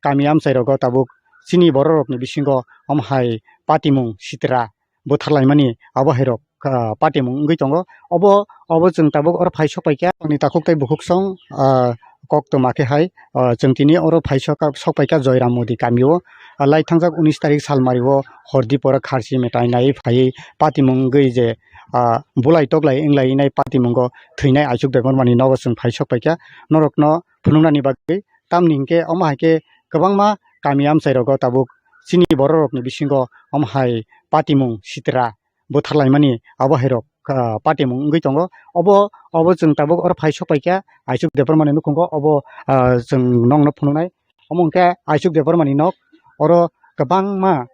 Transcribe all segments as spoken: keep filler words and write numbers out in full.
kami amchai rogo tabuk chini borok rokni bisingo omo hai patimung sitra butharlaimani abo hai rok, ah, patimung wngwi tongo. Obo, obo chwng tabuk oro phai sokpaikha, ani takhuk tei bukhuk song, ah, koktwma khe hai, ah, chwng tini oro phai sokha, sokpaikha Joyram Modi kamio, ah, lai thangjak unis tarik salmario hordi pora kharchi metai naiwi phaiwi patimung wngwi je, ah, bulai toklai wnglainai patimungo thwinai Aichuk Debbarmani nogo chwng phai sokpaikha. Norokno phunuknani bagwi tamni hinkhe omo hai khe kwbangma kami amchai rogo tabuk chini borok rokni bisingo omo hai patimung sitra butharlaimani abo hai rok, ah, patimung wngwi tongo. Obo, obo chwng tabuk oro phai sokpaikha Aichuk Debbarmani nukhungo obo, ah, chwng nokno phunuknai. Omo hinkhe Aichuk Debbarmani nok oro kwbangma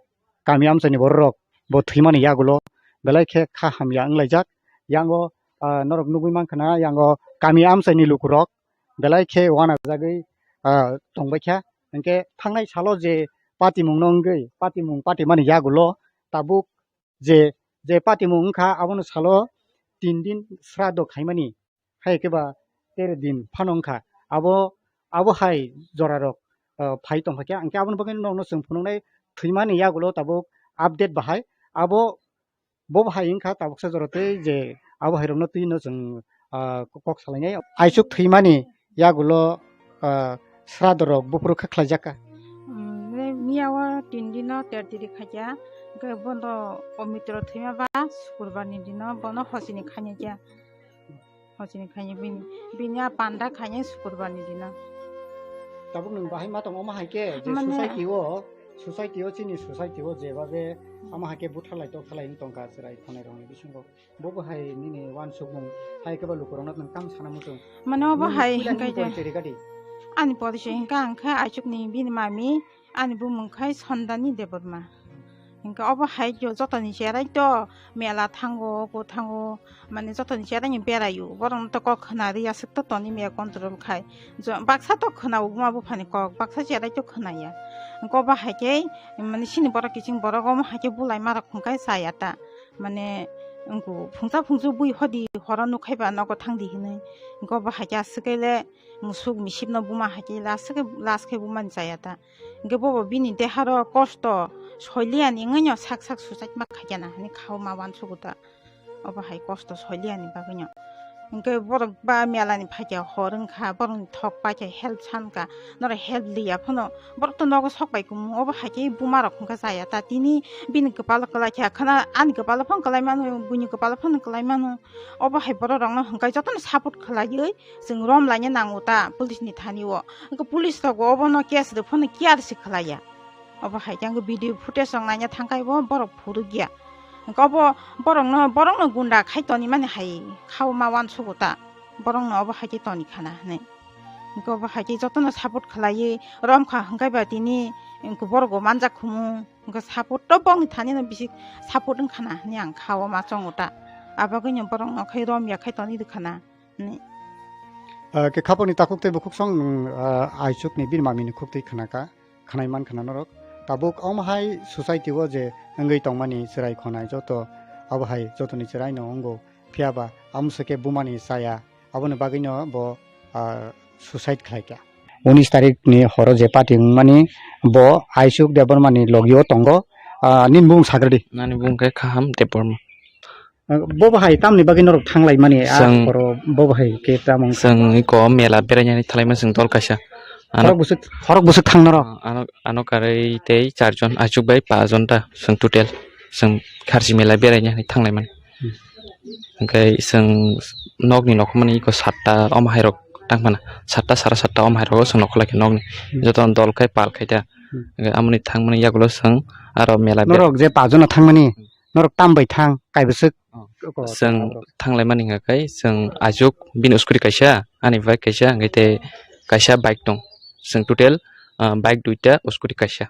kami amchaini borok rok bo thwimani yagulo belai khe kha hamya wnglaijak. Yango, ah, norok nugwi mankha na yango kami amchaini lukurok belai khe uanajagwi, ah, tongbaikha. Hinkhe thangnai salo je patimungno wngwi, patimung patimani yagulo tabuk je, je patimung wngkha, abono salo tin din srado khaimani, hai khe ba tero din phano wngkha. Abo, abo hai jorarok, ah, phai tongkha khe, hinkhe aboni bagwi nokno chwng phunuknai thwimani yagulo tabuk update bahai. Abo bo bahai wngkha tabuksa jora tei je abo hai rokno twino chwng, ah, kok salainai. Aichuk thwimani yagulo, ah, srado rok buphuru khe khlaijak kha. Hmm, miya o tin dino ter tiri khaikha, hwnkhe bono o mitro thwima ba sukurbar ni dino bono hosini khainai kha. Hosini khainai bini, bini a panda khainai sukurbar ni dino. Tabuk nwng bahai ma tongo, omo hai khe je mane society o, society o, chini society o jebabe omo hai khe butharlai tokhalai wng tongkha chwrai khonai rokni bisingo. Bo bo hai nini uansukmung hai khe ba lukurokno nwng tamo sana muchung? Mane obo nwng hai puila nini hinkhe je porichoi rega di. Ani porichoi hinkhe ang khe Aichukni bini mami, ani bumung khai Sondani Debbarma. Hinkhe obo hai jo-, jotoni cherai to mela thango, obo thango, mane jotoni cherai ni beraio. Borokno to kok khna ri aswk to toni miya control khai. Jo-, baksa to khna o buma buphani kok, baksa cherai to khna ya. Hinkhe obo hai khe mane chini borok kiching borok omo hai khe bulai ma rok hwnkhe chaya ta. Mane wngkuk phungsa phungsu bui hodi horo nukhai ba nogo thangdi hinwi. Hinkhe obo hai khe aswk khe le musuk misip no buma hai khe le aswk khe last khe bumani chaya ta. Hinkhe bobo bini deharo kosto soiliyani wngwi no sak sak suicide ma khaikha na hinwi kha o ma uansugo ta. Obo hai kosto soiliyani bagwi no. Hinkhe borok ba mela ni phaikha hor wngkha, borok ni thok paikha help sankha, norok help liya phano borok to nogo sok bai kumu, obo hai khe buma rok hwnkha chaya ta tini bini kwpalo kwlai kha khana ani kwpalo phano kwlai mano, buini kwpalo phano kwlai mano. Obo hai borok rok no hwnkhe jotono support khwlaiwi chwng rom laina nango ta police ni thani o. Hinkhe police rok bo obono case rw phano care se khwlaiya. Obo hai khe ang video footage rok naina thangkhai bo borok phurukya. Hinkhe obo borokno, borokno gunda khai tonimani hai kha o ma uansugo ta. Borokno obo hai khe toni khana hinwi. Hinkhe obo hai khe jotono support khwlaiwi romkha hwnkhe ba tini hinkhe borok bo manjak khumu. Hinkhe support to bongni thani no bisi support wngkhana hinwi ang kha o ma chongo ta. Abagwino borokno khai romya khai toni rwkhana. Ni. Ah, khe khaponi takhuk tei bukhuk song nwng, ah, Aichukni bini mamini khuk twi khna kha, khwnai man khna norok. Tabuk omo hai society o je wngwi tongmani chwrai khonai joto abo hai jotoni chwrai no wngo. Phiya ba amo se khe bumani chaya, aboni bagwi no bo, ah, suicide khlai kha. Unis tarik ni horo je party wngmani bo Aichuk Debbarma ni logi o tongo. Ah, nini bumung sagradi. Nani bumung khe Kaham Debbarma. Bo bahai tamni bagwi norok thanglaimani, a Chwng, horo bo bahai khe tamo wngkha? Chwng iko mela berainani thanglaima chwng dol kaisa. Ano, horok bwswk, horok bwswk thang norok? Ano, ano karwi tei charjon, achuk bai pajon ta chwng total. Chwng kharchi mela berainani thanglaimani. Hmm. Hwnkhe chwng nokni nokmani iko satta omo hairok tangmana. Satta sara satta omo hairok chwng nokholai khe nokni. Hmm. Jotono dol khai pal khai ta. Hmm. Hwnkhe amoni thangmani yagulo chwng aro mela ber- Norok je pajon no thangmani, norok tam bai thang, kaibwswk? Oh. Chwng thanglaimani hwnka khe, chwng achuk bini scooty kaisa, ani bike kaisa, hwnkhe tei kaisa bike tong. Chwng total, ah, bike duita, scooty kaisa.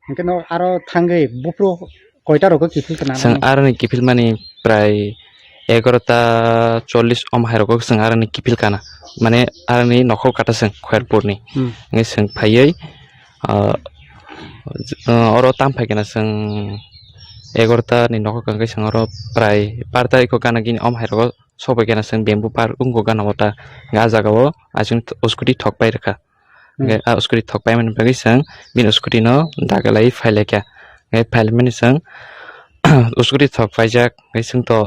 Hwnkhe no aro thangwi buphuru koita rogo kiphil kana? Chwng aroni kiphilmani prai egarota chollish om hai rogo chwng aroni kiphil kana. Mane aroni nokhor kata chwng Khairpurni. Hmm. Hwnkhe chwng phaiwi, ah, j-, ah, oro tam phai kana chwng egarota ni nokhor kha hwnkhe chwng oro prai bar tarikh o gana gini om hai rogo sok bai kana chwng bamboo park wngkha gana o ta. Hwnkhe ah jaga o achuk scooty thok pai rwkha. Hmm. Hwnkhe a scooty thok paimani bagwi chwng bini scooty no dagalai phailaikha. Hwnkhe phailaimani chwng scooty thok paijak, hwnkhe chwng to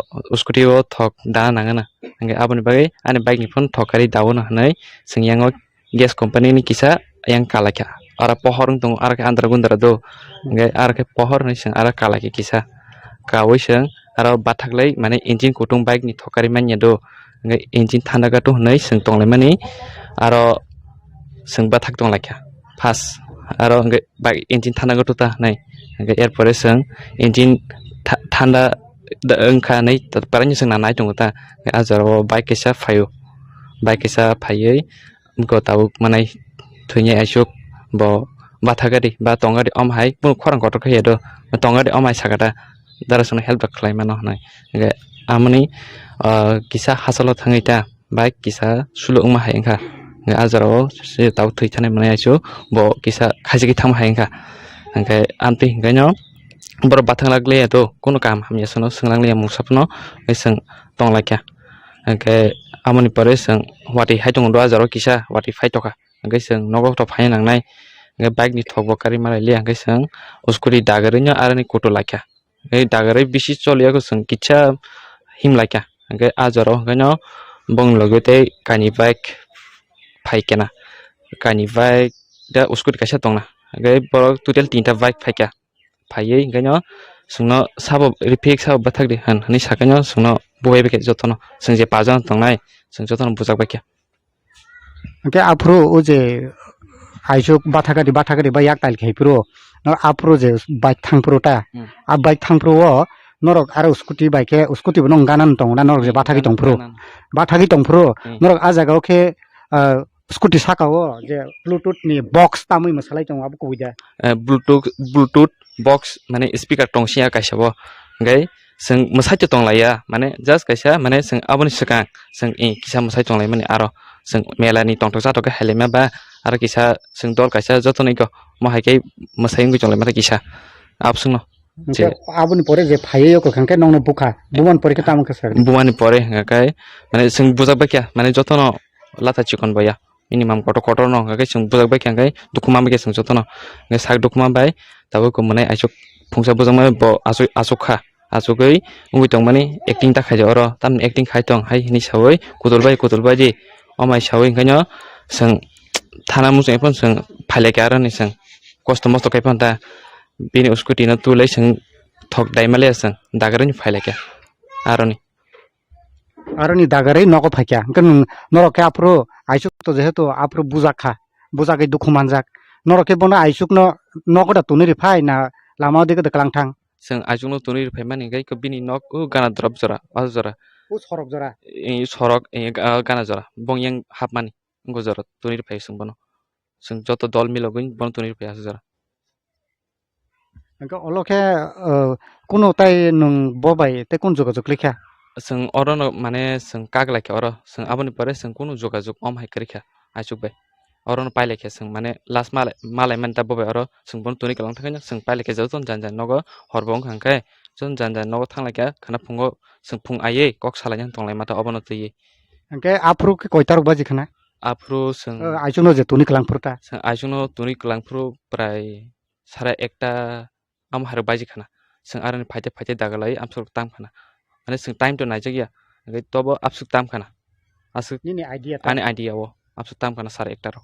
scooty o thok da nangana. Hwnkhe aboni bagwi ani bike ni phone thok karwi daono hwnwi chwng yango gas company ni kisa yang kalaikha. Aro pohor wng tongo, aro khe andra gundra do. Hwnkhe aro khe pohor hwnwi chwng aro kalaikha kisa. Kawi chwng aro bathaklai mane engine kutung bike ni thok karwi manya do. Hwnkhe engine thanda gato hwnwi chwng tonglaimani aro chwng bathak tonglaikha. First aro hwnkhe bike engine thanda gato ta hwnwi. Hwnkhe er pore chwng engine tha-, thanda da-, wngkha hwnwi ta-, parani chwng na nai tongo ta. Hwnkhe ah jorao bike kaisa phaio. Bike kaisa phaiwi Bo tabuk manai thwinai aisuk bo batha gari ba tong gari om hai kunu khorang kotor khe ya do tong gari om hai saka ta dara songno help rok khlai mano hinwi. Hwnkhe amoni, ah, kisa hachalo thangwi ta bike kisa suluk wngma hai wngkha. Hwnkhe ah jorao se tabuk thwi thanai manai aisuk bo kisa khaisiki thangma hai wngkha. Hwnkhe amtwi hwnkhe no borok bathang lak liya to kunu kaham hamya sano swnglang liya mungsa phano hwnkhe chwng tong laikha. Hwnkhe amoni pore chwng watwi hai tongo do ah jorao kisa watwi phai tokha. Hwnkhe chwng nogo tok phaina nangnai. Hwnkhe bike ni thok bo karwi malai liya hwnkhe chwng scooty dagarwi no aroni kutu laikha. Hwnkhe dagarwi bisi choliya khe chwng kisa him laikha. Hwnkhe ah jorao hwnkhe no bongni logi tei kainwi bike phai kena. Kainwi bike da scooty kaisa tongna. Hwnkhe borok total tinta bike phaikha. Phaiwi hwnkhe no chwngno sabo refik sabo bathak di hwn hwnwi sakhe no chwngno bubai bai khe jotono chwng je pajon tongnai chwng jotono bujak bai khe. Hwnkhe aphuru o je aisuk bathakari bathakari ba yak tail khai phuru no aphuru je bike thang phuru ta Hmm. a bike thang phuru o norok aro scooty bai khe scooty bo nong gana tong na norok je bathakgwi tong phuru Gana. bathagwi tong phuru Hmm. norok a jaga o khe ah, scooty saka o je bluetooth ni box tamwi mwsalai tongo abo kubui da. Eh, bluetooth bluetooth box mane speaker tong sia kaisa bo hwnkhe chwng mwsai tong laiya mane just kaisa mane chwng aboni swkang chwng e kisa mwsai tong lai mani aro chwng mela ni tongthok chathok khe hai lai ma ba aro kisa chwng dol kaisa joto ni kok mo hai khe mwsai wngwi tong lai ma kisa abswkno. Hwnkhe Je- aboni pore je phaiwi o kwkhwrang khe nokno bukha bumani pore khe tamo khe sir. Bumani pore hwnkhe mane chwng bujak bai khe mane jotono lata chikon boya minimum kotor kotor no hwnkhe chwng bujak bai khe hwnkhe dukhu ma bai khe chwng jotono hwnkhe sak dukhu ma bai tabuk mwnai aisuk phungsa bujak ma bo asuk asuk kha asugwi wngwi tongmani acting ta khaijak oro tamni acting khai tong hai hinwi sawi kutul bai kutul bai di omai sawi hwnkhe no chwng thana muchung phano chwng phailaikha aroni chwng kosto mosto khai phano ta bini scooty no tulai chwng thok daimaliya chwng dagarwi phailaikha aroni. Aroni dagarwi nogo phaikha hwnkhe nwng norok khe aphuru aisuk to jehetu aphuru bujak kha bujagwi dukhu manjak norok khe bono aisukno nogo da tonwi rwphai na lama o dikhe da kwlangthang. Chwng aisukno tonwi rwphaimani hwnkhe bini nok o gana drop jora o jora. O sorok jora. E sorok e ga- gana jora bong yang hapmani wngkha jora tonwi rwphai chwng bono. Chwng joto dol milogwi bono tonwi rwphai aswk jora. Hwnkhe olo khe, uh, kunu tai nwng bo bai tei kunu jogajog klikha? Chwng oro no mane chwng kak lai kha oro. Chwng aboni pore chwng kunu jogajog om hai kwrwi kha aisuk bai. Oro no pai lai kha chwng mane last malai, malai mani ta bo bai oro chwng bono tonwi kwlang thangwi no chwng pai lai kha joto jani jani nogo hor bo wngkha hwnkhe joto jani jani nogo thang lai kha khwna phungo chwng phung aiwi kok salai tong lai ma ta obo no twiwi. Hwnkhe aphuru khe koita rok baji khwna? Aphuru chwng Uh, aisuk no je tonwi kwlang phuru ta? Chwng aisuk no tonwi kwlang phuru prai sara ekta amo hai rok baji khana. Chwng aroni phaite phaite daga lai amsuk tam khana. Mane chwng time to naijak ya. Hwnkhe tobo amsuk tam khana. Aswk Nini idea ta? Ani idea o amsuk tam khana sara ekta rok.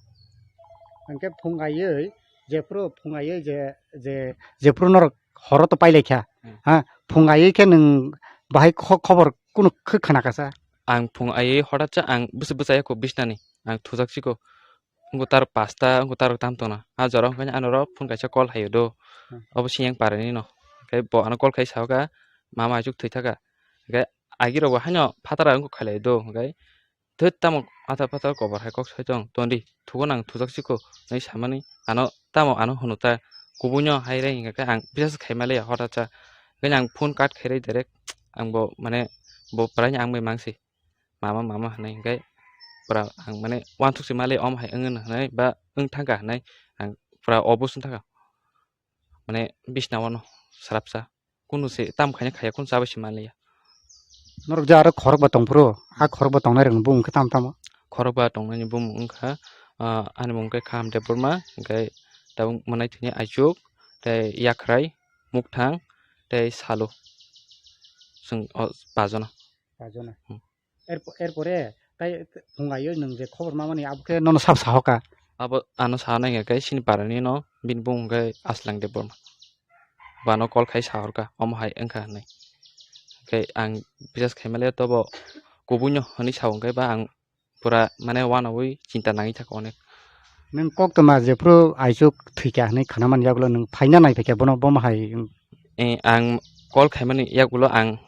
Hwnkhe phung aiwi jephuru phung aiwi je, je, jephuru norok horo to pailai kha. Hmm. Ha, phung aiwi khe nwng bahai kho-, khobor kunu khe khna kha sa? Ang phung aiwi hotat sa ang bwsa bwsa ya kho bisnani. Ang thujak siko. Wngkha tar pasta, wngkha tar tam tongna. A jora wngkha ani oro phone kaisa call haio do. Hmm. Obo siyang parani no. Hwnkhe bo ano call khai sao kha, mama aisuk thwi thaka. Hwnkhe agi rok bo haino phataro wngkha khailai do. Hwnkhe thwt tamo atha patha kobor hai kok sai tong. Tondi thugo nang thujak siko hinwi samani. Ano tamo ano hwnwi ta kubui no hai rei hwnkhe ang bisas khai maliya hotat sa. Hwnkhe ang phone cut khai rei direct. Ang bo mane bo praini ang bai mangsi. Mama, mama hinwi hwnkhe pura ang mane uansuk se mali om hai wngwi hinwi ba wng thangkha hinwi ang pura obo swng thangkha. Mane bisna o no swrapsa kunu se tam khaina khaya kunu chabai se manliya. Norok je aro khorokba tongphuru, a khorokba tongnai rokni bumung khe tamo tamo? Khorokba tongnaini bumung wngkha, Ah, ani mung khe Kaham Debbarma, hwnkhe tabuk mwnai thwini Aichuk, tei Yakhrai, Mukthang, tei Salu. Chwng o pajono. Pajono. Hmm. Erpo-, erpore tai phungaio nwng je khobor mamani abo khe nono sab sahoka. Abo ano sana hwnkhe sini parani no bini bung hwnkhe Aslang Debbarma. Bano call khai sahorka, omo hai wngkha hinwi. Hwnkhe ang bisas khaimale tobo kubuino hinwi sao hwnkhe ba ang pura mane uanaui chinta nangwi thaka onek. Nwng koktwma jephru Aichuk thwikha hinwi khana man yagulo nwng phaina nai phaikha bono bomo hai? Eh, ang call khaimani yagulo ang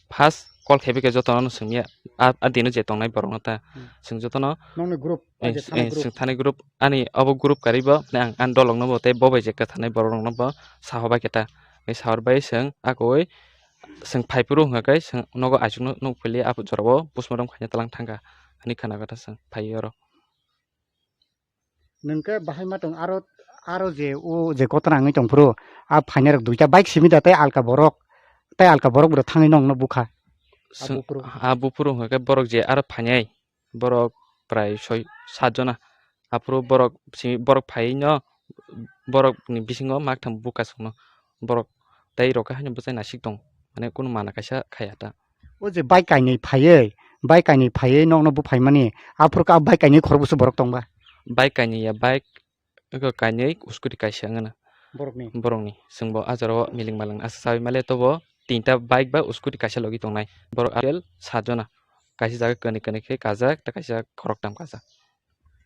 first call khaibai khe jotono swngya, a, a dino je tongnai borokno ta. Hmm. Chwng jotono, nokni group, eh, ah, je thani eh, group. Chwng thani group, ani obo group karibo, ne ang, ani dolokno bo tei bo bai je kwthanai borokno bo sahobai khe ta. Tei sahorbai chwng akoi chwng phaiphuru hwnkha khe chwng nogo Aichukno nuk phili, abo jorao postmortem khaina tlang thangkha, hinwi khana khe ta chwng phaiwi oro. Nwng khe bahai ma tong aro, aro je o je kotor wngwi tong phuru, a phainai rok duita bike simi da tei alka borok, tei alka borok bo thangwi nongno bukha. Swng-, a buphuru hwnkha khe borok je aro phainai, borok prai soi sat jona. Aphuru borok simi borok phaiwi no, borok ni bisingo maktham buka chwngno. Borok tei rok khe haino bwchai nasik tong, mane kunu mana kaisa khaya ta. O je bike kainwi phaiwi, bike kainwi phaiwi nokno buphaimani, aphuru khe a bike kainwi khorokbwswk borok tongba? Bike kainwi ya, bike eko kainwi, scooty kaisa wngna. Borokni? Borokni. Chwngbo a jorao miling malang asa sawi male tobo tinta bike ba scooty kaisa logi tongnai. Borok apel sat jona. Kaisa jaga kani kani khe kajak, tei kaisa khoroktham kajak.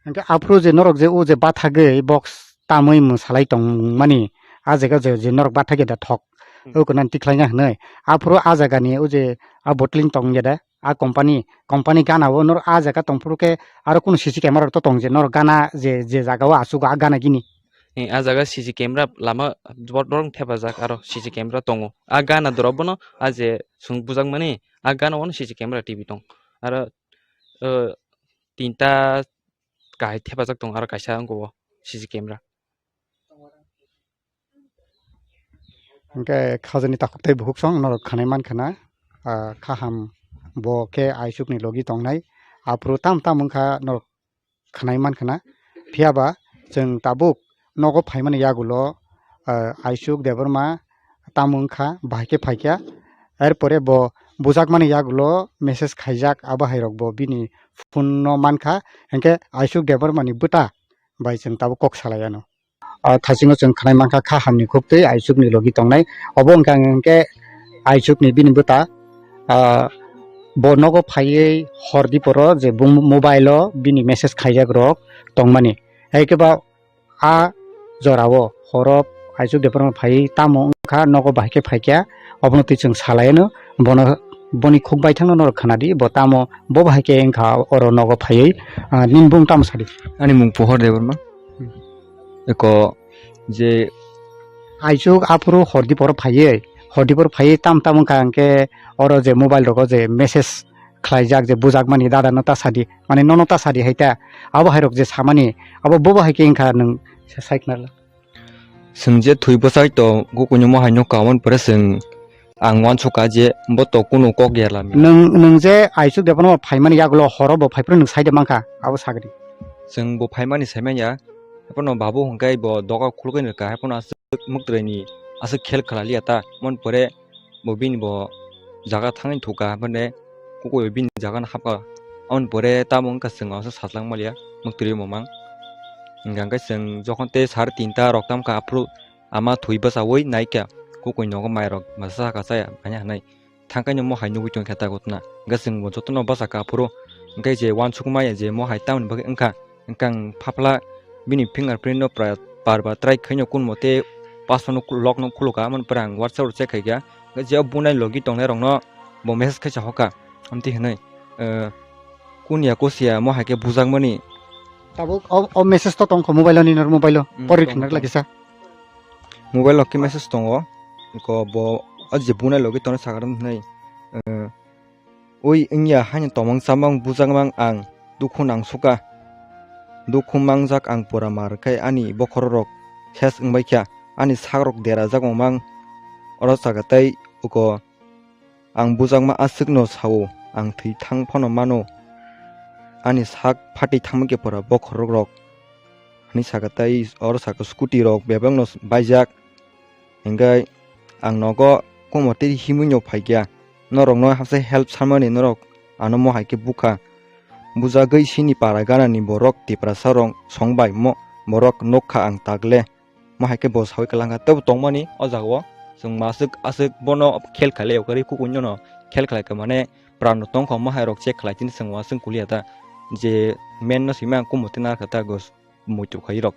Hingke aphuru je norok je o je bathagwi box tamwi mwsalai tongmani, a jaga je, je norok bathagwi da thok, hmm, o kono tikhlaina hinwi. Aphuru a jagani o je a bottling tongya da, a company, company gana o norok a jaga tongphuru khe aro kunu C C camera rok to tong je norok gana je, je jaga o achugo a gana gini. Eh, a jaga C C camera lama bor-, borok thepajak aro C C camera tongo. A gana dorok bono a je chwng bujakmani a gana o C C camera T V tong. Aro, eh, tinta kahai thepajak tongo, aro kaisa wngkha o C C camera. Hingke khajani takhuk tei bukhuk song norok khanai mankha na, ah, kaham bo khe Aichukni logi tongnai, aphuru tam tam wngkha norok khanai mankha na. Phiya ba chwng tabuk nogo phaimani yagulo, ah, Aichuk Debbarma tamo wngkha, bahai khe phaikha. Erpore bo bujakmani yagulo message khaijak, abo hai rok bo bini phone no mankha. Hinkhe Aichuk Debbarma ni bwta bai chwng tabuk kok salai ano. Ah, thaisingo chwng khanai mankha kha hamni khuk twi Aichukni logi tongnai. Obo wngkha hinkhe Aichukni bini bwta, ah, bo nogo phaiwi hor diporo je bung mobile o bini message khaijak rok tongmani. Hai khe ba a jorao horo Aichuk Debbarma phaiwi tamo wngkha, nogo bahai khe phaikha, obono twi chwng salai ano, bono, boni khuk baithangno norok khnadi, bo tamo, bo bahai khe wngkha oro nogo phaiwi, ah, nini bung tamo sadi? Ani mung Pohor Debbarma. Hmm. Eko je Aichuk aphuru hor diporo phaiwi, hor diporo phaiwi tam tam wngkha, hwnkhe oro je mobile rogo je message khlaijak je bujakmani dada no ta sadi, mane nono ta sadi hai ta, abo hai rok je samani, abo bobo hai khe wngkha nwng sa-, sai khna la. Chwng je thwi bwsai to kukuino mo hai no kawan pore chwng ang uansukha je bo to kunu kok ya lami. Nwng, nwng je Aichuk Debbarma phaimani yagulo horo bo phaiphuru nwng saide mankha, abo sagri. Chwng bo phaimani saimanya, haiphano babu hwnkhe bo doga khulukhe nirwkha, haiphano aswk mwktwini aswk khel khlaliya ta, mon pore bo bini bo jaga thangwi thukha, haiphano kukui bini jaga no hapkha, aboni pore tamo wngkha chwng aswk sajlak maliya mwktwini bo mang. Hwnkhe chwng jokhon tei sar tinta rok tamkha, aphuru ama thwi bwchaui naikha, kukui nogo mairok masa saka chaya manya hinwi. Thangkaino mo hai nugui tongkha ta gotna. Hwnkhe chwng bo jotono bwchakha aphuru. Hwnkhe je uansukma ya je mo hai tamoni bagwi wngkha. Hwnkhe ang phapla bini fingerprint no pra-, par ba try khaino kun mote passport no lock no khulukha, amoni pore ang WhatsApp rok check khaikha. Hwnkhe je o bunai logi tongnai rokno bo message khaisa hokha. Amtwi hinwi, eh, kun ya kusiya mo hai khe bujakmani. Tabuk o, o message to tongkho mobile o, nini mobile o. Hmm, pori tongo, khna tongo. Lagisa. Mobile o khe message tongo. Ko bo o je bunai logi tongnai sakha hinwi, eh, Ui wngya haino tomong chamang bujakmang ang, dukhu nangsuka. Dukhu mangjak ang pura mar khai ani bokhorok ses wngbaikha, ani sakrok derajak wngmang. Oro chaga tei uko ang bujakma aswkno sao, ang thwi thang phano mano. ani sak phatwi thangma khe pura bokhorok rok. Hwnwi saka tei oro saka scooty rok bebak no baijak. Hingke ang nogo kumo tei himwi no phaikya. Norok no hapsa help samani norok ano mo hai khe bukha. Bujagwi sini para gana ni borok Tiprasa rok song bai mo borok nokha ang tagle. Mo hai khe bo sawi kwlangkha. Tebo tongmani o jaga o chwng maswk aswk bono khel khailai o kwrwi kukuino no khel khlai kha mane pran no tongkha mo hai rok check khlai chini chwng waswk kuliya ta je men no simi ang kumo tei narwkha ta gos muitu khai rok.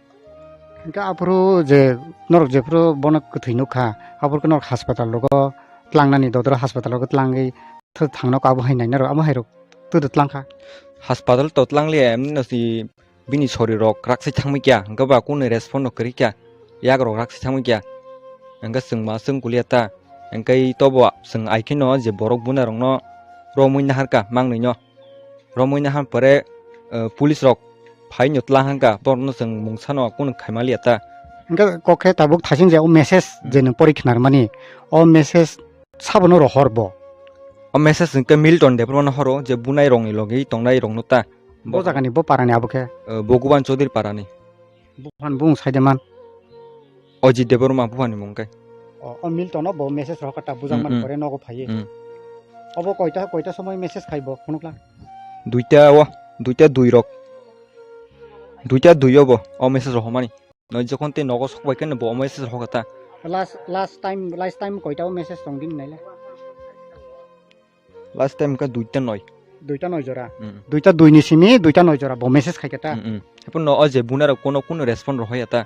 Hingke aphuru je norok jephuru bono kwthwi nukha, aphuru khe norok haspatal rogo tlangnani dodoro haspatal rogo tlangwi th-, thangno abo hai naina rok abo hai rok twdw tlangkha. Haspatal to tlangliya emni no si bini sori rok raksai thangmikya, hingke ba kunu respond no kwrwikya, yak rok raksai thangmikya, hingke chwng ma chwng kuliya ta, hingke tobo chwng ai kheno je borok buna rokno romwi naharka mangnwi no. Romwi nahan pore, eh, police rok phaino tlang hangka, borokno chwng mungsano kunu khaimaliya ta. Hingke kok khe tabuk thasing je o message Hmm. je nwng pori khnarmani, o message sabono rohor bo. O message hingke Milton Debbarmano horo je bunai rokni logi tongnai rokno ta. Bo jagani bo parani abo khe? Eh, Bhogoban Chaudhary parani. Buphani bung saideman. Ajit Debbarma buphani mung khe. O, o Milton o bo message rohor kha ta bujang Mm, man mm. pore nogo phaiye. Mm. Obo koita, koita somoi message khai bo phunukla? Duita o, duita dui rok. Duita dui o bo, o message rohormani. Noi jokhon tei nogo sok bai khe bo o message rohor kha ta. Last, last time, last time koita o message tong din naile? Last time ka duita noi. Duita noi jora. Mm. Duita dui ni simi duita noi jora bo message khai khe ta. Mm, mm. Hapono o je bunai rok kono, kono respond rohor ya ta.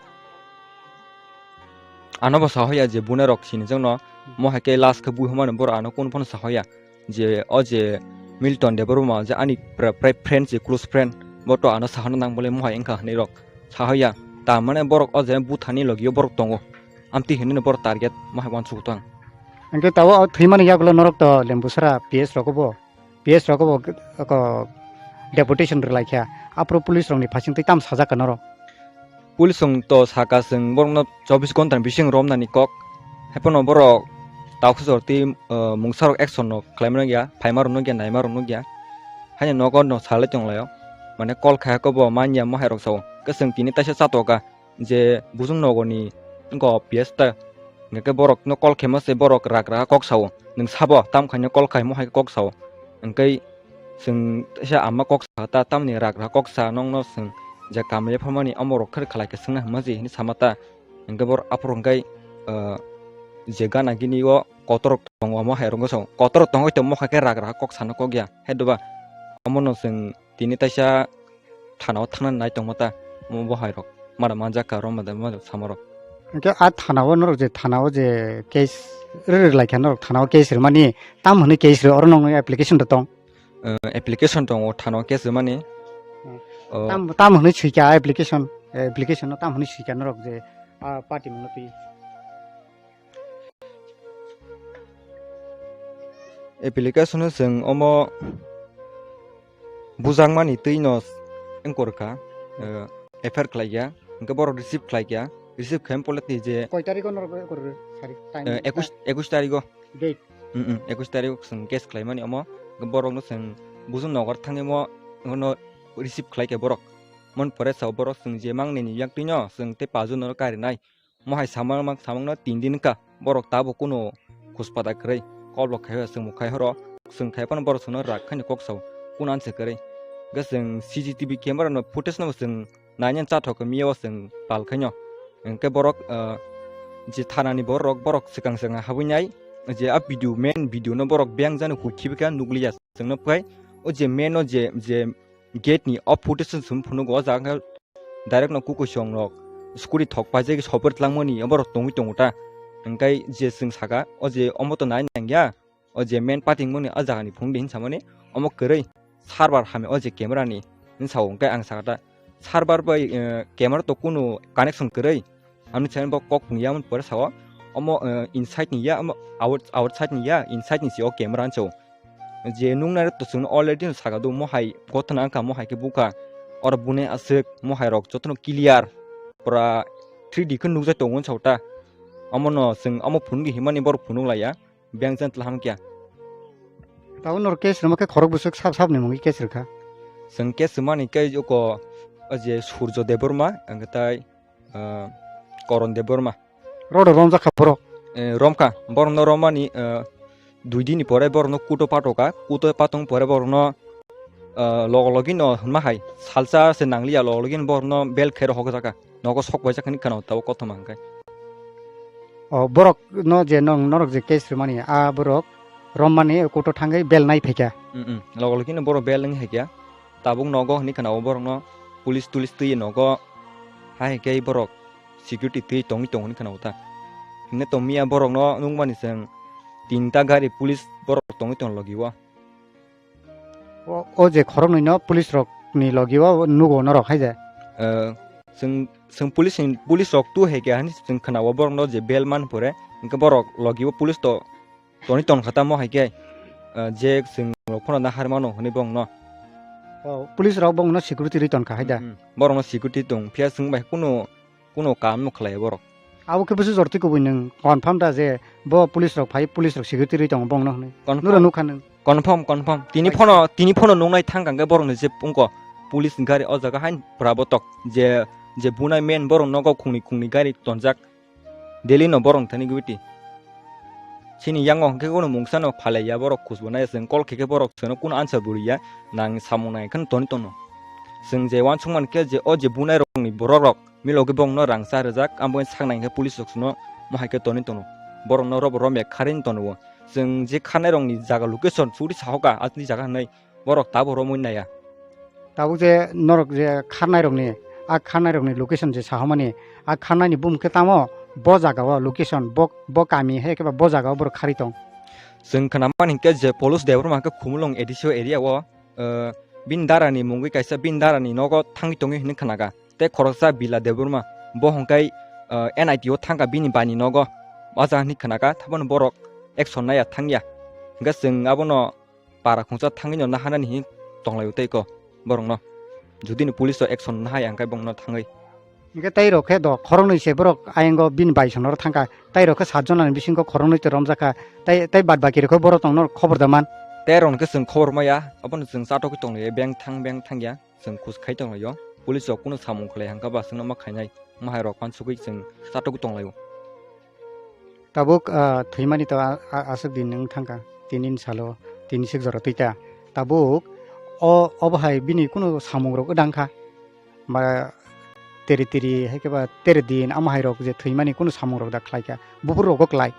Ano bo sahoya je bunai rok sini jongno mo hai khe last khe bui homa boro ano kono phano sahoya je o je Milton Debbarma je ani pra-, pra-, friend je close friend bo to ano sahana nang bole mo hai wngkha hinwi rok. Sahoya, ta mane borok o je buthani logio borok tongo. Amtwi hinwi borok target mo hai uansuk tong. Hingke tabo o thwimani yagulo norok to Lembusara P S rok bo, P S rok bo, ko, deputation rwlai kha. Aphuru police rokni phasing twi tam sajak ka norok? Police rok to saka chwng borokno chobbish ghonta ni bising romnani kok. Haiphano borok takhuk jor twi, uh, mungsa rok action no khlaima nukya, phaima rok nukya, naima rok nukya. Haino nogo no salai tonglaio. Mane call khai khe bo manya mohai rok sao. Khe chwng tini taisa chatoka je bujung nogo ni wngkha P S ta. Hingke borok no call khaima se borok rak rak kok sao. Nwng sabo tam khaino call khai mohai kok sao. Hingke chwng teisa ama kok sa ta tamni rak rak kok sa nongno chwng je kamle pharmani omo rok khe khlai khe swngna hwnma se hinwi sama ta. Hingke bor aphuru hingke, ah, je gana gini o kotor rok tongo omo hai rok wngkha sao. Kotor rok tongo tongmo hai khe rak rak kok sana kok ya. Hai doba omono chwng tini taisa thana o thangna nai tongma ta omo bo hai rok. Mada manjak ka rom mada manjak sama rok. Hingke a thana o norok je thana o je case rwrwk lai kha norok thana o case rwmani tam hwnwi case rw oro nongni application rw tong? Eh, application tongo thano case rwmani. Hmm. Oh. Tam, tam hwnwi swikha application, application no tam hwnwi swikha norok je, ah, party mungno twi? Application o chwng omo bujakmani twi no wngkor kha, eh, F I R khlai ya, hingke borok receive khlai ya, receive khaim polati je. Koi tarikh o norok wngkor sari time? Eh, ekush, ekush tarikh o. Date. Mm, mm, ekush tarikh o chwng case khlaimani omo. Borokno chwng bujung nogar thangwi mo, omo no receive khlai khe borok. Mon pore sao borok chwng je mangnini yaktwino chwng tei pajuno no karinai. Mohai samang mang samangno tin din wngkha. Borok tabuk kuno khuspata kwrwi. Kol bo khai chwng bo khai horo. Chwng khai phano borok chwngno rak khaini kok sao. Kuno anse kwrwi. Hwnkhe chwng C C T V camera no footage no bo chwng nainani chathok miya o chwng pal khaino. Hwnkhe borok, ah, je thana ni borok, borok swkang swkang habwi nai, je a video, main video no borok beng jani hukhibi kha nukliya chwngno phai. O je main o je, je gate ni o footage chwng phunuk o jaga khe direct no kukuisong rok scooty thok paijagwi sopor tlangmani borok tongwi tongo ta. Hwnkhe je chwng saka o je omo to nai nangya. O je main pating mani o jaga ni phunuk di hinwi samani omo kwrwi server hamya o je camera ni hinwi sao. Hwnkhe ang saka ta server bai, eh, camera to kunu connection kwrwi. Amni channel bo kok phung ya, amoni pore sao omo, eh, inside ni ya, omo out-, outside ni ya, inside ni se o camera hinwi sao. Je nuknai rok to chwngno already no saka do, mohai gothana wngkha, mohai khe bukha, oro bune aswk, mohai rok jotono clear, pura three D khe nukjak tongo hinwi sao ta. Omono chwng omo phunuk di hinmani borok phunuk laiya. Beng jan tla hamkya. Tabo norok case rwma khe khorok bwswk sab sab ni mungwi case rwkha. Chwng case rwmani khe oko o je Surjo Debbarma, ang khe tai, ah, Koron Debbarma. Rodo romjak kha borok? Eh, romkha. Borokno romani, eh, dui dini pore borokno kuto patoka. Kuto patong pore borokno, eh, logo logi no hwnma hai. Salsa se nangliya logo logi no borokno bel khe rohok jaka. Nogo sok paijak hinwi khwnao tabuk kothoma hwnkhe. O borok no je nong norok je case rwmani, a borok rommani kuto thangwi bel nai phaikha. Mm, mm. Logo logi no borok bel wng hai kha. Tabuk nogo hinwi khwnao borokno police tulis twi nogo hai khe borok security twi tongwi tongo hinwi khwnao ta. Himne tongmiya borokno nukmani chwng tinta gari police borok tongwi tong logi o. O, o je khoroknwi no police rok ni logi o nugo norok hai je. Eh, chwng, chwng police ni, police rok tu hai khe hinwi chwng khwnao borokno je bel man pore, hwnkhe borok logi o police to toni ton kha tamo hai khe, ah, je chwng rok phano nahar mano hwnwi bongno. O, police rok bongno security ri ton kha hai da? Mm, mm. Borokno security tong phiya chwng bai kuno, kuno kam no khlai borok. Abo khe bwswk jor twi kubui nwng confirm da je bo police rok phai, police rok security ri tongo bongno hwnwi? Confirm. Nuro nukha nwng? Confirm, confirm. Tini phano, tini phano nungnai thang kang khe borokni je wngkha police ni gari o jaga hain pura botok je, je bunai men borok nogo khungni khungni gari tonjak. Delhi no borok thani gubiti. Chini yango hwnkhe kuno mungsa no phalai ya borok khusbo nai chwng call khe khe borok chwngno kuno answer bo ri ya nang samung nai khe toni tono. Chwng je uansuk man khe je o je bunai rok ni borok rok milo khe bongno rang cha rijak abo sak nai khe police rok chwngno mohai khe toni tono. Borok no robo romya kharwi tono o. Chwng je kharnai rok ni jaga location churi sahoka atni jaga hinwi borok tabuk romwi naiya. Tabuk je norok je kharnairokni, a kharnairokni location je sahomani, a kharnaini bumung khe tamo bo jaga o location, bo, bo kami hai khe ba bo jaga o borok kharwi tong? Chwng khwnamani hinkhe je Polus Debbarma khe Khumulwng A D C o area o, eh, bini darani mungwi kaisa bini darani nogo thangwi tongwi hinwi khwnaka. Tei khoroksa Bila Debbarma, bo hwnkhe, eh, N I T o thangka bini baini nogo. Baja hinwi khwnaka, thabono borok action naiya thangya. Hinkhe chwng abono para khungsa thangwi no naharnani hinwi tonglaio tei ko borokno. Judini police o action nahai ang khe bongno thangwi. Hinkhe tei rok khe do khoroknwi se borok ayango bini bai songno thangkha. Tei rok khe saat jonani bisingo khoroknwi te romjakha. Tei, tei bad baki rok khe borok tongno khobor da man. Tei rok khe chwng khobor maya, abono chwng chatokgwi tonglaio beng thang beng thangya. Chwng khus khai tonglaio. Police rok kunu samung khlai hangkha ba chwngno ma khainai. Mahai rok pansugwi chwng chatokgwi tonglaio. Tabuk, ah, thwimani to a-, a-, aswk din wng thangkha, tini ni salo, tini sik jora twi ta. Tabuk o, obo hai bini kunu samung rok wdang kha. Ba teri teri hai khe ba teri din amo hai rok je thwimani kunu samung rok da khlai kha. Buphur rogo klai.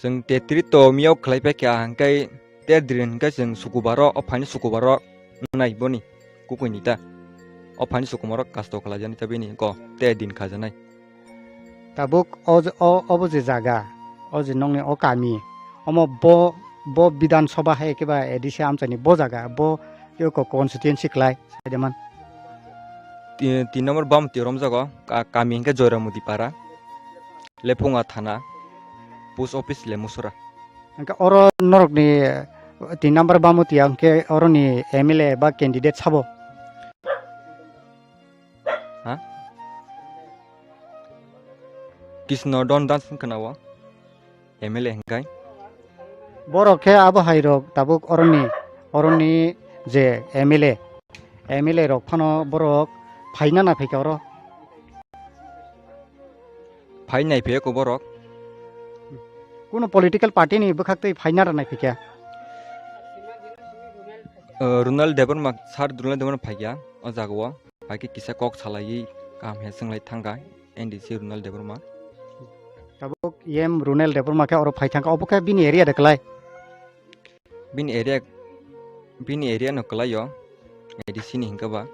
Chwng tetri to miyok khlai pai kha, hwnkhe ter din hwnkhe chwng sukubaro, o phaini sukubaro wngnai boni kukuini ta. O phaini sukubaro kasto khlaijani ta bini ko ter din khajanai. Tabuk o je, o, obo je jaga, o je nongni o kami, omo bo, bo Bidhan Sabha hai khe ba A D C amchaini bo jaga, bo eko constituency klai, saidaman. Ti-, tin number Bamti romjago, ka-, kami hwnkhe Joyramoti Para, Lephunga Thana, Post Office Lemusura. Hwnkhe oro norokni tin number Bamti hwnkhe oroni M L A ba candidate sabo? Ha? Kisno Don Dance wngkha na o M L A hwnkhe? Borok khe abo hai rok tabuk oroni, oroni je M L A, M L A rok phano borok phaina na phaikha oro. Phai nai phaikha borok. Kuno political party ni bwkhak twi phaina na nai phaikha? Uh, Runal Debbarma, Sir Runal Debbarma phaikha o jaga o. Bai khe kisa kok salaiwi kaham khe swnglai thangkha N D C Runal Debbarma. Tabuk E M Runal Debbarma khe oro phai thangkha, obo khe bini area de kwlai? Bini area, bini area no kwlai o, A D C ni hinkhe ba.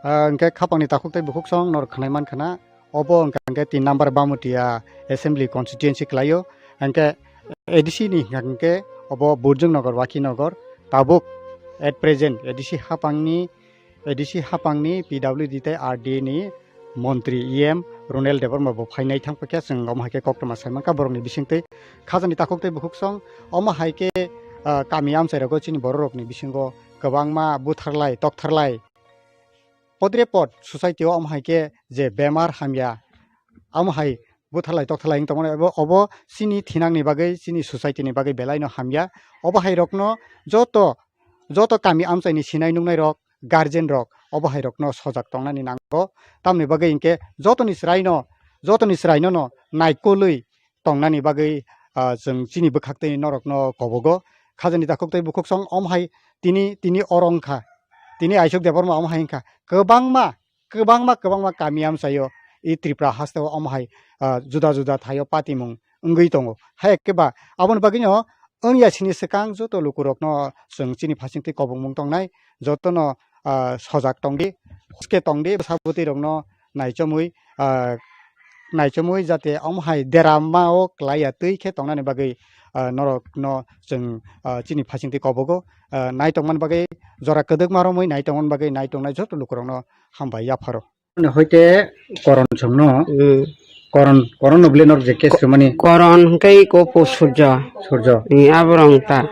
Ah, hinkhe khapangni takhuk tei bukhuk song norok khwnai mankha na. Obo hwnkha hwnkhe tin number Bamutia Assembly Constituency kwlaio. Hwnkhe A D C ni hwnkha hwnkhe obo Burjung Nagar, Wakhi Nagar. Tabuk at present A D C hapangni, A D C hapangni P W D tei R D A ni montri E M Runel Debbarma bo phainai thangpakya, chwng omo hai khe koktwma sai mankha borokni bisingtwi khajani takhuk tei bukhuk song. Omo hai khe, ah, kami amchai rogo chini borok rokni bisingo kwbangma butharlai toktharlai podre pod society o omo hai khe je bemar hamya, omo hai butharlai toktharlai wng tongmani, obo, obo chini thinangni bagwi, chini society ni bagwi belai no hamya. Obo hai rokno joto, joto kami amchaini sinai nuknai rok, guardian rok, obo hai rokno sojak tongnani nango. Tamoni bagwi hinkhe jotoni chwraino, jotoni chwraino no naikolwi tongnani bagwi, ah, chwng chini bwkhaktwi norokno kobogo. Khajani takhuk tei bukhuksong om hai tini, tini oro wngkha. Tini Aisuk Debbarma om hai wngkha. Kwbangma, kwbangma, kwbangma kami amchaio i Tripura hasteo om hai, ah, juda juda thaio patimung wngwi tongo. Hai khe ba aboni bagwino wngya sini swkang joto lukurokno chwng chini phasingtwi kobongmung tongnai, jotono, ah, sojak tongdi, bwske tongdi, bwsa bwtwi rokno naichomwi, ah, naichomwi jate omo hai derama o kwlai ya twi khe tongnani bagwi, ah, norok no chwng, ah, chini phasingtwi kobogo, ah, nai tongmani bagwi jora kwdwkma romwi nai tongmani bagwi nai tongnai joto lukurokno hambai yapharo. Hoite Koron songno, hmm, Koron, Koron no bwle norok je case ko-, rwmani? Koron hwnkhe iko po Surjo. Surjo. Ni aborok wngkha.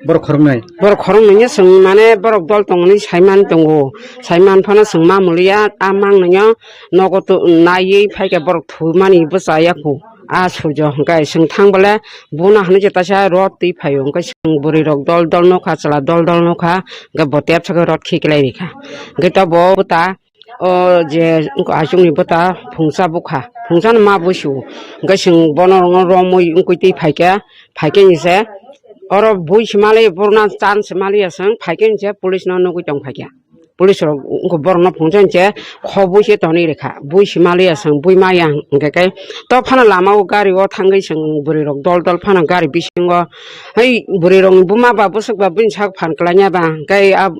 Borok khoroknwi? Borok khoroknwi no chwng mane borok dol tongmani saiman tongo. Saiman phano chwng ma muliya, a mangnwino nogo to naiwi phaikha borok thumani bwchaya kho. A Surjo hwnkhe chwng thang bole buna hwnwi je taisa rot twi phaio, hwnkhe chwng bwrwi rok dol dol nokha, chwla dol dol nokha, hwnkhe bo tep saka rot khiklai rikha. Hwnkhe to bo ta O je wngkha aswkni bwta phungsa bukha, phungsa no ma bui su. Hwnkhe chwng bono romwi wngkui twi phaikha, phaikhe ni se oro bui se maliya, borna chan se maliya chwng, phaikhe ni se police no nugui tong phaikha. Police rok wngkha borok no phungsa ni se kho bui se tonwi rwkha, bui se maliya chwng, bui maya hwnkhe khe to phano lama o gari o thangwi chwng bwrwi rok dol dol phano gari bisingo hai bwrwi rok ni buma ba bwswk ba bini sak phan kwlai ya ba hwnkhe a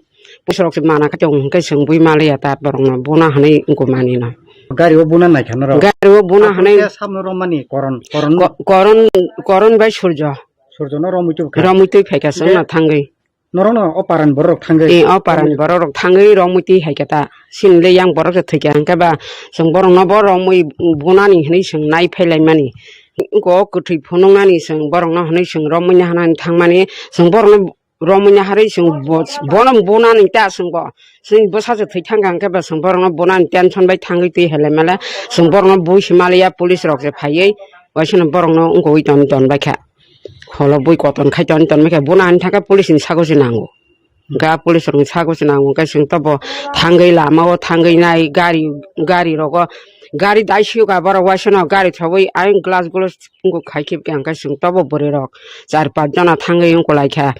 Police rok se mana khe tong hwnkhe chwng bui maliya ta borok no buna hwnwi wngkha mani no. Gari o buna naikha norok? Gari o buna hwnwi. Samno romani Koron, Koron. Ko-, Koron, Koron bai Surjo. Surjo no romwi tubukha? Romwi twi phaikha chwng no thangwi. Norok no o paran borok rok thangwi? Eh, o paran borok rok thangwi romwi twi haikha ta. Chini le yang borok se thwikha hwnkhe ba chwng borok no bo romwi bunani hwnwi chwng nai phailaimani. Wngkha o kwthwi phunuknani chwng borok no hwnwi chwng romwi nahana thangmani chwng borok no romwi naharwi chwng bo-, bono bunani ta chwng bo. Chwng bwsa se thwi thangkha hwnkhe ba chwng borokno bunani tension bai thangwi twi hele mele chwng borokno bui se maliya police rok se phaiwi waisano borokno wngkha wi ton ton baikha. Holo bui koton khai ton ton baikha bunani thangkhe police ni sago se nango. Hwnkhe a police rokni sago se nango hwnkhe chwng tobo thangwi lama o thangwi nai gari, gari rogo gari dai siyokha borok waisano gari thogwi ayang glass gulo wngkha khai khibkha hwnkhe chwng tobo bwrwi rok char panch jona thangwi wngkha laikha.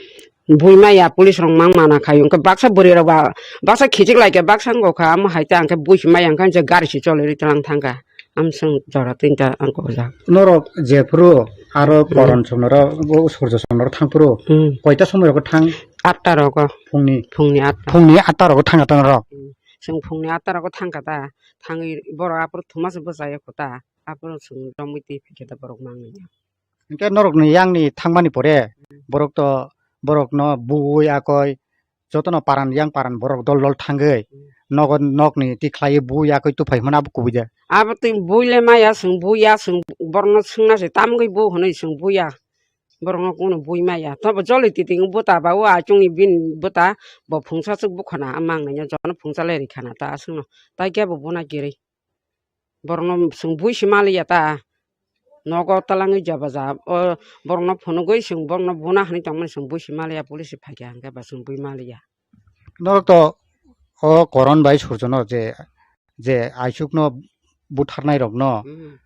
Bui maya police rok mang mana khai, hwnkhe baksa bwrwi rok ba, baksa khichik lai khe, baksa wngkha, amo hai ta hwnkhe bui se maya, hwnkhe je gari se choli rwi twlang thangkha. Amswng jora tinta ang kok jak. Norok jephuru aro Hmm. Koron songno ro, o Surjo songno ro thangphuru, Hmm. koita somoi rogo thang? Atta rogo. Phungni? Phungni atta. Phungni atta rogo thang atta norok? Hmm. Chwng phungni atta rogo thangkha ta, thangwi borok aphuru thumaso bwchaya kho ta, aphuru chwng romwi twi phikha ta borok mangwi. Hwnkhe norokni yangni thangmani pore borok to, borokno bui akoi jotono paran yang paran borok dol dol thangwi nogo nokni tikhlaiwi bui akoi tuphai hwnmano abo kubui de. Abo twi bui le maya chwng bui ya chwng borokno swngna se tamgwi bu hwnwi chwng bui ya. Borokno kunu bui maya tobo joli titi bwta ba o achungni bini bwta bo phungsa swk bukhana a mangnai jotono phungsa le rikha na ta aswkno tai kebo buna kirwi. Borokno chwng bui se maliya ta. Nogo twlangwi jabaja. O borokno phunugwi chwng borokno buna hwnwi tongmani chwng bui se maliya, police se phaikha hwnkhe ba chwng bui maliya. Norok to o Koron bai Surjono je, je Aisukno butharnai rokno Hmm.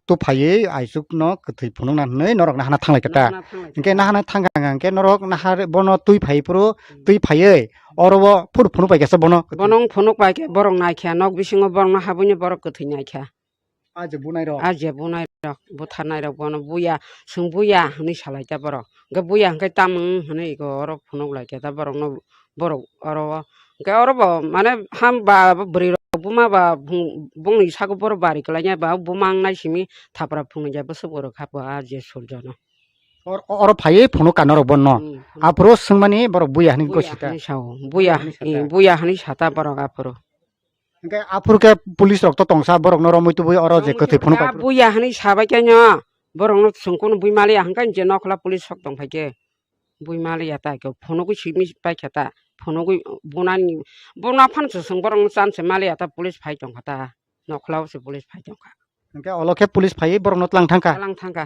tuphaiwi Aisukno kwthwi phunukna hwnwi norok nahana thanglai kha ta. Nahana thanglai kha. Hwnkhe nahana thangkha hwnkhe norok nahar bono twi phai phuru Hmm. twi phaiwi oro bo phuru phunuk pai kha bono. Bono phunuk pai khe borok naikha, nok bisingo borokno habwini borok kwthwi naikha. A je bunai rok. A je bunai rok, butharnai rok bono buya, chwng buya hwnwi salai ta borok. Hwnkhe buya hwnkhe tamung hwnwi ego oro phunuk lai khe ta borokno, borok oro o. Hwnkhe oro bo mane ham ba bwrwi rok buma ba bung-, bungni sago borok bari kwlai ya ba buma wngnai simi thapra phunukya bwswk bo rwkha bo a je Surjono. Or-, oro phaiwi phunuk ka norok bono. Hmm, phunuk. Aphuru swngmani borok buya hwnwi Buya gosi ta. Hwnwi sao. Buya, Buya hwnwi sa eh, ta. Buya hwnwi sa ta borok aphuru. Hwnkhe aphuru khe police rok to tongsa borokno romwi tubui oro je kwthwi phunuk pai phuru. Buya hwnwi sabai khe no borokno chwng kunu bui maliya hwnkhe je nokhla police sok tong phai khe bui maliya ta khe phunugwi simi pai kha ta phunugwi bunani buna phano chwng borokno chance maliya ta police phai tong kha ta nokhla o se police phai tong kha. Hwnkhe olo khe police phaiwi borokno tlang thangkha. Tlang thangkha.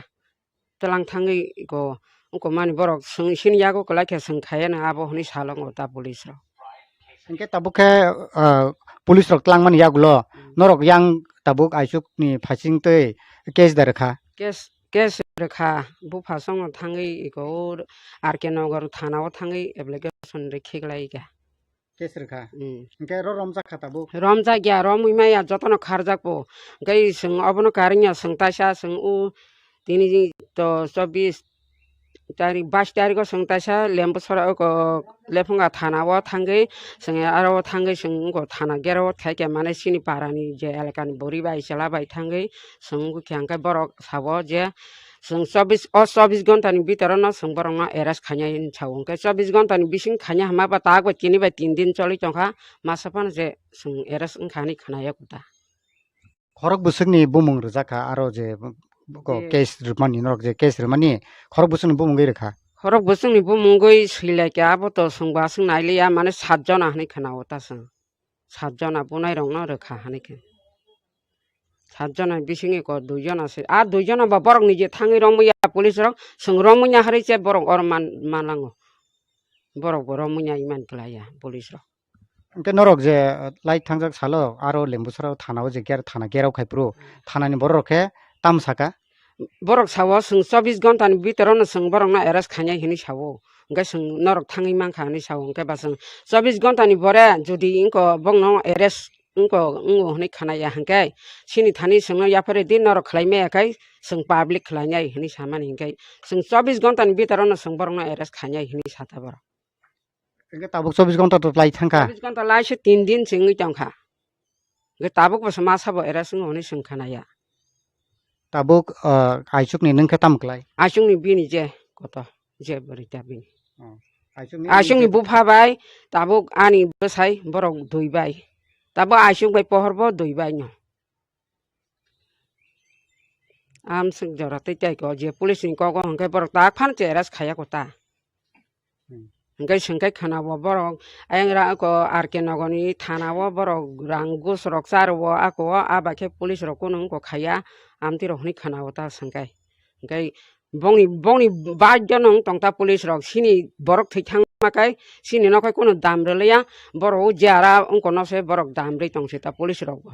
Tlang thangwi go, wngko mani borok swng, sini yago kwlai khe swng khaiya no abo hwnwi salo ngo ta police rok. Hwnkhe tabuk khe, ah, police rok tlang mani yagulo Hmm. norok yang tabuk aisuk ni phasing twi case da rwkha. Case, case rwkha, bupha songno thangwi go R K Nagar thana o thangwi application rwkhe glai kha. Case rwkha. Hmm. Hwnkhe ro romjak kha tabuk. Romjak ya, romwi maya jotono kharjak bo. Hwnkhe swng obono karwngya swng taisa swng u tini to chobbish tarik, bais tariko swng taisa Lembusora oko Lephunga thana o thangwi swng aro thangwi swng wngkha thana gera o thaikhe mane sini parani je elakani buri bai chwla bai thangwi swng wngkha hwnkhe borok sabo je Chwng chobbish, o chobbish ghonta ni bhitor no chwng borok no arrest khainai hinwi sao. Hwnkhe chobbish ghonta ni bising khaina hwnma ba tak bai tini bai tin din choli tongkha, masa phano je chwng arrest wngkha hinwi khwnaya kuta. Khorok bwswk ni bumung rwjak kha, aro je ko Je case rwmani, norok je case rwmani, khorok bwswk ni bumung wngwi rwkha. Khorok bwswk ni bumung wngwi swilaikha, abo to chwng bo aswk nailiya, mane sat jona hinwi khwnao ta chwng. Sat jona bunai rok no rwkha hinwi khe. Sat jona bisingo ko dui jona se. A dui jona ba borok nije thangwi romwi ya police rok. Chwng romwi ya harwi se borok oro man, manlango. Borok bo romwi ya iman kwlai ya police rok. Hwnkhe norok je, uh, lai thangjak salo aro Lembusora thana o je ger-, thana gerao khai phuru, thana ni borok rok khe tam saka? Borok sao chwng chobbish ghonta ni bhitor no chwng borok no arrest khainai hinwi sao. Hwnkhe chwng norok thangwi mankha hinwi sao. Hwnkhe ba chwng chobbish ghonta ni bore jodi wngko bokno arrest wngko, wngo hinwi khwnaya hwnkhe, sini thani chwngno yapharwi di norok khlai maya khai chwng public khlainai hinwi samani hwnkhe, chwng chobbish ghonta ni bhitor no chwng borokno arrest khainai hinwi sata borok. Hwnkhe tabuk chobbish ghonta to lai thangkha? Chobbish ghonta lai se tin din se wngwi tongkha. Hwnkhe tabuk bo se masa bo arrest wngo hinwi chwng khwnaya. Tabuk, ah, aisuk ni nwng khe tamo klai? Aisuk ni bini je koto, je bwrwi ta bini. Oh. Aisuk ni Aisuk ni bini je bupha bai tabuk ani bwsai borok dui bai. Tabuk aisuk bai pohor bo dui bai no. Amswk jora tei tai ko je police ni kogo hwnkhe borok tak phano che arrest khaya ko ta. Hmm. Hwnkhe swngkhe khwnao borok, ayang ra ako R K Nogor ni thana o borok rang gus rok cha rwo ako o, a bai khe police rok kunu wngkha khaiya, amtwi rok hwnwi khwnao ta swngkhe. Hwnkhe bongni, bongni baidya no wng tong ta police rok, sini borok thwi thangma khe sini no khe kunu dam rwliya, borok o jera wngkha no se borok dam rwi tong se ta police rok bo.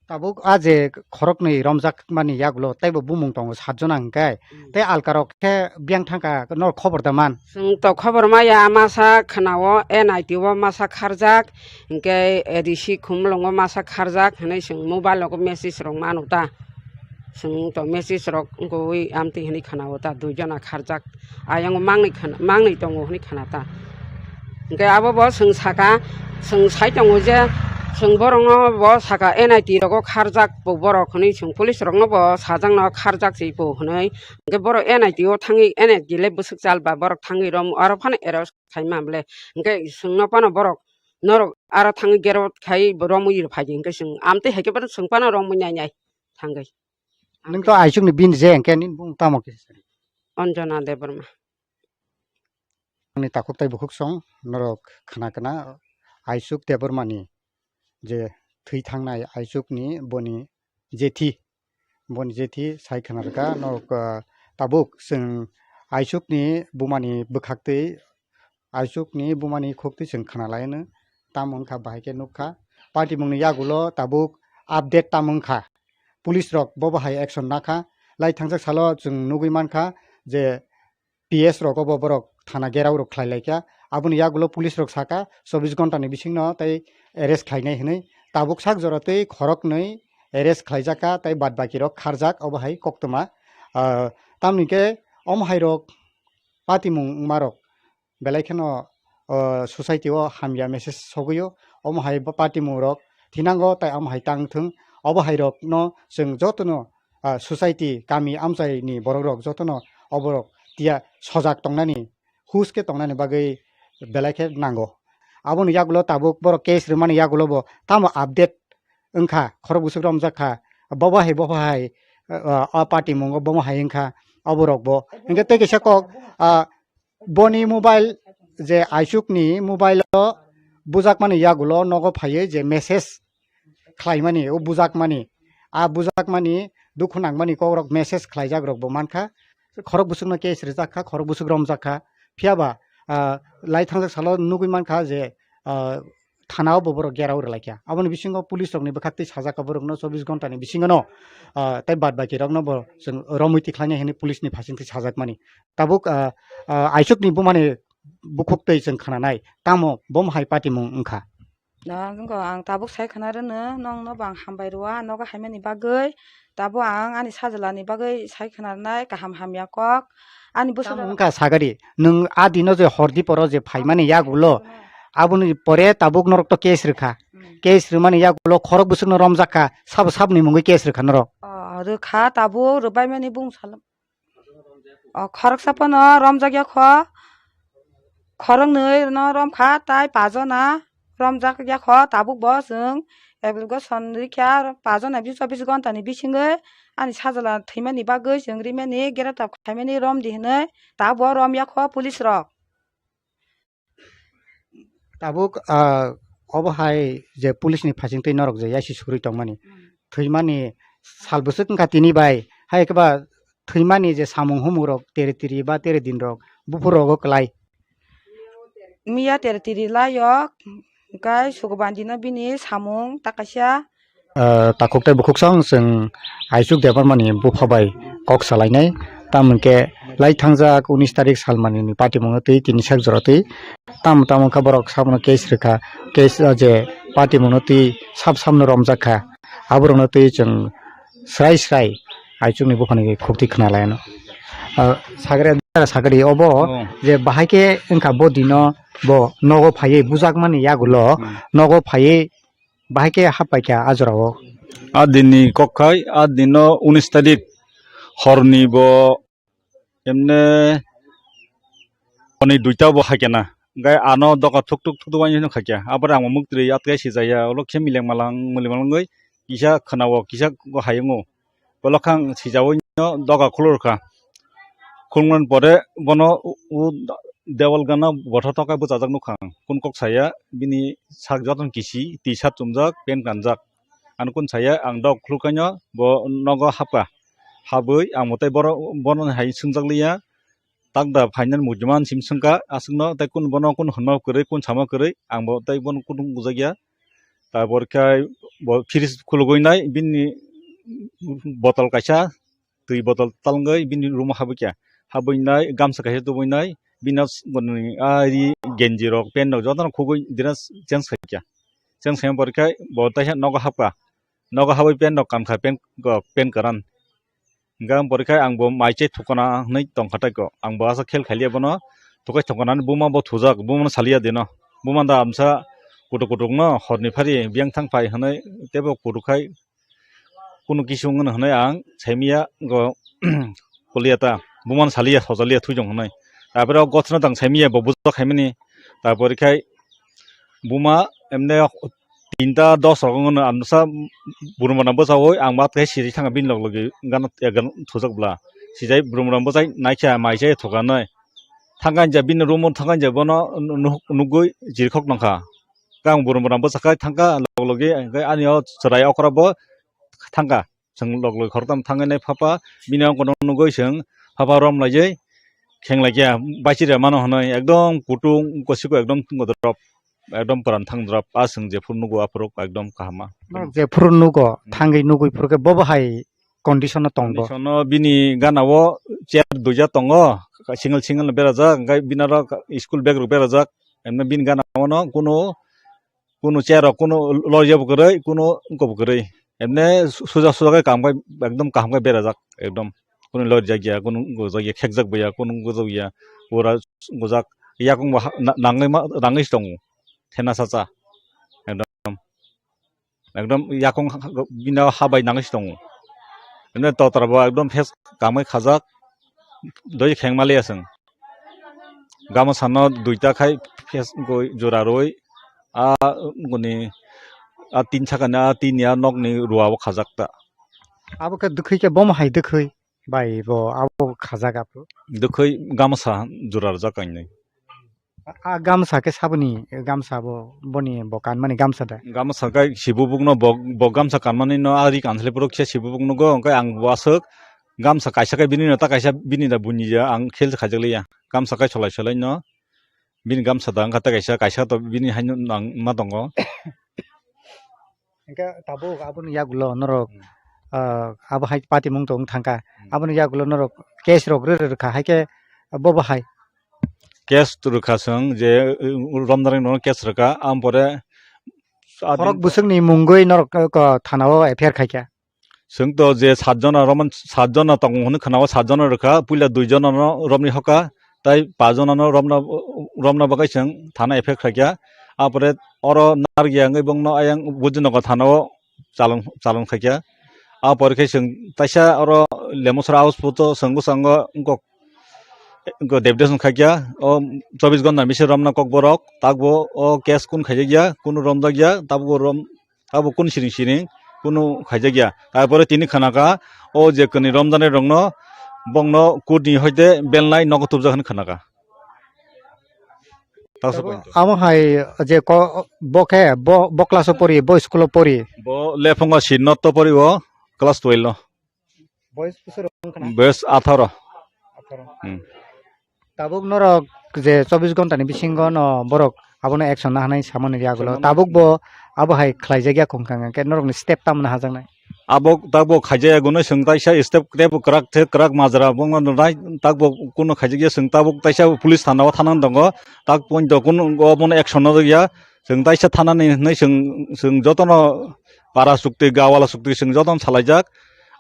Tabuk a je khoroknwi romjak mani yagulo teibo bumung tongo sat jona hwnkhe, Hmm. tei alkarok khe biyang thangkha, nor khobor da man? Chwng to khobor maya, masa khwnao N I T o masa kharjak, hwnkhe A D C Khumulwngo masa kharjak hinwi chwng mobile o message rok mano ta. Chwng to message rok wngkha ui amtwi hinwi khwnao ta, dui jona kharjak. Ayang mangnwi khna-, mangnwi tongo hinwi khna ta. Hwnkhe abo bo chwng saka, chwng sai tongo je, chwng borokno bo saka N I T rogo kharjak bo borok hinwi chwng police rokno bo sajak no kharjak se bo hinwi. Hwnkhe borok N I T o thangwi N I T le bwswk chal ba borok thangwi rom aro phano arrest khai ma bole. Hwnkhe chwngno phano borok norok aro thangwi gero khai romwi rw phai di hwnkhe chwng amtwi hai khe phano chwng phano romwi nai nai thangwi. Nwng to aisuk ni bini je hwnkhe nini bumung tamo khe? Anjana Debbarma. Ani takhuk tai bukhuk song norok khna khna aisuk Debbarma ni je thwi thangnai aisuk ni boni jethi, boni jethi sai khna rwkha norok, ah, tabuk chwng aisuk ni buma ni bwkhak twi Aisuk ni buma ni khuk twi chwng khna lai no, tamo wngkha bahai khe nukha. Party mung ni yagulo tabuk update tamo wngkha. Police rok bo bahai action nakha. Lai thangjak salo chwng nugwi mankha je P S rok obo borok thana gherao rok khlai lai kha. Aboni yagulo police rok sakha chobbish ghonta ni bisingno tei arrest khlainai hinwi. Tabuk sak jora twi khoroknwi arrest khlaijak kha tei bad baki rok kharjak obo hai koktwma. Ah, tamni khe omo hai rok party mung wngma rok belai kheno, o, society o hamya message sogwi o. Omo hai bo party mung rok thinango tai omo hai tang thung. Obo hai rok no chwng joto no, ah, society kami amchai ni borok rok joto no oborok tiya sojak tongnani, hus khe tongnani bagwi belai khe nango. Aboni yagulo tabuk borok case rwmani yagulo bo tamo update wngkha, khorok bwswk romjak kha, bobo hai, bobo hai, ah, o party mungo bomo hai wngkha, oborok bo. Hwnkhe tei kaisa kok, ah, boni mobile je Aisuk ni mobile o bujakmani yagulo nogo phaiwi je message khlaimani, o bujakmani, A bujakmani, dukhu nangmani kokrok message khlaijak rokbo mankha. Khorok bwswkno case rwjak kha, khorok bwswk romjak kha. Phiya ba, ah, lai thangjak salo nugwi mankha je, ah, thana o bo borok gerao rwlaikha. Aboni bisingo police rokni bwkhaktwi sajak kha borokno chobbish ghonta ni bisingono, ah, tei bad baki rokno bo chwng romwi tikhlainai hwnwi police ni phasingtwi sajakmani. Tabuk, ah, ah, Aichukni bumani bukhuktwi chwng khnanai, tamo bomo hai patimung wngkha. Na, wngkha ang tabuk sai khna rwno, nokno bo ang hambai rwya, nogo haimani bagwi, tabuk ang ani sajwlani bagwi sai khna rwnai kaham hamya kok. Ani bwswk Tamo wngkha sagari, nwng a dino je hordi poro je phaimani yagulo, aboni pore tabuk norok to case rwkha. Hmm. Case rwmani yagulo khorok bwswkno romjak kha, sabo saboni mungwi case rwkha norok. O, rwkha tabuk rwbaimani bung salam. O khoroksa phano romjak ya kho, khoroknwi no romkha, tai pajona romjak ya kho, tabuk bo chwng application rikha, pajona biso chobbish ghonta ni bisingwi ani sajwla thwimani bagwi chwng rimani, greta khaimani romdi hwnwi, tabuk bo romya kho police rok. Tabuk, ah, obo hai je police ni phasingtwi norok je yaisi sugri tongmani. Hmm. Thwimani sal bwswk wngkha tini bai, hai khe ba thwimani je samung humung rok tere tiri ba tere din rok buphur rogo klai. Miya tere tiri laio, hwnkhe Sugubandi no bini samung ta kaisa. Ah, takhuk tei bukhuk song chwng Aichuk Debbarmani bupha bai kok salainai. Tamo hwnkhe lai thangjak unis tarik salmani ni patimungno twi tini sak jora twi. Tamo tamo wngkha borok sabono case rwkha, case o je patimungno twi sab samno romjak kha. Aborokno twi chwng srai srai Aichukni buphani khukti khna laiano. Ah, sagri, sagri obo Oh. je bahai khe wngkha bo dino bo nogo phaiwi bujakmani yagulo Hmm. nogo phaiwi bahai khe happaikha a jorao. A dinni kok khai, a dinno unis tarik horni bo emne hwnwi duita bo haikhe na. Hwnkhe ano doka thuk thuk thuk thuk thuk wainwi khaikhe. Aboni ang muk twi atwkhe sijaya, ulo khe mileng malang, mileng malangwi kisa khwnao, kisa go hayungo. Bolo khe ang sijaui no doga khulurkha. Khulmani pore bono u, u dewal gana botha tokai bwchajak nukha ang. Kun kok saya bini sak jotono kisi, T-shirt chumjak, pant kanjak. Ano kun saya ang dok khulkaino bo nogo hapkha. Habwi ang bo tei boro, bono hai swngjak liya. Takda phainani muchima sim swngkha aswkno tei kun bono kun hwnma kwrwi, kun sama kwrwi, ang bo tei bono kun bujakya. Tabor khe bo fridge khulugwi nai bini botol kaisa twi botol talngwi bini room o habwi kha. Habwi nai gamsa kaisa tubui nai bini s-, boni ari genji rok pant rok jotono khugwi dress change khai kha. Change khai pore khe bo tei nogo hapkha. Nogo habwi pant rok kankha pant rok pant kwran. Hingkhe ang pore khe ang bo mai chai thukana hinwi tongkha tei ko. Ang bo aswk khel khailiya bono thukai thukana hinwi buma bo thujak, bumano saliya dino. Buma da amsa kutuk kutuk no horni phari biyang thang phai hinwi teibo kutuk khai kunu kisu wngno hinwi ang saimiya go kuliya ta. Bumano saliya sojaliya thwijong hinwi. Tapore o gothano tang saimiya bo bujak khaimani. Tapore khai buma emne tinta dos rok wngno amsa burumana bwchaui ang mat khe siri thangkha bini log logi gana thujak bwla. Sijai burumana bwchai naikha mai chai thukanai. Thangkha hinja bini room o thangkha hinja bono nuk-, nukgwi jirkhok nangkha. Khe ang burumana bwchakhai thangkha log logi hwnkhe ani o chwrai okra bo thangkha. Chwng log log khoroktham thangwi nai phapa, bini ang kono nugwi chwng phapa rom laijai kheng laikya, bachirya mano hwnwi ekdom kutung kosiko ekdom tungo drop, ekdom pran thang drop, a chwng jephuru nugo aphuru ekdom kahama. Norok jephuru nugo, Hmm. thangwi nugwi phuru khe bobo hai condition o tong bo. Condition o bini gana o chair duija tongo, single single berajak, hwnkhe bini aro school bag rok berajak, emno bini gana o no kunu kunu chair rok kunu lorya bo kwrwi, kunu wngkha bo kwrwi. Emne su-, suja suja khe kaham khai ekdom kaham khai berajak ekdom. Kunu lorjak ya, kunu wngkha jak ya, khekjak bo ya, kunu wngkha jak ya. Pura wngkha jak. Yakung bo ha-, na-, nangwi ma, nangwi se tongo. Thena sacha. Ekdom. Ekdom yakung ha-, ha-, bini ha bai nangwi se tongo. Emne totra bo ekdom face kaham khai khajak. Doi kheng maliya chwng. Gamsa no duita khai face goi jora roi. A guni a tin saka ni a tin ya nok ni rua o khajak ta. Abo khe dwkhwi khe bomo hai dwkhwi bai bo abo khajak aphuru. Dwkhwi gamsa jora rwjak kainwi. A gamsa khe saboni gamsa bo, boni bo kanmani gamsa da? Gamsa kai sibubukno bo, bo gamsa kanmani no ari kanthali puro khe sibubuk nugo, hwnkhe ang bo aswk gamsa kaisa kai bini no ta kaisa bini da bunya ang khel khaijak liya. Gamsa kai solai solai no bini gamsa da wngkha ta kaisa, kaisa to bini haino nang ma tongo. Hingke tabuk aboni yagulo norok, Hmm. ah, abo hai patimung tong thangkha. Hmm. Aboni yagulo norok case rok rw rw kha, hai khe bo bo hai. Case rwkha chwng je, uh, romnareng no case rwkha, ampore Khorok bwswkni mungwi norok, uh, ko thana o F I R khaikha. Chwng to je satjona romon, satjona tong hwnwi khana o satjona rwkha, puila duijona no romni hoka, tai pachjona no romna, romna bagwi chwng thana F I R khaikha. Ampore oro narwkya wngwi bongno ayang Budinogo thana o chalon, chalon khaikha. Ampore khe chwng taisa oro Lemosora house photo chwng bwskango wngkok, wngkok deputation khaikha. O chobbish ghonta bisi romna kokborok, takbo o case kun khaijakya, kunu romjakya, tabuk rom, tabuk kun siring siring, kunu khaijakya. Tarpore tini khanakha, o je kwnwi romjaknai rokno, bongno court ni hoite belnai nogo tubjak hwnwi khanakha. Taksa Abo, point o. Amo hai je ko, bo khe, bo, bo class o pori, bo school o pori? Bo Lephungo Sri Nath o pori o, class twelve o. Boys bwswk rok wngkha na? Boys atharo. Atharo. Hmm. Tabuk norok je chobbish ghonta ni bisingo no borok abono action na hanai samani yagulo. Samani. Tabuk bo abo hai khlaijakya khungkha hwnkhe norokni step tamo nahajaknai? Abo tabuk khaijaya gunui chwng taisa step, step kwrak the, kwrak majra bongno nai, tabuk kunu khaijakya chwng tabuk taisa police thana o thana tongo, tak point o kunu obono action no ya, chwng taisa thanani hinwi chwng, chwng jotono para chukti, gawala chukti chwng jotono salaijak,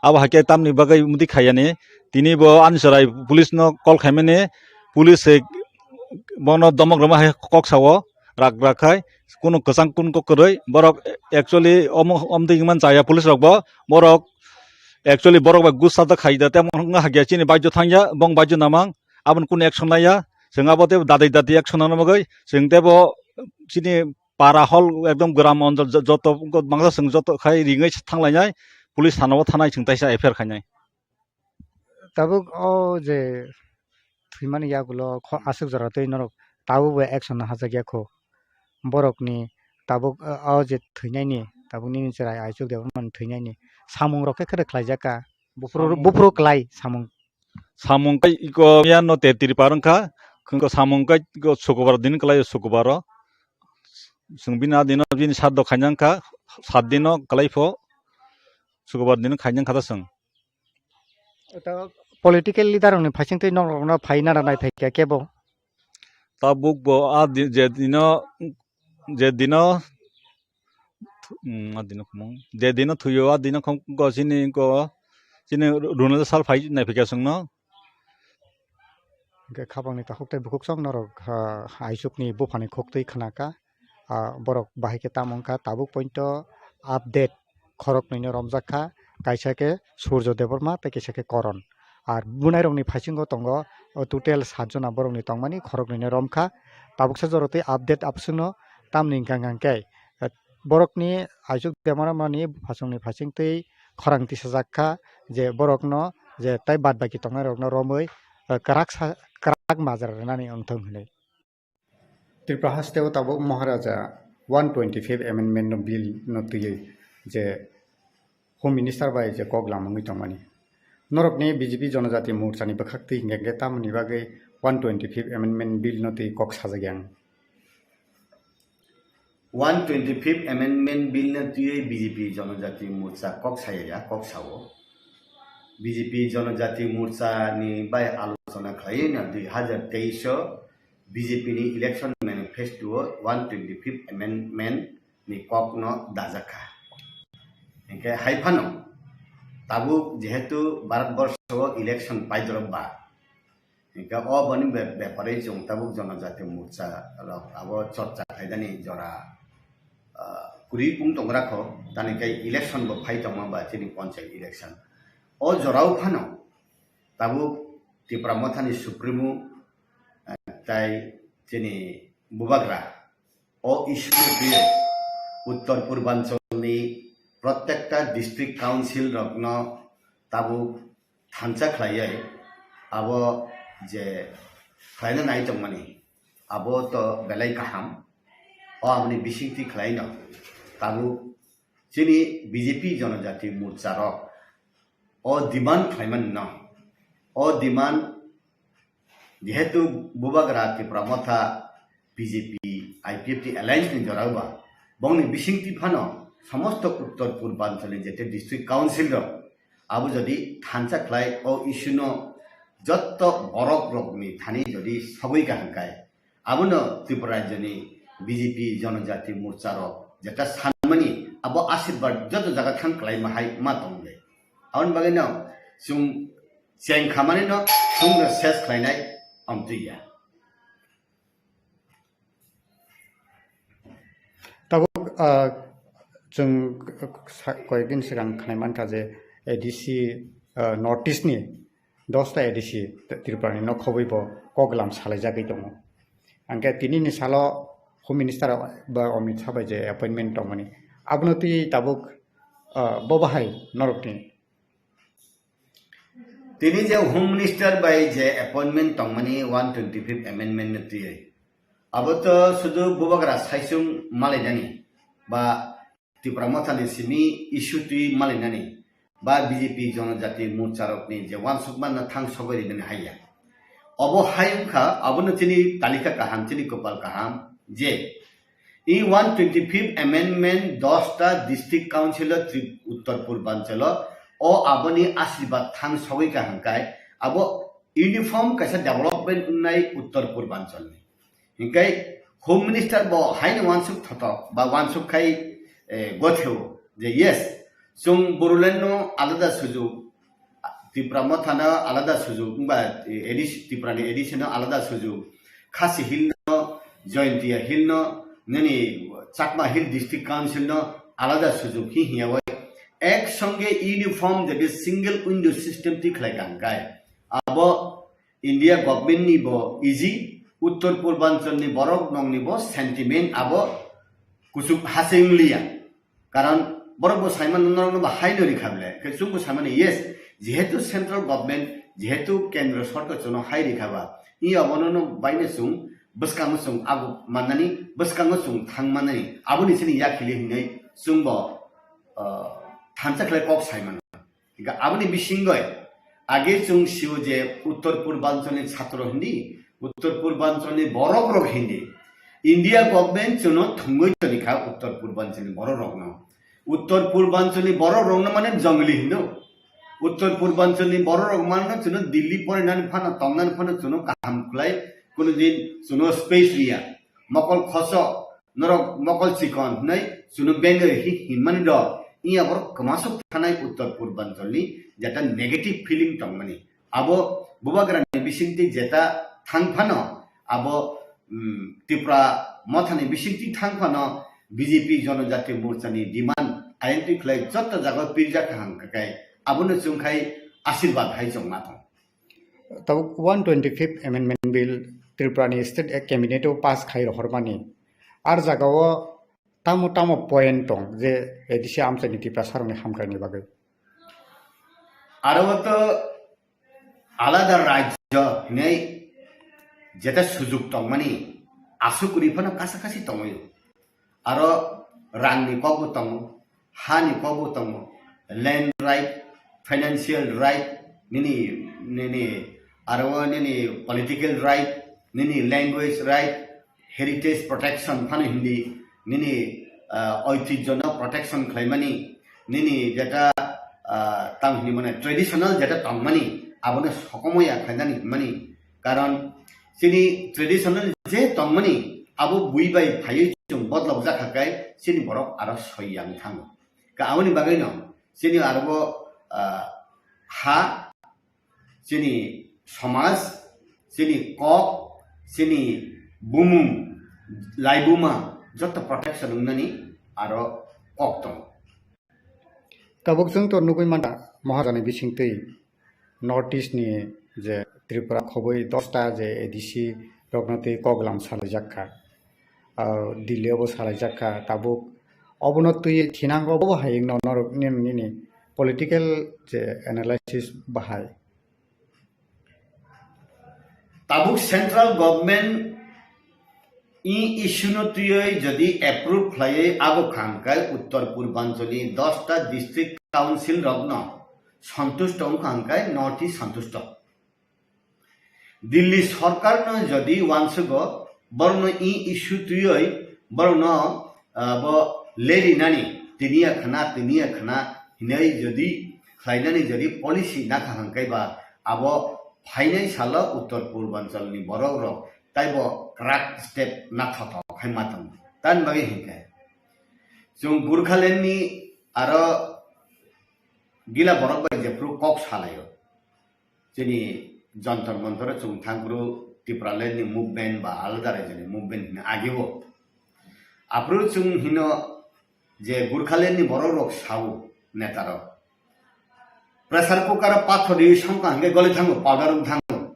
abo hai khe tamni bagwi mudi khaiyani, tini bo ani chwrai police no call khaimani, police se bono domok rwma hai kok sao, rak rak khai, kunu kwchang kunu kok kwrwi, borok actually omo, omtwi hwnmani chaya police rok bo, borok actually borok bai gusa da khai da, temo wngkha hakya chini baijo thangya, bong baijo namang, aboni kunu action laiya, chwng abo tei dadai dadai action nangna bagwi, chwng tei bo chini para hol ekdom gram onjol jo-, joto wngkha mangsa chwng joto khai ringwi thanglainai, police thana o thanai chwng taisa F I R khainai. Tabuk o je thwimani yagulo kho-, aswk jora twi norok tabuk bo action no hajak ya kho. Borokni tabuk, o, o je thwinaini, tabuk nini chwrai Aichuk Debbarmani thwinaini samung rok khe khe khlaijak kha. Buphuru, samung buphuru klai samung. Samung kai iko ya no te tiripar wngkha. Khwngko samung kai iko sukubar din klai sukubar o. Chwng bini a dino bini sat do khainang kha, sat dino klai pho. Sukubar dino khainang kha da chwng. Ito political leader rokni phaising twi norok no phai nara nai phai kha kebo. Tabuk bo a di-, je dino, je dino, mm, a dino khumung, je dino thuyo, a dino khum-, ko chini ko, chini ru-, runal sal phai nai phai kha chwng no. Hwnkhe khapangni takhuk tei bukhuk chwng norok, ha, Aichukni buphani khuk twi khna kha. Ah, borok bahai khe tamo wngkha, tabuk pointo update khoroknwino romjak kha, kaisa khe Surjo Debbarma tei kaisa khe Koron. Ar bunairokni phaisingo tongo, o total sat jona borokni tongmani khoroknwino romkha. Tabuksa jorotwi update abswkno tamni hwnkha hwnkha khe, eh, borokni Aichuk Debbarmani buphachwngni phaisingtwi khorang tisajak kha je borokno je tei bad baki tongnairokno romwi, eh, kwrak sa-, kwrak majra rwnani wngthong hwnwi. Tripura haste o tabuk Maharaja one twenty-fifth Amendment no bill no twiwi je Home Minister bai je kok lamangwi tongmani. Norokni B J P Jonojati Morcha ni bwkhak twi hingkhe tamoni bagwi one twenty-fifth Amendment bill no twi kok sajak yang. One twenty-fifth Amendment bill no twiwi B J P Jonojati Morcha kok saya ya, kok sao. B J P Jonojati Morcha ni bai alochona khlaiwi no dui hazar teis o B J P ni election manifesto o one twenty-fifth amendment ni kok no dajak kha. Hinkhe hai phano tabuk jehetu Bharat borsho o election paidorok ba, hinkhe o boni be-, bepari chwng tabuk Jonojati Morcha rok abo chorcha khaidani jora, ah, kwrwi pung tongra kho, tani khe election bo phai tongma ba chini panchayat election. O jorao phano tabuk Tipra Mothani Supremo, eh, tai chini Bubagra o issue no twiwi Uttor Purbanchalni prottekta district council rokno tabuk thansa khlaiwi abo je khlaina nai tongmani, abo to belai kaham. O aboni bisingtwi khlaino tabuk chini B J P Jonojati Morcha rok o demand khlaimani no, o demand jehetu Bubagra Tipra Motha B J P I P F T alliance ni jora ba, bongni bisingtwi phano somosto Uttor Purbanchal ni jete district council rok abo jodi thansa khlai o issue no jotto borok rokni thani jodi sogwi ka hwnkai, abono Tripura rajyoni B J P Jonojati Morcha rok jeta sanmani abo ashirbad joto jaga thang khlaima hai ma tongde. Aboni bagwino chwng cheng khamani no chwngno ses khlainai amtwi ya. Tabuk, ah, chwng sa-, koyekdin swkang khnai mankha je A D C, ah, North East ni dosta A D C Tripura ni nok khobwi bo kok lam salaijagwi tongo. Hwnkhe tini ni salo Home Minister ba Amit Shah bai je appointment tongmani, abono twi tabuk, ah, bo bahai norokni? Tini je Home Minister bai je appointment tongmani one twenty-fifth amendment no twiwi, abo to sudu Bubagra saichung malainani ba Tipra Mothani simi issue twi malainani ba B J P Jonojati Morcha rokni je wansukma no thang sogwi rinani haiya. Obo hai wngkha, abono chini talika kaham, chini kopal kaham je I one twenty-fifth amendment dosta district council o Tri-, Uttor Purbanchalo o aboni ashirbad thang sogwi ka hwnkai abo uniform kaisa development wngnai Uttor Purbanchalni. Hinkhe Home Minister bo haino wansuk thotok ba wansuk khai, eh, gotheo je yes, chwng Bodoland no alada sujuk, Tipra Motha no alada sujuk, wngba, eh, A D C, Tripura ni A D C no alada sujuk, Khasi Hill no, Jaintia Hill no, nini Chakma Hill District Council no alada sujuk hi hiya wai ek songe uniform jadi single window system ti khlai ka hwnkai. Abo India government ni bo easy, Uttor Purbanchal ni borok nong ni bo sentiment abo kuchuk haching liya. Karon borok bo saimano norokno bo hai no rikha ble. Khe chwng bo saimano yes, jehetu central government, jehetu kendro sorkar chwngno hai rikha ba, i abono no baino chwng bwskango chwng ago mannani, bwskango chwng thang mannani, aboni chini yakhili hinwi chwng bo, ah, thansa khlai kok saimano. Hingkhe aboni bisingoi age chwng sio je Uttor Purbanchal ni chhatro hindi, Uttor Purbanchal ni borok rok hindi. India government chwngno thwngwi toni kha Uttor Purbanchal ni borok rokno. Uttor Purbanchal ni borok rokno mane jongli hindo. Uttor Purbanchal ni borok rok mano chwngno Delhi porinani phano tongnani phano chwngno kaham khlai, kuno din chwngno space riya. Mokol khoso, norok mokol chikon hinwi chwngno bengwi hi hinmani do. Iya borok kwmasuk thanai Uttor Purbanchal ni jeta negative feeling tongmani. Abo Bubagrani bisingtwi jeta thang phano, abo, mm, Tipra Mothani bisingtwi thang phano B J P Jonojati Morcha ni demand ayangtwi khlai joto jagao pirjak kaham kakai abono chwngkhai ashirbad hai chwngma thang. Tabuk one twenty-fifth Amendment Bill Tripura ni State Cabinet o pass khai rohormani. Ar jagao tamo tamo point tong je A D C amchaini Tiprasa rokni hamkraini bagwi? Aro to alada rajyo hinwi jeta sujuk tongmani aswk kwrwi phano kasa kasi tongwi. Aro rangni kokbo tongo, hani kokbo tongo, land right, financial right, nini, nini, aro nini political right, nini language right, heritage protection phano hindi, nini, ah, oitijyo no protection khlaimani, nini jeta, ah, tang hindi mane traditional jeta tongmani, abono sokomoi ya khlainani hinmani. Karon chini traditional je tongmani abo bui bai phaiwi chwng bodlok jakha kai chini borok aro soi yang thango. Ka aboni bagwi no chini aro bo, ah, ha, chini somaj, chini kok, chini bumung, laibuma joto protection wngnani aro kok tongo. Tabuk chwng to nugwi manta Mahajani bisingtwi North East ni je Tripura khobwi dosta je A D C rokno twi koklam salaijak kha, ah, Delhi o bo salaijak kha, tabuk obono twi thinango bo hai wngno norok nini, nini political je analysis bahai? Tabuk central government I issue no twiwi jodi approve khlaiwi abo kha hwnkhe Uttor Purbanchal ni dosta district council rokno santusto wngkha hwnkhe North East santusto. Delhi sorkar no jodi uansugo borokno i issue twiwi borokno, ah, bo leri nani tini ya khna, tini ya khna hinwi jodi khlainani jodi policy nakha hwnkhe ba abo phainai salo Uttor Purbanchal ni borok rok taibo kwrak step nathotok khai ma tongo. Tamni bagwi hinkhe chwng Gurkhaland ni aro gila borok bai jephru kok salaio. Chini Jantar Mantar chwng thangphru Tipraland ni movement ba alada raijani movement hino ageo. Aphru chwng hino je Gurkhaland ni borok rok sao neta rok. Pressure cooker o pathor riwi songkha hwnkhe goli thango, powder wng thango.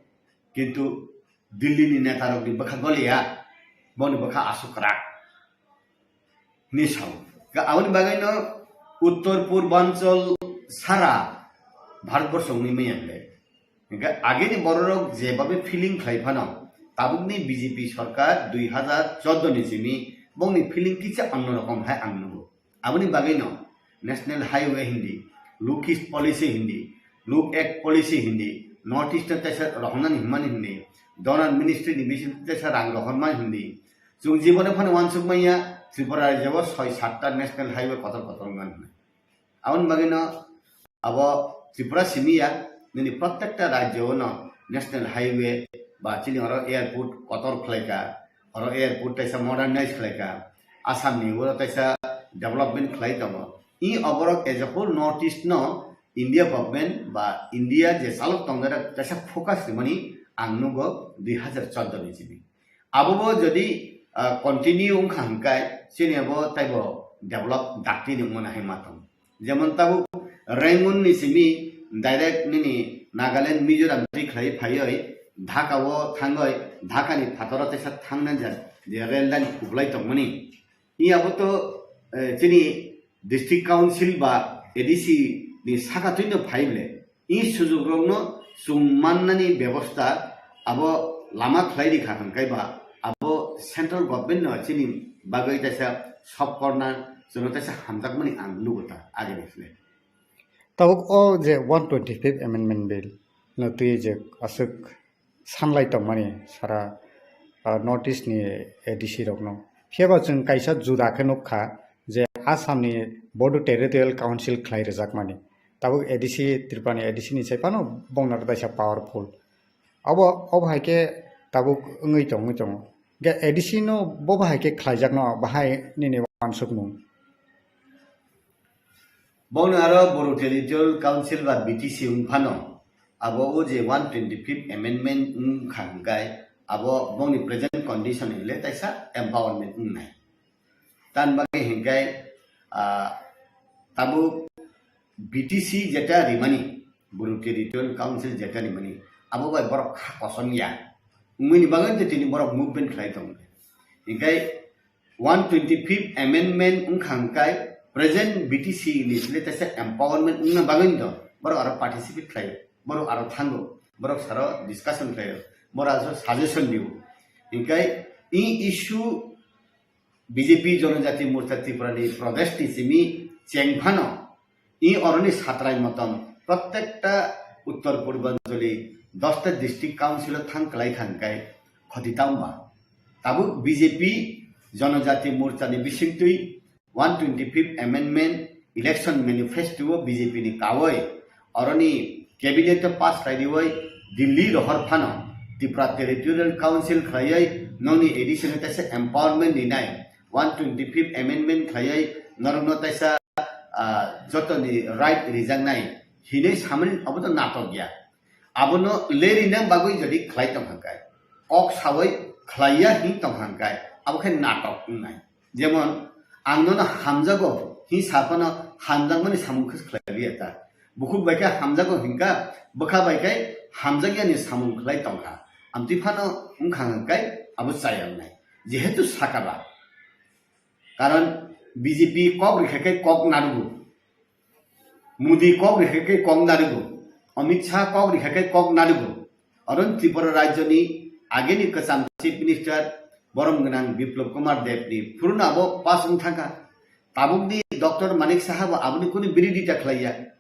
Kintu Delhi ni neta rok ni bwkha goliya, boni bwkha aswk kwrak. Hinwi sao. Ga-, aboni bagwino Uttor Purbanchal sara Bharatborsho wngwi manya le. Hingkhe agini bororok jebabe feeling khlai phano, tabukni B J P sorkar dui hazar chordo ni simi bongni feeling kisa onno rokom hai ang nugo. Aboni bagwino National Highway hindi, Look East Policy hindi, Look Act Policy hindi, North East no teisa rohornani hwnmani hindi, Donor Ministry ni bising teisa rang rohormani hindi, chwng jibone phano uansuk manya Tripura rajyo o soi satta National Highway kotor kotor wngmani hwnwi. Aboni bagwino abo Tripura simi ya, nini protekta rajyo no National Highway ba chini oro airport kotor khlaika, oro airport teisa modernize khlaika, Assam ni oro teisa development khlai tongo. I oborok as a whole North East no India government ba India je chalok tongnai rok teisa focus rimani ang nugo dui hazar chordo ni simi. Abobo jodi, ah, continue wngkha hwnkhe chini abo taibo develop dakti ni wngmani hai ma tong. Jemon tabuk Rangoon ni simi direct nini Nagaland Mizoram twi khlai phaiwi Dhaka o thangwi Dhaka ni phataro teisa thangna ja je rail line kuplai tongmani. Iya bo to, eh, chini district council ba A D C ni saka twi no phai ble. I sujuk rok no chwng mannani bebosta abo lama khlai ri kha hwnkhe ba abo central government no chini bagwi teisa sop korna chwngno teisa hamjakmani ang nugo ta agini sle. Tabuk o je one twenty fifth amendment bill no twi je aswk sanlai tongmani sara, ah, North East ni A D C rokno. Phiya ba chwng kaisa juda khe nukha je Assam ni Bodo Territorial Council khlai rwjakmani. Tabuk A D C, Tripura ni A D C ni sai phano bongno kaisa powerful. Abo, obo hai khe tabuk wngwi tong, wngwi tongo. Ge A D C no bo bahai khe khlaijakno bahai nini uansukmung. Bono aro Bodo Territorial Council ba B T C wng phano, abo o je one twenty fifth amendment wng kha hwnkhe, abo bongni present condition hwnle taisa empowerment wngnai. Tamni bagwi hwnkhe, ah, tabuk B T C jeta rimani, Bodo Territorial Council jeta rimani, abo bai borok kha kosom ya. Wngmani bagwi tini borok movement khlai tongo. Hwnkhe one twenty fifth amendment wngkha hwnkhe present B T C ni sile teisa empowerment wngna bagwi no borok aro participate khlai, borok aro thango, borok saro discussion khlai, borok aro suggestion dio. Hwnkhe i issue B J P Jonojati Morcha Tripura ni Pradesh ni simi cheng phano, i oroni satrai motom protekta Uttor Purbanchali dosta district council o thang kwlai thang kai khoti tamba. Tabuk B J P Jonojati Morcha ni bisingtwi one twenty fifth amendment election manifesto o B J P ni kawoi oroni cabinet o pass khlai riwi Delhi rohor phano Tripura Territorial Council khlaiwi nongni A D C no teisa empowerment rinai, one twenty fifth amendment khlaiwi norokno teisa, ah, jotoni right rijaknai hinwi samani abo to natok ya. Abono lerina bagwi jodi khlai tong hwnkhe, kok sawi khlaiya hin tong hwnkhe, abo khe natok wngnai. Jemon, ang nono hamjago hin saphano hamjakmani samung khe khlai liya ta. Bukhuk bai khe hamjago hinkha, bwkha bai khe hamjakyani samung khlai tongkha. Amtwi phano wngkha hwnkhe abo chaya wngnai. Jehetu sakaba. Karon B J P kok rikha khe kok narugo. Modi kok rikha khe kok narugo. Amit Shah kok rikha khe kok narugo. Aron Tripura rajyoni ageni kwcham Chief Minister borom gwnang Biplab Kumar Deb ni phuru no abo pass wng thangkha. Tabuk ni Doctor Manik Saha bo aboni kunu birodita khlaiya.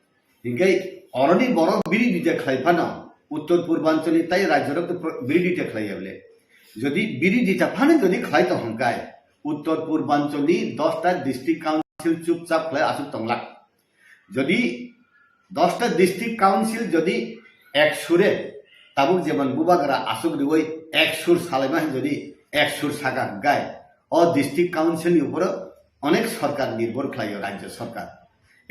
Hinkhe oroni borok birodita khlai phano Uttor Purbanchal ni tai rajyorok to pro-, birodita khlaiya bole. Jodi birodita phano jodi khlai tong hwnkhai Uttor Purbanchal ni dosta district council chupchap khlai aswk tonglak. Jodi dosta district council jodi ek sure tabuk jemon bubagra aswk riwi ek sur salaima hin jodi ek sur saka hwnkhai o district council ni uporo onek sorkar nirbhor khlaio, rajyo sorkar.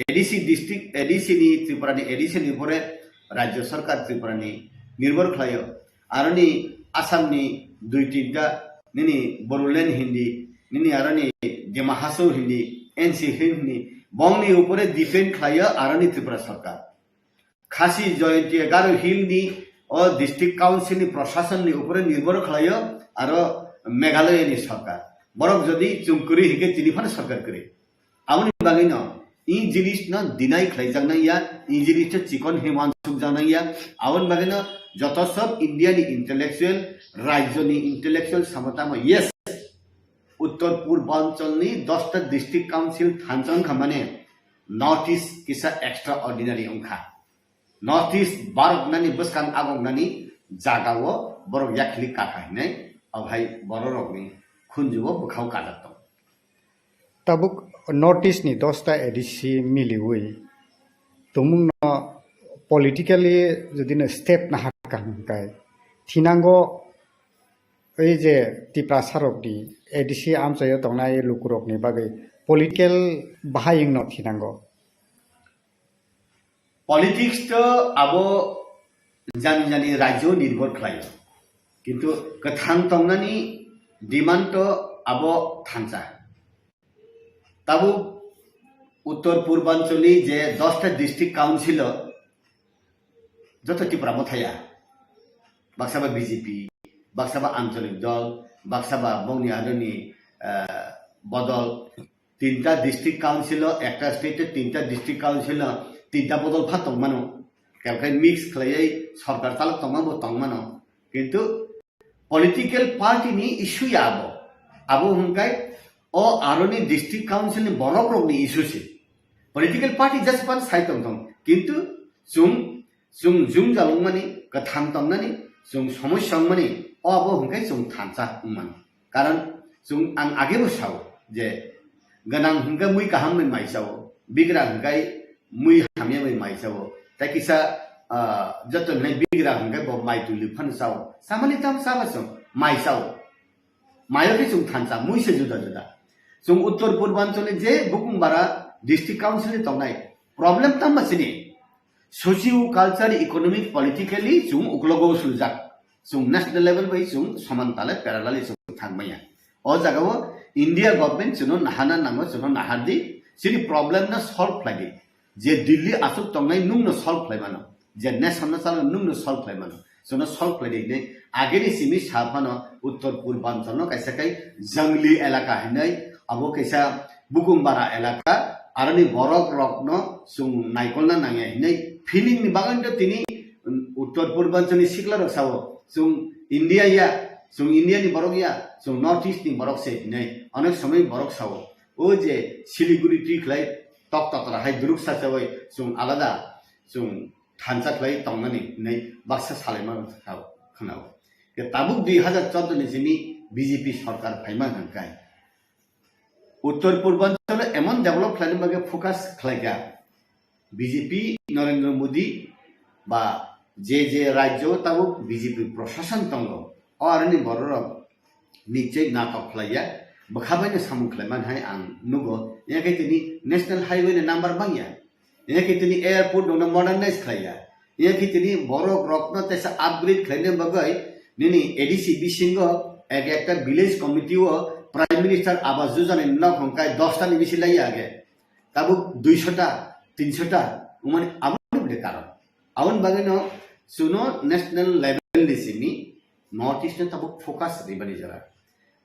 A D C district, A D C ni Tripura ni A D C ni upore rajyo sorkar Tripura ni nirbhor khlaio. Aroni Assam ni dui tinta nini Bodoland hindi, nini aroni Dima Hasao hindi, N C hindi, bongni upore depend khlaio aroni Tripura sorkar. Khasi Jaintia Garo Hill ni o district council ni proshashan ni upore nirbhor khlaio aro Meghalaya ni sorkar. Borok jodi chwng kwrwi hinkhe tini phano sorkar kwrwi. Aboni bagwino i jinis no deny khlaijak nang ya, i jinis no chikon hwnwi uansukjak nang ya. Aboni bagwino joto sob India ni intellectual, rajyo ni intellectual samo tamo, yes, Uttor Purbanchal ni dosta district council thansa wngkha mane North East kisa extraordinary wngkha. North East baroknani bwskang agoknani jagao borok yakhili kakha hinwi, obo hai bororokni khunjugo bwkhao kajak tongo. Tabuk North East ni dosta A D C miliwi tongmungno politically jodi no step nahakha hwnkhai thinango ei je Tiprasa rokni A D C amchaio tongnai lukurokni bagwi political bahai wngno thinango. Politics to abo jani jani rajyo nirbhor khlaio. Kintu kwthang tongnani demand to abo thansa. Tabuk Uttor Purbanchal ni je dosta district council o joto Tipra Mothaya. Baksa ba B J P, baksa ba Anchalik Dol, baksa ba bongni adoni, eh, bodol. Tinta district council o, ekta state o tinta district council o tinta bodol pha tongmano. Kebkhai mix khlaiwi sorkar chalok tongma bo tongmano. Kintu political party ni issue ya abo. Abo hwnkhai o aroni district council ni borok rokni issue se. Political party just pan sai tong tong. Kintu chwng, chwng jung jalungmani, kwthang tongnani, chwng somosya wngmani, o abo hwnkhai chwng thansa wngmani. Karon chwng ang agebo sao je gwnang hwnkhe mui kaham bai mai chao, bigra hwnkhe mui hamya bai mai chao. Tai kisa, ah, joto hwnwi bigra hwnkhe bo mai tuli phano chao. Samani tam chaba chwng mai chao. Mayo khe chwng thansa, mui se juda juda. Chwng Uttor Purbanchal ni je Bukumbara District Council ni tongnai problem tamo chini socio culture, economic, politically chwng uklogo suljak. Chwng national level bai chwng soman tale parallel chwng thang maya. O jaga o India government chwngno nahana nango, chwngno nahardi, chini problem no solve khlaidi. Je Delhi aswk tongnai nwngno solve khlai mano, je nation no chalo nwngno solve khlai mano, chwngno solve khlai di hinwi ageni simi sa phano Uttor Purbanchal no kaisa kai jangli elaka hinwi, abo kaisa Bukumbara elaka, aroni borok rokno chwng naikolna nangya hinwi feeling ni bagwi to tini Uttor Purbanchal ni sikla rok sao chwng India ya, chwng India ni borok ya, chwng North East ni borok se hinwi onek somoi borok sao. O je Siliguri twi khlai tok totra hai duruk sachawi chwng alada chwng thansa khlai tongnani hinwi baksa salaima khao, khwnao. Ke tabuk dui hajar chordo ni simi B J P sorkar phaima hwnkhai Uttor Purbanchal emon develop khlaina bagwi focus khlaikha. B J P Narendra Modi ba je je rajyo tabuk B J P proshashan tongo, o aroni bororok nichoi natok khlaiya, bwkha baino samung khlaiman hai ang nugo. Yakhe tini National Highway ni number bangya, yakhe tini airport rokno modernize khlaiya, yakhe tini borok rokno teisa upgrade khlaina bagwi nini A D C bisingo ek ekta village committee o Prime Minister Awas Yojana ni nok hwnkhai dosta ni bisi laiya age. Tabuk duiso ta, tinso ta, umani aboni bude karon. Aboni bagwino chwngno national level ni simi North East no tabuk focus rwmani jora.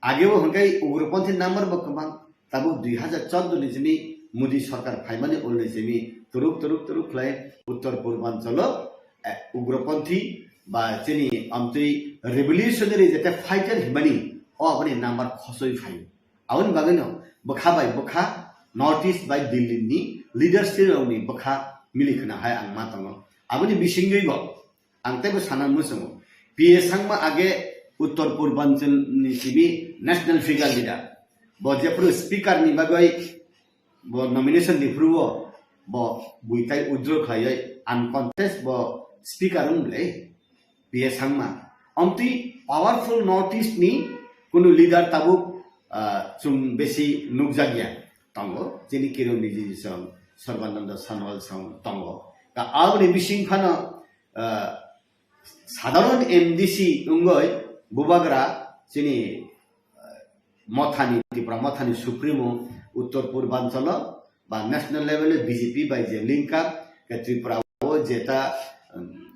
Ageo hwnkhai ugroponthi number bo kwbang, tabuk dui hajar chordo ni simi Modi sorkar phaimani ulni simi turuk turuk turuk khlai Uttor Purbanchalo, eh, ugroponthi ba chini amtwi revolutionary jete fighter himani O aboni number khosoi phaio. Aboni bagwino bwkha bai bwkha North East bai Delhi ni leadership rokni bwkha mili khna hai ang ma tongo. Aboni bisingwi bo ang teibo sana muchungo. P A Sangma age Uttor Purbanchal ni simi national figure leader. Bo jephuru speaker ni bagwi bo nomination ni phuru bo, bo buitai withdraw khlaiwi uncontest bo speaker wng le. P A Sangma. Amtwi powerful North East ni kunu leader tabuk, ah, chwng besi nukjakya tongo. Chini Kiran Rijiju song, Sarbananda Sonowal song tongo. Ka aboni bising phano, ah, sadharon M D C wngoi bubagra chini, ah, mothani, Tripura mothani supremo Uttor Purbanchalo ba national level-o B J P bai je link up, ke Tripura o jeta, um,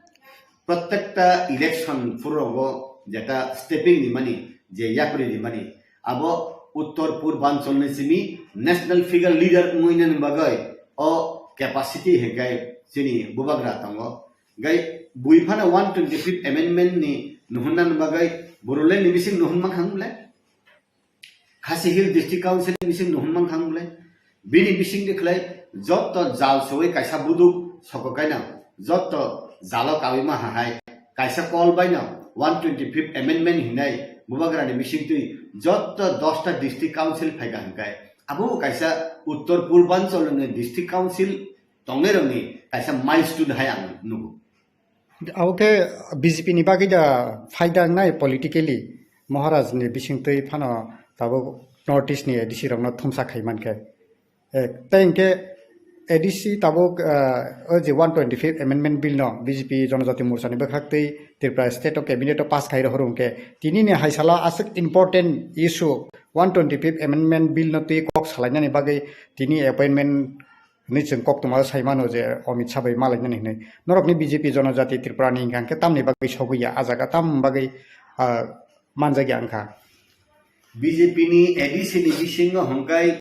prottekta election phuru rogo jeta stepping ni mani, je yapri ni mani, abo Uttor Purbanchal ni simi national figure leader wngwi nani bagwi o capacity hingkai chini bubagra tongo. Gai bui phano one twenty fifth amendment ni nuhunna ni bagwi Borolai ni bising nuhun mankha wng le? Khasi Hill District Council ni bising nuhun mankha wng le? Bini bising de khlai jotto jal soi kaisa buduk soko kaina, jotto jalo kawi ma ha hai kaisa call baino one twenty fifth amendment hinai bubagra ni bising twi jotto dosta district council phaika hingkai abo kaisa Uttor Purbanchal ni district council tongnai rokni kaisa milestone hai ang nugo. Abo khe B J P ni bagwi da phaida wngnai politically Maharaj ni bisingtwi phano tabuk North East ni A D C rokno thumsa khai mankhe. Eh, tei hinkhe A D C tabuk, ah, o je one twenty fifth amendment bill no B J P Jonojati Morcha ni bwkhaktwi Tripura state o cabinet o pass khai rohor hwnkhe tini ni hai salo aswk important issue one twenty fifth amendment bill no twi kok salainani bagwi tini appointment hwnwi chwng koktwma sai mano je Amit Shah bai malainani hwnwi. Norokni B J P Jonojati Tripura ni hwnkha hwnkhe tamni bagwi sogwi ya, a jaga tam bagwi, ah, manjak ya wngkha. B J P ni A D C ni bisingo hwnkhe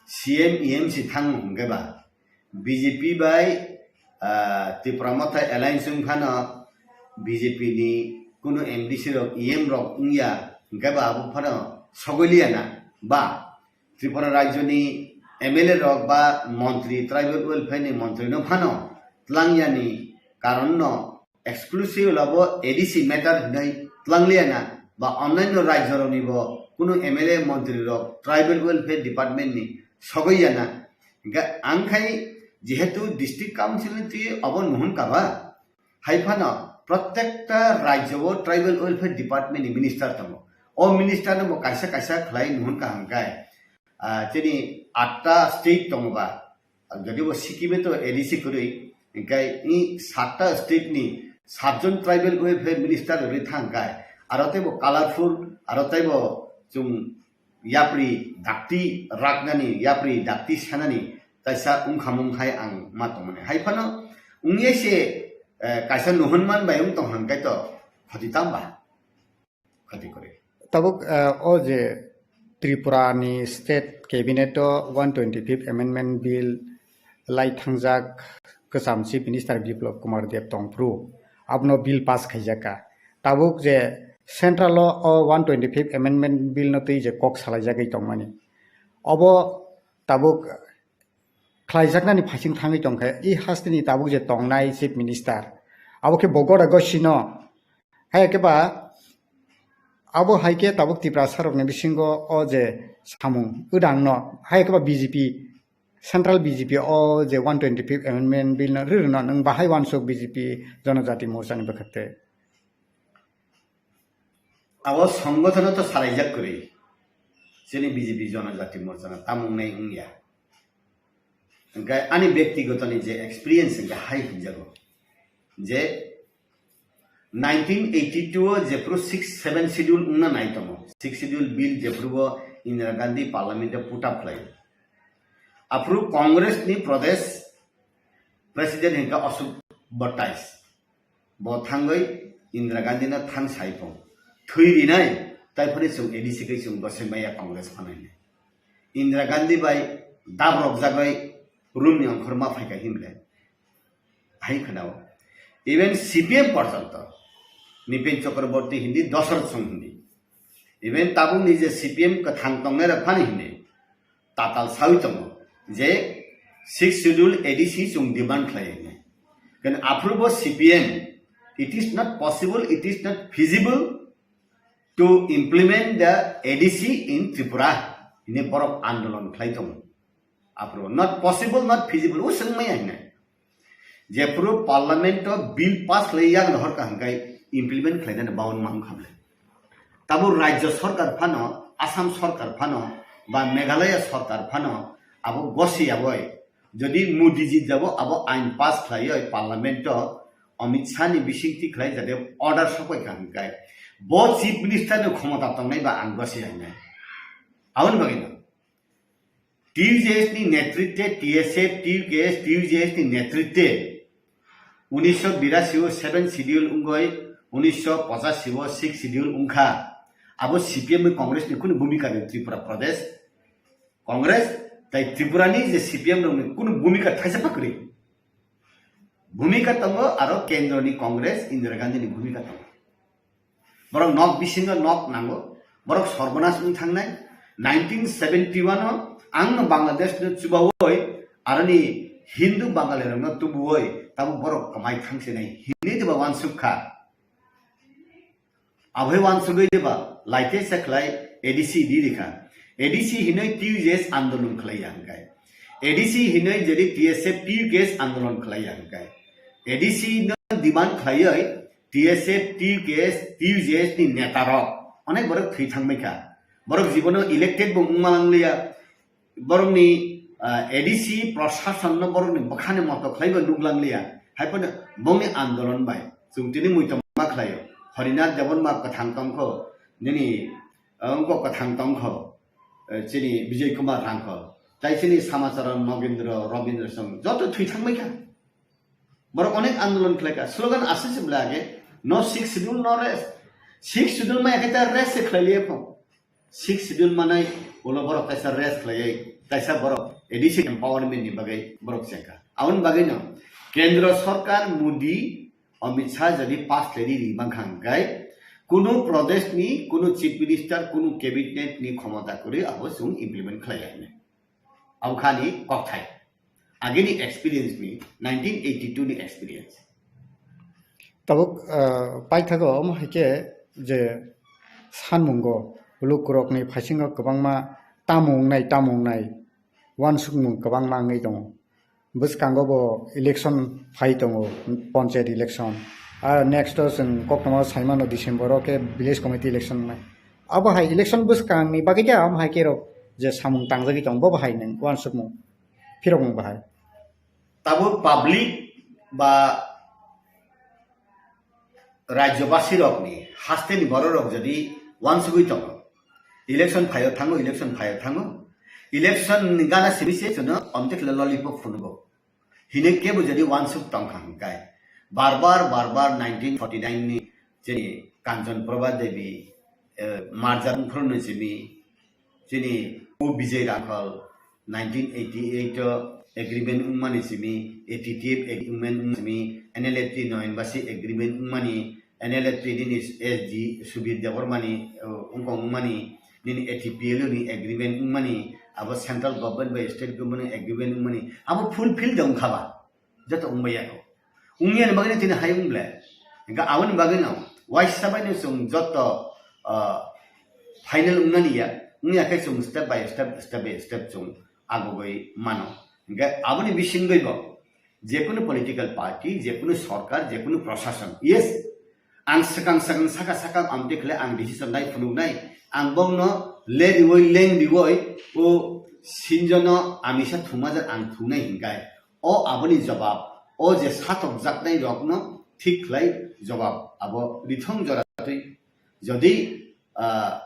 C M E M si thang hwnkhe ba B J P bai, ah, Tripura Motha Alliance wngphano B J P ni kunu M D C rok, E M rok wngya hwnkhe ba abo phano sogwi liya na ba Tripura rajyoni M L A rok ba montri, tribal welfare ni montri no phano tlangyani karon no exclusive labo A D C matter hinwi tlangliya na ba onnaino rajyo rokni bo kunu M L A montri rok tribal welfare department ni sogwi ya na. Ga-, ang khai jehetu district council ni twi obo nuhun kaba, hai phano prottekta rajyo o tribal welfare department ni minister tongo. O minister no bo kaisa kaisa khlai nuhun kaham kai. Ah, chini atta state tongo ba, jodi bo Sikkim e to A D C kwrwi, hinkhe i satta state ni satjon tribal welfare minister rwi thang kai. Aro tei bo colorful, aro tei bo chwng yapri dakti raknani, yapri dakti sanani kaisa wngkhamung hai ang ma tongmani. Hai phano wngya se, eh, kaisa nuhunman bai wng tong hang kai to khoti tamba. Khoti kore. Tabuk, eh, o je Tripura ni state cabinet o one twenty fifth amendment bill lai thangjak kwcham Chief Minister Biplab Kumar Deb tongphuru. Abono bill pass khaijak ka. Tabuk je central o, o one twenty fifth amendment bill no twi je kok salaijagwi tongmani. Obo tabuk khlaijaknani phaising thangwi tongkha, i hasteni tabuk je tongnai Chief Minister, abo khe bo gora gosino. Hai khe ba, abo hai khe tabuk Tiprasa rokni bisingo o je samung, wdang no, hai khe ba B J P, Central B J P o je one twenty fifth Amendment Bill no rwrwno nwng bahai uansuk B J P Jonojati Morcha ni bwkhak tei. Abo songothono to salaijak kwrwi. Chini B J P Jonojati Morcha no tamung nai wngya. Hwnkhe ani byaktigotoni je experience hwnkhe hai hinjago. Je nineteen eighty-two o jephru six, seven schedule wngna nai tongo. Six schedule bill jephru bo Indira Gandhi parliament o put up khlai. Aphru Congress ni Pradesh president hwnkhe Ashok Bhattais. Bo thangwi Indira Gandhi no thang sai pho. Thwi rinai, tai phone chwng A D C khe chwng gosai maya Congress phanai. Indira Gandhi bai dab rok jagwi room ni ongkhor ma phaikha himle. Hai khwnao. Even C P M porjonto. Nipen Chakraborty hindi, Dosarot Song hindi. Even tabukni je C P M kwthang tongnai rok phano hini tatal sawi tongo je sixth schedule A D C chwng demand khlai hini. Kan aphuru bo C P M, it is not possible, it is not feasible to implement the A D C in Tripura hini borok andolon khlai tongo. Aphuru not possible, not feasible, o swngmaya hinai. Jephuru parliament o bill pass khlai yang rohor ka hwnkhe implement khlainani baun mang khamle. Tabo Rajya Sarkar phano, Assam Sarkar phano, ba Meghalaya Sarkar phano abo gosi yaboi. Jodi Modi ji jabo abo ain pass khlaioi parliament o, Amit Shah ni bisingtwi khlai jade order sokoi ka hwnkhe, bo Chief Minister ni khomota tongnai ba ang gosi yainai. Aboni bagwi no T U J S ni netritwe, T S F, T U K S, T U J S ni netritwe unisho birasi o seven schedule wngoi, unisho pochashi o six schedule wngkha. Abo C P M ni Congress ni kunu bhumika rw Tripura Pradesh Congress tai Tripura ni je C P M rok ni kunu bhumika thaisa pha kwrwi. Bhumika tongo aro kendro ni Congress Indira Gandhi ni bhumika tongo. Borok nok bisingo nok nango. Borok sorbonas wng thangnai. Nineteen seventy one o ang no Bangladesh no chubaui aroni Hindu Bangali rok no tubuui tabuk borok kwmai thangsinai hinwi diba wansuk kha. Abhai wansugui diba laite se khlai A D C di rikha. A D C hinoi T U J S andolon khlai ya hwnkhe. A D C hinoi jedi T S F T U K S andolon khlai ya hwnkhe. A D C no demand khlaioi T S F, T U K S, T U J S ni neta rok onek borok thwi thangbai kha. Borok jibono elected bo wngma langliya. Borokni, ah, A D C prosasonno borokni bwkhani moto khlaibo nuklangliya. Haiphano bongni andolon bai chwng tini muitom ma khlaio. Harinath Debbarma kwthang tongkho, nini, ah, wngkok kwthang tongkho, eh, chini Bijay Kumar Rangkhol. Tai chini Samacharan Nogendra, Robindra Song joto thwi thangbai kha. Borok onek andolon khlai kha. Slogan aswk se bwle age, "No sixth schedule, no rest." Sixth schedule maya khe ta rest se khlai liya phung. Sixth schedule manai ulo borok kaisa rest khlaiwi, kaisa borok A D C empowerment ni bagwi borok chengkha. Aboni bagwino Kendra Sarkar Modi, Amit Shah jodi pass khlaidi ri mankha hwnkhe, kunu Pradesh ni kunu Chief Minister, kunu Cabinet ni khomota kwrwi abo chwng implement khlaiya hinwi. Abo khani kokthai. Agini experience ni, nineteen eighty two ni experience. Tabuk, ah, paithago omo hai khe je sanmungo lukurokni phaisingo kwbangma tamo wngnai, tamo wngnai uansukmung kwbangma wngwi tongo. Bwskango bo election phai tongo, panchayat election. Ah, next o chwng koktwma saimano December o khe village committee election wngnai. Abo hai election bwskangni bagwi khe omo hai khe rok je samung tangjagwi tongo, bo bo hai nwng uansukmung phirokmung bahai. Tabuk public ba rajyobasi rokni hasteni borok rok jodi uansugui tongo, election phaio thango, election phaio thango, election ni gana simi se chwngno omte khle lollipop phunugo. Hine kebo jodi uansuk tongkha hwnkhe, barbar, barbar nineteen forty nine ni chini Kanchan Prabha Devi, eh, marjak phurno simi, chini O Bijay Rakhal, nineteen eighty eight o agreement wngmani simi, A T T F agreement wngmani simi, N L F T Noyanbasi agreement wngmani, N L F T nini S G Subir Debbarmani, uh, wngkong wngmani, nini A T P L ni agreement wngmani, abo central government bai state government ni agreement wngmani, abo fulfill de wngkha ba? Joto wngbai ya kho. Wngya ni bagwi tini hai wng ble. Hingkhe aboni bagwi no waisa bai no chwng joto, ah, final wngnani ya, wngya khe chwng step by step, step by step chwng agogwi mano. Hingkhe aboni bisingwi bo jekunu political party, jekunu sorkar, jekunu prosason, yes, ang swkang swkang saka saka amte khle ang decision nai phunuknai, ang bongno le riwoi leng riwoi o sinjono amisa thumajak ang thungnai hinkai. O aboni jobab, o je satokjaknai rokno thik khlai jobab abo rithong jora twi. Jodi, ah,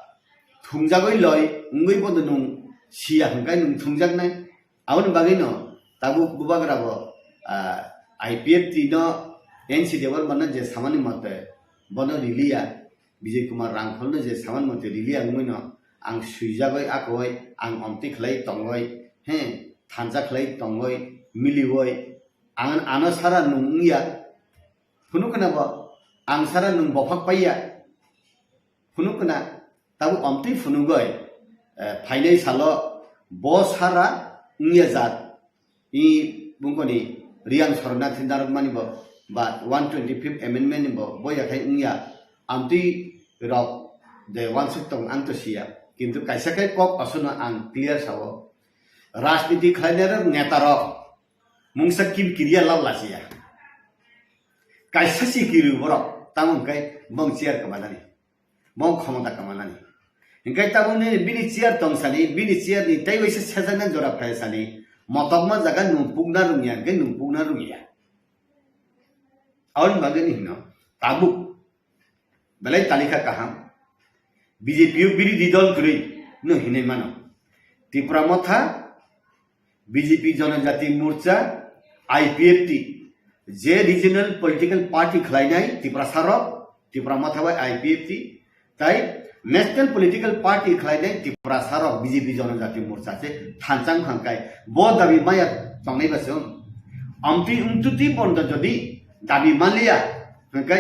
thungjagoi loi wngwi bodo nwng siya hwnkhai nwng thungjaknai. Aboni bagwino tabuk bubagra bo, ah, I P F T no N C Debbarma no je samani mote bono riliya, Bijay Kumar Rangkhol no je samani mote riliya wngwi no ang swijagoi akoi ang omtwi khlai tongoi, he, thansa khlai tongoi, milioi, ang ano sara nwng wngya, phunuk khna bo, ang sara nwng bophak paiya, phunuk khna, Tabuk omtwi phunugwi, eh, phainai salo bo sara wngya jat, i bungkoni Riyang Sornathi narwkmani bo, ba one twenty-fifth amendment ni bo, bo yakhai wngya, amtwi rok de wansuk tong ang to siya. Kintu kaisa khe kok aswkno ang clear sao, rajniti khlainai rok, neta rok, mungsa kim kiriya lal lasiya. Kaisa si kiri borok, tamo hwnkhe bong chair kwmanani, bong khomota kwmanani. Hwnkhe tamo nini bini chair tong sani, bini chair ni tei waisa sejaknai jora phai sani, motokma jaga nwng pukna rwngya, hwnkhe nwng pukna rwngya. Aboni bagwi ni hino, tabuk belai talikha kaham. B J P o birodhi dol kwrwi no hinwi mano. Tipra Motha, B J P Janajati Morcha, I P F T, je regional political party khlainai Tiprasa rok, Tipra Motha bai I P F T, tai national political party khlainai Tiprasa rok B J P Janajati Morcha se thansa wngkha hwnkhe bo dabi maya tongnai ba chwng. Amtwi wngtwtwi bondo jodi dabi manliya hwnkhe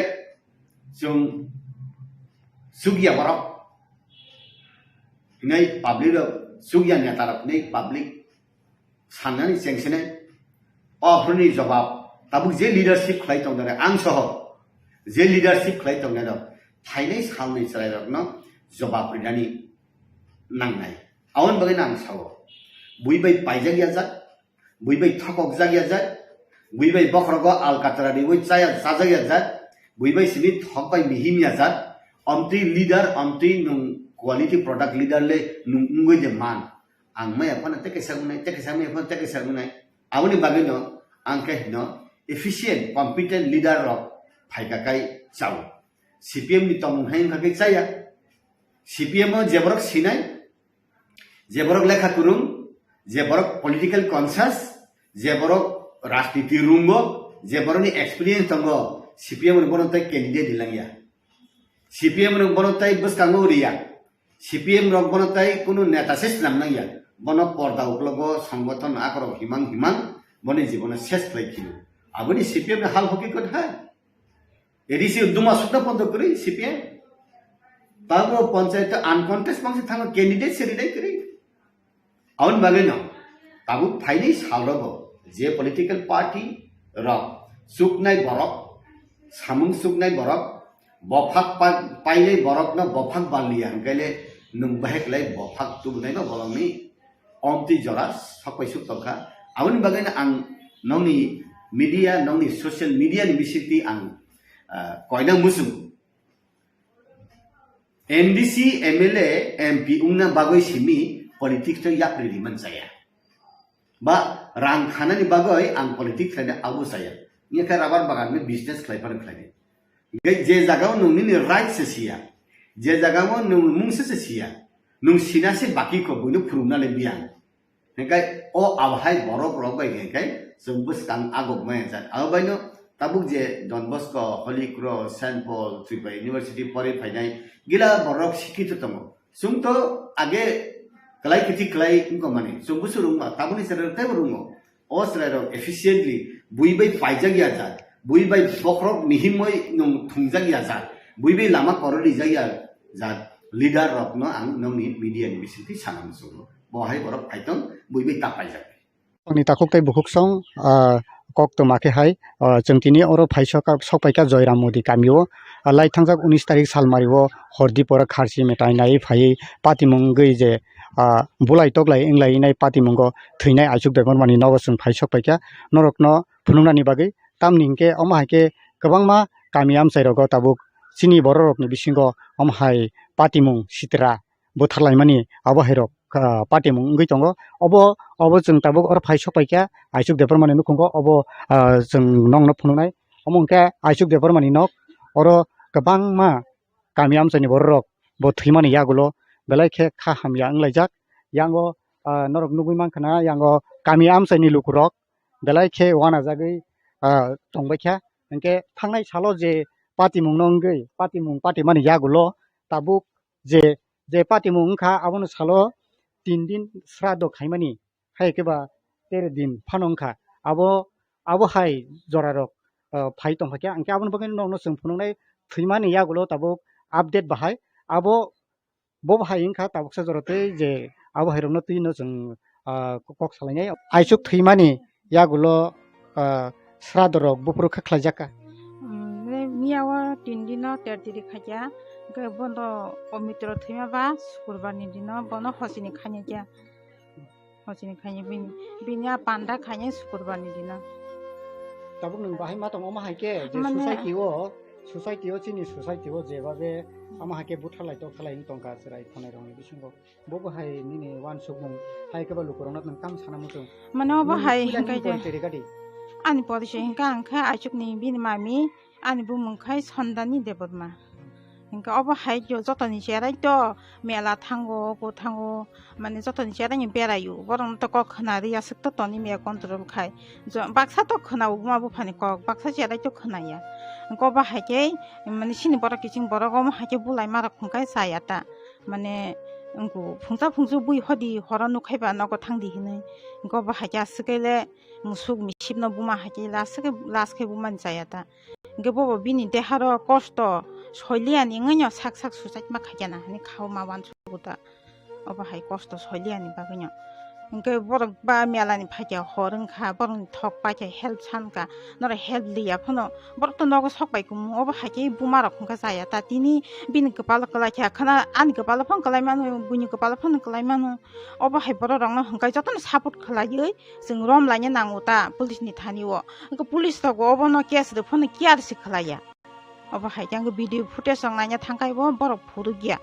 chwng sugya borok hinwi public rok, sugya neta rok hinwi public sannani chengsinai. O aphuruni jobab tabuk je leadership khlai tongnai ang soho je leadership khlai tongnai rok phainai salni chwrai rokno jobab rinani nangnai. Aboni bagwi ang sao, bui bai paijak ya jak, bui bai thokok jak ya jak, bui bai bokhorogo alkatra riwi chaya chajak ya jak, bui bai simi thok bai mihim ya jak, omtwi leader, omtwi nwng quality product leader le nwng wngwi de man. Ang maya phano tei kaisa wngnai, tei kaisa maya phano tei kaisa wngnai. Aboni bagwino ang khe hino efficient, competent leader rok phaika kai chao. C P M ni tongmung hai wngkha khe chaya. C P M o je borok sinai, je borok lekha kwrwng, je borok political conscious, je borok rajniti rungo, je borokni experience tongo, C P M ni bono tei candidate rilangya. C P M ni bono tei bwskango riya. C P M rok bono tei kunu neta se swnam nangya. Bono porda uklogo songbothon akorok himang himang boni jibono ses khlai khino. Aboni C P M ni hal hoki kwthai. A D C duma sukna pondo kwrwi C P M. Tabo panchayat uncontest bangsi thango candidate se rinai kwrwi. Aboni bagwino tabuk phainai salrogo je political party rok chuknai borok, samung chuknai borok, bophak pa-, painai borokno bophak balliya hwnkhe le nwng bahai kwlai bophak tubunai no bolongni omtwi jora sokpai suk tongkha. Aboni bagwino ang nongni media, nongni social media ni bisingtwi ang, ah, koina muchung. N D C M L A, M P wngna bagwi simi politics no yapri rimani chaya. Ba rang khanani bagwi ang politics khlaina abo chaya. Wngya khe rubber bagan ni business khlai phano khlainai. Hingkhe je jaga o nwng nini right se siya, je jaga o nwng mungsa se siya, nwng sina se baki kho buino phurungna le biyang. Hingkhe o abohai borok rok bai hingkhe chwng bwskang agok maya jak. Abo baino tabuk je Don Bosco, Holy Cross, Saint Paul, Tripura University pori phainai gila borok sikito tongo. Chwng to age kwlai kiti kwlai wngkha mani. Chwng bwswk rwngma, tabukni chwrai teibo rwngo. O chwrai rok efficiently bui bai paijak ya jak, bui bai bokhorok mihimoi nwng thwngjak ya jak, bui bai lama koro rijak ya jak leader rokno ang nongni media ni bisingtwi sana muchungo. Bo hai borok phaitong bui bai ta paijak. Ani takhuk tei bukhuk song, ah, kok toma khe hai, ah, chwng tini oro phai sok, sok paikha Joyram Modi kamio, ah, lai thangjak unis tarik salmari o hordi pora kharchi metai nai phai patimung wngwi je, ah, bulai toklai wnglai nai patimungo thwinai Aichuk Debbarmani nogo chwng phai sok paikha norokno phunuknani bagwi. Tamni hinkhe omo hai khe kwbangma kami amchai rogo tabuk chini borok rokni bisingo omo hai patimung sitra bwtharlaimani abo hai rok, ah, patimung wngwi tongo. Obo, obo chwng tabuk oro phai sok paikha Aichuk Debbarmani nukhungo obo, ah, chwng nongno phunuknai. Omo hinkhe Aichuk Debbarmani nok oro kwbangma kami amchaini borok rok bo thwimani yagulo belai khe kha hamya wnglaijak. Yango, ah, norok nugwi mankha na yango kami amchaini lukurok belai khe uanajagwi, ah, tongbaikha. Hinkhe thangnai salo je patimungno wngwi, patimung patimani yagulo tabuk je, je patimung wngkha, abono salo tin din sraddho khaimani, hai khe ba tere din phano wngkha. Abo, abo hai jorarok, ah, phai tongkha khe, hinkhe aboni bagwi nokno chwng phunuknai thwimani yagulo tabuk update bahai. Abo Bo bahai wngkha tabuksa jora tei je abo hairokno twino chwng, ah, kok salainai. Aichuk thwimani yagulo, ah, sradorok buphuru khe khlaijak kha. Hmm, miya o tin dino ter tiri khaikha, hwnkhe bono o mitro thwima ba sukurbar ni dino bono hosini khainai kha. Hosini khainai bini, bini a panda khainai sukurbar ni dino. Tabuk nwng bahai ma tong omo hai khe je mane society o, society o chini society o jebabe ama hai khe butharlai tokhalai wng tongkha chwrai khonai rokni bisingo. Bo bo hai nini wansukmung hai khe ba lukurokno nwng tamo sana muchung? Mane obo hai hwnkhe je ani porichoi hwnkha ang khe Aichukni bini mami, ani bumung khai Sondani Debbarma. Hwnkhe obo hai jo-, jotoni cherai to mela thango, obo thango, mane jotoni cherai ni beraio. Borokno to kok khna ri aswk to toni miya control khai. Jo-, baksa to khna o buma buphani kok, baksa cherai to khna ya. Hwnkhe obo hai khe mane chini borok kiching borok omo hai khe bulai ma rok hwnkhe chaya ta. Mane wngkhe phungsa phungsu bui hodi horo nukhai ba nogo thangdi hinwi. Hwnkhe obo hai khe aswk khe le musuk misip no buma hai khe last khe, last khe bumani chaya ta. Hwnkhe bobo bini deharo kosto soiliyani wngwi no sak sak suicide ma khaikha na hinwi kha o ma uansugo ta. Obo hai kosto soiliyani bagwi no. Hwnkhe borok ba melani phaikha hor wngkha, borokni thok paikha help sankha, norok help liya phano borok to nogo sok bai kumu. Obo hai khe buma rok hwnkha chaya ta, tini bini kwpalo kwlai kha khana, ani kwpalo phano kwlai mano, buini kwpalo phano kwlai mano. Obo hai borok rokno hwnkhe jotono support khwlaiwi chwng rom laina nango ta police ni thani o. Hwnkhe police rok bo obono case rw phano care se khwlaiya. Obo hai khe ang video footage rok naina thangkhai bo borok phurukya.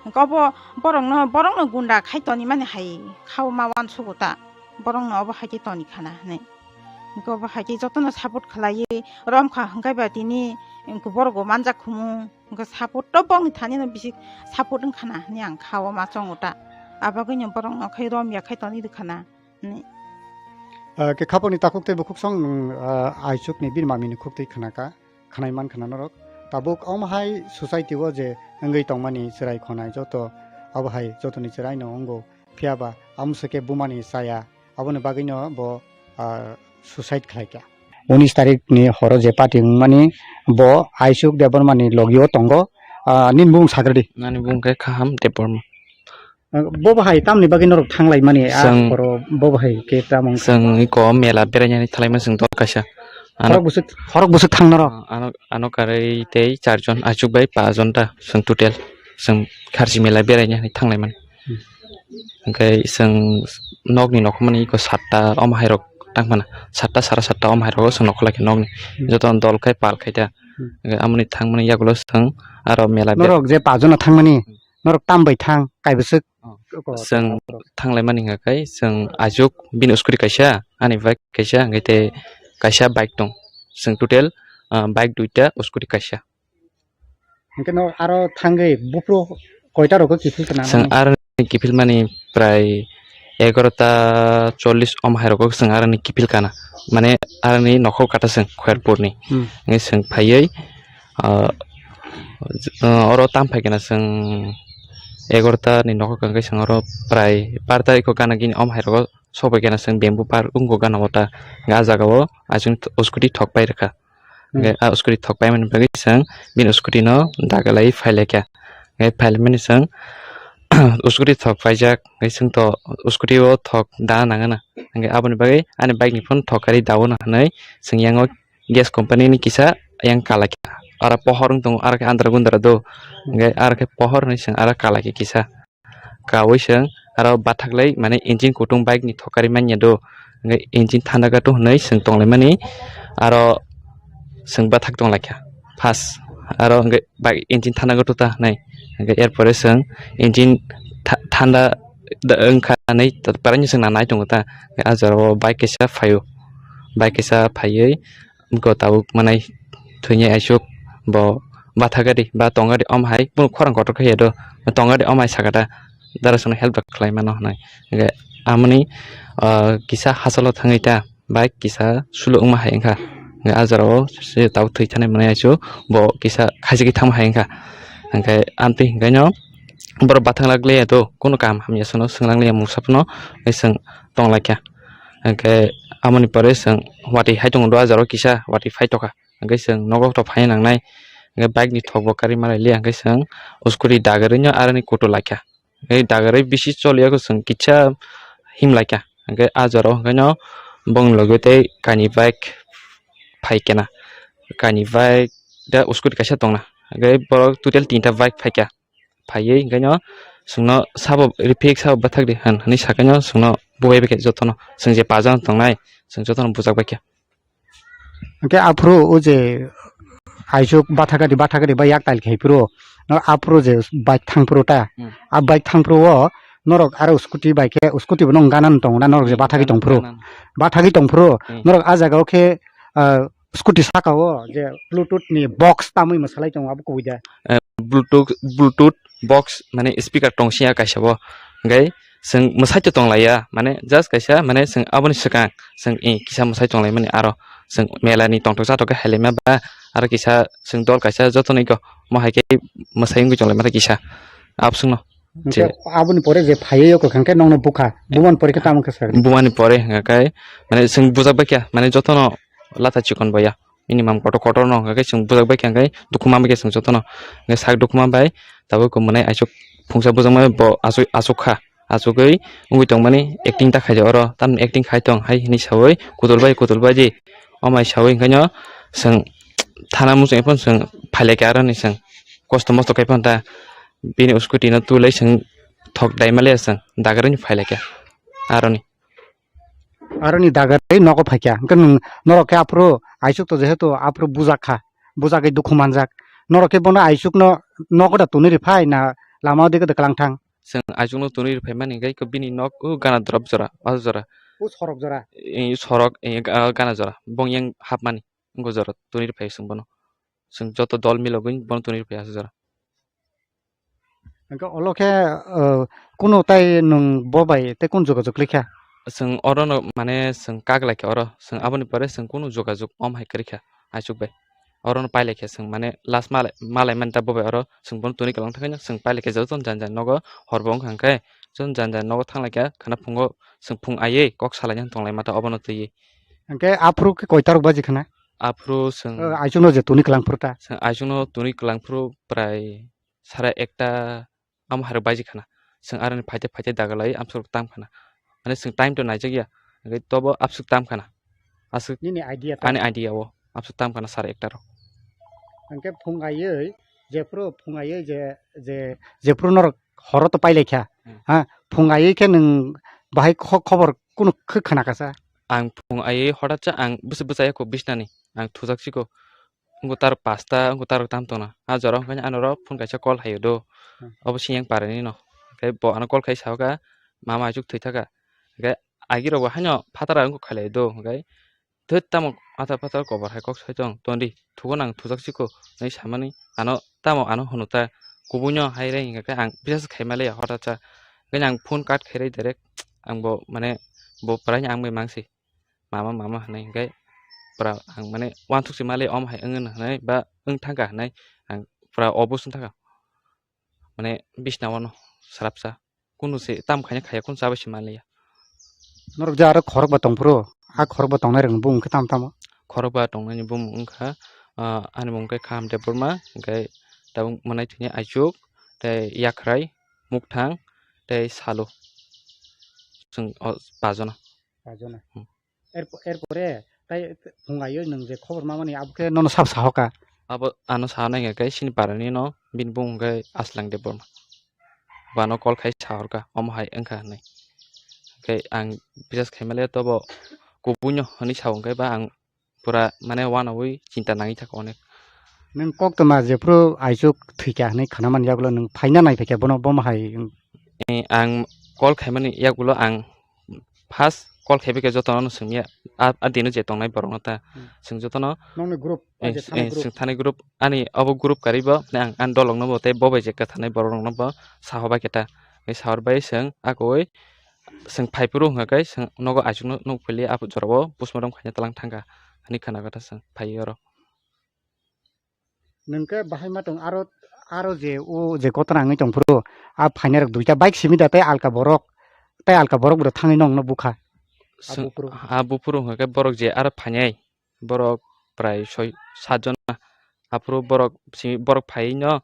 Hwnkhe obo borokno, borokno gunda khai tonimani hai kha o ma uansugo ta. Borokno obo hai khe toni khana hinwi. Hwnkhe obo hai khe jotono support khwlaiwi rom kha hwnkhe ba tini hwnkhe borok bo manjak khumu. Hwnkhe support to bongni thani no bisi support wngkha na hinwi ang kha o ma chongo ta. Abagwi no borokno khai rom ya khai toni rwkha na hinwi. Ah, khe khaponi takhuk tei bukhuk song nwng, ah, Aichukni bini mamini khuk twi khna kha, khnai man khna norok. Tabuk omo hai society o je wngwi tongmani chwrai khonai joto abo hai jotoni chwrai no wngo. Phiya ba amswk khe bumani chaya, aboni bagwino bo, ah, suicide khlai kha. Unis tarik ni horo je party wngmani bo Aichuk Debbarma ni logi o tongo. Ah, nini bumung sakrwdi. Nani bumung khe Kaham Debbarma. Ah, bo bahai tamni bagwi norok thanglaimani, ah, Chwng horo bo bahai khe tamo wngkha? Chwng iko mela berainani thanglaimani chwng dol kaisa. Ano, Horok bwswk, horok bwswk thang norok? Ah, ano, ano karwi tei charjon, Aichuk bai pajon ta chwng total. Chwng Kharchi mela berainani thanglaimani. Hmm. Hwnkhe chwng nokni nokmani iko satta omo hairok tangmana, satta sara satta omo hairok chwng nokhola khe nokni. Hmm. Joto dol khai pal khai ta. Hmm. Hwnkhe amoni thangmani yagulo chwng aro mela ber- Norok je pajono thangmani, Hmm. norok tam bai thang, kaibwswk? Oh. Oko Chwng thangmani. Thanglaimani hwnkha khe chwng Aichuk bini scooty kaisa, ani bike kaisa, hwnkhe tei kaisa bike tong. Chwng total, ah, bike duita, scooty kaisa. Hwnkhe no aro thangwi buphuru koita rogo kiphil kana Chwng nang? Aroni kiphilmani prai egarota chollish om hai rogo chwng aroni kiphil kana. Mane aroni nokhor kata chwng Khairpurni. Hmm. Hwnkhe chwng phaiwi, ah, j-, ah, oro tam phai kana chwng egarota ni nokhor kha hwnkhe chwng oro prai bar tarikh o gana gini om hai rogo sobai kana chwng bamboo park wngkha gana o ta. Hwnkhe ah jaga o achuk scooty thok pai rwkha. Hmm. Hwnkhe ah scooty thok paimani bagwi chwng bini scooty no dagalai phailaikha. Hwnkhe phailaimani chwng scooty thok paijak, hwnkhe chwng to scooty o thok da nangana. Hwnkhe aboni bagwi ani bike ni phone thok karwi daono hinwi chwng yang o gas company ni kisa yang kalaikha. Aro pohor wng tongo, aro khe andra gundra do. Hwnkhe aro khe pohor hinwi chwng aro kalaikha kisa. Kawi chwng aro bathaklai, mane engine kutung bike ni thok karwi manya do, hwnkhe engine thanda gato hinwi chwng tonglaimani, aro chwng bathak tonglaikha first, aro hwnkhe bike engine thanda gato ta hinwi, hwnkhe er pore chwng engine tha-, thanda da-, wngkha hinwi paraino chwng nanai tongo ta, hwnkhe ah jorao bike kaisa phaio, bike kaisa phaiwi, Go tabuk manai thwinai aisuk bo batha gari ba tong gari om hai kunu khorang kotor khe ya do tong gari om hai saka ta dara sano help rok khlai mano hinwi. Hwnkhe amoni, ah, kisa hachalo thangwi ta bike kisa suluk wngma hai wngkha. Hwnkhe ah jorao se tabuk thwi thani manai aisuk bo kisa khaisiki thangma hai wngkha. Hwnkhe amtwi hwnkhe no borok bathang lak liya do kunu kaham hamya sano swnglang liya mungsa phano tei swng tong lai kha. Hwnkhe amoni pore chwng watwi hai tongo do ah jorao kisa watwi phai tokha. Hwnkhe chwng nogo to phaina nangnai. Hwnkhe bike ni thok bo karwi malai liya, hwnkhe chwng scooty dagarwi no aroni kutu laikha. Hwnkhe dagarwi bisi choliya khe chwng kisa him laikha. Hwnkhe ah jora o hwnkhe no bongni logi tei kainwi bike phaikhe na. Kainwi bike da scooty kaisa tongna. Hwnkhe borok total tinta bike phaikha. Phaiwi hwnkhe no chwngno sabo refik sabo bathak di hwn hwnwi sakhe no chwngno bubai baikha jotono. Chwng je pajan tongnai chwng jotono bujak baikha. Hwnkhe aphuru o je aisuk bathakadi bathakadi ba yak tail khai phuru no aphuru je bike thang phuru ta. Hmm. A bike thang phuru o norok aro scooty bai khe scooty bo nong gana tongo na norok je bathagwi tong phuru. Gana. Bathagwi tong phuru. Hmm. Norok a jaga o khe ah, scooty saka o je bluetooth ni box tamwi mwsalai tongo abo kubui da. Eh, bluetooth bluetooth box mane speaker tong siya kaisa bo. Hwnkhe chwng mwsai to tong laiya mane just kaisa mane chwng aboni swkang chwng eh, kisa mwsai tong lai mani aro chwng mela ni tongthok chathok khe hai lai ma ba aro kisa chwng dol kaisa joto no ego mo hai khe mwsai wngwi tong lai mani kisa abswk no. Hwnkhe je aboni pore je phaiwi o kwkhwrang khe nokno bukha bumani pore khe tamo khe swkang. Bumani pore hwnkhe mane chwng bujak bai kha mane joto no lata chikon boya. Minimum kotor kotor no hwnkhe chwng bujak bai kha hwnkhe dukhu ma bai kha chwng jotono. Hwnkhe sak dukhu ma bai tabuk mwtai aswk phungsa bujak ma bo aswk aswk kha. Aswkgwi wngwi tongmani acting ta khaidi oro tamni acting khai tong hai hinwi sawi kutul bai kutul bai di. Omai sawi hwnkhe no chwng thana muchung phano chwng phailaikha aroni chwng kosto mosto khai phano ta bini scooty no twi lai chwng thok dai maliya chwng dagarwi phailaikha aroni. Aroni dagarwi nogo phaikha. Hwnkhe nwng norok khe aphuru aisuk to jehetu aphuru bujak kha. Bujakgwi dukhu manjak. Norok khe bono aisukno nogo da tonwi rw phai na lama o dikhe da kwlang thang? Chwng aisukno tonwi rw phaimani hwnkhe bini nok o gana drop jora, o jora. O sorok jora? Ee, sorok, ee, ga-, gana jora. Bong yang hapmani. Wngkha jora tonwi rw phai chwng bono. Chwng joto dol milogwi bono tonwi rw phai aswk jora. Hwnkhe olo khe, uh, kunu tai nwng bo bai tei kunu jogajog khlai kha? Chwng oro no mane chwng kak lai kha oro, chwng aboni pore chwng kunu jogajog om hai kwrwi kha aisuk bai. Oro no pai lai kha chwng mane last malai, malai mani ta bo bai oro chwng bono tonwi kwlang thangwi no chwng pai lai kha joto jani jani nogo hor bo wngkha hwnkhe joto jani jani nogo thang lai kha khwna phungo chwng phung aiwi kok salaina tong lai ma ta obono twiwi. Hwnkhe aphuru khe koita rok baji khwna? Aphuru chwng, uh, aisuk no je tonwi kwlang phuru ta? Chwng aisuk no tonwi kwlang phuru prai sara ekta amo hai rok baji khwna. Chwng aroni phaite phaite daga lai amsuk tam khwna. Mane chwng time to naijak ya. Hwnkhe tobo amsuk tam khwna. Aswk nini idea ta? Ani idea o amsuk tam khwna sara ekta rok. Hwnkhe phung aiwi jephuru phung aiwi je, je, jephuru norok horo to pai lai kha. Hmm. Ha, phung aiwi khe nwng bahai kho-, khobor kunu khe khwna kha sa? Ang phung aiwi hothat sa ang bwswk bwchaya kho bisnani. Ang thujak siko. Wngkha tar pasta, wngkha tar tam tongna. A jora wngkha ano oro phone kaisa call hai do. Hmm. Obo siyang parani no. Hwnkhe bo ano call khai sa kha, mama aisuk thwi thaka. Hwnkhe agi rok bo haino phataro wngkha khailai do. Hwnkhe thwt tamo athar phatar kobor hai kok sai tong, tondi thugo nang thujak siko hinwi samani ano tamo ano hwnwi ta kubui no hai re hwnkhe ang bisas khai maliya hothat sa. Hwnkhe ang phone cut khai ri direct ang bo mane bo prai ang bai mangsi. Mama, mama hinwi hwnkhe pura ang mane uansuk se mali om hai wngwi hinwi ba wng thangkha hinwi ang pura obus wng thangkha. Mane bisna o no swrapsa. Kunu se tam khaina khaya kunu chabai se manliya. Norok je aro khorok ba tongphuru, a khorok ba tongnai rokni bumung khe tamo tamo? Khorok ba tongnai ni bumung wngkha, ah, ani bumung khe Kham Debbarma, hwnkhe tabuk mwnai thwini Aichuk, tei Yakhrai, Mukthang, tei Salu. Chwng o pajona. Pajona. Hmm. Er, erpore tai phungayo nwng je khobor mamani abo khe nono sab sahoka. Abo ano sahanai hwnkhe sini parani no bini bumung hwnkhe Aslang Debbarma. Bano call khai sahorka omo hai wngkha hinwi. Hwnkhe ang bisas khaimaliya tobo kubuino hinwi sao hwnkhe ba ang pura mane uanaui chinta nangwi thaka onek. Nwng koktwma jephuru Aichuk thwikha hinwi khanamani yagulo nwng phaina naiphaikha bono bomo hai? Eh, ang call khaimani yagulo ang first call khaibai khe jotono swngya, a, a dino je tongnai borokno ta. Hmm. Chwng jotono, nokni group, eh, o je thani eh, group. Chwng thani group, ani obo group karibo, ang, ani dolokno bo tei bo bai je kwthanai borokno bo sahobai khe ta. Tei sahorbai chwng akoi chwng phaiphuru hwnkha khe chwng nogo Aichukno nuk philiya, aphuru jorao postmortem khaina twlang thangkha hinwi khna kha ta chwng phaiwi oro. Nwng khe bahai ma tong aro, aro je o je kotor wngwi tong phuru, a phainai rok duita bike simi da tei alka borok, tei alka borok bo thangwi nokno bukha. A buphuru. A buphuru hwnkha khe borok je aro phainai, borok prai soi sat jona, Aphuru borok si-, borok phaiwi no,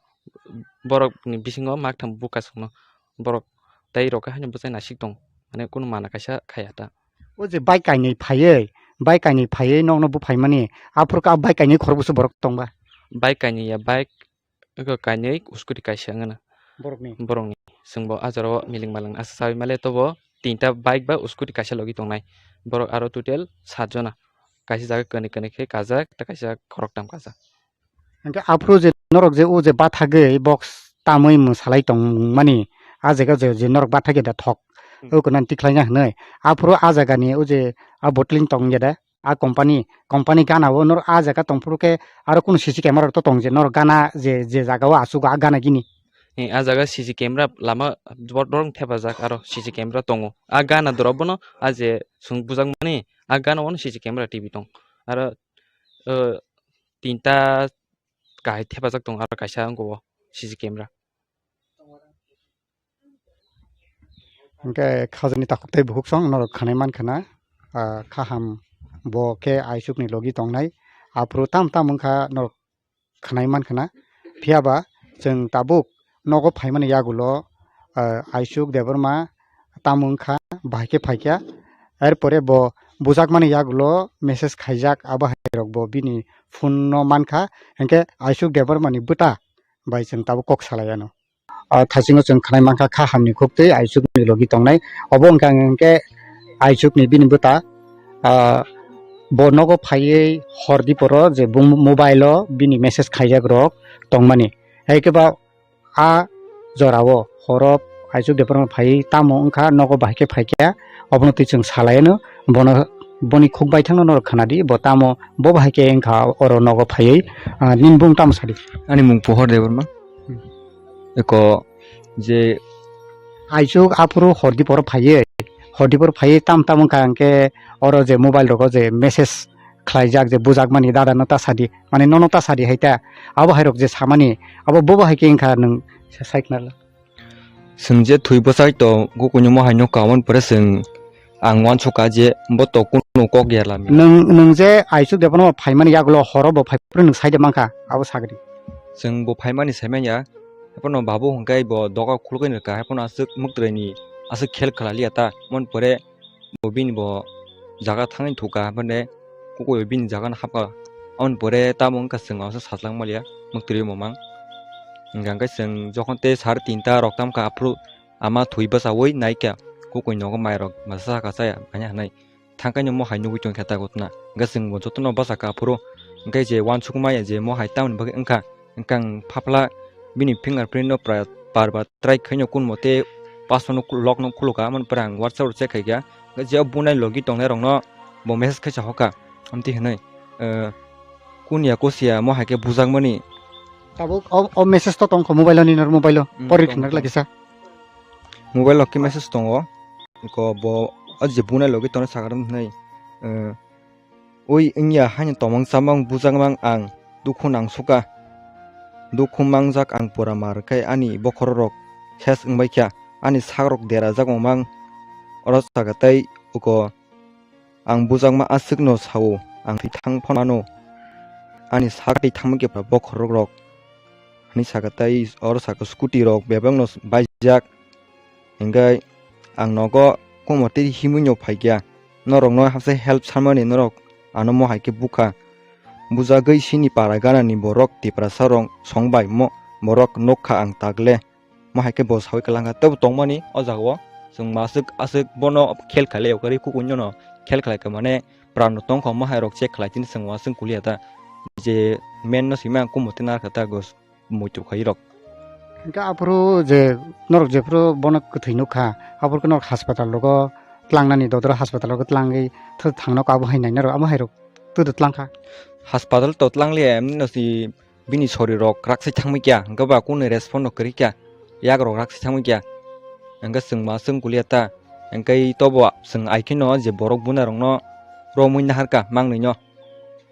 borok ni bisingo maktham buka songno. Borok tei rok haino bwchai nasik tong. Mane kunu mana kaisa khaya ta. O je bike kainwi phaiwi, bike kainwi phaiwi nokno buphaimani, aphuru khe a bike kainwi khorokbwswk borok tongba? Bike kainwi ya, bike eko kainwi, scooty kaisa wngna. Borokni? Borokni. Chwngbo a jorao miling malang asa sawi male tobo tinta bike ba scooty kaisa logi tongnai. Borok aro total sat jona. Kaisa jaga kwnwi kwnwi khe kajak, tei kaisa khoroktham kajak. Hwnkhe aphuru je norok je o je bathagwi box tamwi mwsalai tongmani, a jaga je, je norok bathagwi da thok, hmm, o kwnan tikhlaina hwnwi. Aphuru a jagani o je a bottling tong ya da, a company, company gana o norok a jaga tongphuru khe aro kunu C C camera rok to tong je norok gana je, je jaga o achugo a gana gini. Eh, a jaga C C camera lama bor-, borok thepajak aro C C camera tongo. A gana dorop bono a je chwng bujakmani a gana o C C camera T V tong. Aro, eh, tinta kahai thepajak tongo aro kaisa wngkha o C C camera. Hwnkhe khajani takhuk tei bukhuk song norok khanai mankha na, ah, kaham bo khe aisukni logi tongnai. Aphuru tam tam wngkha norok khanai mankha na. Phiya ba chwng tabuk nogo phaimani yagulo, ah, Aisuk Debbarma tamo wngkha, bahai khe phaikha. Erpore bo bujakmani yagulo message khaijak, abo hai rok bo bini phone no mankha, hwnkhe Aisuk Debbarma ni bwta bai chwng tabuk kok salai anw. Ah, thasingo chwng khnai mankha kha hamni khuk twi Aisukni logi tongnai. Obo wngkha hwnkhe Aisukni bini bwta, ah, bo nogo phaiwi hor diporo je bung mobile o bini message khaijak rok tongmani. Hai khe ba a jorao horo Aisuk Debbarma phaiwi tamo wngkha nogo bahai khe phaikha, obono twi chwng salai anw bono, boni khuk baithangno norok khnadi bo tamo bo bahai khe wngkha oro nogo phaiwi, ah, nini bung tamo sadi? Ani mung Pohor Debbarma. Hmm. Eko je Aisuk aphuru hor diporo phaiwi, hor diporo phaiwi tam tam wngkha hwnkhe oro je mobile rogo je message khlaijak je bujakmani dada no ta sadi, mane nono ta sadi hai ta, abo hai rok je samani, abo bobo hai khe wngkha nwng sa-, sai khna la. Chwng je thwi bwsai to kukuino mo hai no kawan pore chwng ang uansukha je bo to kunu kok ya lamya. Nwng, nwng je Aisuk Debbarma phaimani yagulo horo bo phai phuru nwng saide mankha, abo sagri. Chwng bo phaimani saimanya, haiphano babu hwnkhe bo doga khulukhe nirkha, haiphano aswk mwktwrwini aswk khel khlaliya ta, mon pore bo bini bo jaga thangwi thukha, haiphano kukui bini jaga no hapkha, aboni pore tamo wngkha chwng aswk sajlak maliya mwktwrwi bo mang. Hwnkhe chwng jokhon tei sar tinta rok tamkha aphuru ama thwi bwchaui naikha, kukui nogo mairok masa saka chaya manya hwnwi. Thangkaino mo hai nugui tongkha ta gotna. Hwnkhe chwngbo jotono bwsakha aphuru. Hwnkhe je uansukma ya je mo hai tamoni bagwi wngkha. Hwnkhe ang phapla bini fingerprint no pra-, par bar try khaino kun mote password no lock no khulukha, amoni pore ang WhatsApp rok check khaikha. Hwnkhe je o bunai logi tongnai rokno bo message khaisa hokha. Amtwi hwnwi, eh, kun ya kusiya mo hai khe bujakmani. Tabuk o, o message to tongkho mobile o, ninor mobile o. Hmm, pori tongkho, khna tongkho. Lagisa. Mobile o khe message tongo. Ko bo o je bunai logi tongnai sakha hwnwi, eh, ui wngya haino tomong chamang bujakmang ang, dukhu nangsuka. Dukhu mangjak ang pura mar khai ani bokhorok ses wngbaikha, ani sakrok derajak wngmang. Oro saka tei uko ang bujakma aswkno sao, ang thwi thang phano ano. Ani sak twi thangma khe pura bokhorok rok. Hwnwi saka tei oro saka scooty rok bebakno baijak. Hingkhe ang nogo komo tei himwi no phaikha. Norokno hapsa help sanmani norok ano mo hai khe bukha. Bujagwi sini para ganani borok Tiprasa rok song bai mo borok nukha ang takle. Mo hai khe bo sawi kwlangkha teibo tongmani o jagao. Chwng maswk aswk bono khel khailai o kwrwi kukuino no khel khlaikha mane pran no tongkha mo hai rok check khlai tini chwng uansuk kuliya ta. Je men no swima ang komo tei narwkha ta gos. Muitu khairok. Hingke aphuru je norok jephuru bono kwthwi nukha, aphuru khe norok haspatal rogo tlangnani dodoro haspatal rogo tlangwi thangno abo hai nainai rok amo hai rok twdw tlangkha. Haspatal to tlangliya, emni no si bini sori rok raksai thangmikya, hingke ba kunu respond no kwrwikya, yak rok raksai thangmikya, hingke chwng ma chwng kuliya ta, hingke tobo chwng ai kheno je borok bunai rokno romwi naharkha mangnwi no,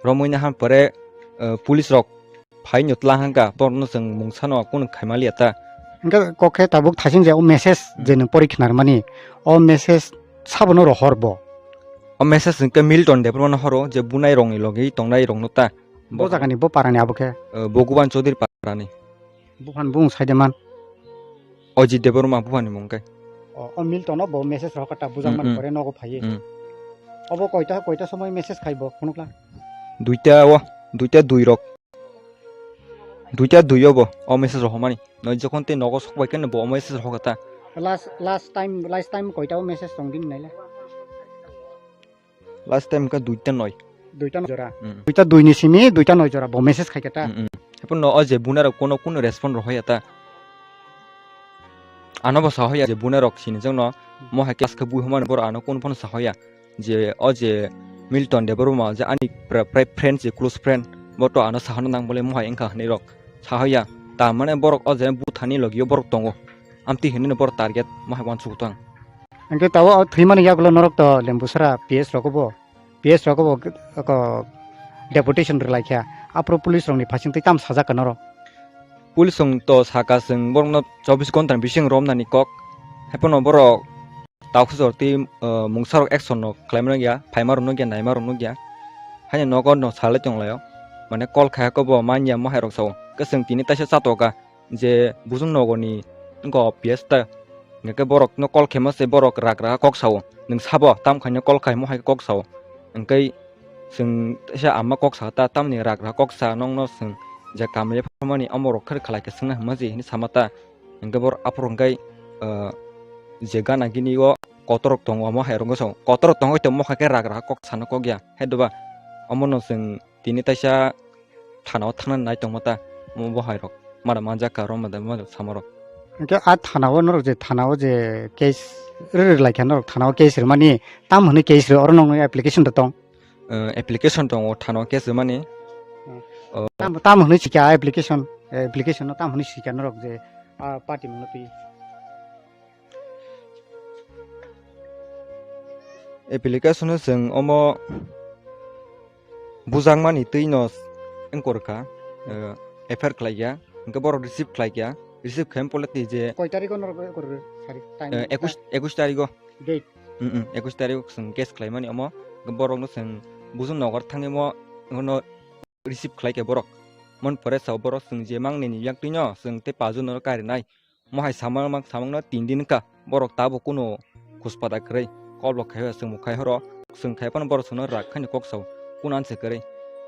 romwi nahar pore, eh, police rok phaino tlang hangkha, borokno chwng mungsano kunu khaimaliya ta. Hingke kok khe tabuk thasing je o message je nwng pori khnarmani, o message sabono rohor bo? O message hingke Milton Debbarmano horo, je bunai rokni logi tongnai rokno ta. Bo jagani, bo parani abo khe? Eh, Bhogoban Chaudhary parani. Buphani bung saideman? Ajit Debbarma buphani mung khe. O, o Milton no bo message rok ta bujak man pore nogo phaiye. Mm. Obo koita, koita somoi message khai bo phunukla? Duita o, duita dui rok. Duita dui o bo, o message rok homani. Noi jokhon tei nogo sok bai khe bo o message rok ta. Last, last time, last time koita o message tong din naile? Last time ka duita noi. Duita noi jora. Mm. Duita dui ni simi, duita noi jora bo message khai khe ta. Mm, mm. Hapo no o je buna rok kono, kono respond rok hoya ta. Ano bo sa hoya je buna rok sini jang no, mo hai class ka bui homani bor ano kono phano sa hoya. Je o je Milton Debbarma je ani pra-, pra-, friend je close friend, bo to ano sa hano nang bole mo hai engkha hwnwi rok sa hoya. Ta mane borok o je buthani logio borok tongo. Amtwi hwnwi no borok target mo hai wansuk tong. Hingke tabo o thwimani yagulo norok to Lembusra P S rogo bo, P S rogo bo, ko deputation rwlai kha. Aphuru police rokni phasing twi tam sajak ka norok? Police rok to saka chwng borokno chobbish ghonta ni bising romnani kok. Haiphano borok takhuk jor twi, uh, mungsa rok action no khlaima rok ya, phaima rok no ya, naima rok no ya. Haino nogo no salai tong lai o. Mane call khai ko bo manya mohai rok sao. Ke chwng tini taisa chatoka. Je bujung nogoni wngkha o P S ta, hingke borok no call khaima se borok rak rak kok sao, nwng sabo tam khaino call khaimo hai kok sao, hingke chwng teisa ama kok sa ta tamni rak rak kok sa nongno chwng je kamle pharmani omo rok khe khlai khe swngna hwnma se hinwi sama ta, hingke borok aphuru hingke, ah, je gana gini o kotor rok tongo omo hai rok wngkha sao, kotor rok tongwi tongmo hai khe rak rak kok sana kok ya hai doba omono chwng. Tini taisa thana o thangna nai tongma ta, mo bo hai rok mada manjak ka rom mada manjak sama rok. Hingke a thana o norok je thana o je case rwrwk lai kha norok thana o case rwmani tam hwnwi case rw oro nokni application da tong? Eh, application tongo thana o case rwmani. Hmm. Oh. Tam, tam hwnwi sikha application, application no tam hwnwi sikha norok je a party mungno twi. Application o chwng omo bujakmani twino wngkor kha, eh, F I R khlai ya, hingke borok receive khlai ya, receive khaima pole twi je koi tarikh o norok wngkor kha sari time? Eh, ekush, ekush tarikh o. Date? Mm, mm, ekush tarikh o chwng case khlaimani omo, borokno chwng bujung nogar thangwi mo, omo no receive khlai khe borok. Mon pore sao borok chwng je mangnini yak twino chwng tei pajuno karinai. Mo hai samang mang samangno tin din wngkha, borok tabuk kuno khuspata kwrwi, kol block khai o chwng bo khai horo, chwng khai phano borok chwngno rak khaino kok sao, kuno anse kwrwi.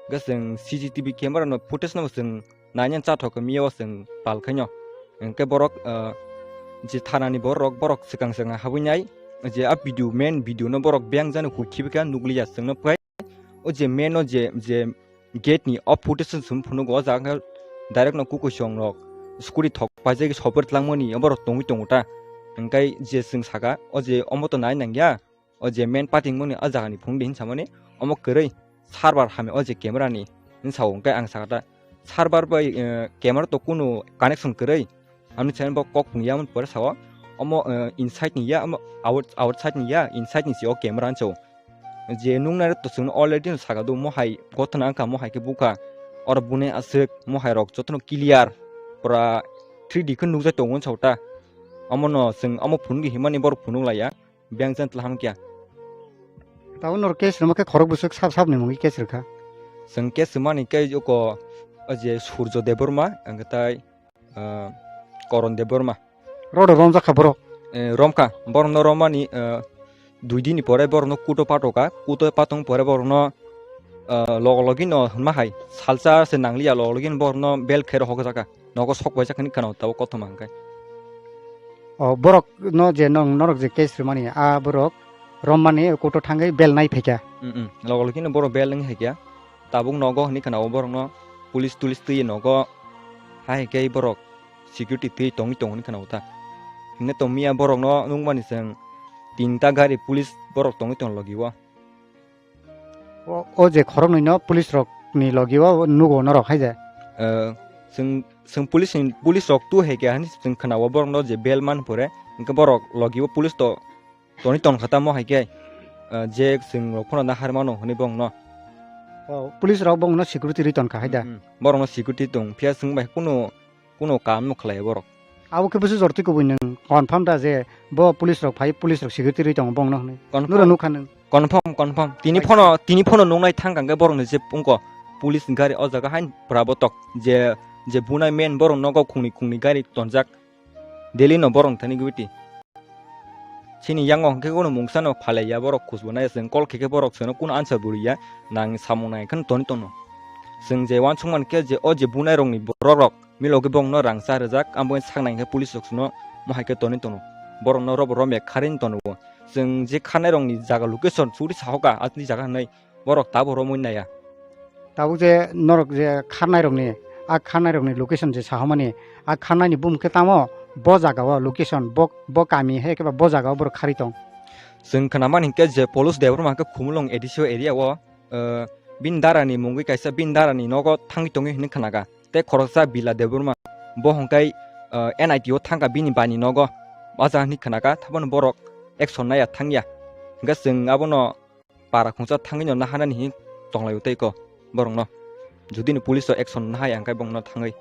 Hwnkhe chwng C C T V camera no footage no chwng naina chathok miya o chwng pal khaino. Hwnkhe borok, ah, je thana ni borok, borok swkang swkang habwi nai, je a video, main video no borok beng jani hukhibi kha nukliya chwngno phai. O je main o je, je gate ni o footage chwng phunuk o jaga khe direct no kukuisong rok scooty thok paijak sopor tlangmani oborok tongwi tongo ta. Hwnkhe je chwng saka o je omo to nai nangya, o je main patingmani o jaga ni phunukdi hinwi samani omo kwrwi server hamya o je camera ni hinwi sao. Hwnkhe ang saka ta server bai, eh, camera to kunu connection kwrwi. Ani channel bo kok phung ya, pore sao. Omo, eh, inside ni ya, omo out-, outside ni ya, inside ni si o camera ancho. Je nung nai to chwng already no saka do, mo hai gothana wngkha, mo hai khe bukha. Oro bune aswk, mo hai rok jotono clear. Pura three D khe nukjai tongo sao ta. Omo no chwng omo phunuk himani borok phunuk laiya. Beng jan tla hamkya. Tabo norok case rwma khe khorok bwswk sab sab ni mungwi case rwkha. Chwng case rwmani khe oko o je Surjo Debbarma, ang tai ah, Koron Debbarma. Rodo romjak kha borok? Eh, romkha. Borokno romani, ah, dui dini pore borokno kuto patoka. Kuto patong pore borokno, ah, logo logi no hwnma hai. Salsa se nangliya logo logi borokno bel khe rohok jaka. Nogo sok bai jakani khana tabo kothoma hwnkhe. O borok no je nong norok je case rwmani, a borok rommani kuto thangwi bel nai phaikha. Mm, mm. Logo logi no borok bel wng haikha. Tabuk nogo hwnwi khana o borokno police tulis twi nogo hai khe borok security twi tongwi tongo hwnwi khana o ta. Hwnwi tongmiya borokno nukmani chwng tinta gari police borok tongwi tong logi o. O, o je khoroknwi no police rok ni logi o nugo norok hai je. Eh, chwng, chwng police ni, police rok tu hai khe hwnwi chwng khana o borokno je bel man pore hwnkhe borok logi o police to Toni tongkha tamo hai khe, ah, je chwng rok phano nahar mano hwnwi bongno. Oh, police rok bongno security rwi tongkha hai da? Hmm, borokno security tong phiya chwng bai kuno, kuno kam no khlai borok. Abo khe bwswk jor twi kubui nwng confirm da je bo police rok phai, police rok security rwi tongo bongno hwnwi? Confirm. Nuro nukha nwng? Confirm, confirm. Tini phano, tini phano nuknai thang kang khe borokni je wngkha. police ni gari o jaga hain pura botok je, je bunai men borok nogo khungni khungni gari tonjak. Delhi no borok thani gwiti. Chini yango hwnkhe uno mungsa no phalaiya borok khusbo nai chwng call khe khe borok chwngno kuno answer bo riya nang samung nang khe toni tono. Chwng je uansuk man khe je o je bunai rokni borok rok milo khe borokno rang cha rijak abo sak nang khe police rok chwngno mohai khe toni tono. Borokno robo romya kharwi tono. Chwng je kharnai rokni jaga location churi sahoka asni jaga hwnwi borok tabo romwi naiya. Tabuk je norok je kharnai rokni, a kharnai rokni location je sahomani, a kharnai ni bumung khe tamo bo jaga o location, bo, bo kami hai khe ba bo jaga o borok kharwi tong. Chwng khwnamani hinkhe je Polus Debbarma khe Khumulwng A D C o area o, eh, bini dara ni mungwi kaisa bini dara ni nogo thangwi tongwi hinwi khwnaka. Tei khoroksa Bila Debbarma bo hwnkhai, eh, N I T o thangka bini bai ni nogo. Baja hinwi khwnaka, thabono borok action naiya thangya. Hinkhe chwng abono para khungsa thangwi no nahanani hin tonglaio tei ko borokno. Judini police o action nahai ang khe bongno thangwi.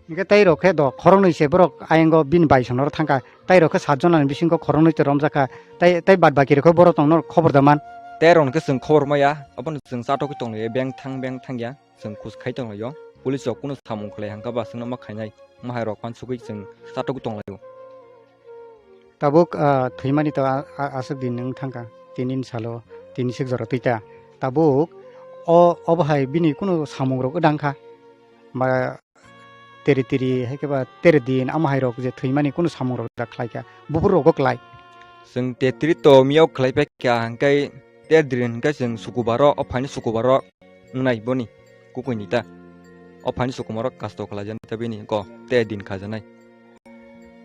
Hinkhe tei rok khe do khoroknwi se borok ayango bini bai sonoro thangkha. Tei rok khe sat jonani bisingo khoroknwi te romjakha. Tei, tei bad baki rok khe borok tongno khobor da man. Tei rok khe chwng khobor maya, abono chwng chatokwi tonglaio beng thang beng thangya. Chwng khus khai tonglaio. Police rok kunu samung khlai hangkha ba chwngno ma khainai. Mahai rok pansugwi chwng chatokwi tonglaio. Tabuk, ah, thwimani to a-, a-, aswk din wng thangkha, tini ni salo, tini sik jora twi ta. Tabuk o, obo hai bini kunu samung rok wdang kha. Ba teri teri hai khe ba teri din amo hai rok je thwimani kunu samung rok da khlai kha. Buphur rogo klai. Chwng tetri to miyok khlai pai kha hwnkhe ter din hwnkhe chwng sukubaro, o phaini sukubaro. Wngnai boni kukuini ta. O phaini sukumoro kasto khlaijani ta bini ko te din khajanai.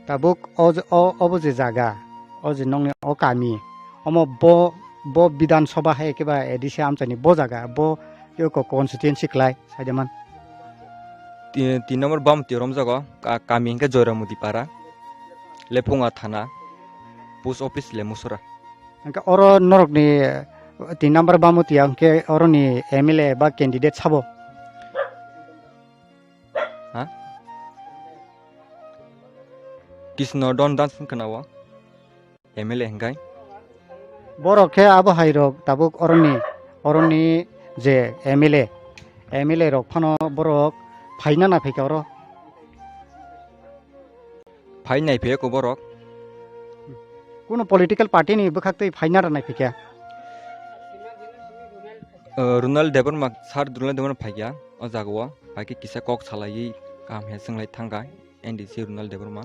Tabuk o je, o, obo je jaga, o je nongni o kami, omo bo, bo Bidhan Sabha hai khe ba A D C amchaini bo jaga, bo khe ko constituency klai, saidaman. Ti-, tin number Bamti romjago, ka-, kami hwnkhe Joyramudi Para, Lephunga Thana, post office Lemusura. Hwnkhe oro norokni tin number Bamutiya hwnkhe oroni M L A ba candidate sabo? Ha? Kisno Don Dance wngkha na o M L A hwnkhe? Borok khe abo hai rok tabuk oroni, oroni je M L A, M L A rok phano borok phaina na phaikha oro. Phai nai phe ko borok. Kuno political party ni bwkhak twi phai na rwnai phi khe? Uh, Runal Debbarma, Sir Runal Debbarma phai kya o jaga o, phai khe kisa kok salaiwi kaham he swnglai thangkha N D C Runal Debbarma.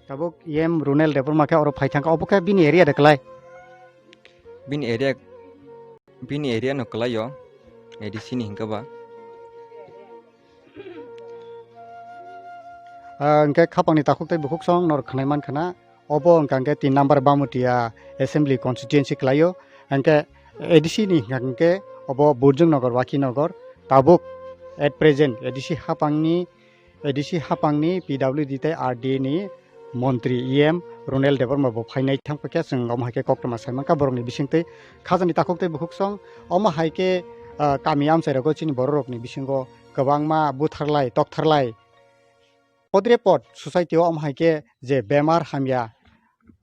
Tabuk E M Runal Debbarma khe oro phai thangkha, obo khe bini area de klai? Bini area, bini area no klai o, A D C ni hinkhe ba. Ah, hwnkhe khapangni takhuk tei bukhuk song norok khnai mankha na. Obo hwnkha hwnkhe tin number Bamutiya Assembly Constituency kwlaio. Hwnkhe A D C ni hwnkha hwnkhe obo Burjung Nagar, Wakhi Nagar. Tabuk at present A D C hapangni, A D C hapangni P W D tei R D A ni montri E M Runel Debbarma bo phainai thangpakya, chwng omo hai khe koktwma sai mankha borokni bisingtwi khajani takhuk tei bukhuk song. Omo hai khe, ah, kami amchai rogo chini borok rokni bisingo kwbangma butharlai toktharlai podre pod society o omo hai khe je bemar hamya,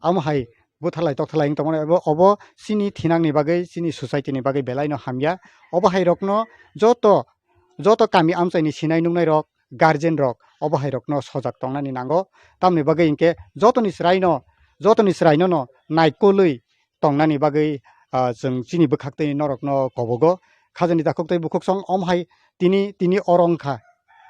omo hai butharlai toktharlai wng tongmani, obo, obo chini thinangni bagwi, chini society ni bagwi belai no hamya. Obo hai rokno joto, joto kami amchai ni sinai nungnai rok, guardian rok, obo hai rokno sojak tongnani nango. Tamni bagwi hinkhe jotoni chwraino, jotoni chwraino no naikolwi tongnani bagwi, ah, chwng chini bwkhak twi norokno kobogo. Khajani takhuk tei bukhuk song omo hai tini, tini oro wngkha.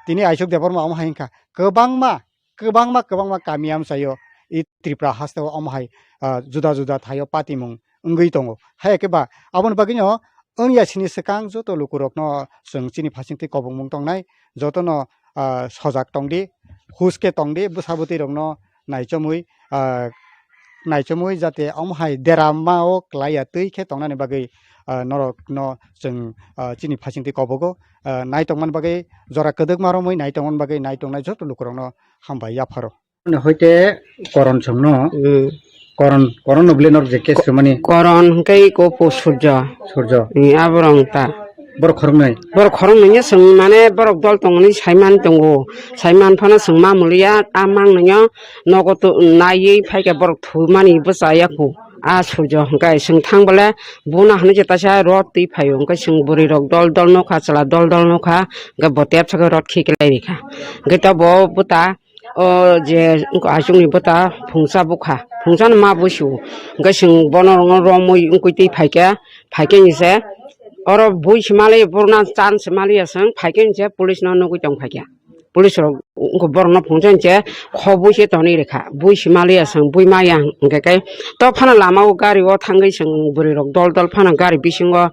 Tini Aisuk Debbarma omo hai wngkha. Kwbangma, kwbangma, kwbangma kami amchaio i Tripura hasteo omo hai, ah, juda juda thaio patimung wngwi tongo. Hai khe ba aboni bagwino wngya sini swkang joto lukurokno chwng chini phasingtwi kobongmung tongnai, jotono, ah, sojak tongdi, huske tongdi, bwsa bwtwi rokno naichomwi, ah, naichomwi jate omo hai derama o klai ya twi khe tongnani bagwi, ah, norok no chwng, ah, chini phasingtwi kobogo, ah, nai tongmani bagwi jora kwdwkma romwi nai tongmani bagwi nai tongnai joto lukurokno hambai yapharo. Hoite Koron songno, hmm, Koron, Koron no bwle norok je case rwmani? Koron hwnkhe iko po Surjo. Surjo. Hmm, aborok ta. Borok khoroknwi? Borok khoroknwi ya, chwng mane borok dol tongmani saiman tongo. Saiman phano chwng ma muliya, a mang nungya nogo to naiwi phaikha borok thumani bwchaya kho. A Surjo hwnkhe chwng thang bole buna hwnwi se taisa rot twi phaio, hwnkhe chwng bwrwi rok dol dol nokha, chwla dol dol nokha, hwnkhe bo tep saka rot khiklai rikha. Hwnkhe to bo bwta o je wngkha achukni bwta phungsa bukha, phungsa no ma busu, hwnkhe chwng bono romwi wngwi twi phaikha, phaikhe ni se oro bui se maliya, borna chan se maliya, chwng phaikhe ni se police no nugwi tong phaikha. Police rok wngkha borokno phungsa hinse kho bui se tonwi rikha, bui se maliya, chwng bui maya hwnkhe kai to phano lama o gari o thangwi chwng bwrwi rok dol dol phano gari bisingo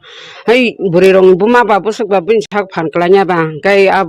hai bwrwi rok ni buma ba bwswk ba bini sak phan kwlai ya ba hwnkhe a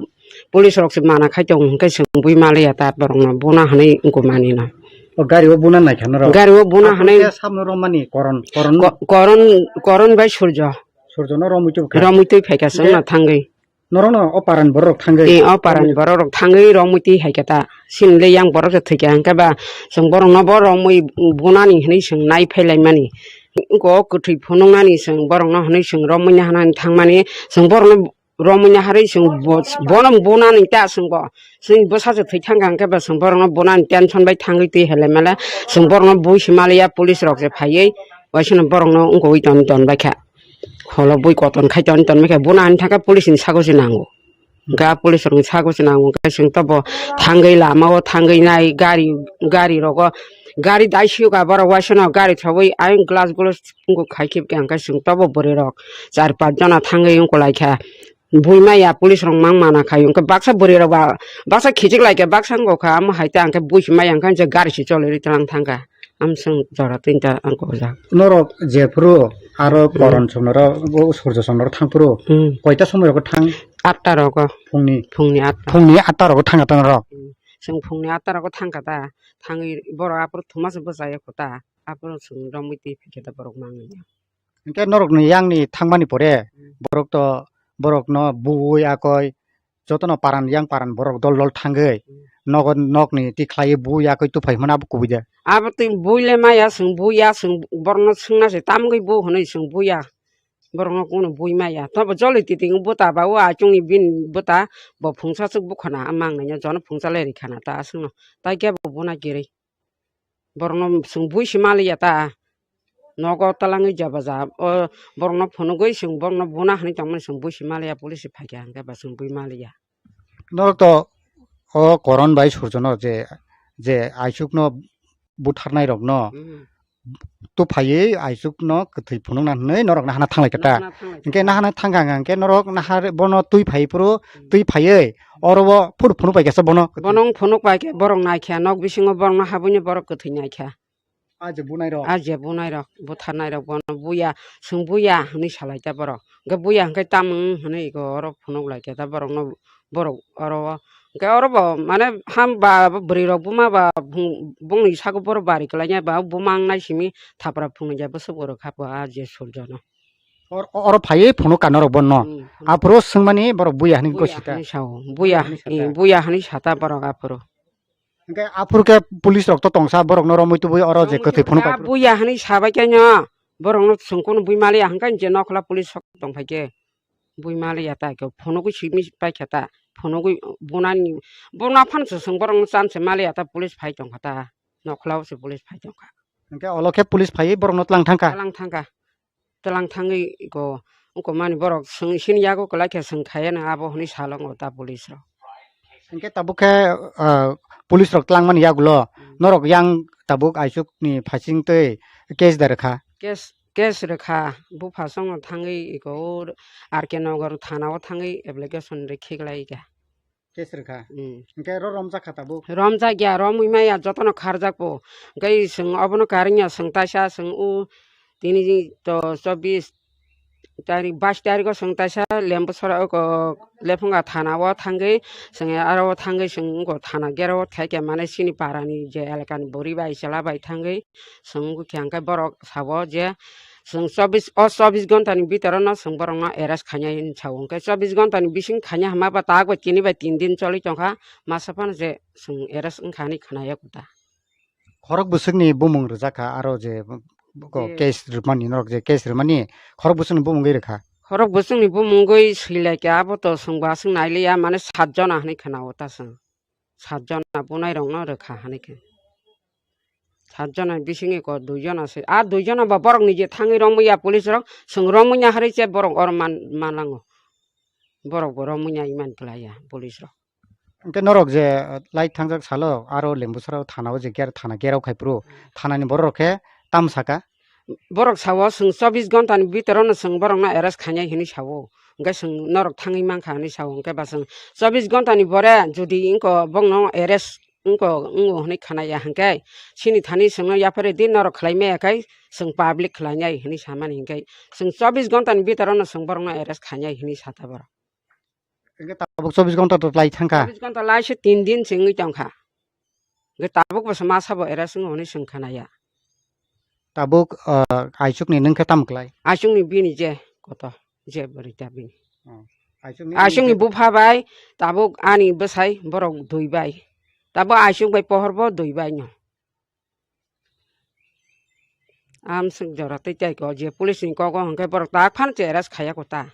police rok se mana khai tongo hwnkhe chwng bui maliya ta borokno buna hwnwi wngkha mani no. O gari o buna naikha norok? Gari o buna hwnwi. Samno romani koron, koron. Ko-, koron, koron bai surjo. Surjo no romwi twi kha? Romwi twi phaikha chwng na thangwi. Norokno o parani borok rok thangwi? Eh, o parani borok rok thangwi romwi twi hai khe ta. Chini le yang borok se thwikha hwnkhe ba chwng borok no bo romwi bunani hwnwi chwng nai phai lai mani. Wngkha o kwthwi phunuknani chwng borok no hwnwi chwng romwi nahana thangmani chwng borok no romwi naharwi chwng bo-, bono bunani ta chwng bo. Chwng bwsa se thwi thangkha hwnkhe ba chwng borok no bunani tension bai thangwi twi hai lai male chwng borok no bui se maliya police rok se phaiwi waisano borok no wngkha wi ton ton bai kha. Holo bui koton khai ton ton khe buna ani thangkha police ni sago se nango. Ga police rok ni sago se nango, hwnkhe chwng tobo thangwi lama o thangwi nai gari, gari rogo gari dai sio ka borok waisano gari thawwi ayang glass gulo wngkha khai khe hwnkhe chwng tobo bwrwi rok char panch jona thangwi wngkha lai kha. Bui maya police rok mang mana khai wngkha baksa bwrwi rok ba baksa khichik lai kha baksa wngkha amo hai ta hwnkhe bui se maya hwnkhe gari se choli rwi twlang thangkha. Amswng jora tinta ang kojak. Norok jephuru aro Hmm. Koron chwng norok, bo Surjo chwng norok thangphuru, Hmm. Koita somoi rogo thang? Atta rogo. Phungni? Phungni atta. Phungni atta rogo thang kha ta norok? Hmm. Chwng phungni atta rogo thang kha ta. Thangwi borok aphuru thumaso bwchaya kho ta. Aphuru chwng romwi twi phai khe ta borok mangwi. Hwnkhe norokni yangni thangmani pore Hmm. borok to, borokno bui akoi jotono paran yang paran borok dol dol thangwi Hmm. nogo nokni tikhlaiwi bui yakwi tuphai hwnma abo kubui de. Abo twi bui le maya chwng buya chwng borokno swngna se tamgwi bu hwnwi chwng buya. Borokno kuno bui maya. Tobo joli titi wng bwta ba o achungni bini bwta bo phungsa swk bukhana a mangnai jono phungsa le rikha na ta aswkno. Tai khe bo buna kirwi. Borokno chwng bui se maliya ta. Nogo twlangwi ja baja o borokno phunugwi chwng borokno buna hwnwi tongmani chwng bui se maliya police se phaikha hwnkhe ba chwng bui maliya. Norok to o Koron bai Surjono je, je aisukno butharnai rokno Hmm. tuphaiwi aisukno kwthwi phunukna hwnwi norok nahana thanglai kha ta. Nahana thanglai kha. Hwnkhe nahana thangkha hwnkhe norok naha bono twi phai phuru Hmm. Twi phaiwi oro o phuru phunuk pai kha bono. Bono phunuk pai khe borok naikha nok bisingo borokno habwini borok kwthwi naikha. A je bunai rok. A je bunai rok, butharnai rok bono buya, chwng buya hwnwi salai ta borok. Hwnkhe buya hwnkhe tamung hwnwi ego oro phunuk lai khe ta borokno borok oro o. Hwnkhe oro bo mane ham ba bwrwi rok buma ba bung-, bungni sago borok bari kwlai ya ba buma wng nai simi thapra phunukya bwswk oro kha bo a je Surjono. Or-, oro phaiwi phunuk ka norok bono. Hmm, phunuk. Aphuru swngmani borok buya hwnwi Buya gosi ta. Hwnwi sao. Buya, Buya hwnwi sa eh, ta. Buya hwnwi sa ta borok aphuru. Hwnkhe aphuru khe police rok to tongsa borok no romwi tubui oro je kwthwi phunuk pai phuru. Buya hwnwi sabai khe no borok no chwng kunu bui maliya hwnkhe je nokhola police sok tong phai khe bui maliya ta khe phunugwi simi pai khe ta phunugwi bunani buna phan se chwng borok no chan se maliya ta police phai tong kha ta nokhola o se police phai tong kha. Hwnkhe olo khe police phaiwi borok no tlang thang kha. Tlang thang kha. Twlang thangwi go wngkha mani borok swng sini yago kwlai khe swng khaiyano abo hwnwi salongo ta police rok. Hwnkhe tabuk khe, ah, police rok twlangmani yagulo Hmm. Norok yang tabuk aisuk ni phasing twi case da rwkha? Case, case rwkha, bupha songno thangwi iko R K Nagar thana o thangwi application rwkhe kwlai kha. Case rwkha. Hmm. Hwnkhe ro romjak kha tabuk? Romjak ya, romwi maya jotono kharjak bo. Hwnkhe chwng obono karwngya chwng taisa chwng o tini to chobbish tarik, bais tariko chwng taisa Lembusora oko Lephunga thana o thangwi chwng aro o thangwi chwng oko thana gera o thaikhe mane chini parani je elakani bwrwi bai chwla bai thangwi chwng oko khe hwnkhe borok sabo je Chwng chobbish, o chobbish ghonta ni bhitor no chwng borok no arrest khainai hinwi sao. Hwnkhe chobbish ghonta ni bising khaina hwnma ba tak bai tini bai tin din choli tongkha, masa phano je chwng arrest wngkha hinwi khwnaya kota. Khorok bwswk ni bumung rwjak kha, aro je ko Je case rwmani, norok je case rwmani, khorok bwswk ni bumung wi rwkha. Khorok bwswk ni bumung wi swi lai kha, abo to chwng bo aswk nai liya, mane sat jona hinwi khwnao ta chwng. Sat jona bunai rok no rwkha hinwi khe. Sat jona bisingo ko dui jona se. A dui jona ba borok ni je thangwi romwi ya police rok, chwng romwi ya harwi se borok oro man, manango. Borok bo romwi ya iman kwlai ya police rok. Hwnkhe norok je, uh, lai thangjak salo aro Lembusara thana o je ger-, thana gerao khai phuru, thanani borok rok khe tam saka? Borok sao chwng chobbish ghonta ni bhitor o no chwng borok no arrest khainai hinwi sao. Hwnkhe chwng norok thangwi mankha hinwi sao. Hwnkhe ba chwng chobbish ghonta ni bore jodi wngko bokno arrest wngko, wngo hinwi khwnaya hwnkhe chini thani chwngno yapharwi di norok khlai maya khai chwng public khlainai hinwi samani hwnkhe chwng chobbish ghonta ni bhitor o no chwng borok no arrest khainai hinwi sata borok. Hwnkhe tabuk chobbish ghonta to lai thangkha? Chobbish ghonta lai se tin din se wngwi tongkha. Hwnkhe tabuk bo se masa bo arrest wngo hinwi chwng khwnaya. Tabuk, ah, Aichukni nwng khe tamo klai? Aichukni bini je koto, je bwrwi ta bini. Oh, Aichukni Aichukni bupha bai, tabuk ani bwsai borok dui bai. Tabuk Aichuk bai pohor bo dui bai no. Amswk jora tei tai ko je police ni kogo hwnkhe borok tak phano cheras khaya ko ta.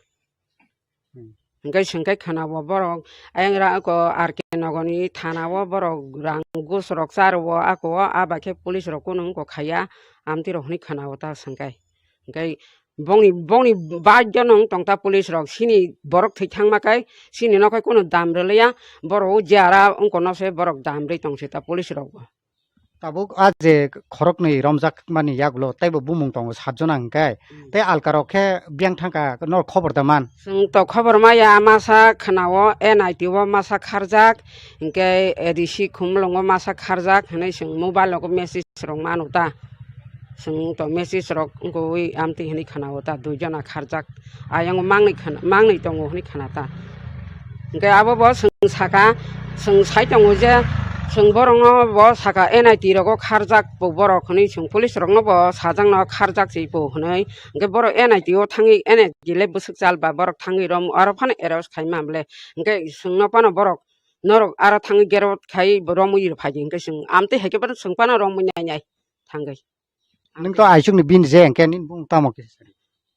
Hmm. Hwnkhe swngkhe khwnao borok ayang ra ko R K nogoni thana o borok rang gus rok charo o ako o, a bai khe police rok kunu wngkha khaya amtwi rok hwnwi khwnao ta swngkhe. Hwnkhe bongni, bongni bai jono wng tong ta police rok, sini borok thwi thangma khe sini no khe kunu dam rwliya, borok o jara wngkha no se borok dam rwi tong se ta police rok bo. Tabuk a je khoroknwi romjakmani yagulo teibo bumung tongo sat jona hwnkhe, hmm, tei alkarok khe biyang thangkha, no khobor da man? Chwng to khobor maya, masa khwnao N I T o masa kharjak, hwnkhe A D C Khumulwngo masa kharjak hinwi chwng mobile o message rok mano ta. Chwng to message rok wngkha ui amtwi hinwi khwnao ta, dui jona kharjak. Ayang mangnwi khna-, mangnwi tongo hinwi khna ta. Hwnkhe abo bo chwng saka, chwng sai tongo je, chwng borokno bo saka N I T rogo kharjak bo borok hinwi, chwng police rokno bo sajakno kharjak se bo hinwi. Hwnkhe borok N I T o thangwi N I T le bwswk chal ba borok thangwi rom aro phano arrest khai ma bole. Hwnkhe chwngno phano borok norok aro thangwi gero khai bo romwi phai di, hwnkhe chwng amtwi hai khe phano chwng phano romwi nai nai thangwi. Nwng to Aichukni bini je hwnkhe nini bumung tamo kisa?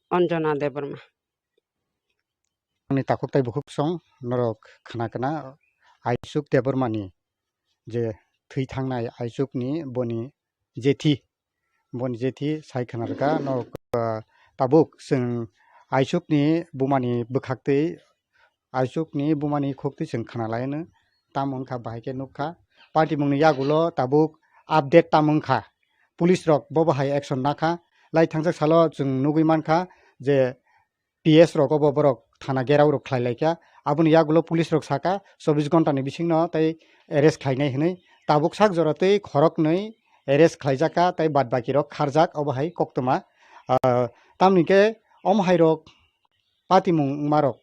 Anjana Debbarma. Ani takhuk tai bukhuk song norok khna khna Aichuk Debbarmani je thwi thangnai Aichukni boni jethi, boni jethi sai khna rwkha norok, ah, tabuk chwng Aichukni bumani bwkhaktwi Aichukni bumani khuktwi chwng khna laino, tamo wngkha bahai khe nukha. Patimungni yagulo tabuk update tamo wngkha, police rok bobo hai action nakha. Lai thangjak salo chwng nugwi mankha je P S rogo bo borok thana gerao rok khlai laikha. Aboni yagulo police rok saka chobbish ghonta ni bisingno tei arrest khlainai hinwi. Tabuk sak jora tei khoroknwi arrest khlaijakha tei bad baki rok kharjak, obo hai koktwma. Ah, tamni khe omo hai rok patimung wngma rok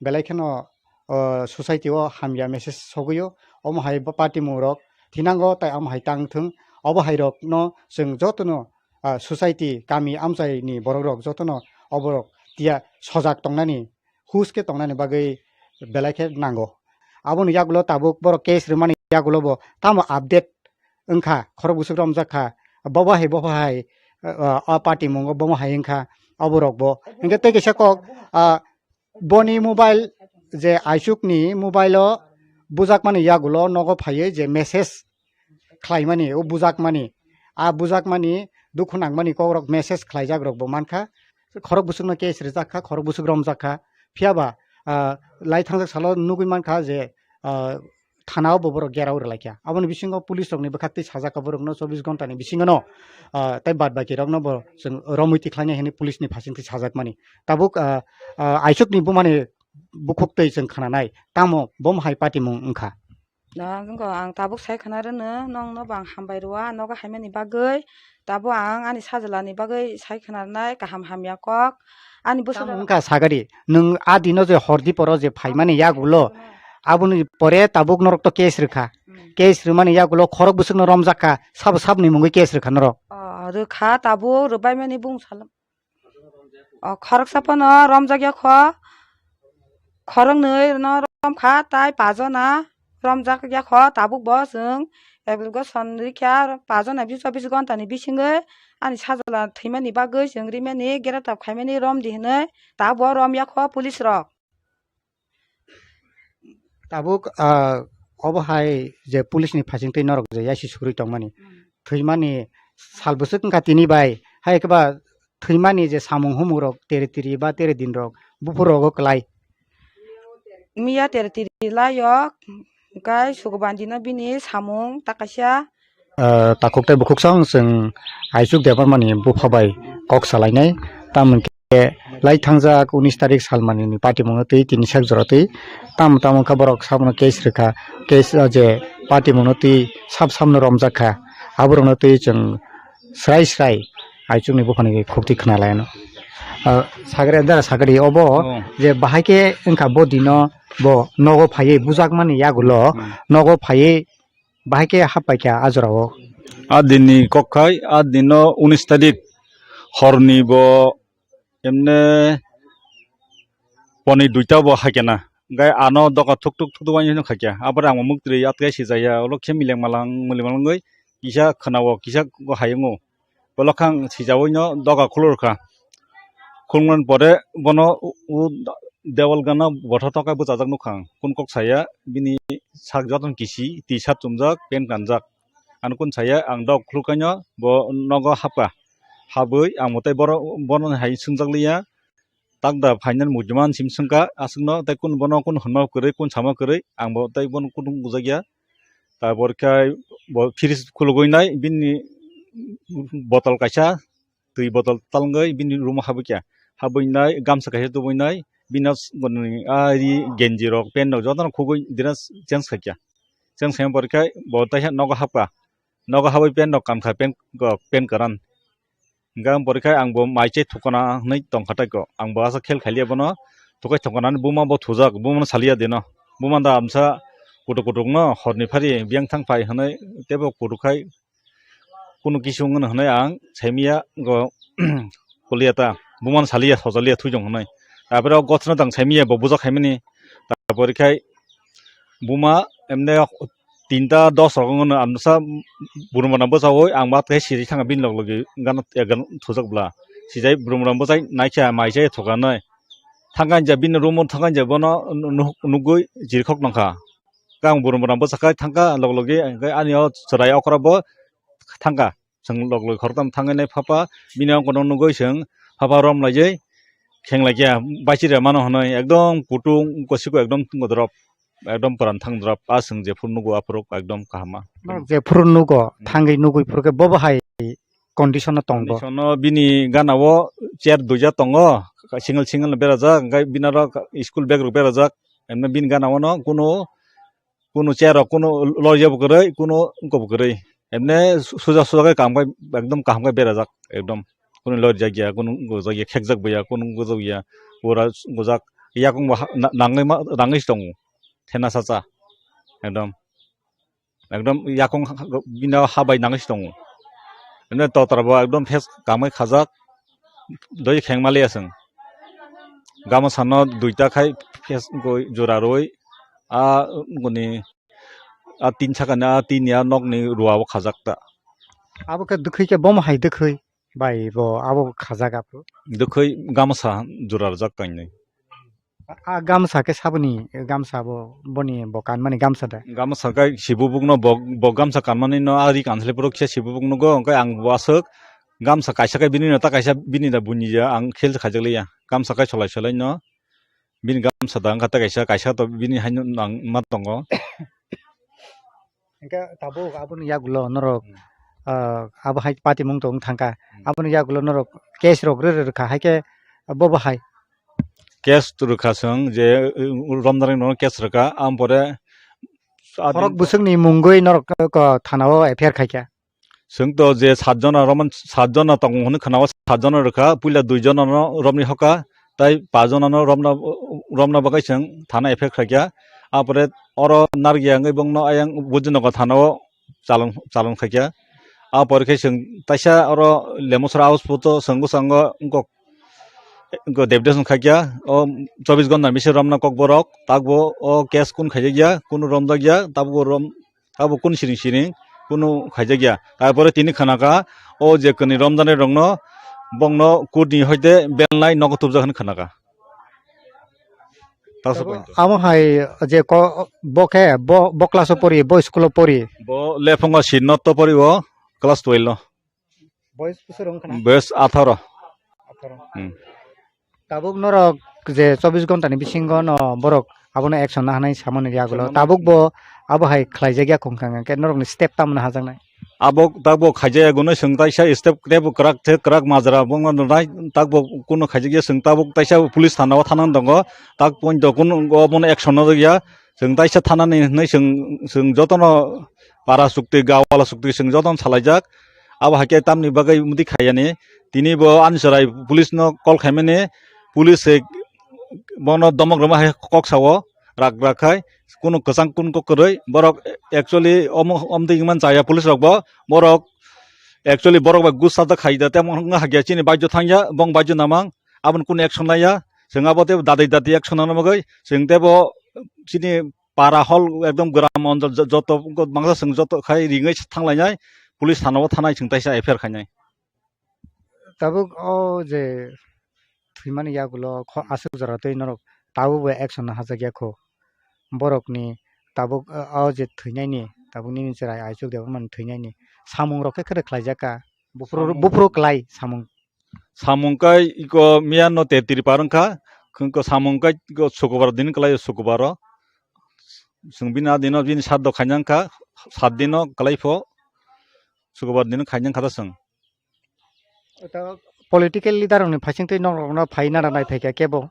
belai kheno, o, society o hamya message sogwi o. Omo hai bo patimung rok thinango tai omo hai tang thung. Obo hai rok no chwng joto no, a, society, kami amchai ni borok rok joto no oborok tiya sojak tongnani, hus khe tongnani bagwi belai khe nango. Aboni yagulo tabuk borok case rwmani yagulo bo tamo update wngkha, khorok bwswk romjak kha, bobo hai, bobo hai, a, a, a patimung o bomo hai wngkha, oborok bo. Hwnkhe tei kaisa kok, a, boni mobile, je Aichukni mobile o bujakmani yagulo nogo phaiwi je message khlaimani, o bujakmani, a bujakmani, dukhu nangmani kokrok message khlaijak rok bo mankha. Khorok bwswkno case rijak kha, khorok bwswk romjak kha. Phiya ba, ah, lai thangjak salo nugwi mankha je, ah, thana o bo borok gerao rwlaikha. Aboni bisingo police rokni bwkhaktwi sajak kha borokno chobbish ghonta ni bisingono, ah, tei bad baki rokno bo chwng romwi tikhlainai hwnwi police ni phasingtwi sajakmani. Tabuk, ah, ah, Aichukni bumani bukhuktwi chwng khnanai, tamo bomo hai patimung wngkha. Da, wngkha ang tabuk sai khna rwno, nokno bo ang hambai rwya, nogo haimani bagwi. Tabuk ang ani sajwlani bagwi sai khna rwnai kaham hamya kok. Ani bwswk tamo wngkha sagari, nwng a dino je hor diporo je phaimani yagulo, aboni pore tabuk norok to case rwkha. Hmm. Case rwmani yagulo khorok bwswkno romjak kha, sabo saboni mungwi case rwkha norok. O, rwkha tabuk rwbaimani bung salam. O, khoroksa phano romjak ya kho. Khoroknwi no romkha, tai pajona romjak ya kho, tabuk bo chwng application rikha, pajona bis chobbish ghonta ni bisingwi ani sajwla thwimani bagwi chwng rimani, greptap khaimani, romdi hwnwi, tabuk bo rom ya kho police rok. Tabuk, ah, obo hai je police ni phasingtwi norok je yaisi sugri tongmani. Hmm. thwimani sal bwswk wngkha tini bai, hai khe ba thwimani je samung humung rok tere tiri ba tere din rok buphur rogo kwlai. Miya tere tiri lai yok, hwnkhe Sugubandi no bini samung ta kaisa. Ah, takhuk tei bukhuk song chwng Aichuk Debbarmani bupha bai kok salainai. Tamo khe lai thangjak unis tarik salmani ni patimungno twi tini sak jora twi. Tamo tamo khe borok sabono case rwkha, case, ah, je patimungno twi sab samno romjak kha. Aborokno twi chwng srai srai Aichukni buphani khukti khna lai ano. Ah, sagri da sagri obo Oh. je bahai khe wngkha bo dino bo nogo phaiwi bujakmani yagulo Hmm. nogo phaiwi bahai khe happaikha a jorao. A dinni kok khai, a dinno unis tarik horni bo emne poni duita bo haikena. Hingke ano doka thuk thuk thuk thuk waini hino khaikya. Abore ang muktwi atkai sijaya, olo khe mileng malang, mileng malangwi kisa khwnao, kisa hayungo. Bolo khang sijawi no doga khulur kha. Khulmani pore bono u, u dewal gana botha tokai bwchajak nukha ang. Kun kok saya bini sak jotono kisi, T-shirt chumjak, pant kanjak. Ano kun saya ang dok khuluk kaino bo nogo hapkha. Habwi ang mwtai boro, bono hai swngjak liya. Tak da phainani muchima sim swngkha aswkno, tei kun bono kun hwnma kwrwi, kun sama kwrwi, ang bo tei bono kun bujakya. Tabor khe bo fridge khulugwi nai, bini botol kaisa, twi botol talngwi bini room o habwi kha. Habwi nai gamsa kaisa tubui nai, bini s-, boni a ri genji rok, pant rok jotono khugwi dress change khaikha. Change khaima pore khe bo tei nogo hapkha. Nogo habwi pant rok kankha, pant, pant kwran. Hingke ang pore khe ang bo mai chai thukana hinui tongkha tei ko. Ang bo asa khel khailiya bono. Thukai thukana ni buma bo thujak, buma no saliya dino. Buma da amsa kutuk kutuk no horni phari biyang thang phai hinui tebo kutuk khai kunu kisu wngno hinui ang saimiya go kuliya ta. Buma no saliya sojaliya thui jong hinui. Tapore o gosno tang saimiya bo bujak khaimani. Tapore khai buma emne tinta dos rok wngno amsa burumana bwsao ang mat khe siri thanga bini log logi gana, gana thujak bla. Sijai burumana bwsai naikhe mai se thukanai. Thangkha ja bini room o thangkha ja bono nu-, nu-, nugui jirkhok nangkha. Kang burumana bwsakhe thangkha log logi, hingke ani o chwrai okra bo thangkha. Chwng log log khoroktham thangwi nai phapa, bini ang kono nugwi chwng phapa rom laijai, kheng laikya, bachirya mano hwnwi ekdom kutung kosiko ekdom godrop, ekdom kwran thang drop, a chwng jephuru nugo aphuru ekdom kaham ma. Norok jephuru nugo, Hmm. thangwi nugwi phuru khe bobo hai condition o tong bo? Condition o bini gana o chair duija tongo, single single no berajak, hingke bini aro school bag rok berajak, emne bini gana o no kunu kunu chair rok kunu lorya bo kwrwi, kunu wngkok bo kwrwi. Emne su-, suja suja khe kaham khai ekdom kaham khai berajak ekdom. Kunu lorjak ya, kunu gojak ya, khekjak bo ya, kunu gojak ya, pura gojak. Yakung bo ha-, na-, nangwi ma, nangwi se tongo. Thena sacha. Ekdom. Ekdom yakung ha-, ha-, bini ha bai nangwi se tongo. Emne totra bo ekdom phes kaham khai khajak. Doi kheng maliya chwng. Gama sano duita khai phes goi jora roi a goni a tin sakani a tin ya nokni rua o khajak ta. Abo khe dwkhwi khe bomo hai dwkhwi bai bo abo khajak aphuru. Dwkhwi gamsa jora rwjak kainwi. A gamsa khe saboni gamsa bo boni bo kanmani gamsa da? Gamsa khe sibubukno bo, bo gamsa kanmani no a ri kansalai phuru khe sibubuk nugo, hwnkhe ang bo aswk gamsa kaisa khe bini no ta kaisa bini da buini ya ang khel khaijak liya. Gamsa khe solai solai no bini gamsa da wngkha ta kaisa, kaisa to bini haino nang ma tongo. Hingke tabuk aboni yagulo norok, Hmm. ah, abo hai patimung tong thangkha. Hmm. Aboni yagulo norok case rok rw rw rwkha, hai khe bobo hai. Case rwkha chwng je, uh, romjak rok no case rwkha, ampore Khorok bwswkni mungwi norok, uh, ko thana o F I R khaikha. Chwng to je sat jona romon, sat jona tongo hwnwi khana o, sat jona rwkha, puila dui jona no romni hoka, tai paanch jona no romna, romna bagwi chwng thana F I R khaikha. Ampore oro narwkya wngwi bongno ayang Budinogo thana o chalon, chalon khaikha. Ampore khe chwng taisa oro Lemosora house photo chwng bwskango wngkok, wngkok deputation khaikha. O chobbish ghonta ni bisingo romna kokborok, takbo o case kunu khaijakya, kunu romjakya, tabuk rom, tabuk kunu siring siring kunu khaijakya. Tarpore tini khanakha o je kwnwi romjaknai rokno bongno court ni hoite bail nai nogo tubjak hinwi khanakha. Taso Abo, point o. Amo hai je ko, bo khe, bo, bo class o pori, bo school o pori. Bo lephungo Srinath o pori o, class twelve o. Boyes bwswk wngkha na? Boyes atharo. Atharo. Hmm. Tabuk norok je chobbish ghonta ni bisingo no borok abono action na hanai samani yagulo. Samani. Tabuk bo abo hai khlaijak ya khungkha hwnkhe norok ni step tamo no hajaknai? Abo tabuk khaijak yaguno chwng taisa step tebo kwrak the kwrak majra bongno nai tabuk kuno khaijak ya chwng tabuk taisa police thana o thana tongo tak point do kuno obono action no ya chwng taisa thana ni hinwi chwng chwng jotono para chukti gawala chukti chwng jotono salaijak. Abo hai khe tamni bagwi mudi khaiyani. Tini bo ani chwrai police no call khaimani, police se bono domok rwma hai kok sao, rak rak khai, kunu kwchang kunu kok kwrwi, borok actually omo, omtwi wngman chaya police rok bo, borok actually borok bai gusa da khai da, temo wngkha khe chini baijo thangya, bong baijo namang, aboni kunu action laiya, chwng abo tei dadai dadi action nangna bagwi, chwng tei bo chini para hol ekdom gram onjol jo-, joto mangsa chwng joto khai ringwi thanglainai, police thana o thanai chwng taisa F I R khainai. Tabuk o je thwimani yagulo kho aswk jora twi norok tabuk bo action no hajak ya kho. Borok ni tabuk o, o je thwinai ni tabuk nini chwrai Aichuk Debbarma ni thwinai ni samung rok khe khe khlaijak kha. Buphuru, samung buphuru klai samung. Samung kai iko miya no te tiripar wngkha. Ko samung kai iko sukubar din klai sukubar o. Chwng bini a dino bini sat do khaina wngkha. Sat dino klai pho sukubar dino khaina wngkha da chwng. Ota political leader rokni phaising twi norokno phai nana nai phaikha kebo.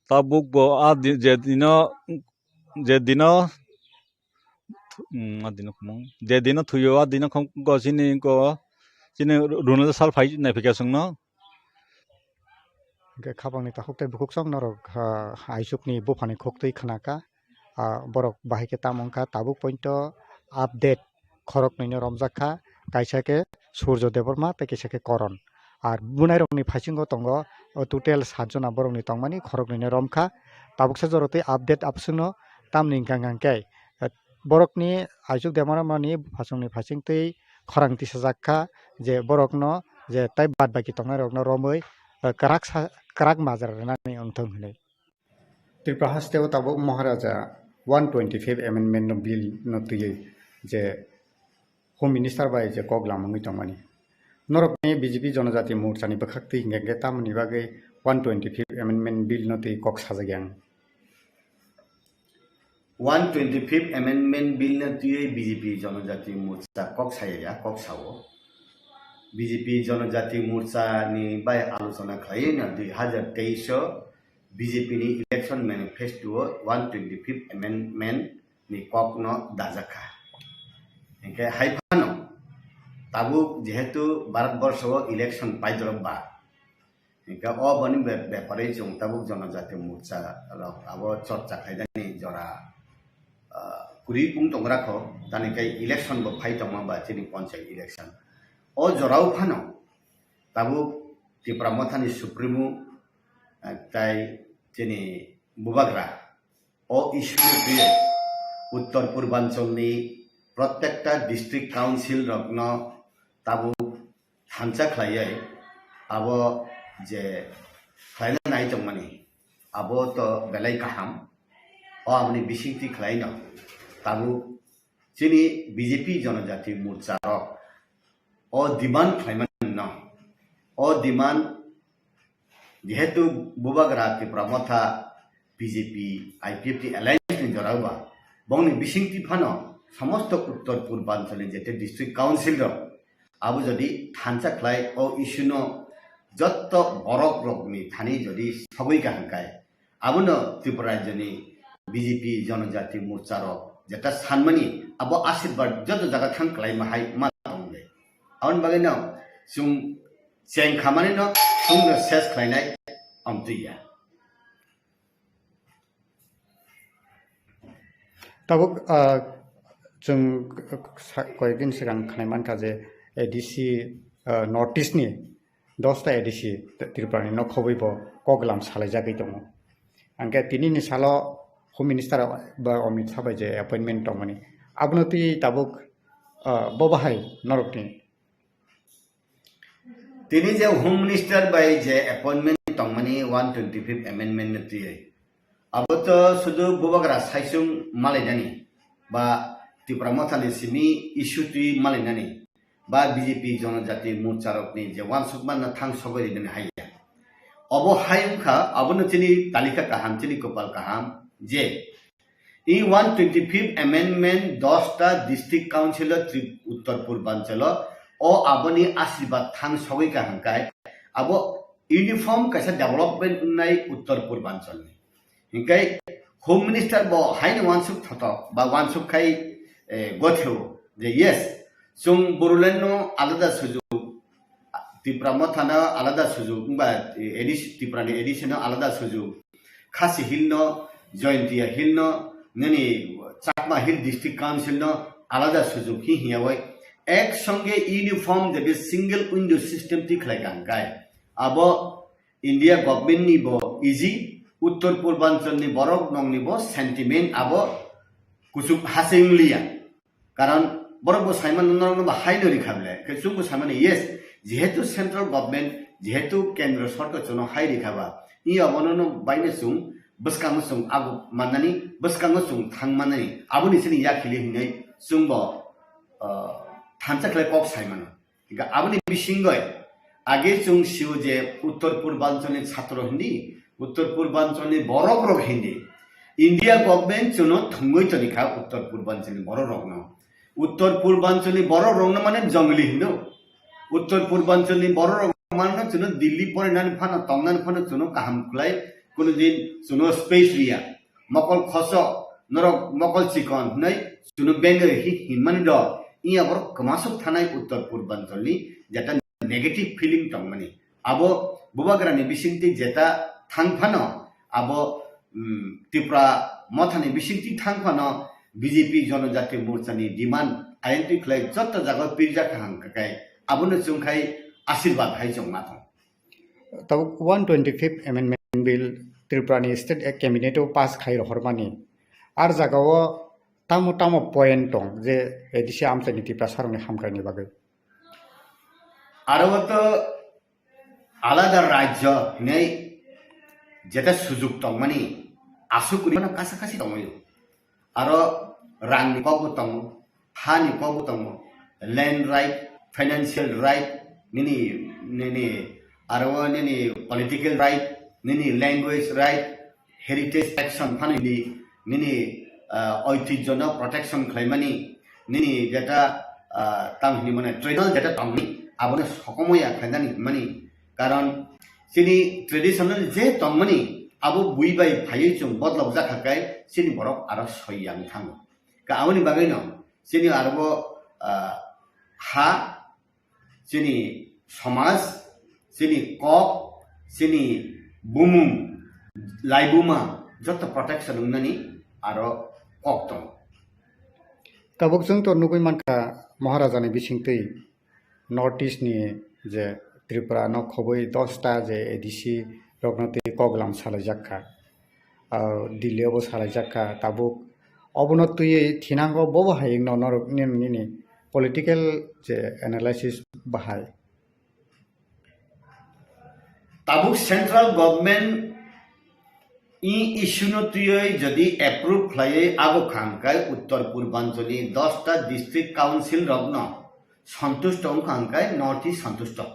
Tabuk bo a di-, je dino, je dino, mm, a dino khumung, je dino thuyo a dino khum-, go chini go, chini runal sal phai nai phaikha chwngno. Hwnkhe khapangni takhuk tei bukhuk chwng norok, ah, Aichukni buphani khuk twi khna kha. Ah, borok bahai khe tamo wngkha tabuk pointo update khoroknwino romjak kha, kaisa khe Surjo Debbarma tei kaisa khe Koron. Ar bunairokni phaisingo tongo, o total sat jona borokni tongmani khoroknwino romkha. Tabuksa jorotwi update abswkno tamni hwnkha hwnkha khe, eh, borokni Aichuk Debbarmani buphachwngni phaisingtwi khorang tisajak kha je borokno je tei bad baki tongnairokno romwi, eh, kwrak sa-, kwrak majra rwnani wngthung hwnwi. Tripura hasteo tabuk Maharaja one twenty-fifth Amendment no bill no twiwi je Home Minister bai je kok lamangwi tongmani. Norokni B J P Jonojati Morcha ni bwkhak twi hingkha hingkhe tamoni bagwi one twenty-fifth Amendment bill no twi kok sajak yang. One twenty-fifth Amendment bill no twiwi B J P Jonojati Morcha kok saya ya, kok sao. B J P Jonojati Morcha ni bai alochona khlaiwi no dui hazar teis o B J P ni election manifesto o one twenty-fifth Amendment ni kok no dajak kha. Hingkhe hai phano tabuk jehetu Bharat borsho o election paidorok ba, hingkhe o boni be-, bepari chwng tabuk Jonojati Morcha rok abo chorcha khlainani jora, ah, kwrwi pung tongra kho, tani khe election bo phai tongma ba chini panchayat election. O jorao phano tabuk Tipra Mothani Supremo, ah, tai chini Bubagra o issue ni twiwi Uttor Purbanchal ni prottekta district council rokno tabuk thansa khlaiwi abo je khlaina nai tongmani abo to belai kaham. O aboni bisingtwi khlaino tabuk chini B J P Jonojati Morcha rok o demand khlaimani no, o demand jehetu Bubagra Tipra Motha B J P I P F T alliance ni jorao ba, bongni bisingtwi phano samosto Uttor Purbanchal ni jete district council rok abo jodi thansa khlai o issue no jotto borok rokni thani jodi sogwi kaham kai, abono Tripura rajyoni B J P Jonojati Morcha rok jeta sanmani abo asirbad joto jaga thang khlaima hai ma tong de. Aboni bagwi no chwng cheng khamani no chwngno ses khlainai amtwi ya. Tabuk, ah, chwng sa-, koyekdin swkang khnai mankha je A D C, ah, North East ni dosta A D C Tripura ni nok khobwi bo kok lam salaijagwi tongo. Hwnkhe tini ni salo Home Minister ba Amit Shah bai je appointment tongmani, abono twi tabuk, ah, bo bahai norokni Tini je Home Minister bai je appointment tongmani one twenty-fifth amendment no twiwi, abo to sudu Bubagra saichung malainani ba Tipra Mothani simi issue twi malainani, ba B J P Jonojati Morcha rokni je wansukma no thang sogwi rinani haiya. Obo hai wngkha, abono chini talika kaham, chini kopal kaham je I one twenty-fifth amendment dosta district council o Tri-, Uttor Purbanchalo o aboni asirbat thang sogwi kaham kai abo uniform kaisa development wngnai Uttor Purbanchalni. Hinkhe Home Minister bo haino wansuk thotok ba wansuk khai, eh, gotheo je yes, chwng Bodoland no alada sujuk, Tipra Motha no alada sujuk, wngba, eh, A D C, Tipra ni A D C no alada sujuk, Khasi Hill no, Jaintia Hill no, nini Chakma Hill District Council no alada sujuk hi hiyawi ek songe uniform de single window system ti khlai kang kai. Abo India government ni bo easy, Uttor Purbanchal ni borok nong ni bo sentiment abo kuchuk hasing liya. Karon borok bo saimano norok no bo hai no rikha ble. Ke chwng bo saimano yes, jehetu central government, jehetu kendro sorkar chwng no hai rikha ba. I abono no baino chwng bwskango chwng agu mannani, bwskango chwng thang mannani. Aboni chini yakhili hinwi chwng bo, ah, thansa khlai kok saimano. Hinkhe aboni bisingoi age chwng sio je Uttor Purbanchal ni chhatro hindi, Uttor Purbanchal ni borok rok hindi. India government chwngno thwngwi toni kha Uttor Purbanchal ni borok rokno. Uttor Purbanchal ni borok rokno mane jongli hindo. Uttor Purbanchal ni borok rok mane chwngno Delhi porinani phano tongnani phano chwngno kaham khlai, kuno din chwngno space riya. Mokol khosok, norok mokol chikon hwnwi chwngno bengwi hi hinmani do, iya borok kwmasuk thanai Uttor Purbanchal ni jeta negative feeling tongmani. Abo bubagrani bisingtwi jeta thang phano, abo, mm, Tipra Mothani bisingtwi thang phano B J P Jonojati Morchani demand ayangtwi khlai joto jaga pirjak kaham kakai abono chwngkhai asirwad hai chwngma thang. Tabuk one twenty-fifth Amendment Bill Tripura ni State Cabinet o pass khai rohormani. Ar jaga o tamo tamo point tong je A D C amchaini Tiprasa rokni hamkrai ni bagwi. Aro to alada rajyo hinwi jeta sujuk tongmani aswk rwmano kasa kasi tongwi. Aro rangni kokbo tongo, hani kokbo tongo, land right, financial right, nini, nini, aro nini political right, nini language right, heritage action phano nini, nini, ah, oitijyo no protection khlaimani, nini jeta, ah, tamo hinwi mane traditional jeta tongni, abono sokomoi ya khlainani hinmani. Karon chini traditional je tongmani, abo bui bai phaiwi chwng bodlok jakha kai chini borok aro soi yang thango. Ka aboni bagwi no chini aro bo, ah, ha, chini somaj, chini kok, chini bumung, laibuma joto protection wngnani aro kok tongo. Tabuk chwng to nugwi mankha Maharaja ni bisingtwi North East ni je Tripura no khobwi dosta je A D C rokno twi koklam salaijak kha. Ah, Delhi o bo salaijak kha tabuk. Obono twiwi thinango bobo hai wngno norok nini, nini political je analysis bahai. Tabuk central government i issue no twiwi jodi approve khlaiwi abo kha hwnkhai Uttor Purbanchal ni dosta district council rokno santusto wngkha hwnkhai North East santusto.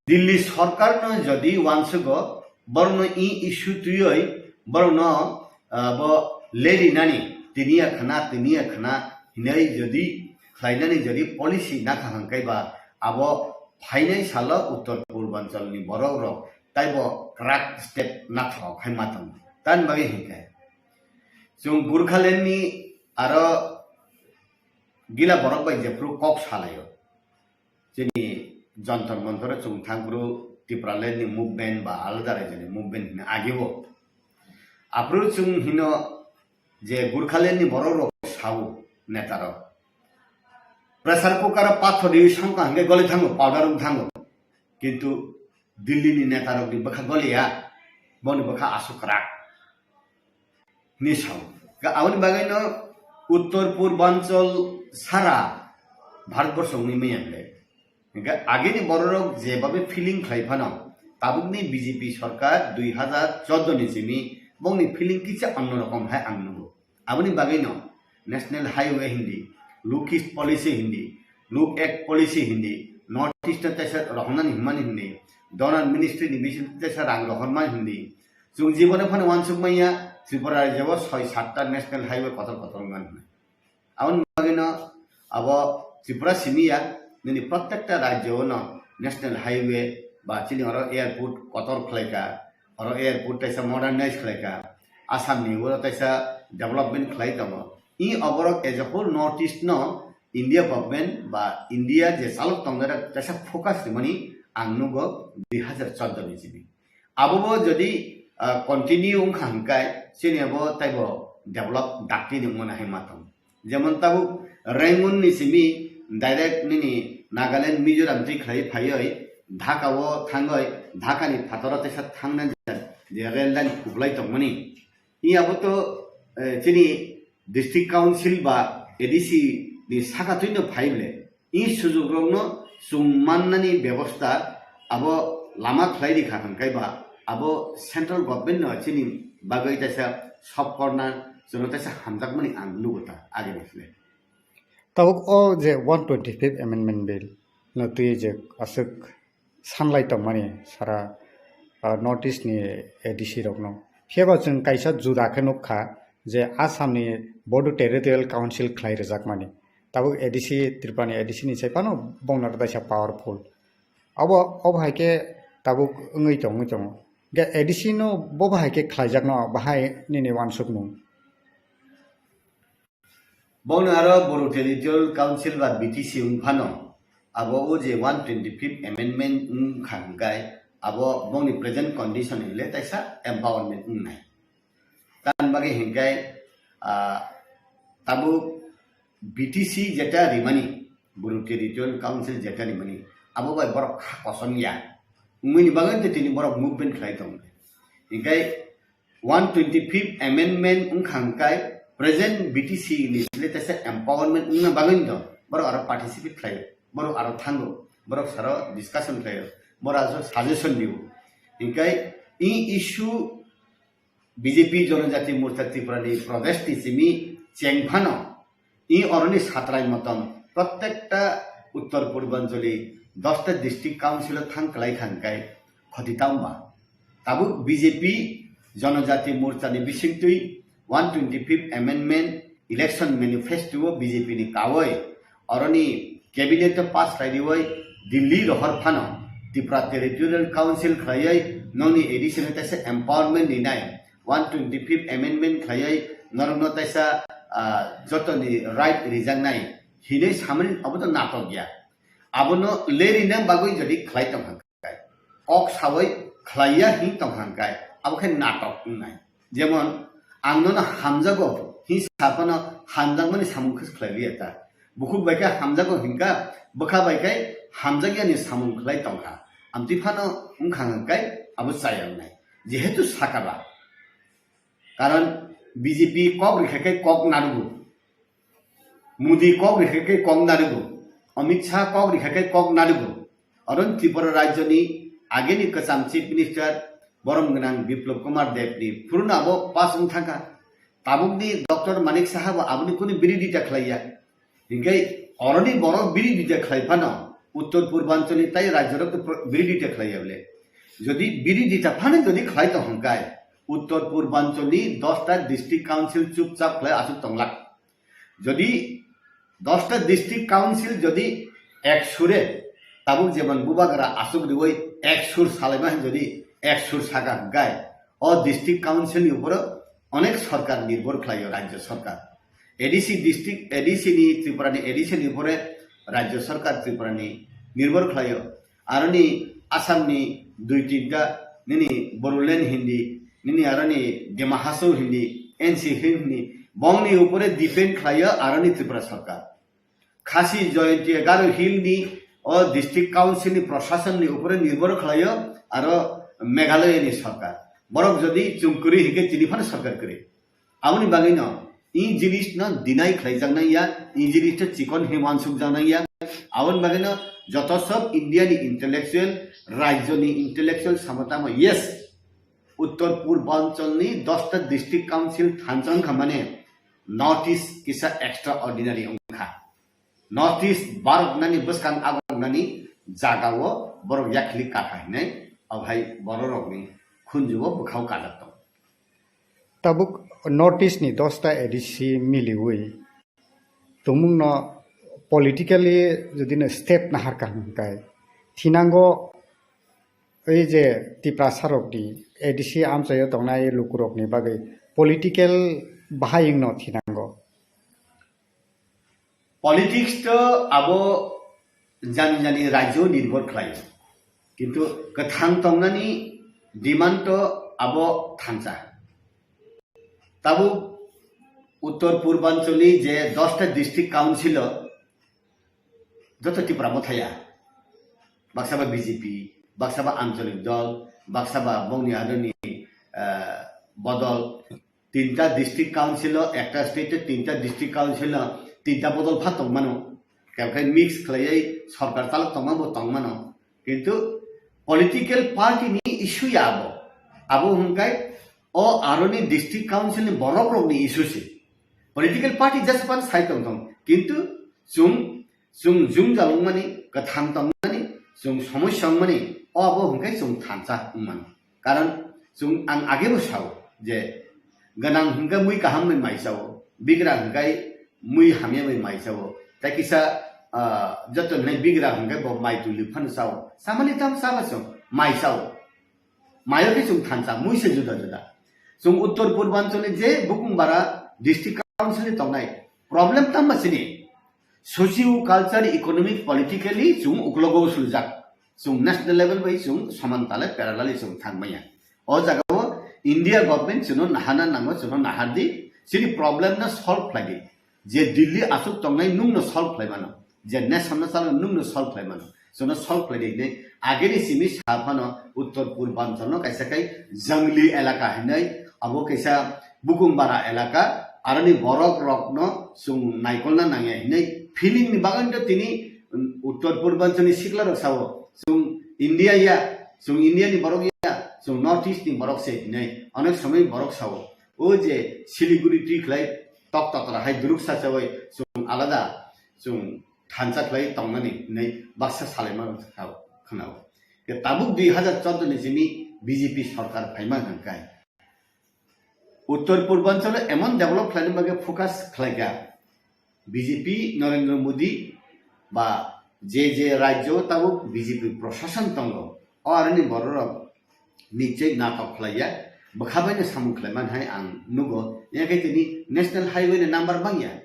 Delhi sorkarno jodi wansugo, borokno i issue twiwi borokno, ah, bo leri nani, tini ya khna, tini ya khna hinwi jodi khlainani jodi policy nakha hwnkhe ba, abo phainai salo Uttor Purbanchalni borok rok taibo kwrak step nathok hai ma tongo. Tamni bagwi hinkhe chwng Gurkhalandni aro gila borok bai jephru kok salaio. Chini Jantar Mantar o chwng thangphru Tipraland ni movement ba alada raijani movement hino ageo. Aphru chwng hino je Gurkhaland ni borok rok sao neta rok. Pressure cooker o pathor riwi songkha hwnkhe goli thango, powder wng thango. Kintu Delhi ni neta rok ni bwkha goliya, boni bwkha aswk kwrak. Hinwi sao. Ga aboni bagwi no Uttor Purbanchal sara Bharatborsho wngwi manya le. Ga agini bororok jebabe feeling khlai phano, tabukni B J P sorkar dui hazar chordo ni simi bongni feeling kisa onno rokom hai ang nugo. Aboni bagwi no National Highway hindi, Look East Policy hindi, Look at policy hindi, North East no teisa rohornani hwnmani hindi, Donor Ministry ni bising teisa rang rohormani hindi. Chwng jibone phano uansuk manya, Tripura rajyo o soi satta national highway kotor kotor wngmani hwnwi. Aboni bagwino abo Tripura simi ya, nini prottekta rajyo no national highway ba chini oro airport kotor khlaika, oro airport teisa modernize khlaika, Assam ni oro teisa development khlai tongo. I oborok as a whole North East no India government ba India je chalok tongnai rok teisa focus rimani ang nugo dui hazar chordo ni simi. Abo bo jodi, ah, continue wngkha hwnkhe chini abo taibo develop dakti ni wngmani hai ma tong. Jemon tabuk Rangoon ni simi direct nini Nagaland, Mizoram twi khlai phaiwi Dhaka o thangwi Dhaka ni phataro teisa thangna je rail line kuplai tongmani. I abo to, eh, chini district council ba A D C ni saka twi no phai ble. I sujok rok no chwng mannani bebosta abo lama khlai rikha hwnkhe ba abo central government no chini bagwi teisa sop korna chwngno teisa hamjakmani ang nugo ta agini sle. Tabuk o je one twenty-fifth Amendment Bill no twi je aswk sanlai tongmani sara, ah, North East ni A D C rokno. Phiya ba chwng kaisa juda khe nukha je Assam ni Bodo Territorial Council khlai rwjakmani. Tabuk A D C, Tripura ni A D C ni sai phano bongno kaisa powerful. Abo, obo hai khe tabuk wngwi tong, wngwi tongo. Ge A D C no bo bahai khe khlaijakno bahai nini uansukmung. Bono aro Bodo Territorial Council ba B T C wng phano, abo o je one twenty-fifth amendment wng kha hwnkhe, abo bongni present condition hwnle taisa empowerment wngnai. Tamni bagwi hwnkhe, ah, tabuk B T C jeta rimani, Bodo Territorial Council jeta rimani, abo bai borok kha kosom ya. Wngmani bagwi tei tini borok movement khlai tongo. Hwnkhe one twenty-fifth amendment wngkha hwnkhe present B T C ni sile teisa empowerment wngna bagwi no borok aro participate khlaio, borok aro thango, borok saro discussion khlaio, borok aro suggestion dio. Hwnkhe i issue B J P Jonojati Morcha Tripura ni Pradesh ni simi cheng phano, i oroni satrai motom prottekta Uttor Purbanchali dosta district council o thang kwlai kha hwnkhe khoti tamo ba? Tabuk B J P Jonojati Morcha ni bisingtwi one twenty-fifth amendment election manifesto o B J P ni kawoi oroni cabinet o pass khlai riwi Delhi rohor phano Tripura Territorial Council khlaiwi nongni A D C no teisa empowerment rinai, one twenty-fifth amendment khlaiwi norokno teisa, ah, jotoni right rijaknai hinwi samani abo to natok ya. Abono lerina bagwi jodi khlai tongkha kok sawi khlaiya hin tongkha hwnkhe abo khe natok wngnai. Jemon, ang nono hamjago hin saphano hamjakmani samung khe khlai liya ta. Bukhuk bai khe hamjago hinkha, bwkha bai khe hamjakyani samung khlai tongkha. Amtwi phano wngkha hwnkhe abo chaya wngnai. Jehetu saka ba. Karon B J P kok rikha khe kok narugo. Modi kok rikha khe kok narugo. Amit Shah kok rikha khe kok narugo. Aron Tripura rajyoni ageni kwcham Chief Minister borom gwnang Biplab Kumar Deb ni phuru no abo pass wng thangkha. Tabukni Doctor Manik Saha bo aboni kunu birodita khlaiya. Hinkhe oroni borok birodita khlai phano Uttor Purbanchal ni tai rajyorok to pro-, birodita khlaiya bole. Jodi birodita phano jodi khlai tong hwnkhe Uttor Purbanchal ni dosta district council chupchap khlai aswk tonglak. Jodi dosta district council jodi ek sure, tabuk jemon bubagra aswk riwi ek sur salaima jodi ek sur saka hwnkhe, o district council ni uporo onek sarkar nirbhor khlaio, rajya sarkar. A D C district, A D C ni Tripura ni A D C ni upore rajya sarkar Tripura ni nirbhor khlaio. Aroni Assam ni dui tinta nini Bodoland hindi, nini aroni Dima Hasao hindi, N C hindi, bongni upore depend khlaio aroni Tripura sarkar. Khasi Jaintia Garo Hill ni o district council ni proshashan ni upore nirbhor khlaio aro Meghalaya ni sarkar. Borok jodi chwng kwrwi hinkhe tini phano sarkar kwrwi. Aboni bagwino i jinis no deny khlaijak nang ya, i jinis no chikon hinwi uansukjak nang ya. Aboni bagwino joto sob India ni intellectual, rajyo ni intellectual samo tamo, yes, Uttor Purbanchal ni dosta district council thansa wngkha mane North East kisa extraordinary wngkha. North East baroknani bwskang agoknani jagao borok yakhli kaka hinwi, obo hai bororokni khunjugo bwkhao kajak tongo. Tabuk North East ni dosta A D C miliwi tongmungno politically jodi no step naharkha hwnkhe thinango ei je Tiprasa rokni A D C amchaio tongnai lukurokni bagwi political bahai wngno thinango. Politics to abo jani jani rajyo nirbhor khlaio, kintu kwthang tongnani demand to abo thansa. Tabuk Uttor Purbancholi je dosta district council o joto Tipra Mothaya, baksa ba B J P, baksa ba Ancholik Dol, baksa ba bongni adoni, eh, bodol, tinta district council o, ekta state o tinta district council o tinta bodol pha tongmano, kebkhe mix khlaiwi sorkar chalok tongma bo tongmano, kintu political party ni issue ya abo, abo hwnkhai o aroni district council ni borok rokni issue se. Political party just pan sai tong tong, kintu chwng, chwng jung jalungmani, kwthang tongmani, chwng somosya wngmani, o abo hwnkhai chwng thansa wngmani. Karon chwng ang age bo sao je gwnang hwnkhai mui kaham bai mai sao, bigra hwnkhai mui hamya bai mai sao. Tai kisa, ah, joto hwnkhai bigra hwnkhai bo mai tuli phano sao. Samani tam saba chwng mai sao. Mayo khe chwng thansa, mui se juda juda. Chwng Uttor Purbanchal ni je Bukungbara district council ni tongnai problem tamo chini socio culture economic politically chwng uklogo suljak. Chwng national level bai chwng soman tale parallel chwng thang maya. O jaga o India government chwngno nahana nango, chwngno nahardi, chini problem no solve khlaidi. Je Delhi aswk tongnai nwngno solve khlai mano, je national chalo nwngno solve khlai mano, chwngno solve khlai di hinwi ageni simi sa phano Uttor Purbanchal no kaisa kai jangli elaka hinwi, abo kaisa Bukungbara elaka, aroni borok rokno chwng naikolna nangya hinwi feeling ni bagwi to tini, um, Uttor Purbanchal ni sikla rok sao chwng India ya, chwng India ni borok ya, chwng North East ni borok se hinwi onek somoi borok sao. O je Siliguri twi khlai tok totra hai duruk sachawi chwng alada chwng thansa khlai tongmani hinwi baksa salaima khao khwnao. Ke tabuk dui hazar chordo ni simi B J P sorkar phaima hwnkhai Uttor Purbanchalo emon develop khlaina bagwi focus khlaikha. B J P Narendra Modi ba je je rajyo tabuk B J P prosason tongo, o aroni bororok nichoi natok khlaiya, bwkha baino samung khlaiman hai ang nugo. Yakhe tini national highway ni number bangya,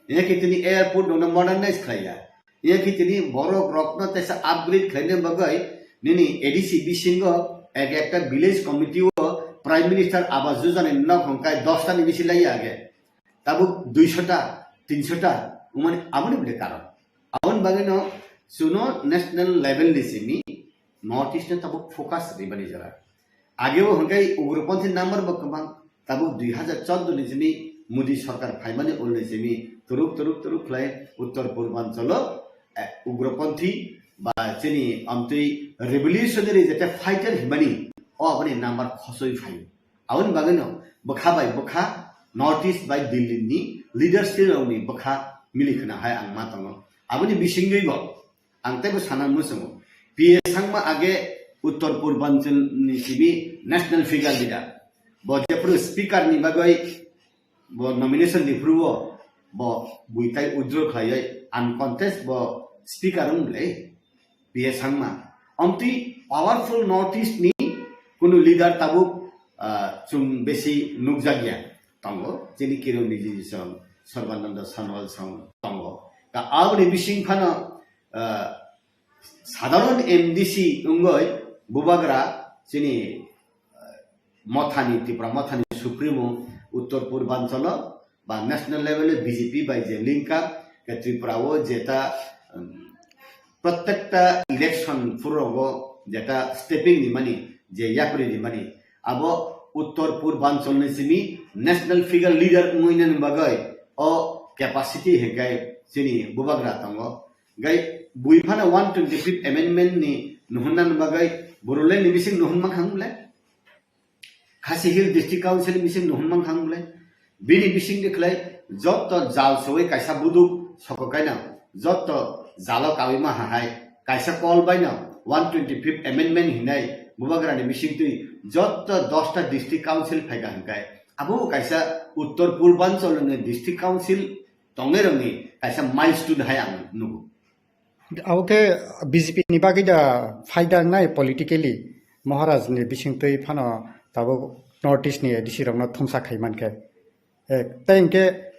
yakhe tini airport rokno modernize khlaiya, yakhe tini borok rokno teisa upgrade khlaina bagwi nini A D C bisingo ek ekta village committee o Prime Minister Awas Yojana ni nok hwnkhai dosta ni bisi laiya age. Tabuk duisho ta, tinsho ta, umani aboni bwle karon. Aboni bagwino chwngno national level ni simi North East no tabuk focus rwmani jora. Ageo hwnkhe ugroponthi number bo kwbang, tabuk dui hazar chordo ni simi Modi sorkar phaimani ulni simi turuk turuk turuk khlai Uttor Purbanchalo, eh, ugroponthi ba chini amtwi revolutionary jete fighter himani o aboni number khosoi phaio. Aboni bagwino bwkha bai bwkha, North East bai Delhi ni leadership rokni bwkha mili khna hai ang ma tongo. Aboni bisingtwi bo ang teibo sana muchungo. P A Sangma age Uttor Purbanchal ni simi national figure leader. Bo jephru speaker ni bagwi bo nomination ni phuru bo, bo buitai withdraw khlaiwi uncontest bo speaker wng le. P A Sangma. Amtwi powerful North East ni kunu leader tabuk, ah, chwng besi nukjakya tongo. Chini Kiren Rijiju song, Sarbananda Sonowal song tongo. Ka aboni bising phano, ah, sadharon M D C wngwi bubagra chini, ah, Mothani, Tipra Mothani Supremo Uttor Purbanchalo ba national level o B J P bai je link up, ke Tripura o jeta, um, prottekta election phuru rogo jeta stepping ni mani, je yapri ni mani, abo Uttor Purbanchal ni simi national figure leader wngwi nani bagwi o capacity hingkai chini bubagra tongo. Gai bui phano one twenty fifth amendment ni nuhunna ni bagwi Borolaini bising nuhun mankha wng le. Khasi Hill District Council ni bising nuhun mankha wng le. Bini bising de khlai joto jal soi kaisa buduk soko kaina Jotto jalo kaui ma hai, kaisa call bai no one twenty fifth amendment hinai bubagrani bisingtwi jotto dosta district council phaika hwnkhe, abo kaisa uttor purbanchal ni district council tongnai rokni kaisa milestone hai ang nugo. Abo khe B J P ni bagwi da phaida wngnai politically, Maharaj ni bisingtwi phano tabuk North East ni A D C rokno thumsa khai mankhe. Eh, tei hinkhe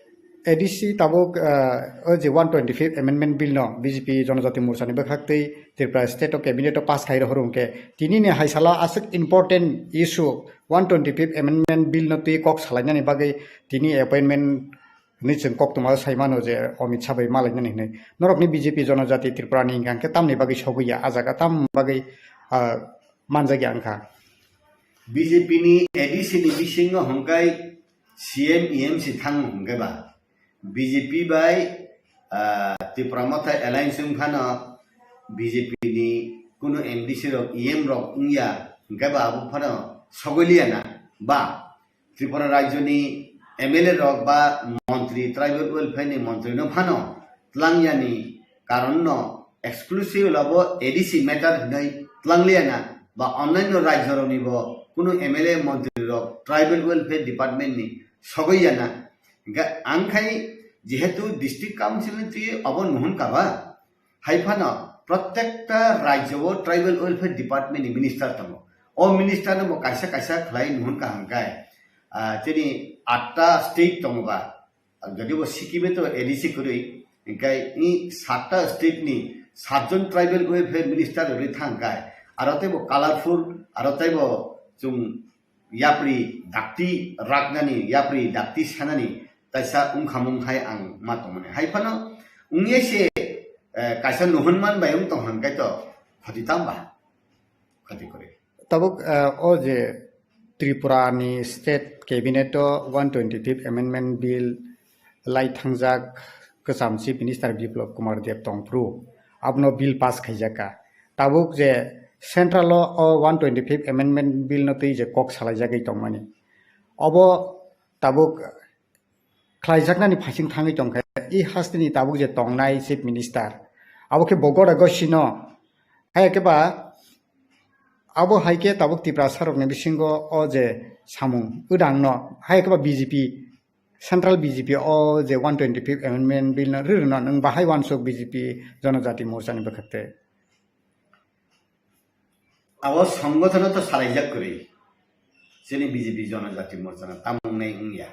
A D C tabuk, ah, o je one twenty fifth amendment bill no B J P Jonojati Morcha ni bwkhak twi Tripura state o cabinet o pass khai rohor hwnkhe tini ni hai salo aswk important issue one twenty fifth amendment bill no twi kok salainani bagwi tini appointment hwnwi chwng koktwma sai mano je Amit Shah bai malainani hwnwi. Norokni B J P Jonojati Tripura ni hwnkha hwnkhe tamni bagwi sogwi ya, a jaga tam bagwi, ah, manjak ya wngkha. B J P ni A D C ni bisingo hwnkhe C M E M si thango hwnkhe ba, B J P bai, ah, Tipra Motha alliance wng phano B J P ni kunu M D C rok, E M rok wngya hwnkhe ba abo phano sogwi liya na ba Tripura rajyoni M L A rok ba montri, tribal welfare ni montri no phano tlangyani karon no exclusive labo A D C matter hinwi tlangliya na ba onnaino rajyo rokni bo kunu M L A montri rok tribal welfare department ni sogwi ya na. Hingkhe ang khai jehetu district council ni twi obo nuhun kaba, hai phano protekta rajyo o tribal welfare department ni minister tongo. O minister no bo kaisa kaisa khlai nuhun kaham khe, ah, chini atta state tongo ba, jodi bo Sikkim e to A D C kwrwi, hingkhe i satta state ni satjon tribal welfare minister rwi thang khe, aro tei bo colorful, aro tei bo chwng yapri dakti raknani, yapri dakti sanani kaisa wngkhamung hai ang ma tongmani. Hai phano wngya se, eh, kaisa nuhunman bai wng tong hwn khe to khoti tamba? Khoti kwrwi. Tabuk, eh, o je Tripura ni state cabinet o one twenty fifth amendment bill lai thangjak kwcham Chief Minister Biplab Kumar Deb tongphuru, abono bill pass khaijak kha. Tabuk je central o, o one twenty fifth amendment bill no twi je kok salaijagwi tongmani, obo tabuk khlaijaknani phaising thangwi tongkha. I hasteni tabuk je tongnai Chief Minister, abo khe bo gora gosino, hai khe ba abo hai khe tabuk Tiprasa rokni bisingo o je samung wdang no, hai khe ba B J P, Central B J P o je one twenty fifth amendment bill no rwrwno nwng bahai uansuk B J P Jonojati Morcha ni bwkhak tei? Abo songothono to salaijak kwrwi. Chini B J P Jonojati Morcha no tamung nai wngya.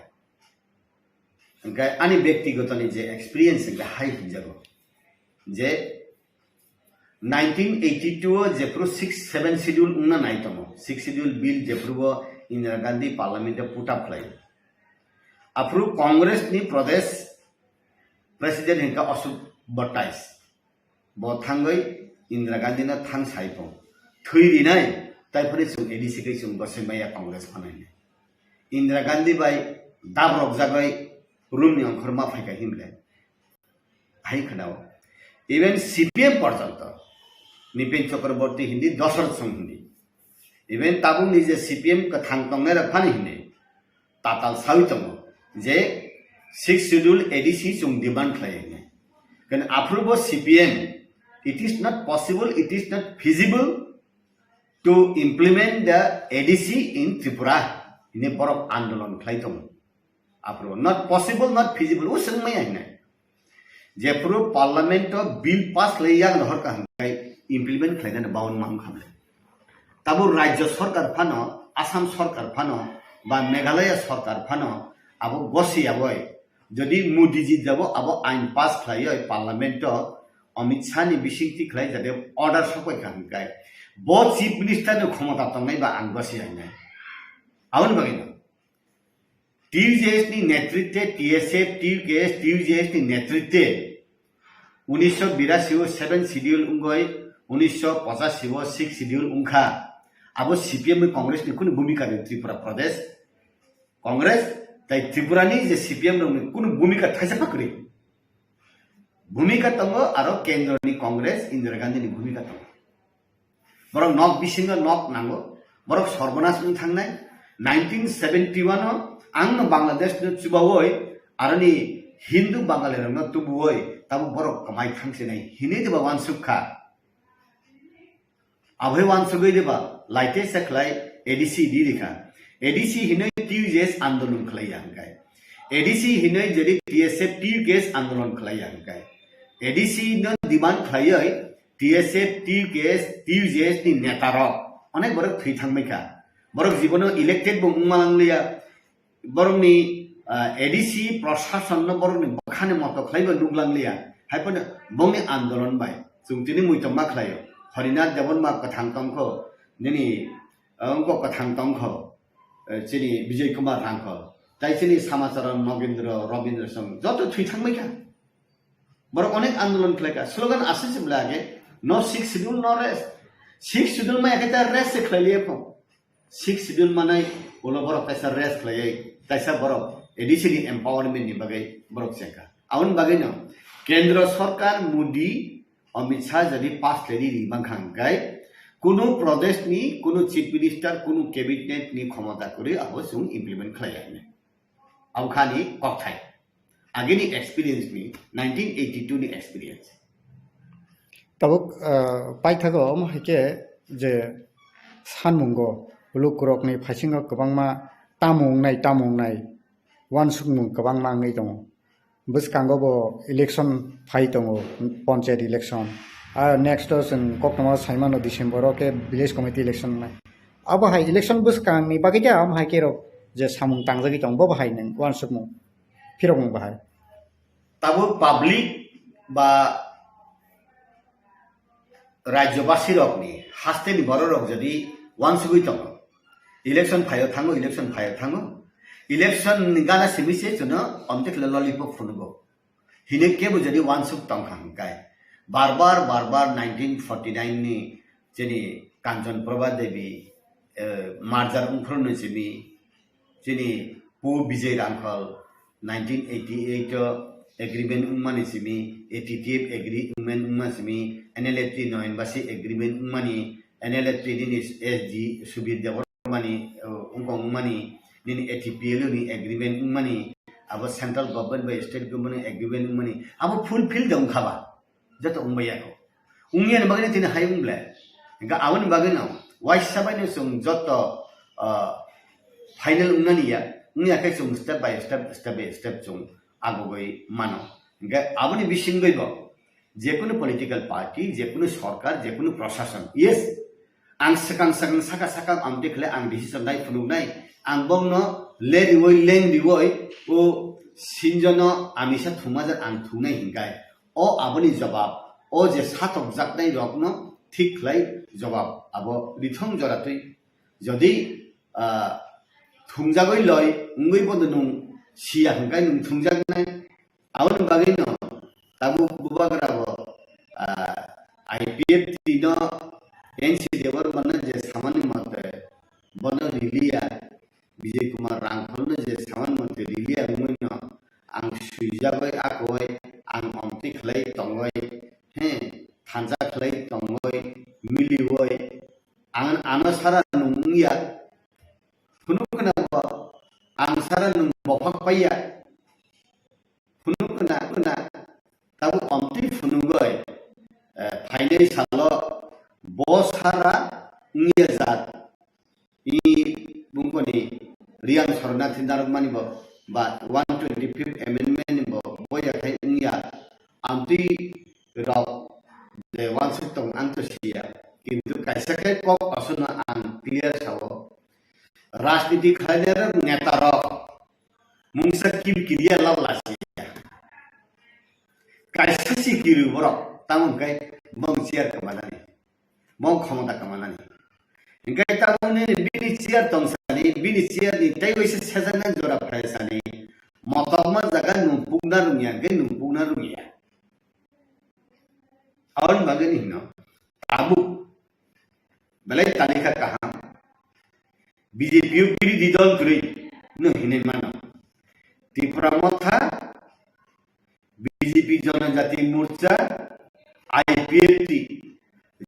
Hingkhe ani byaktigoto ni je experience hingkhe hai hinjago je nineteen eighty-two o jephru six seven schedule wngna nai tongo, six schedule bill jephru bo Indira Gandhi parliament o put up khlai. Aphuru Congress ni Pradesh President hingkha Ashok Bhattais. Bo thangwi Indira Gandhi no thang sai pho. Thwi rinai, tai phani chwng A D C khe chwng gosai maya Congress phanai. Indira Gandhi bai dabrok jagwi room ni ongkhor ma phaikha himle. Hai khwnao. Even C P M porjonto, Nipen Chakraborty hindi, Dosarot Song hindi. Even tabukni je C P M kwthang tongnai rok phani hindi. Tatal sawi tongo je sixth schedule A D C chwng demand khlai hinwi. Kan aphuru bo C P M, it is not possible, it is not feasible to implement the A D C in Tripura. Ini borok andolon khlai tongo. Aphuru not possible, not feasible, o swngmaya hinwi. Jephuru parliament o bill pass khlai yang rohor ka hwnkhai implement khlainani baun ma wngkha bwle. Tabuk rajya sarkar phano, Assam sarkar phano, ba Meghalaya sarkar phano, abo gosi aboi. Jodi Modi ji jabo abo ain pass khlaioi parliament o Amit Shah ni bisingtwi khlai jade order sokoi kha hwnkhai. Bo chief minister ni khomota tongnai ba ang gosi ainai. Aboni bagwi no. T U J S ni netritwe, T S F, T U K S, T U J S ni netritwe unisho birasi o seven schedule wngoi, unisho pochashi o six schedule wngkha. Abo C P M bai Congress ni kunu bhumika rw Tripura Pradesh Congress tai Tripura ni je C P M rokni kunu bhumika thaisa pha kwrwi. Bhumika tongo aro kendro ni Congress Indira Gandhi ni bhumika tongo. Borok nok bisingo nok nango. Borok sorbonas wng thangnai. Nineteen seventy-one o ang no Bangladesh no chubaui aroni Hindu Bangali rok no tubuui tabuk borok kwmai thangsinai hinwi diba uansuk kha. Aboni uansugwi diba laite se khlai A D C di rikha. A D C hinwi T U J S andolon khlai ya hwnkhe. A D C hinwi jodi T S F T U K S andolon khlai ya hwnkhe. A D C no demand khlaiwi T S F T U K S, T U J S ni neta rok onek borok thwi thangbai kha. Borok jibono elected bo wngma langliya. Borokni, ah, A D C prosasonno borokni bwkhani moto khlaibo nuklangliya. Haiphano bongni andolon bai chwng tini muitom ma khlaio. Harinath Debbarma kwthang tongkho, nini, ah, wngkok kwthang tongkho, eh, chini Bijay Kumar Rangkhol. Tai chini Samacharan Nogendra, Robindra Song joto thwi thangbai kha. Borok onek andolon khlaikha. Slogan aswk se bwlai age, "No Sixth Schedule, no rest." Sixth Schedule maya khe ta rest se khlailiya kho. Sixth Schedule manai ulo borok kaisa rest khlaiwi, kaisa borok A D C ni empowerment ni bagwi borok chengkha. Aboni bagwino Kendra Sorkar Modi, Amit Shah jodi pass khlaidi ri mankha hwnkhe, kunu Pradesh ni, kunu Chief Minister, kunu Cabinet ni khomota kwrwi abo chwng implement khlaiya hinwi. Abo khani kokthai. Agini experience ni, nineteen eighty-two ni experience. Tabuk, ah, paithago omo hai khe je sanmungo lukurokni phaisingo kwbangma tamo wngnai, tamo wngnai uansukmung kwbangma wngwi tongo. Bwskango bo election phai tongo, panchayat election. Ah, next o chwng koktwma saimano December o khe village committee election wngnai. Abo hai election bwskangni bagwi khe amo hai khe rok je samung tangjagwi tongo, bo bo hai nwng uansukmung phirokmung bahai. Tabuk public ba rajyobasi rokni hasteni borok rok jodi uansugwi tongo, election phaio thango, election phaio thango, election ni gana simi se chwngno omte khle lollipop phunugo. Hini kebo jodi uansuk tongkha hwnkhe, barbar, barbar nineteen forty nine ni chini Kanchan Prabha Devi, eh, merger wngphuru ni simi, chini Pu Bijay Rangkhol nineteen eighty eight o agreement wngmani simi, A T T F agreement wngmani simi, N L F T Noyanbasi agreement wngmani, N L F T nini S G Subir Debbarmani, uh, wngkong wngmani, nini A T P L ni agreement wngmani, abo central government bai state government ni agreement wngmani, abo fulfill de wngkha ba? Joto wngbai ya kho. Wngya ni bagwi tini hai wng ble. Hingkhe aboni bagwi no waisa bai no chwng joto, uh, final wngnani ya, wngya khe chwng step by step, step by step chwng agogwi mano. Hingkhe aboni bisingwi bo jekunu political party, jekunu sorkar, jekunu prosason, yes, ang swkang swkang saka saka amtwi khlai ang decision nai phunuknai, ang bongno le riwoi leng riwoi o sinjono amisa thumajak ang thungnai hinkai. O aboni jobab, o je satokjaknai rokno thik khlai jobab abo rithong joratwi. Jodi, ah, thungjagoi loi wngwi bodo nwng siya hinkai nwng thungjaknai. Aboni bagwi no tabuk bubagra bo, ah, I P F T no N C Debbarma no je samani mote bono riliya, Bijay Kumar Rangkhol no je samani mote riliya wngwi no ang swijagoi akoi ang omtwi khlai tongoi, he, thansa khlai tongoi, milioi, ang ano sara nung wngya, phunuk khna bo ang sara nung bophak paiya. Phunuk khna khna tabuk omtwi phunugoi, eh, phainai salo bo sara wngya jat. I bungkoni Riyang Sornathi narwkmani bo ba one twenty-fifth amendment ni bo boya khai wngya. Amtwi rok je uansuk tong ang to siya. Kintu kaisa khe kok aswkno ang clear sao. Rajniti khlainai rok neta rok mungsa kiri kiriya lab lasiya. Kaisa si kiri borok, tamo hwnkhe bong chair kwmanani, bong khomota kwmanani. Hwnkhe tamo nini bini chair tongsani, bini chair ni tei waisa sejaknai jora phaisani, motokma jaga nung pukna rwngya, hwnkhe nung pukna rwngya. Aboni bagwi ni hino, tabuk belai talikha kaham. B J P o birodhi dol kwrwi no hinwi mano. Tipra Motha, B J P Janajati Morcha, I P F T,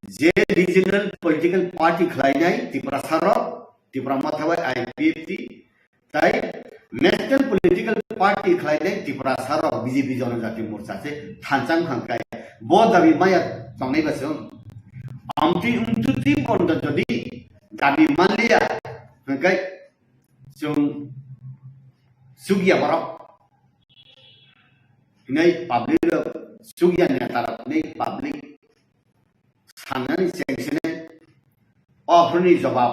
je regional political party khlainai Tiprasa rok, Tipra Motha bai I P F T, tai national political party khlainai Tiprasa rok B J P Jonojati Morcha se thansa wngkha khe bo dabi maya tongnai ba chwng. Amtwi wngtwi twi bondo jodi dabi manliya hwnkhe chwng chukya borok hinwi public rok chukya neta rok hinwi public sanani chengsinai o phuruni jobab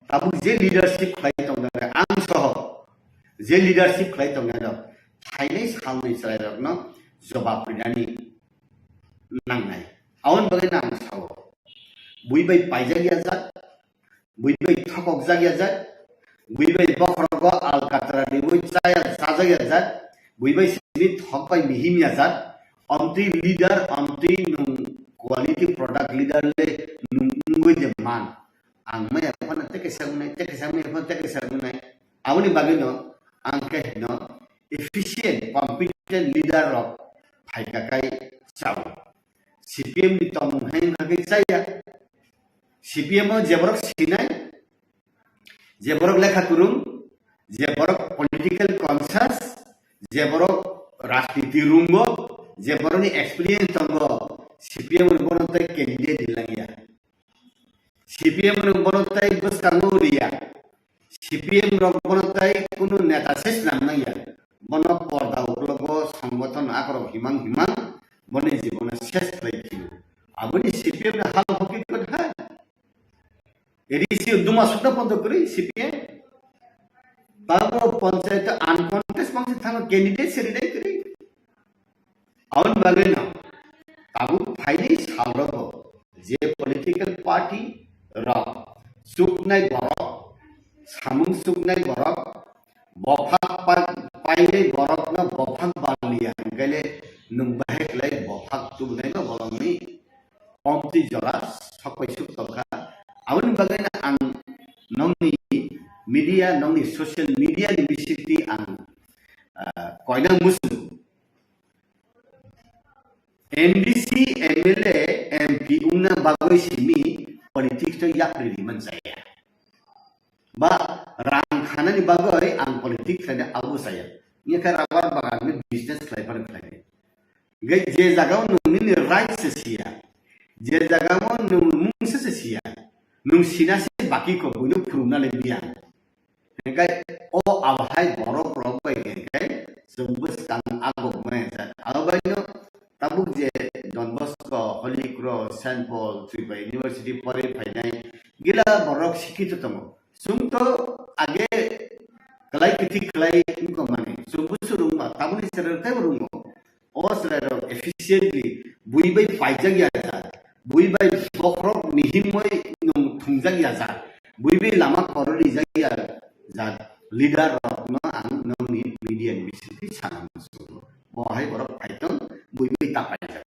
tabuk je leadership khlai tongnai ang soho je leadership khlai tongnai rok phainai salni chwrairokno jobab rinani nangnai. Aboni bagwi no ang sao, bui bai paijak ya jat, bui bai thokok jak ya jat, bui bai bokhorogo alkatra riwi chaya chajak ya jat, bui bai simi thok bai mihim ya jat, amtwi leader, amtwi nung quality product leader le nung wngwi de man. Ang maya phano teke sa wngnai, teke sa wngnai, phano teke sa wngnai. Aboni bagwi no ang khe hino efficient, competent leader rok phaika kai chao. C P M ni tongmung hai wngkha khe chaya. C P M o je borok sinai, je borok lekha kwrwng, je borok political conscious, je borok rajniti rungo, je borokni experience tongo, C P M ni bono tei candidate rilangya. C P M rok bono tei bwskango riya. C P M rok bono tei kunu neta se swnam nangya. Bono porda uklogo songboton akorok himang himang boni jibono ses khlai phio. Aboni C P M ni hal hokit kwthai. A D C duma sukna pondo kwrwi C P M. Tabo panchayat uncontest mangsi thangno candidate se rinai kwrwi. Aboni bagwi no tabuk phainai salrogo je political party rok chuknai borok, samung chuknai borok, bophak pa-, painai borokno bophak baliya hwnkhe le nwng bahai khlai bophak tubunai no borokni omtwi jora sokpai suk tongkha. Aboni bagwi no ang nokni media, nokni social media ni bisingtwi ang, ah, koina muchung. M D C, M L A, M P wngna bagwi simi politics no yapri ri man chaya. Ba rang khanani bagwi ang politics khlaina abo chaya. Wngkha rubber bagan ni business khlai phano khlai. Hingke je jaga o nwng nini right se siya, je jaga o nwng mung se se siya, nwng sina se baki ko buino phurungna le biya. Hingke o abohai borok rok bai hingke chwng bwskang agok maya jak. Abo baino tabuk je Don Bosco, Holy Cross, Saint Paul, Tripura University pore phainai gila borok sikito tongo. Chwng to age kwlai kwthwi kwlai wngkha mani, chwng busu rwngma, tabukni chwrai teibo rwngo. O chwrairok efficiently bui bai paijak ya jat, bui bai bokhorok mihimwi nwng thwngjak ya jat, bui bai lama koro rijak ya jat, leader rokno ang nokni media ni bisingtwi sana muchungo. Bo hai borok phaitong, bui bai ta paijak.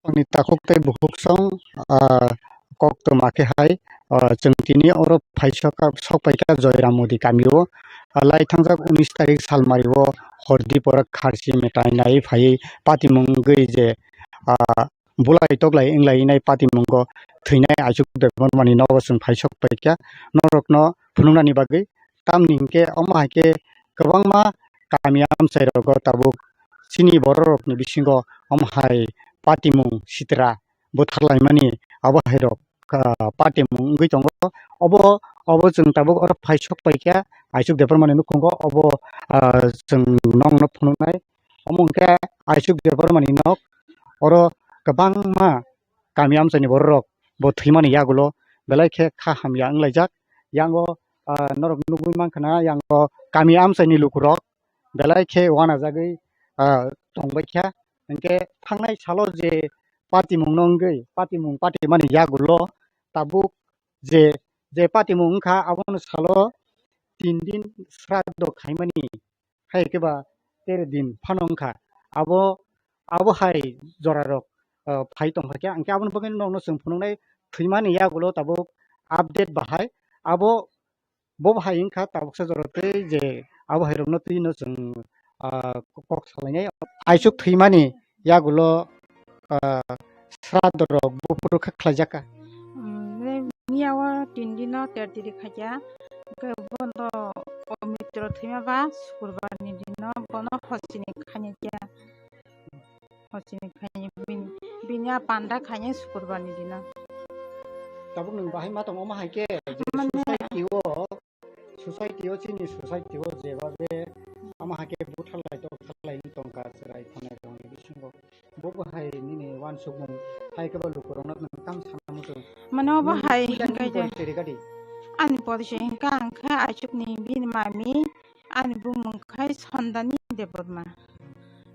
Ani takhuk tei bukhuk song, ah, koktwma khe hai, ah, chwng tini oro phai sok, sok pai kha Joyram Modi kami o, ah, lai thangjak unis tarik salmari o hordi pora kharchi metai nai phai patimung wngwi je, ah, bulai toklai wnglai nai patimungo thwinai Ashok Debbarma ni nogo chwng phai sok pai kha. Norokno phunuknani bagwi tamni hinkhe omo hai khe kwbangma kami amchai rogo tabuk chini borok rokni bisingo omo hai patimung sitra butharlaimani abo hai rok, ah, patimung wngwi tongo. Obo, obo chwng tabuk oro phai sok pai kha Ashok Debbarma ni nukhungo obo, ah, chwng nokno phunuknai. Omo hwnkhe Ashok Debbarma ni nok oro kwbangma kami amchaini borok rok bo thwimani yagulo belai khe kha hamya wnglaijak. Yango, ah, norok nugwi mankha na, yango kami amchaini lukurok belai khe uanajagwi, ah, tongbaikha. Hinkhe thangnai salo je patimungno wngwi, patimung patimani yagulo tabuk je, je patimung wngkha, abono salo tin din sraddho khaimani, hai khe ba tere din phano wngkha. Abo, abo hai jorarok, ah, phai tongkha khe, hinkhe aboni bagwi nokno chwng phunuknai thwimani yagulo tabuk update bahai. Abo bo bahai wngkha tabuksa jora tei je abo hai rokno twino chwng, ah, kok salainai. Aisuk thwimani yagulo, ah, sraddho rok buphuru khe khlaijak kha. Miya o tin dino ter tiri khaikha, hwnkhe bono committee Chaitro thwima ba Sukurbar ni dino bono hosini khainai khe. Hosini khainai bini, bini a panda khainai Sukurbar ni dino. Tabuk nwng bahai ma tongo, omo hai khe je Mane society o, society o, chini society o jebabe omo hai khe butharlai tongtharlai wng tongkha chwrai khonai rokni bisingo. Bo bahai nini uansukmung hai khe ba lukurokno nwng tamo sana muchung. Mane obo hai hingkha je. Ani porichoi hingkha ang khe Aichukni bini mami, ani bumung khai Sondani Debbarma.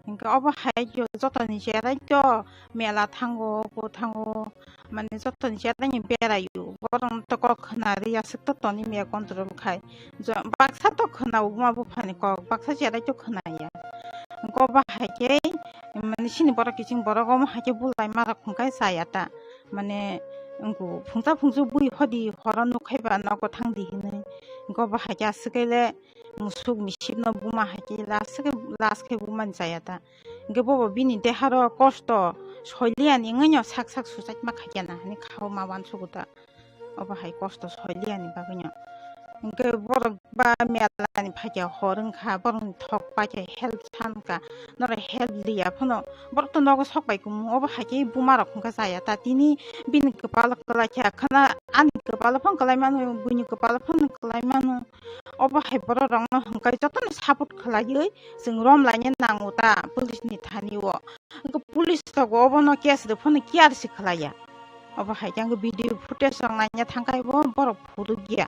Hingkha obo hai khe jotoni cherai to mela thango, ko thango, mane jotoni cherai ni beraio. Borok to kok khna ri aswk to toni me control khai. Jo-, baksa to khna o buma buphani kok, baksa cherai to khna ya. Hingkha obo hai khe, mane chini borok kiching borok omo hai khe bulai ma rok hingkha chaya ta. Mane wngkha phungsa phungsu bui hodi horo nuk khai ba nogo thang di hinwi. Hingkha obo hai khe aswk khe le musuk misip no buma hai khe last khe, last khe buma ni chaya ta. Hingkhe bobo bini deharo kosto soiliyani wngwi no sak sak suicide ma khaikha na hinwi kha o ma uansugo ta. Obo hai kosto soiliyani bagwi no. Hingkhe borok ba mela ni phaikha hor wngkha, borok ni thok paikha help sankha, norok help liya phano borok to nogo sok bai kumu. Obo hai khe buma rok hwnkha chaya ta tini bini kwpalo kwlai kha khana ani kwpalo phano kwlai mano, buini kwpalo phano kwlai mano. Obo hai borok rok no hwnkhe jotono support khwlaiwi chwng rom laina nango ta police ni thani o. Hwnkhe police rok obono case rw phano care se khwlaiya. Obo hai khe hwnkhe video footage rok naina thangkhai bo borok phurukya.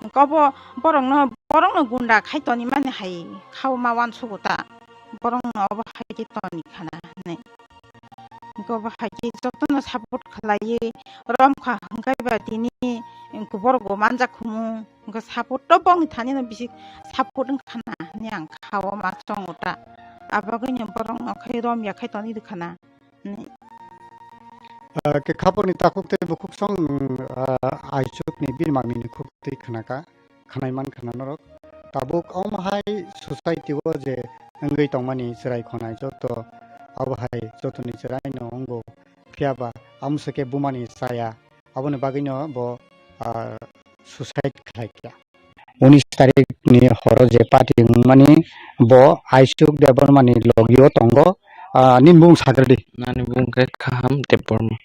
Hwnkhe obo borokno, borokno gunda khai toni mani hai kha o ma uansugo ta. Borokno obo hai khe toni khana hinwi. Hwnkhe obo hai khe jotono support khwlaiwi romkha hwnkhe ba tini borok bo manjak khumu. Hwnkhe support to bongni thani no bisi support wngkha na hinwi ang kha o ma chongo ta. Abagwi no borok no khai rom ya khai toni rwkha na hinwi. Ah, khe khaponi takhuk tei bukhuk song, ah, Aichukni bini mangni khuk twi khna kha, khnai man khna norok. Tabuk omo hai society o je wngwi tongmani chwrai khonai joto abo hai jotoni chwrai no wngo. Phiya ba amsa khe bumani chaya. Aboni bagwino bo, ah, suicide khlai kha. Unis tarik ni horo je party wngmani bo Aichuk Debbarma ni logio tongo. Ah, nini bumung sagradi. Nani bumung khe Kaham Debbarma.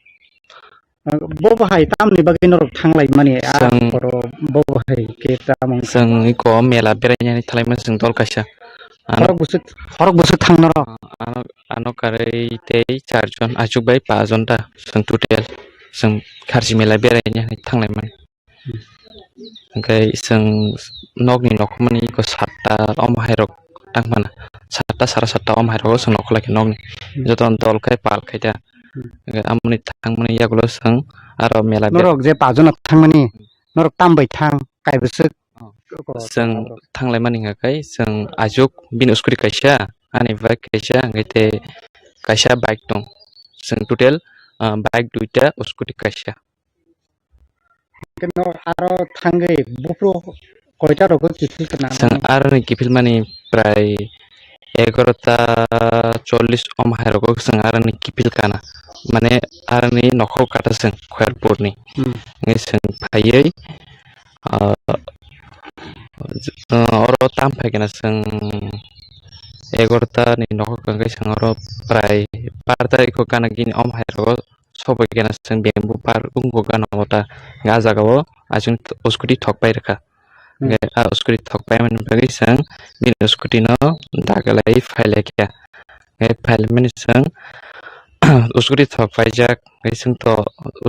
Ah, bo bahai tamni bagwi norok thanglai mani, ah, Chwng horo bo bahai khe tamung. Chwng iko mela berainani thalai mani chwng dol kaisa. Ano, horok bwswk, horok bwswk thang norok. Ano, ano karwi tei charjon, achuk bai pajon ta chwng total chwng kharchi mela beraina hinwi thanglai mani. Hmm. Hwnkhe chwng nokni nokhormani iko satta omo hai rok tang phano, satta sara satta omo hai rogo chwng nokhorlai kha nokni. Hmm. Jotono dol khai pal khai ta. Hmm. Hwnkhe amoni thangmani yagulo chwng aro mela ber- Norok je pajon thangmani, norok tam bai thang, kai bwswk? Oh. Chwng thanglaimani hwnka khe, chwng achuk bini scooty kaisa, ani bike kaisa, hwnkhe tei kaisa bike tong. Chwng total, ah, bike duita, scooty kaisa. Hwnkhe no aro thangwi buphuru koita rogo kiphil kana? Chwng aroni kiphilmani prai egarota chollish om hai rogo chwng aroni kiphil kana. Mane aroni nokhor kata chwng Khoyarpurni. Hmm. Hwnkhe chwng phaiwi, ah, oro tam phaikhe na chwng egarota ni nokhor hwnkhe chwng oro prai bar tarikh o gana gini om hai rogo sobai khe na chwng bamboo park wngkha gana o ta, hwnkhe ah jaga o achuk scooty thok pai rwkha. Hmm. Hwnkhe ah scooty thok pai mani bagwi chwng bini scooty no dagalai phai lai kha. Hwnkhe phai lai mani chwng scooty thok paijak, hwnkhe chwng to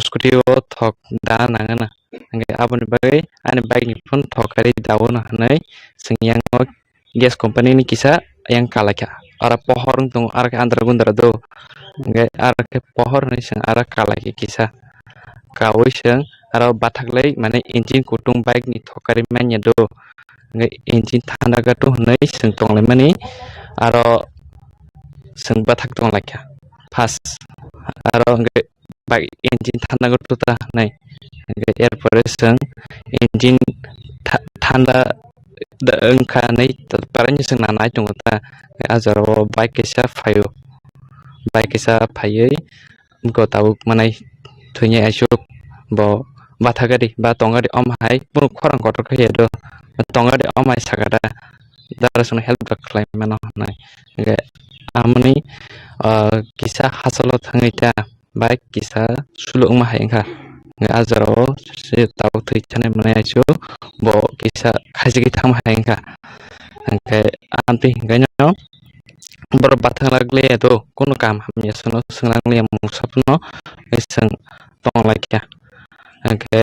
scooty o thok da nang na. Hwnkhe aboni bagwi ani bike ni phone thok kari da o na hinwi chwng yang o gas company ni kisa yang kalaikha. Aro pohor wng tongo, aro khe andra gundra do. Hwnkhe aro khe pohor hinwi chwng aro kalaikha kisa. Kaui chwng aro bathaklai mane engine kutung bike ni thok kari manya do. Hwnkhe engine thanda gato hinwi chwng tonglaimani aro chwng bathak tonglaikha. First aro hwnkhe bike engine thanda gato ta hinwi. Hwnkhe er pore chwng engine tha-, thanda da wngkha hinwi parai no chwng nanai tongo ta. Ah jora o bike kaisa phaio, bike kaisa phaiwi bo tabuk manai thwinai achuk bo bathagari ba tongari om hai bono khorang kotor khe ya do. tongo de, o mai saka da, dara songno help da khlai mano hwnwi. Hwnkhe amoni, ah, kisa hachalo thangwi ta bike kisa suluk wngma hai wngkha. Hwnkhe ah jorao se tabuk thwi thani mwnai aichu bo kisa khaichigwi thangma hai wngkha. Hwnkhe amtwi hwnkhe no borok bathang lag liya do, kunu kam hamya songno swngna lia mungsa phano, hwnkhe chwng tong lai kha. Hwnkhe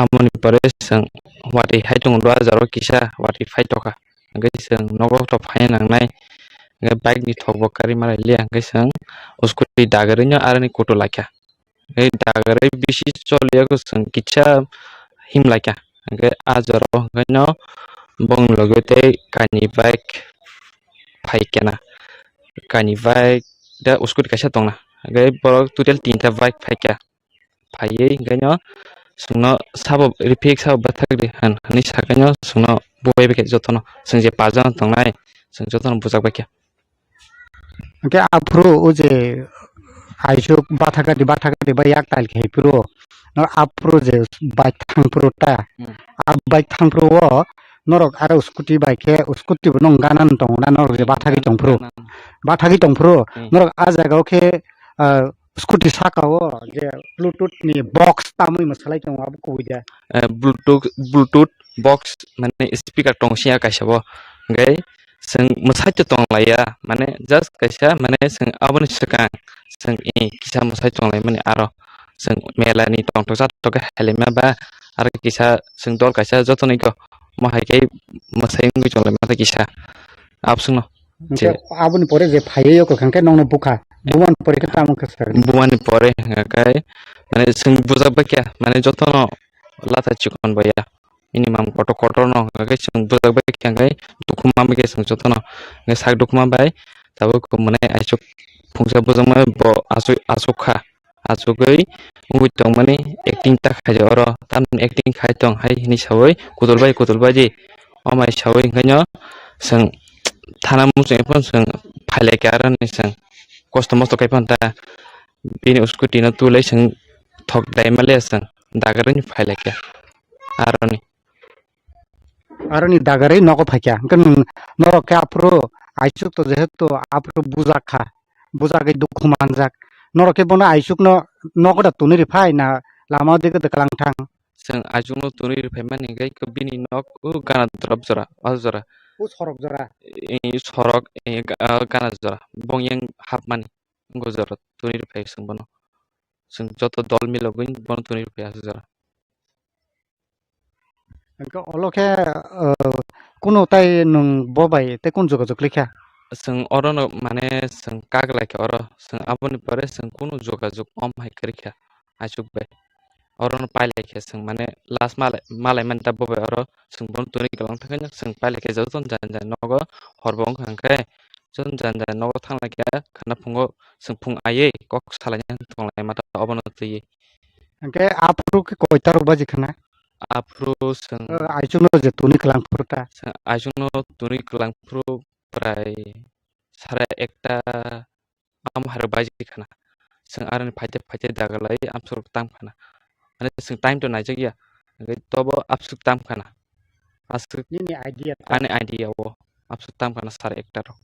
amoni pore chwng watwi hai tongo do, ah jorao kisa watwi phai tokha. Hwnkhe chwng nogo to phaina nangnai. Hwnkhe bike ni thok bo karwi ma lai liya, hwnkhe chwng scooty dagarwi no aroni kutu lai kha. Hwnkhe dagarwi bisi choliya khe chwng kisa him lai kha. Hwnkhe ah jorao hwnkhe no bongni logi tei kainwi bike phai khe na. Kainwi bike da scooty kaisa tongna. Hwnkhe borok total tinta bike phai kha. Phaiwi hwnkhe no chwngno sabo rifik sabo bathak di hwn hwnwi sakhaino chwngno bubai bai kha jotono. Chwng je pajano tongnai chwng jotono bujak bai kha. Hwnkhe aphuru o je aisuk bathakadi bathakadi bai yak tail khe phuru, no aphuru je bike thang phuru ta, Hmm. A bike thang phuru o norok aro scooty bai khe, scooty bo nwng gana no tongo na, norok je bathagwi tong phuru, Gana. Bathagwi tong phuru, Hmm. Norok a jaga o khe, ah, scooty saka o je Bluetooth ni box tamwi mwsalai tongo, abo kubui de. Eh, Bluetooth, Bluetooth box mane speaker tong siya kaisa bo. Hwnkhe chwng mwsai to tong laiya, mane just kaisa mane chwng aboni swkang chwng i kisa mwsai tong lai mani aro chwng mela ni tong thok sa tok khe hai lai ma ba aro kisa chwng dol kaisa joto ni ko mo hai khe mwsai wngwi tong lai ma kisa abswk no. Hwnkhe Je. Aboni pore je phaiwi o kwkhwrang khe nokno bukha. Bumani pore khe tamo khe swkang? Bumani pore hwnkhe mane chwng bujak bai khe mane jotono lata chikon bai ya. Minimum kotor kotor no hwnkhe chwng bujak bai khe hwnkhe dukhu ma bai khe chwng jotono hwnkhe sak dukhu ma bai tabuk mane aisuk phungsa bujak ma bo asuk asuk kha. Achugwi wngwi tongmani acting ta khaijak oro, tamni acting khai tong hai hinwi sawi kutul bai kutul bai di. O mai sawi hwnkhe no chwng thana muchung phano chwng phai lai kha aroni chwng kosto mosto khai phano ta bini scooty no twi lai chwng thok dai ma le chwng dagarwi phai lai kha aroni. Aroni dagarwi nogo phaikha. Hwnkhe nwng norok khe aphuru aisuk to jehetu aphuru bujak kha, bujagwi dukhu manjak. Norok khe bono aisukno nogo da twnwi rw phai na lama o digi da kwlang thang? Chwng aisukno twnwi rw phaimani hwnkhe bini nok o gana drop jora, o jora. O sorok jora? Ee, sorok, ee, ga-, gana jora. Bong yang hapmani wngkha jora twnwi rw phai chwng bono. Chwng joto dol milogwi bono twnwi rw phai aswk jora. Hwnkhe olo khe, uh, kunu tai nwng bo bai tei kunu jogajog klikha? Chwng orono mane chwng kak lai kha oro, chwng aboni pore chwng kunu jogajog om hai kwrwi kha aisuk bai. Orono pai lai kha chwng mane last malai, malai mani ta bo bai oro chwng bono twnwi kwlang thangkhe chwng pai lai kha jotono jani jani nogo hor bo wngkha hwnkhe jotono jani jani nogo thang lai kha khwna phungo chwng phung aiwi kok salaina tong lai ma ta obono twiwi. Hwnkhe aphuru khe koita rok baji khna? Aphuru chwng O, aisukno je tuni kwlang phuru ta? Chwng aisukno tuni kwlang phuru prai sare ekta am haro baji khna. Chwng aroni phaite phaite dagalai amsuk tam khna. Mane chwng time to naijak ya. Hwnkhe tobo amsuk tam khna. Aswk Nini idea ta? Ani idea o amsuk tam khna sare ekta rok.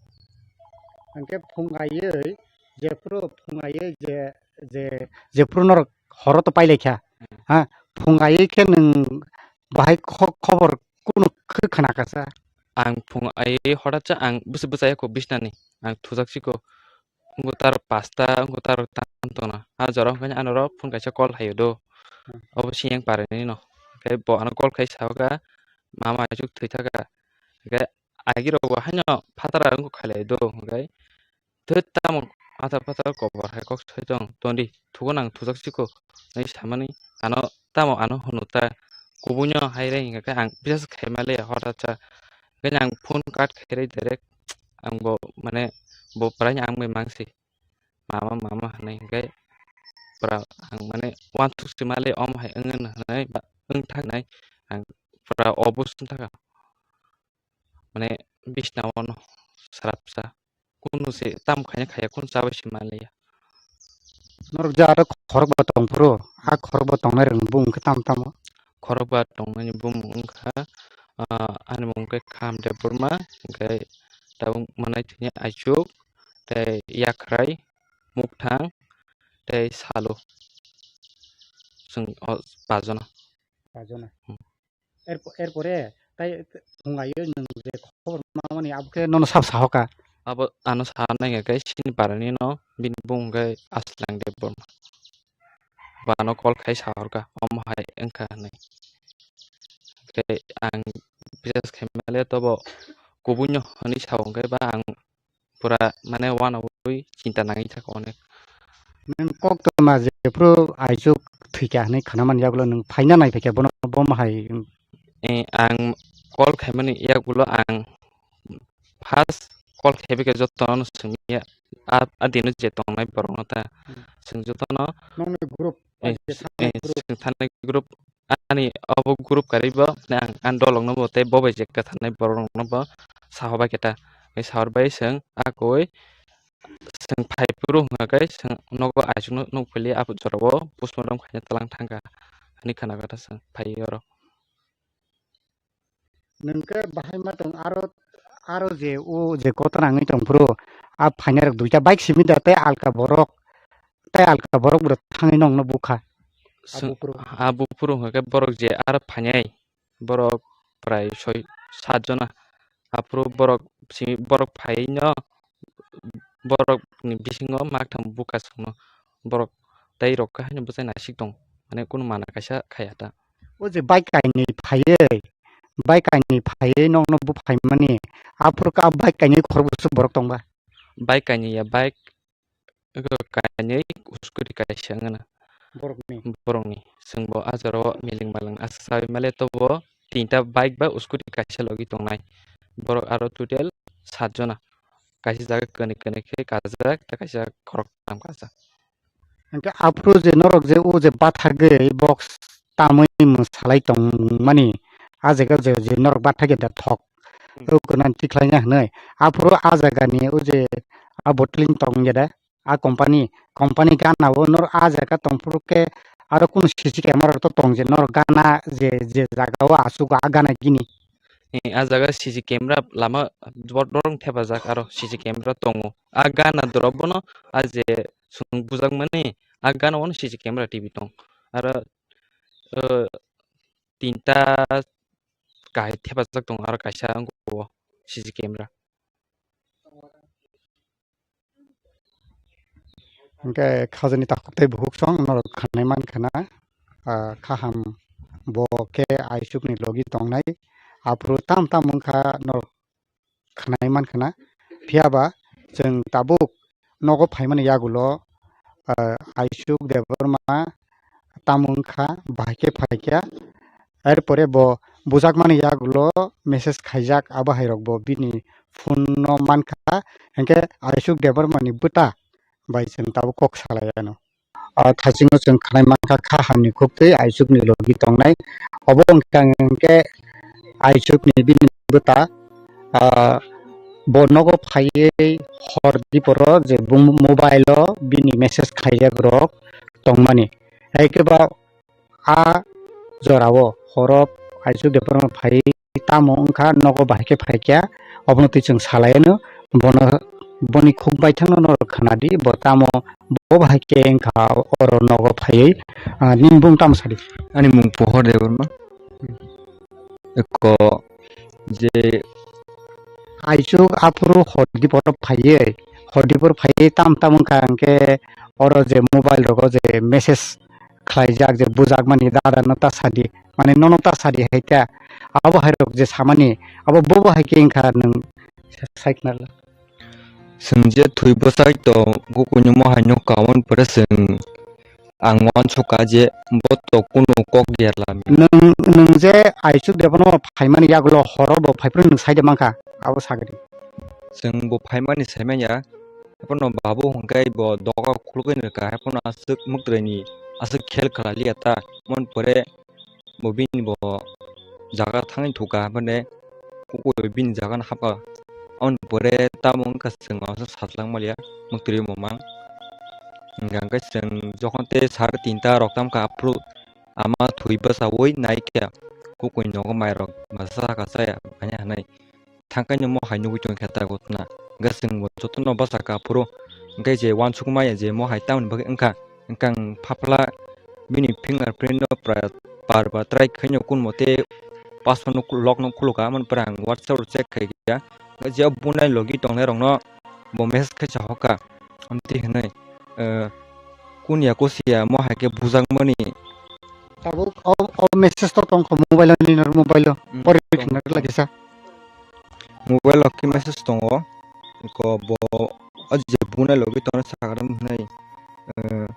Hwnkhe phung aiwi jephuru phung aiwi je, je, jephuru norok horo to pailai kha. Hmm. Ha, phung aiwi khe nwng bahai kho-, khobor kunu khe khna kha sa? Ang phung aiwi horat sa ang bwswk bwchai kho bisnani. Ang thujak si kho. Wngkha tar pasta, wngkha tar tam tongna. A jora wngkha ani oro phone kaisa call hai do. Hmm. Obo siyang parinani no. Khe bo ano call khai sa kha, mama aichuk thwi thaka. Khe agi rok bo haino phatara wngkha khailai do. Khe Thwt tamo athar pathar kobor hai kok soi tong, tondi thugo nang thujak siko, hinwi samani ano tamo ano hwnwi ta kubuino hai re hwnkha khe ang bisas khai ma le hor cha, hwnkhe ang phone cut khai re direct ang bo mane bo praini ang bai mangsi mama mama hinwi hwnkhe pura ang mane uansuk si ma le omo hai wng wng hinwi ba wng thak nai ang pura obo sung thaka. Mane bisna o no srapsa. Kunu se tam khaina khaya, kunu chabai se manliya. Norok je aro khorokba tong phuru, a khorokba tongnai rokni bumung khe tamo tamo? Khorokba tongnai ni bumung wngkha, Ah, ani mung khe Kham Debbarma, hwnkhe tabuk manai thwini Aichuk, tei Yakhrai, Mukthang, tei Salu. Chwng o pajona. Pajona. Hmm. Erpo-, erpore tai phungayo nwng je khobor mamani abo khe nono sab sahoka. Abo ano saha nai khe sini parani no bini bung khe Aslang Debbarma. Bano call khai sahorka, omo hai wngkha hinwi. Tei ang bisas khaimale tobo kubui no hinwi sao, hwnkhe ba ang pura mane uanaui chinta nangwi thaka onek. Nwng koktwma jephru Aichuk thwikha hinwi khwnamani yagulo nwng phaina naiphaikha bono, bo hai? Eh, ang call khaimani yagulo ang first call khaibaikha jotono swngya, a, a dino je tongnai borokno ta. Hmm. Chwng jotono, nokni group, eh, je thani eh, group. Chwng thani group, ani obo group karwi bo, ang, ang dolokno bo tei bo bai je kwtharnai borokno bo sahobai khe ta. Bai sahorbai chwng akoi chwng phai phuru hwnkha khe chwng nogo Aichukno nuk phili, abo jorao postmortem khaina twlang thangkha hinwi khwnakha ta chwng phai oro. Nwng khe bahai ma tong aro, aro je o je kotor nangwi tong phuru, a phainai rok duita bike simi da tei alka borok, tei alka borok bo thangwi nongno bukha. Sw-, abo phuru. Abo phuru hwnkha khe borok je aro phainai, borok prai soi sat jona. Aphuru borok simi, borok phaiwi no, borok ni bisingo maktham bukha chwngno. Borok tei rok khe haino bwsai naisik tong, mane kunu mana kaisa khaya ta. O je bike kainwi phaiwi, bike kainwi phaiwi nokno buphaimani, aphuru khe a bike kainwi khorokbwswk borok tongba? Bike kainwi ya, bike kainwi, scooty kaisa wngna. Borokni? Borokni. Chwngbo a jorao miling malang aswk sawi male tobo tinta bike ba scooty kaisa logi tongnai. Borok aro total sat jona. Kaisa jaga kwnwi kwnwi khe kajak, tei kaisa khoroktham kajak. Hwnkhe aphuru je norok je o je bathagwi box tamwi mwsalai tongmani, a jaga je, je norok bathagwi da thok, hmm, o kwna tikhlaina hwnwi. Aphuru a jagani o je a bottling tong ya da, a company, company gana o norok a jaga tongphuru khe aro kunu C C camera rok to tong je norok gana je, je jaga o aswk a gana gini. Eh, a jaga C C camera lama bor-, borok thepajak aro C C camera tongo. A gana dorop bono a je chwng bujakmani a gana o C C camera T V tong. Aro, eh, tinta kahai thepajak tongo aro kaisa wngkha o C C camera. Hwnkhe khajani takhuk tei bukhuk song norok khwnai mankha na, ah, kaham bo khe Aichukni logi tongnai, aphuru tam tam wngkha norok khwnai mankha na. Phiya ba chwng tabuk nogo phaimani yagulo, ah, Aichuk Debbarma tamo wngkha, bahai khe phaikha. Erpore bo bujakmani yagulo message khaijak, abo hai rok bo bini phone no mankha, hinkhe Aichuk Debbarma ni bwta bai chwng tabuk kok salai ano. Ah, thaichingno chwng khwnai mankha, kha hamni khuktwi Aichukni logi tongnai. Obo wngkha hinkhe Aichukni bini bwta, ah, bo nogo phaiwi hor diporo je bung mobile o bini message khaijak rok tongmani. Hai khe ba a jorao horo Aichuk Debbarma phai tamo wngkha, nogo bahai khe phaikha, obono twi chwng salai ano, bono, boni khuk baithangno norok khwnadi, bo tamo bo bahai khe wngkha oro nogo phaiwi, ah, nini bung tamo sadi? Ani mung Pohor Debbarma. Eko je Aichuk aphuru hor diporo phaiwi, hor diporo phaiwi tam tam wngkha, hinkhe oro je mobile rogo je message khlaijak je bujakmani dada no ta sadi, mane nono ta sadi hai ta, abo hai rok je samani, abo bobo hai khe wngkha nwng sai khna la. Chwng je thwi bwsai to kukuino mo hai no kawan pore chwng ang uansukha je bo to kunu kok ya lami. Nwng, nwng je Aichuk Debbarma phaimani yagulo horo bo phaiphuru nwng sai de mankha, abo sagri. Chwng bo phaimani saimanya, haiphano babu hwnkhe bo doga khulugwi nirwkha, haiphano aswk mwktrwini aswk khel khlaliya ta, mon pore bo bini bo jaga thangwi thukha, haiphano kukui bini jaga no hapkha. Aboni pore tamo wngkha chwng uansuk sajlak maliya mwktrwi bo mang. Hwnkhe chwng jokhon tei sare tinta rok tamkha, aphuru ama thwi bwchaui naikhe bukui nogo mairok ba saka chaya manya hinwi thangkaino mo hai nugui tongkha ta gotna. Hwnkhe chwngbo jotono bwsakha aphuru, hwnkhe je uansukmaya je mo hai tamoni bagwi wngkha, hwnkhe ang phapla bini fingerprint no pra-, par ba try khaino kun mote password no lock no khulukha, amoni pore ang WhatsApp rok check khai kha, je bunai logi tongnai rokno bo message khai sahoka, amtwi hinwi, eh, kunya kusiya mo hai khe bujakmani. Tabuk o, o message to tongkho mobile o, nini mobile o. Mm, pore tongo, khna tongo. Lagi sa. Mobile o khe message tongo. Ko bo o je bunai logi tongnai sakha hinwi, eh,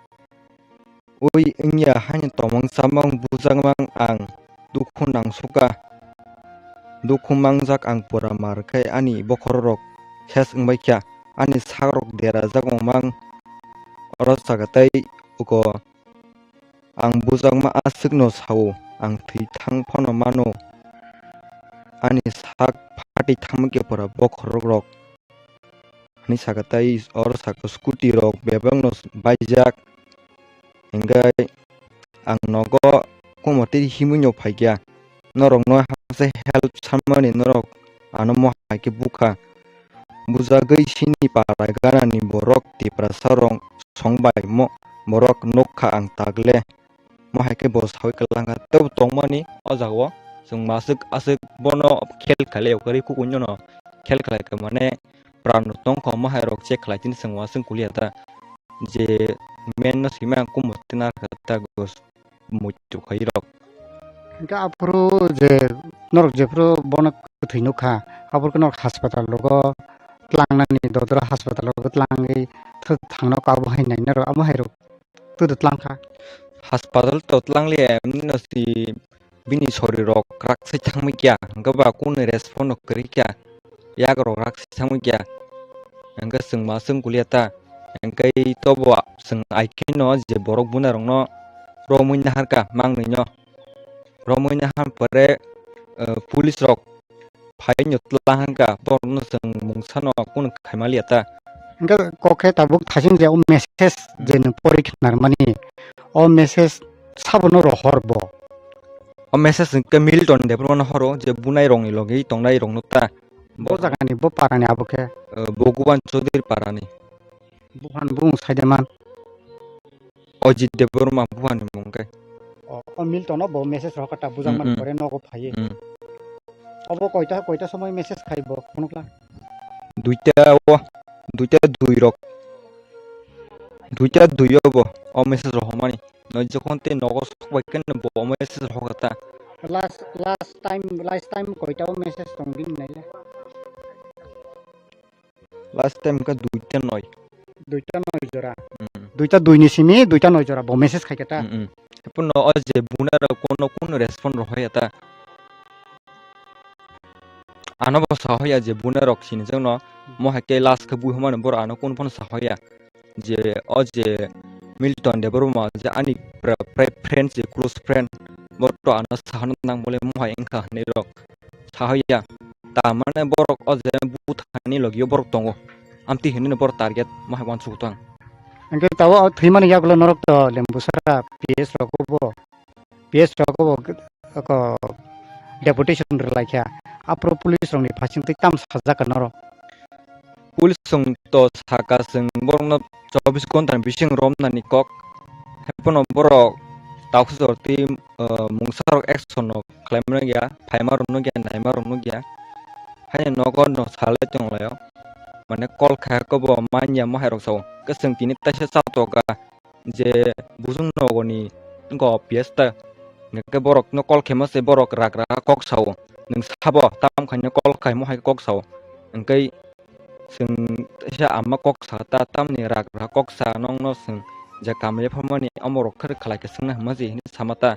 Ui wngya haino tomong chamung bujakmang ang, dukhu nangsukha, dukhu mangjak ang pura mar khe ani bokhorok khes wngbaikha, ani sakrok derajak wngmang oro chagatai uko ang bujakma aswkno sao, ang thwi thang phano mano, ani sak phatwi thangmikhe pura bokhorokrok. Hinwi saka tei oro saka scooty rok bebak no baijak. Hingke ang nogo komo tei himui no phaikha. Norok no hakhe help sanmani norok ano mo hai khe bukha. Bujagwi sini para gana ni borok Tiprasa rok song bai mo borok nukha ang tagle. Mo hai khe bo saui kwlangkha. Tei bo tongmani o jagao chwng maswk aswk bono khel khailai o kwrwi kukuino no khel khlai kha mane pran rok tongkha mo hai rok check khlai chini chwng uansuk kuliya ta je men no swima kumo twi narwkha ta muitu khai rok. Hingke aphuru je norok jephuru bono kwthwi nukha aphuru khe norok haspatal rogo tlangnani dodora haspatal rogo tlangwi thangno kabo hai nainai rok abo hai rok. Twi twlang kha. Haspatal to tlang liya, emni no si bini sori rok rak sai thangmui kya, hingke ba kunu respond no kwrwi kya, yak rok rak sai thangmui kya, hingke chwng ma chwng kuliya ta, hingke tobo chwng aikhe no je borok buna rok no romui nahar ka mangnwi no, romui nahar pore, eh, police rok phai no tlang hangka, borokno chwng mungsa no kunu khaima liya ta. Hingke kok khe tabuk thasing je o message je nwng pori khnarmani, o message sabono rohor bo. O message hwnkhe Milton Debbarma no horo, je bunai rokni logi tongnai rokno ta. Bo jagani, bo parani abo khe? Eh, Bhogoban Chaudhary parani. Buhan bung saideman. Ajit Debbarma buhan ni mung khe. O, o Milton no bo message rok ta bujang Mm, man mm. Pore nogo phaiye. Mm. Obo koita, koita somoi message khai bo phunukla? Duita o, duita dui rok. Duita dui o bo, o message rok homani. No jokhon te nogo sok bai khe bo o message rok ta. Last, last time, last time koita o message tong bini naile? Last time ka duita noi. Duita noi jora. Mm. Duita dui ni simi, duita noi jora bo message khai khe ta. Mm, mm. Epono o je buna rok kono, kono respond rok hoya ta. Ano bo sa hoya je buna rok sini jengno, mo hai khe last khe bui homani boro ano kono phano sa hoya. Je o je Milton Debbarma je ani pra-, pra-, friend je close friend, bo to ano sa hano nang bole mo hai wngkha hinwi rok. Sahoya, tamane borok o je buthani logio borok tongo. Amtwi hinwi borok target ma hai uansuk tong. Hingke tabuk o thwimani yagulo norok to Lembusara P S rogo bo, P S rogo bo, ko deputation rwlaikha. Aphuru police rokni phasingtwi tam sajak ka norok. Police chwng to saka chwng borokno chobbish ghonta ni bising romnani kok. Haiphano borok takhuk jorti, eh, mungsa rok action rok khlaima nukya, phaima rok nukya, naima rok nukya. Haino nogo no salai tonglaio. Mane call khai khe bo manya mo hai rok sao. Khe chwng tini taisa chatoka. Je bujung nogoni wngkha O P S ta, hingke borok no call khaima se borok rak rak kok sao, nwng sabo tam khaino call khaimo hai kok sao, hingke chwng teisa ama kok sa ta tamni rak rak kok sa nongno chwng je kamle pharmani omorok khe khlai khe swngna hwnma se hinwi sama ta,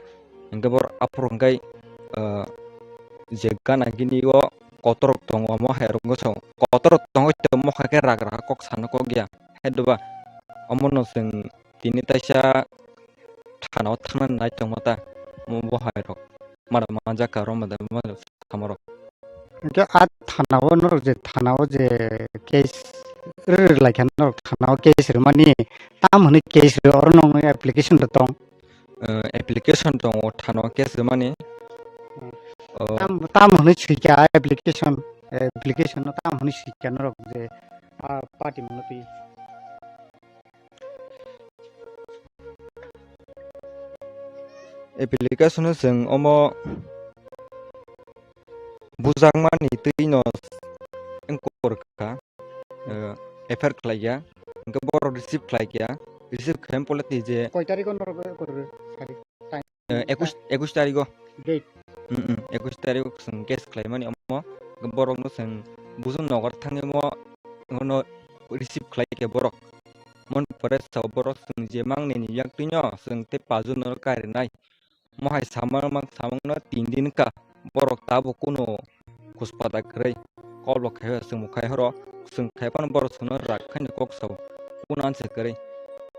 hingke borok aphuru hingke, ah, je gana gini o kotor rok tongo omo hai rok wngkha sao, kotor rok tongo tei omo hai khe rak rak kok sana kok ya, hai doba omono chwng tini taisa thana o thangna nai tongma ta, omo bo hai rok mano manjak ka rw mada mano samoro. Hingke a thana o norok je thana o je case rw rw lai kha norok thana o case rwmani tam hwnwi case rw oro nokni application rw tong? Eh, application tongo thana o case rwmani. Hmm. Oh. Tam, tam hwnwi swikha application, application no tam hwnwi swikha norok je, ah, party mano twi. Application o chwng omo bujakmani twi no wngkor kha, eh, F I R khlai ya, hwnkhe borok receive khlai ya, receive khlai pole twi je. Koi tarikh o norok wngkor kha? Eh, ekush, ekush tarigo. Date. Mm, mm, ekush tarigo chwng case khlaimani omo. Borokno chwng bujo nogar thangwi mo, omo receive khlai khe borok. Mon pore sao borok chwng je mangnini yaktwino chwng tei pajuno kairinai. Mohai samang mang samangno tin din ka borok tabuk kuno khuspata kwrwi. Koblo khai chwng mukhai horo chwng khai phano borok chwngno rak khaino kok sao. Kuno ansa kwrwi.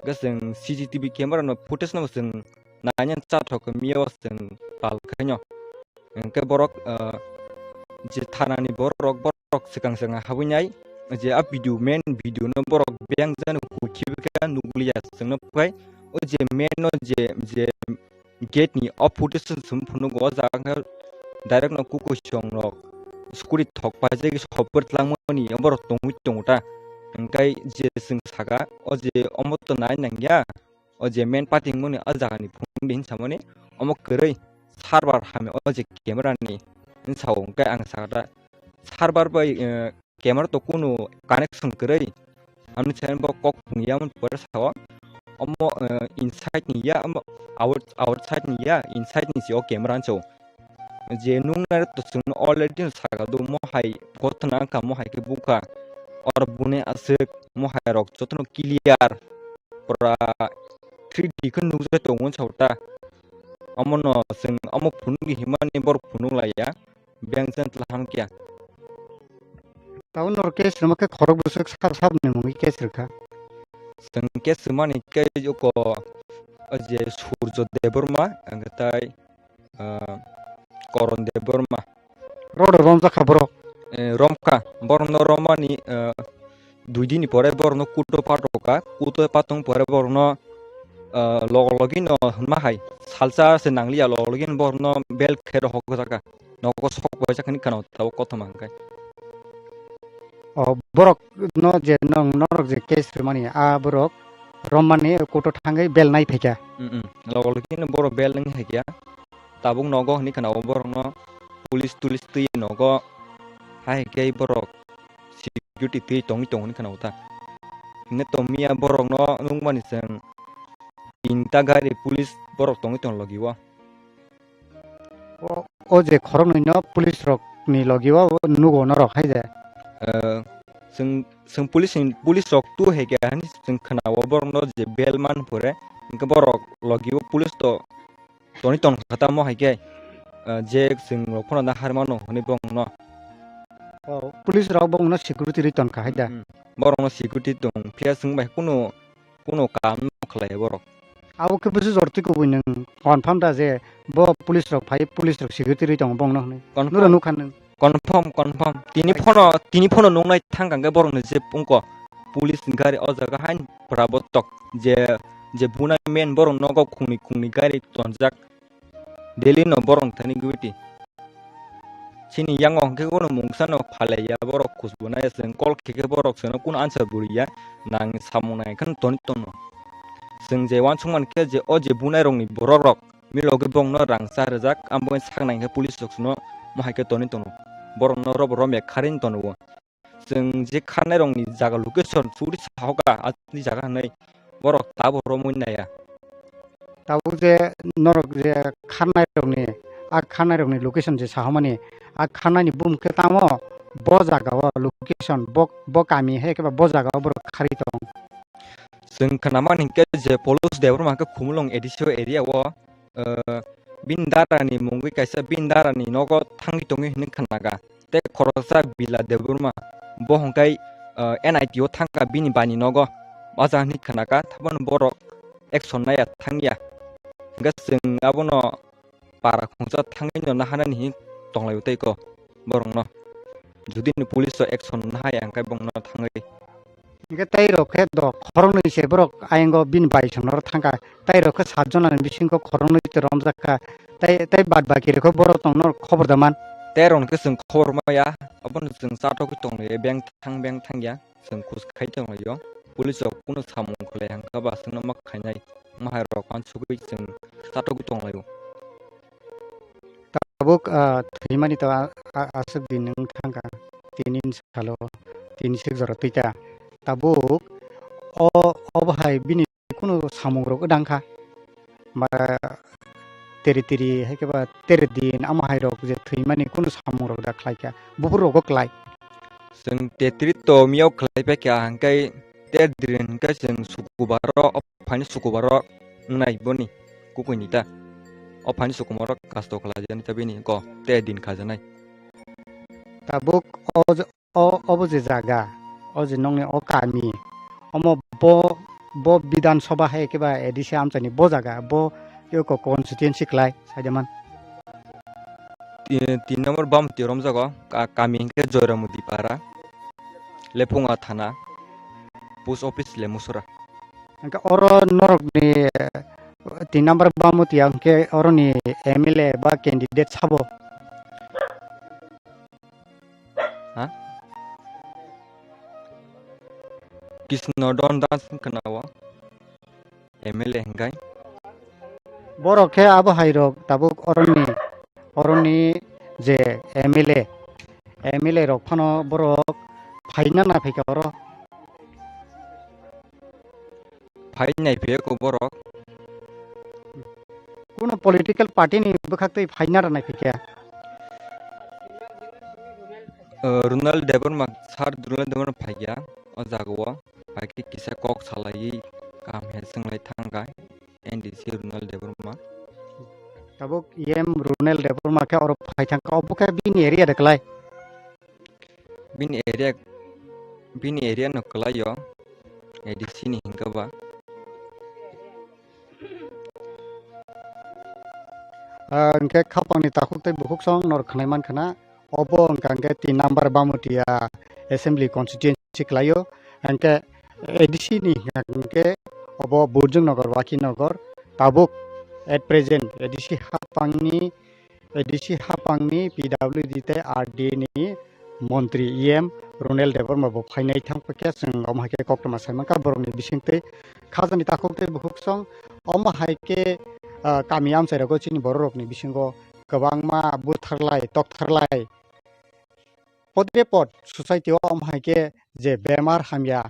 Hwnkhe chwng C C T V camera no footage no chwng naina chathok miyo chwng pal khaino. Hwnkhe borok, ah, je thanani borok, borok swkang swkang habwi nai, je a video, main video no borok beng jani hukhibi khe nukliya chwngno phai. O je main no je, je gate ni o footage sum phunuk o jaga khe direct no kuku song rok scooty thok paijak sopor tlangmani borok tongwi tongo ta. Hwnkhe je chwng saka o je omo to nai nangya. O je main party wngmani o jagani phone di hinsamani omo kwrwi server hamya o je camera ni hinsao hwnkhe ang sakha server bai, eh, camera to kunu connection kwrwi. Amni channel bo kok phungya mun pore sao omo, eh, inside ni ya omo out-, outside ni ya inside ni se o camera hinso. Je nung nai to chwng already no saka do, mo hai gotna wngkha, mo hai khe bukha. Or bune aswk mo hai rok jotono clear pura three D khe nukjai tongo sa ta. Omo no chwng omo phunuk himani borok phunuk laiya, beng jan tla ham kya. Tabo norok case rwma khe khorok bwswk sab sab ni mungwi case rwkha. Chwng case rwmani khe joko o je Surjo Debbarma, hwnkhe tai ah, Koron Debbarma. Rodo romjakha borok? Eh, romkha. Borokno romani, ah, dui dini pore borokno kuto patokha. Kuto patong pore borokno, ah, logo logi no hwnma hai. Salsa se nangliya logo logi no borokno bel khe rohokjaka. Nogo sok bai jakhani khana tabo kothoma hwnkhe. O borok no je nong norok je case rwmani, a borok romani kuto thangwi bel nai phaikha. Mm, mm. Logo logi no borok bel nang hai khe. Tabuk nogo hwnwi khna o borokno police tulis twi nogo hai khe borok security twi tongwi tongo hwnwi khna o ta. Hwnwi tongmiya borokno nukmani chwng tinta gari police borok tongwi tong logi o. O, o je khoroknwi no police rok ni logi o nugo norok hai je. Eh, chwng, chwng police ni, police rok tu hai khe hani chwng khna o borok no je bel man pore hwnkhe borok logi o police to toni tong kha tamo hai khe, eh, je chwng rok phano na har mano hwnwi borok no. O, police rok borok no security rwi ton kha hai da. Hmm. Borok no security tong phiya chwng bai kunu, kunu kaam no khlai borok. Abo khe bwswk jor twi kubui nwng confirm da je bo police rok phai, police rok security rwi tongo bongno hwnwi. Confirm. Nuro nukha nwng. Confirm, confirm. Tini phano, tini phano nuknai thang kang khe borok ni je pungko police ni gari o jaga hain pura bo tok je, je bunai men borok nogo khungni khungni gari tonjak. Delhi no borok thani guwiti. Chini yango hwnkhe bono mungsa no phalaiya borok khusbunai chwng call khe khe borok chwngno kunu answer buriya nang samung nang khe toni tono. Chwng je uansukmani khe je o je bunai rokni borok rok milogwi bongno rang cha rwjak, amo sak nang khe police rok chwngno mohai khe toni tono. Borokno robo romya kharwi tono. Chwng je kharnairokni jaga location suri sahoka, ani jaga hwnwi borok tabuk romwi naiya. Tabuk je norok je kharnairokni, a kharnairokni location je sahomani, a kharnaini bum khe tamo bo jaga o location, bo, bo kami hai khe ba bo jaga o borok kharwi tong. Chwng khnamani hinkhe je Polus Debbarma khe Khumulwng A D C o area o, eh, bini dara ni mungwi kaisa bini dara ni nogo thangwi tongwi hwnwi khnaga. Tei khoroksa Bila Debbarma, bo hwnkhe, eh, N I T o thangkha bini bani nogo. Baja hwnwi khnaga, thabano borok action naiya thangya. Hwnkhe chwng abono para khungsa thangwi no naharnani hwnwi tonglaio tei kok borokno. Judi ni police rok action nahaya hwnkhe bongno thangwi Hingke tei rok khe do khoroknwi se borok ayang o bini bai songno oro thangkha. Tei rok khe sat jona ni bisingo khoroknwi te romjak kha. Tei, tei bad baki rok khe borok tongno khobor da man. Tei rok khe chwng khobor maya, abono chwng chatogwi tonglaio, beng thang beng thang ya. Chwng khus khai tonglaio. Police rok kunu samung khlai hangkha ba chwngno ma khainai. Mahai rok uansugwi chwng chatogwi tonglaio. Tabuk, ah, thwimani to a-, a-, aswk din wng thangkha. Tini salo, tini sik jora twi ta. Tabuk o, obo hai bini kunu samung rok wdang kha. Ba teri teri hai khe ba teri din amo hai rok je thwimani kunu samung rok da khlai kha. Buphur rogo klai. Chwng tetri to miyok khlai pai kha, hingkai ter din hingkai chwng sukubaro, o phaini sukubaro wngnai boni kukuini ta. O phaini sukubaro kasto khlai jani ta bini ko ter din khajanai. Tabuk o je, o, obo je jaga, o je nongni o kami, omo bo, bo Bidhan Sabha hai khe ba A D C amchaini bo jaga, bo eko constituency klai, saidaman. Ti-, tin number Bamti romjago, ka-, kami hingke Joyramudi Para, Lephunga Thana, Post Office Lemusura. Hingke oro norokni, eh, tin number Bamti hingke oroni M L A ba candidate sabo? Ha? Krishna Don Das wngkha na o M L A hingkai. Borok khe abo hai rok tabuk oroni, oroni je M L A, M L A rok phano borok phaina na phaikha oro. Phai nai phaikha borok. Kuno political party ni bwkhak twi phaina rwnai phaikha. Uh, Runal Debbarma, Sir Runal Debbarma phaikha o jaga o. Phaikhe kisa kok salaiwi kaham khe swnglai thangkha N D C Runal Debbarma. Tabuk E M Runal Debbarma khe oro phai thangkha, obo khe bini area de kwlai? Bini area, bini area no kwlai o, A D C ni hingkha ba. Ah, hingkhe khapangni takhuk tei bukhuk song nor khnai mankha na, obo hingkha hingkhe tin number Bamutia Assembly Constituency khlaio, hingkhe A D C ni hingkha hingkhe obo Burjung Nagar, Wakhi Nagar, tabuk at present A D C hapangni, A D C hapangni P W D tei R D ni montri E M Runal Debbarma bo phainai thang paikha, chwng omo hai khe koktwma sai mankha borokni bisingtwi khajani takhuk tei bukhuk song. Omo hai khe, ah, kami amchai rogo chini borok rokni bisingo kwbangma butharlai toktharlai podre pod society o omo hai khe je bemar hamya,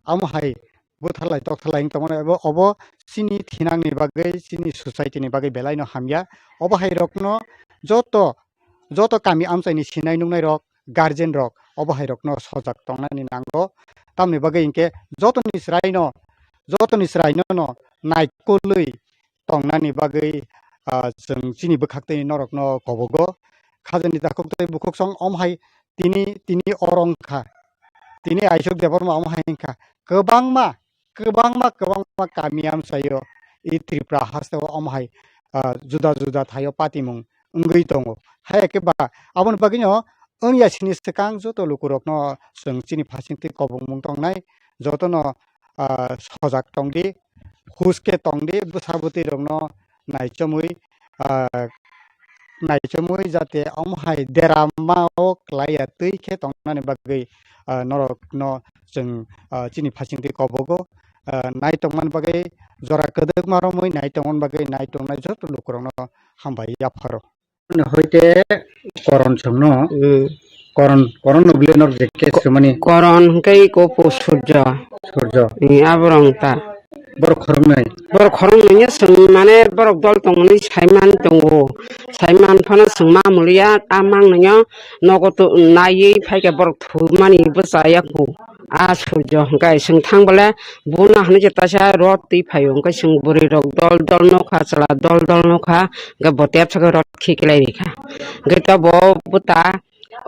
amo hai butharlai toktharlai wng tongmani, obo, obo chini thinangni bagwi, chini society ni bagwi belai no hamya. Obo hai rokno joto, joto kami amchaini sinai nungnai rok, guardian rok, obo hai rokno sojak tongnani nango. Tamni bagwi hinkhe jotoni chwraino, jotoni chwraino no naikolwi tongnani bagwi, ah, chwng chini bwkhaktwi norokno kobogo. Khajani takhuk tei bukhuk song om hai tini, tini oro wngkha. Tini Aisuk Debbarma om hai wngkha. Kwbangma, kwbangma, kwbangma kami amchaio i Tripura hasteo om hai, ah, juda juda thaio patimung wngwi tongo. Hai khe ba aboni bagwino wngya sini swkang joto lukurokno chwng chini phasingtwi kobongmung tongnai, jotono, ah, sojak tongdi, huske tongdi, bwsa bwtwi rokno naichomwi, ah, naichomwi jate omo hai derama o klaiya twi khe tongnani bagwi, ah, norokno chwng, ah, chini phasingtwi kobogo, ah, nai tongmani bagwi jora kwdwkma romwi nai tongmani bagwi nai tongnai joto lukurokno hambai yapharo. Hoite Koron songno. Hmm. Koron, Koron no bile nok je ke Ko-, sumani. Koron hwnkhe iko po Surjo. Surjo. Ni aborok ta. Borok khoroknwi. Borok khoroknwi ya song mane borok dol tongmani saiman tongo. Saiman phano song ma muliya a mang nangya nogo to naiwi phaikha borok thumani bwsa yaku. A Surjo hwnkhe chwng thang bole bono hinwi je taisa rot twi phaio, hwnkhe chwng bwrwi rok dol dol nokha, chwla dol dol nokha, hwnkhe bo tep saka rot khiklai rikha. Hwnkhe to bo bwta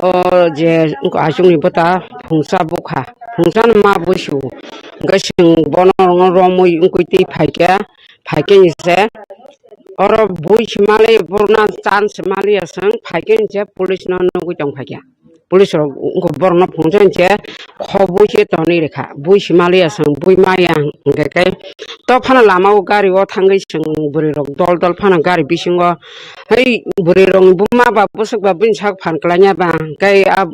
o je aswkni bwta phungsa bukha, phungsa no ma busu, hwnkhe chwng bono romwi wngwi twi phaikha, phaikhe se oro bui se mali borokno chan se maliya chwng phaikhe se police no nugwi tong phaikha. police rok wngkha borokno phunukjak se khobwi se tonwi rwkha, bui se maliya chwng bui maya hwnkhe khe to phano lama o gari o thangwi chwng bwrwi rok dol dol phano gari bisingo hai bwrwi rok buma ba bwswk ba bini sak phan kwlaiya ba hwnkhe a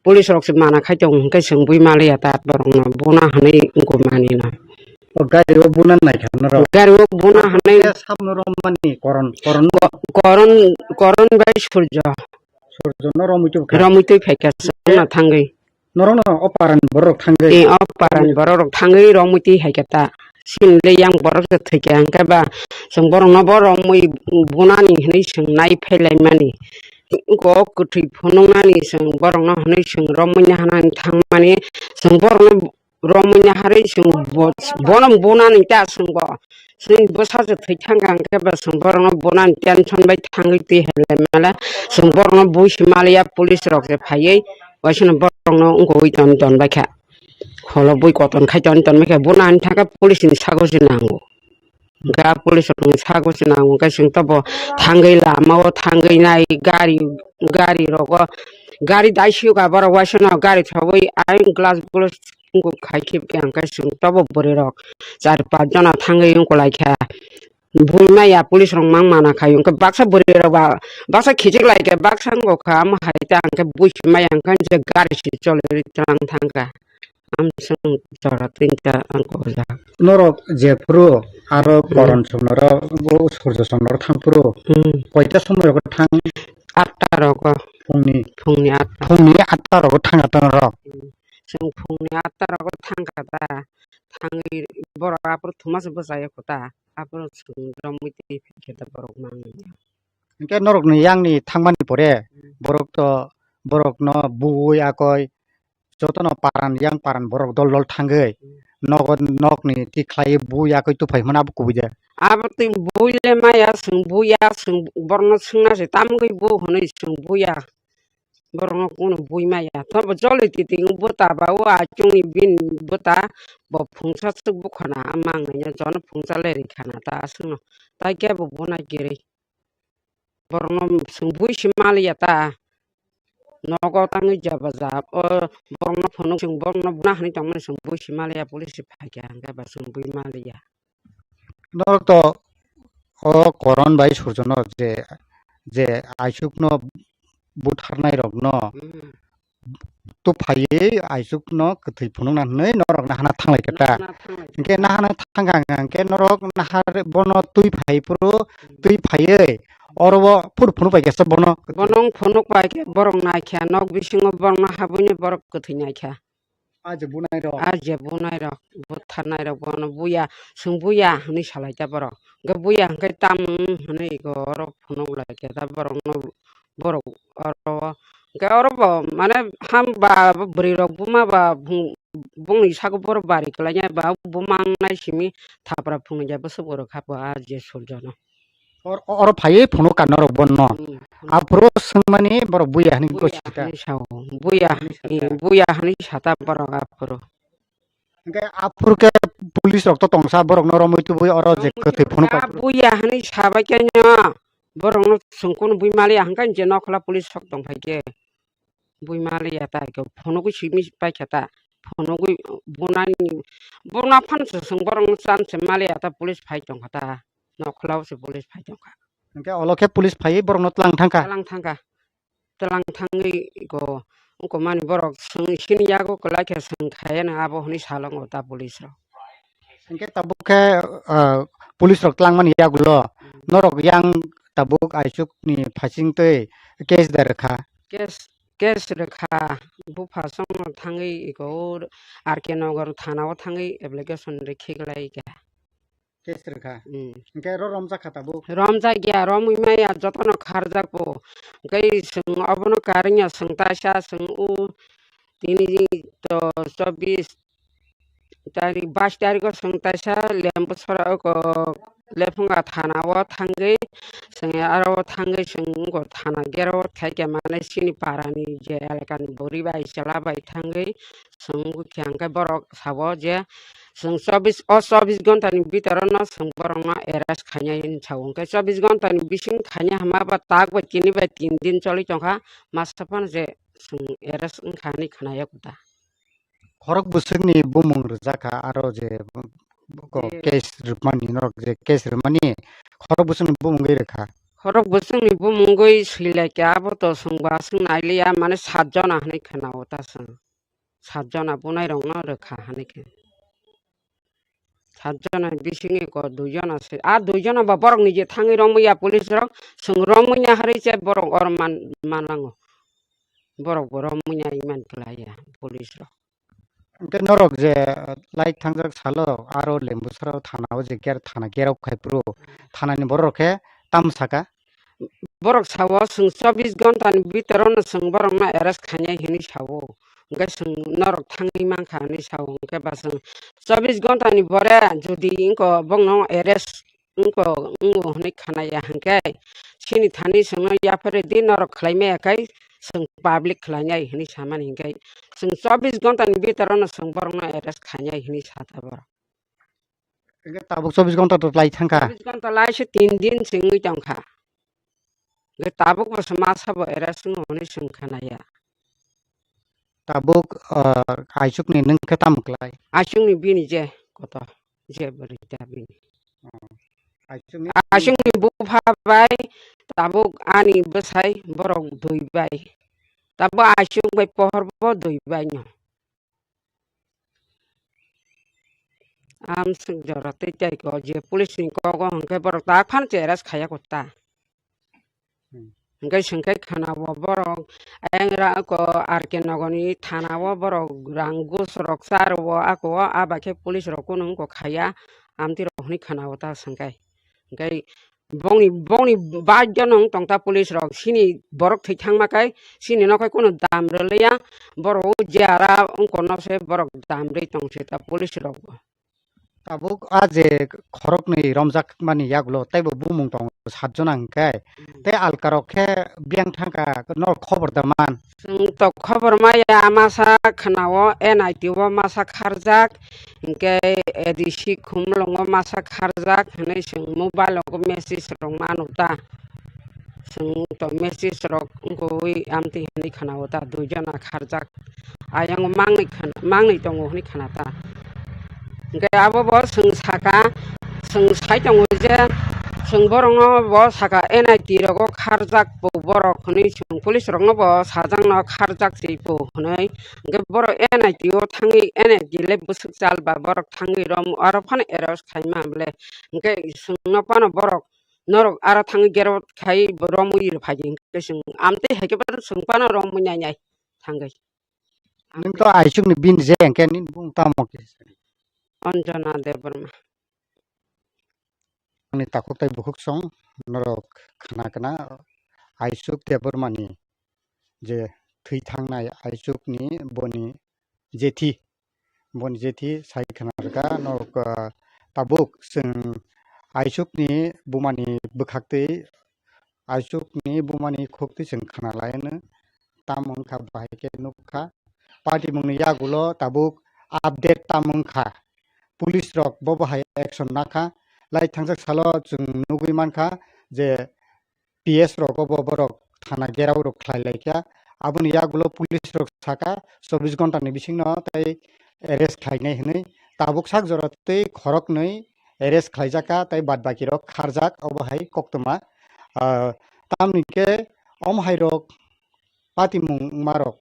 police rok se mana khai tongo hwnkhe chwng bui maliya ta borokno buna hwnwi wngkha manino. O gari o buna naikha norok? Gari o buna hwnwi. Samno romani koron, koron. Koron, koron bai surjo. Surjo no romwi tubukha? Romwi twi phaikha chwngno thangwi. Norokno o parani borok thangwi? Ee, o parani borok rok thangwi romwi twi haikha ta. Sinle yang borok se thwikha hwnkhe ba chwng borokno bo romwi bunani hwnwi chwng nai phailaimani. Ko kwthwi phunuknani chwng borokno hwnwi chwng romwi naharnani thangmani chwng borokno romwi naharwi chwng bo-, bono bunani ta chwng bo. Chwng bwsa se thwi thangkha hwnkhe ba chwng borokno bunani tension bai thangwi twi hai male chwng borokno bui se maliya police rok se phaiwi waisano borokno wngkogwi ton ton baikha. Kholo bui koton khai ton ton baikha bunani thangkhe police ni sago se nango. Ga police rokni sago se nango, hwnkhe chwng tobo thangwi lama o thangwi nai gari, gari rogo, gari daisio ga borok waisano gari thogwi ayang glass glass wngkha khai khe hwnkhe chwng tobo bwrwi rok char panch jona thangwi wngkha lai kha. Bui maya police rok mang mana khai hwnkhe baksa bwrwi rok ba baksa khichik lai khe baksa wngkha amo hai ta hwnkhe bui maya hwnkhe je gari se choli tlang thangkha. Amswng jora tinta ang kojak. Norok jephuru aro Hmm. Koron songnorok, bo Surjo songnorok thangphuru Hmm. Koita somoi rogo thang? Atta rogo. Phungni? Phungni atta. Phungni atta rogo thang atta norok? Hmm. Chwng phungni atta rogo thangkha ta. Thangwi borok aphuru thumaso bwchayokho ta. Aphuru chwng romwi twi phikhe ta borok mangwi. Hwnkhe norokni yangni thangmani pore Hmm. Borok to borokno bui akoi jotono paran yang paran borok dol dol thangwi nogo nokni tikhlai bui yakwi tuphai hwnmano abo kubui de. Abo twi bui le maya chwng buya chwng borokno swngna se tamgwi bu hwnwi chwng buya. Borokno kunu bui maya tobo joli titi bota ba o achungni bini bota bo phungsa swk bukhana a mangnai jono phungsa le rikha na ta aswkno tai kebo buna giri. Borokno chwng bui se maliya ta. Nogo tangwi jaba ja o borokno phunuk chwng borokno buna hwnwi tongmani chwng bui se maliya police se phaikha hwnkhe ba chwng bui maliya. Norok to o Koron bai Surjono je, je aisukno butharnai rokno Hmm. tuphaiwi aisukno kwthwi phunukna hwnwi norokno hana thanglai khe ta. Nahana thanglai. Hwnkhe nahana thangkha hwnkhe norok nahar bono twi phai phuru Hmm. Twi phaiwi oro bo phuru phunuk pai khe bono. Bono phunuk pai khe borok naikha nok bisingo borokno habwini borok kwthwi naikha. A je bunai rok. A je bunai rok, butharnai rok bono buya, chwng buya hwnwi salai ta borok. Hwnkhe buya hwnkhe tamung hwnwi ego oro phunuk lai khe ta borokno borok oro. Hwnkhe oro bo mane hamba bwrwi rok buma ba bung-, bungni sago borok bari kwlai ya ba bumang nai simi thapra phunuk ya bwswk borok kha bo a je suljono. Or-, oro phaiwi phunuk ka norok bono. Hmm, phunuk. Aphuru swngmani borok buya hwnwi Buya gosi ta. Hwnwi sao. Buya Buya hwnwi hwnwi, sa ta. Buya hwnwi sa ta borok aphuru. Hwnkhe aphuru khe police rok to tongsa borokno romwi tubui oro je Romwi kwthwi tubui phunuk ta ka. Buya hwnwi sabai khe no borokno chwng kunu bui maliya hwnkhe je nokhla police sok tong phai khe. Bui maliya ta khe phunugwi simi paikha ta. Phunugwi bunani buna phan se chwng borokno chan se maliya ta police phai tongkha ta. Nokhla o se police phai tongkha. Hwnkhe olo khe police phaiwi borokno tlang thangkha. Tlang thangkha. Tlang thangwi go wngkha mani borok chwng sini yago kwlai khe chwng khaiya no abo hwnwi salango ta police rok. Hwnkhe tabuk khe, ah, police rok tlangmani yagulo Hmm. Norok yang tabuk aisukni phasing twi case da rwkha. Case, case rwkha, bupha songno thangwi eko R K Nagar thana o thangwi application rwkhe glai kha. Case rwkha. Hmm. Hwnkhe ro romjak kha tabuk? Romjak ya, romwi maya jotono kharjak bo. Hwnkhe chwng obono karwngya chwng taisa chwng o tini to chobbish tarik, bais tariko chwng taisa Lembusora oko Lephunga thana o thangwi chwng aro thangwi chwng wngkha thana gera o thaikhe mane chini parani je elakani bwrwi bai chwla bai thangwi chwng wngkha hwnkhe borok sao je chwng chobbish o chobbish ghonta ni bitor o no chwng borok no arrest khainai hinwi sao hwnkhe chobbish ghonta ni bising khainai hwnba tak bai tini bai tin din choli tongkha masa phano je chwng arrest wngkha hinwi khwnaya kota. Khorok bwswkni bumung rwjak kha, aro je ko Je case rwmani, norok je case rwmani, khorok bwswkni bumungwi rwkha. Khorok bwswkni bumungwi swilaikha, abo to chwngbo aswk nailiya, mane sat jona hinwi khwnao ta chwng. Sat jona bunairokno rwkha hinwi khe. Sat jona bisingo ko dui jona se, a dui jona ba borok nije thangwi romwi ya police rok, chwng romwi ya harwi se borok oro man, manango. Borok bo romwi ya iman kwlai ya police rok. Hwnkhe norok je, uh, light thangjak salo aro Lembusaro thana o je ger-, thana gerok khai phuru thanani borok rok khe tamo saka? Borok sao chwng chobbish ghonta ni bhitor o no chwng borok no arrest khainai hinwi sao. Hwnkhe chwng norok thangwi mankha hinwi sao. Hwnkhe ba chwng chobbish ghonta ni pore jodi wngko bokno arrest wngko, wngo hinwi khwnaya hwnkhe chini thani chwngno yapharwi di norok khlai maya khai chwng public khlainai hinwi samani hwnkhe chwng chobbish ghonta ni bhitor o no chwng borok no arrest khainai hinwi sa tabok. Hwnkhe tabuk chobbish ghonta to lai thangkha. Chobbish ghonta lai se tin din se wngwi tongkha. Hwnkhe tabuk bo se masa bo arrest wngo hinwi chwng khwnaya. Tabuk, ah, Aichukni nwng khe tamo klai? Aichukni bini je koto, je bwrwi ta bini. Oh. Aichukni Aichukni bupha bai tabuk ani bwsai borok dui bai. Tabuk Aichuk bai pohor bo dui bai no. Amswk jora tei tai ko je police ni kogo hwnkhe borok tak phano cheras khaya kota. Hmm. Hwnkhe swngkhe khwnao borok ayang ra ko R K nogor ni thana o borok rang gus rok cha rwo ako o, a bai khe police rok kunu wngkha khaya amtwi rok hinwi khwnao ta swngkhe. Hwnkhe bongni, bongni bai jono wng tong ta police rok, chini borok thwi thangma khe chini nokhai kunu dam rwliya, borok o jera wngkha no se borok dam rwi tong se ta police rok bo. Tabuk a je khoroknwi romjak mani yagulo teibo bumung tongo sat jona hwnkhe. Hmm. Tei alkarok khe biyang thangkha no khobor da man. Chwng to khobor maya masa khwnao N I T o masa kharjak, hwnkhe A D C Khumulwngo masa kharjak hinwi chwng mobile o message rok manu ta. Chwng to message rok wngwi amtwi hinwi khwnao ta, dui jona kharjak. Ayang mangnwi khna-, mangnwi tongo hinwi khna ta. Hwnkhe abo bo chwng saka, chwng sai tongo je, chwng borokno bo saka N I T rogo kharjak bo borok hinwi chwng police rokno bo sajak no kharjak se bo hinwi. Hwnkhe borok N I T o thangwi N I T le bwswk chal ba borok thangwi rom aro phano arrest khaima bwle. Hwnkhe chwngno phano borok norok aro thangwi gero khai romwi phai di hwnkhe chwng amtwi hai khe phano chwng phano romwi nai nai thangwi. Nwng to Aichukni bini je hwnkhe nini bung tamo khe? Anjana Debbarma. Ani takhuk tai bukhuk song norok khna khna Aichuk Debbarmani je thwi thangnai Aichukni boni jethi, boni jethi sai khna rwkha norok, ah, tabuk chwng Aichukni bumani bwkhaktwi Aichukni bumani khuktwi chwng khna lai anw, tamo wngkha bahai khe nukha. Patimungni yagulo tabuk update tamo wngkha. Police rok bo bahai action nakha. Lai thangjak salo chwng nugwi mankha je P S rok bo borok thana gerao rok khlai laikha. Aboni yagulo police rok saka chobbish ghonta ni bisingno tei arrest khlainai hinwi. Tabuk sak jora tei khoroknwi arrest khlaijakha tei bad baki rok kharjak, obo hai koktwma. Ah, tamni khe omo hai rok patimung wngma rok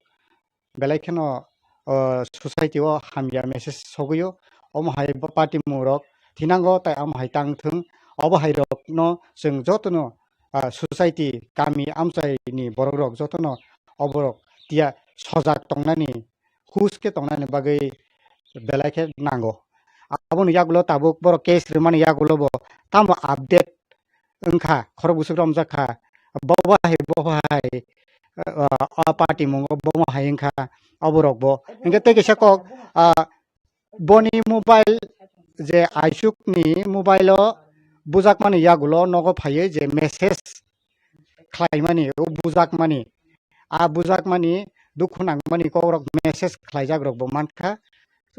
belai kheno, ah, society o hamya message sogwi o. Omo hai bo patimung rok thinango tei omo hai tang thung. Obo hai rok no chwng joto no, ah, society, kami amchai ni borok rok joto no oborok tiya sojak tongnani, hus khe tongnani bagwi belai khe nango. Aboni yagulo tabuk borok case rwmani yagulo bo tamo update wngkha, khorok bwswk romjak kha, bo bahai, bo bahai, ah, ah, patimung bo bahai wngkha, oborok bo. Hwnkhe tei kaisa kok, ah, boni mobile je Aichukni mobile o bujakmani yagulo nogo phaiwi je message khlaimani, o bujakmani, a bujakmani, dukhu nangmani kokrok message khlaijak rok bo mankha.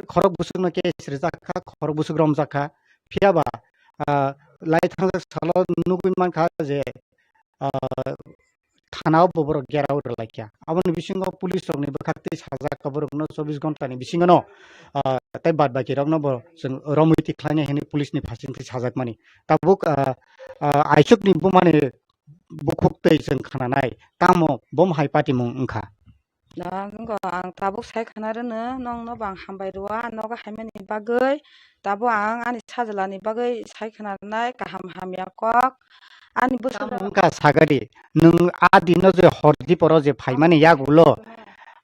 Khorok bwswkno case rijak kha, khorok bwswk romjak kha. Phiya ba, ah, lai thangjak salo nugwi mankha je, ah, thana o bo borok gerao rwlaikha. Aboni bisingo police rokni bwkhaktwi sajak borokno chobbish ghonta ni bisingono, ah, tei bad baki rokno bo chwng romwi tikhlainai hwnwi police ni phasingtwi sajakmani. Tabuk, ah, ah, Aichukni bumani bukhuktwi chwng khnanai, tamo bomo hai patimung wngkha. Nang wngkha ang tabuk sai khna rwno, nongno bo ang hambai rwo, nogo haimani bagwi. Tabuk ang ani sajlani bagwi sai khna rwnai kaham hamya kok. Ani bwswk tamo wngkha sagadi, nwng a dino je hor diporo je phaimani yagulo,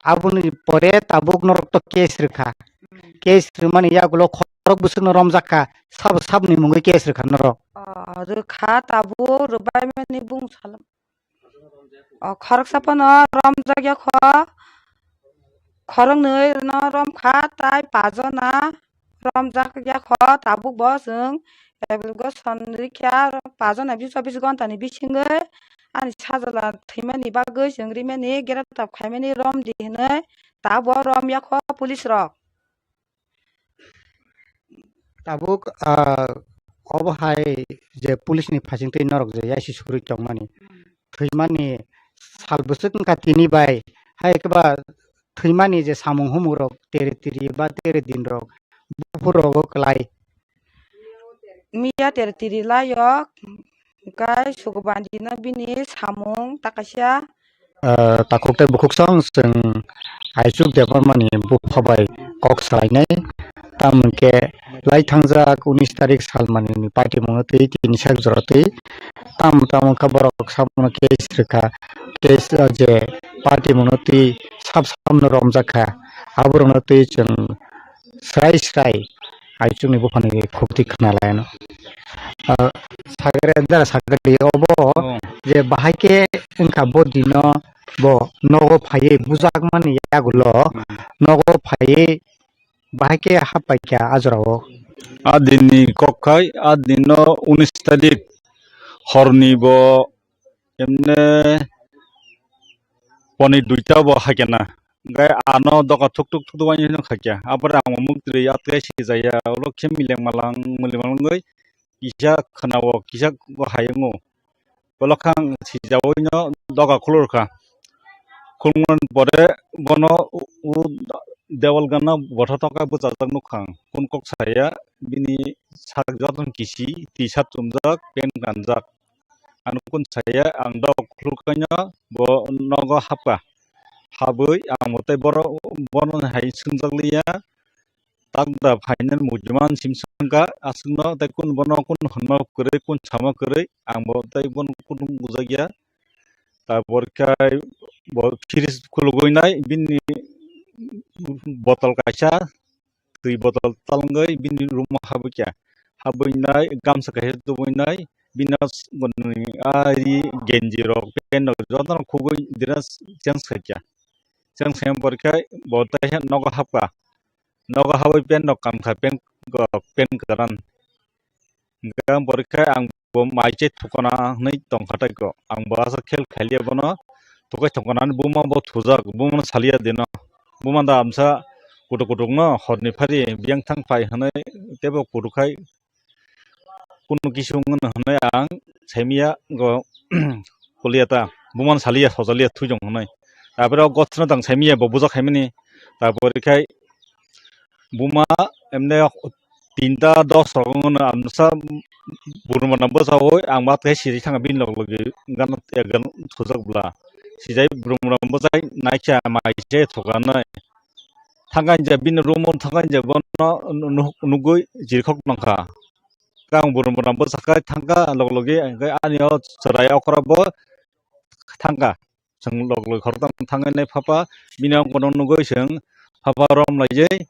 aboni pore tabuk norok to case rwkha. Hmm. Case rwmani yagulo khorok bwswkno romjak kha, sabo saboni mungwi case rwkha norok. O, rwkha tabuk rwbaimani bung salam. O, khoroksa phano romjak ya kho, khoroknwi no romkha, tai pajona romjak ya kho, tabuk bo chwng evaluation rikha, pajona bis chobbish ghonta ni bisingwi ani sajla thwimani bagwi chwng rimani, gerap tap khaimani romdi hinwi, tabuk rom ya kho police rok. Tabuk, ah, obo hai je police ni phasingtwi norok je yaisi sugri tongmani, thwimani sal bwswk wngkha tini bai, hai khe ba thwimani je samung humung rok tere tiri ba tere din rok buphur rogo kwlai. Miya tere tiri laio, hwnkhe Sugubandi no bini samung ta kaisa. Ah, takhuk tei bukhuk song chwng Aichuk Debbarmani bupha bai kok salainai. Tamo hwnkhe lai thangjak unis tarik salmani ni patimungno twi tini sak jora twi. Tamo tamo wngkha borok sabono case rwkha, case, ah, je patimungno twi sab sabno romjak kha, aborokno twi chwng srai srai Aichukni buphani khukti khna laino. Ah, sagre dara sagre obo Oh. je bahai khe wngkha bo dino bo nogo phaiwi bujakmani yagulo Hmm. nogo phaiwi bahai khe happaikha a jorao. A dinni kok khai, a dinno unis tarik horni bo emne poni duita bo haikena. Hwnkhe ano doka thuk thuk thuk thuk waini hino khaikya. Apore ang muk twi atwkhe sijaya, oro khe mileng malang, mileng malangwi kisa khwnao, kisa bo hai wngo. Bolo khe ang sijaoino doga khulurkha. Khulumani pore bono u, u dewal gana botha toka bwchajak nukha ang. Kun kok saya bini sak jotono kisi, T-shirt chumjak, pant kanjak. Ang kun saya ang doga khulurkhaino bo nogo hapkha. Habwi ang bo tei boro, bono hai swngjak liya. Takda phainani muchima simsongkha, aswkno tei kun bono kun hwnma kwrwi, kun sama kwrwi, ang bo tei bono kun bujakya. Tabor khe bo fridge khulugwi nai, bini botol kaisa, twi botol talngwi bini room o habwi kha. Habwi nai gamsa kaisa tubui nai, bini s-, boni ari genji rok, pant rok jotono khugwi dress change khaikha. Change khaina pore khe bo tei nogo hapkha. Nogo habwi pant rok kankha, pant rok, pant kwran. Hwnkhe ang pore khe ang bo mai se thukana hwnwi tongkha tei ko. Ang bo asa khel khailiya bono. Thukai thukana hwnwi buma bo thujak, bumano saliya dino. Buma da amsa kutuk kutukno horni phari biyang thang phai hwnwi teibo kutuk khai kunu kisu wngmano hwnwi ang saimanya go kuliya ta, bumano saliya sojaliya thwijong hwnwi. Tapore o gosno tang saimanya bo bujak khaimani. Tapore khai buma emne tinta dos rok wngmano, amsa burma na bwsao ang mat khai siri thangkha bini log logi gana ek gana thujak bwla. Sijai burma na bwsai naikha mai se thukanai. Thangkha je bini room o thangkha je bono nu-, nugui jirkhok nongkha. Kang burma na bwsakha thangkha log logi, hwnkhe ani o chwrai okra bo thangkha. Chwng log log khoroktham thangwi nai phapa, bini ang kono nugwi chwng phapa rom laijai,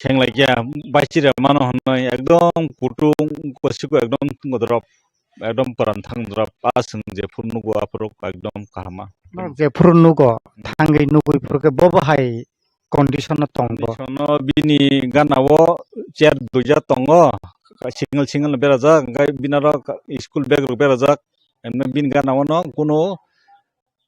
kheng laikya, baichira mano hwnwi ekdom kutung kwchwkgo ekdom godorop, ekdom kwran thang drop, a chwng jephuru nugo aphuru ekdom kaham ma. Norok jephuru nugo, thangwi nugwi phuru khe bobo hai condition no tongo. Condition no bini gana o chair duija tongo, single single berajak, hwnkhe bini oro school bag rok berajak, emne bini gana o no kunu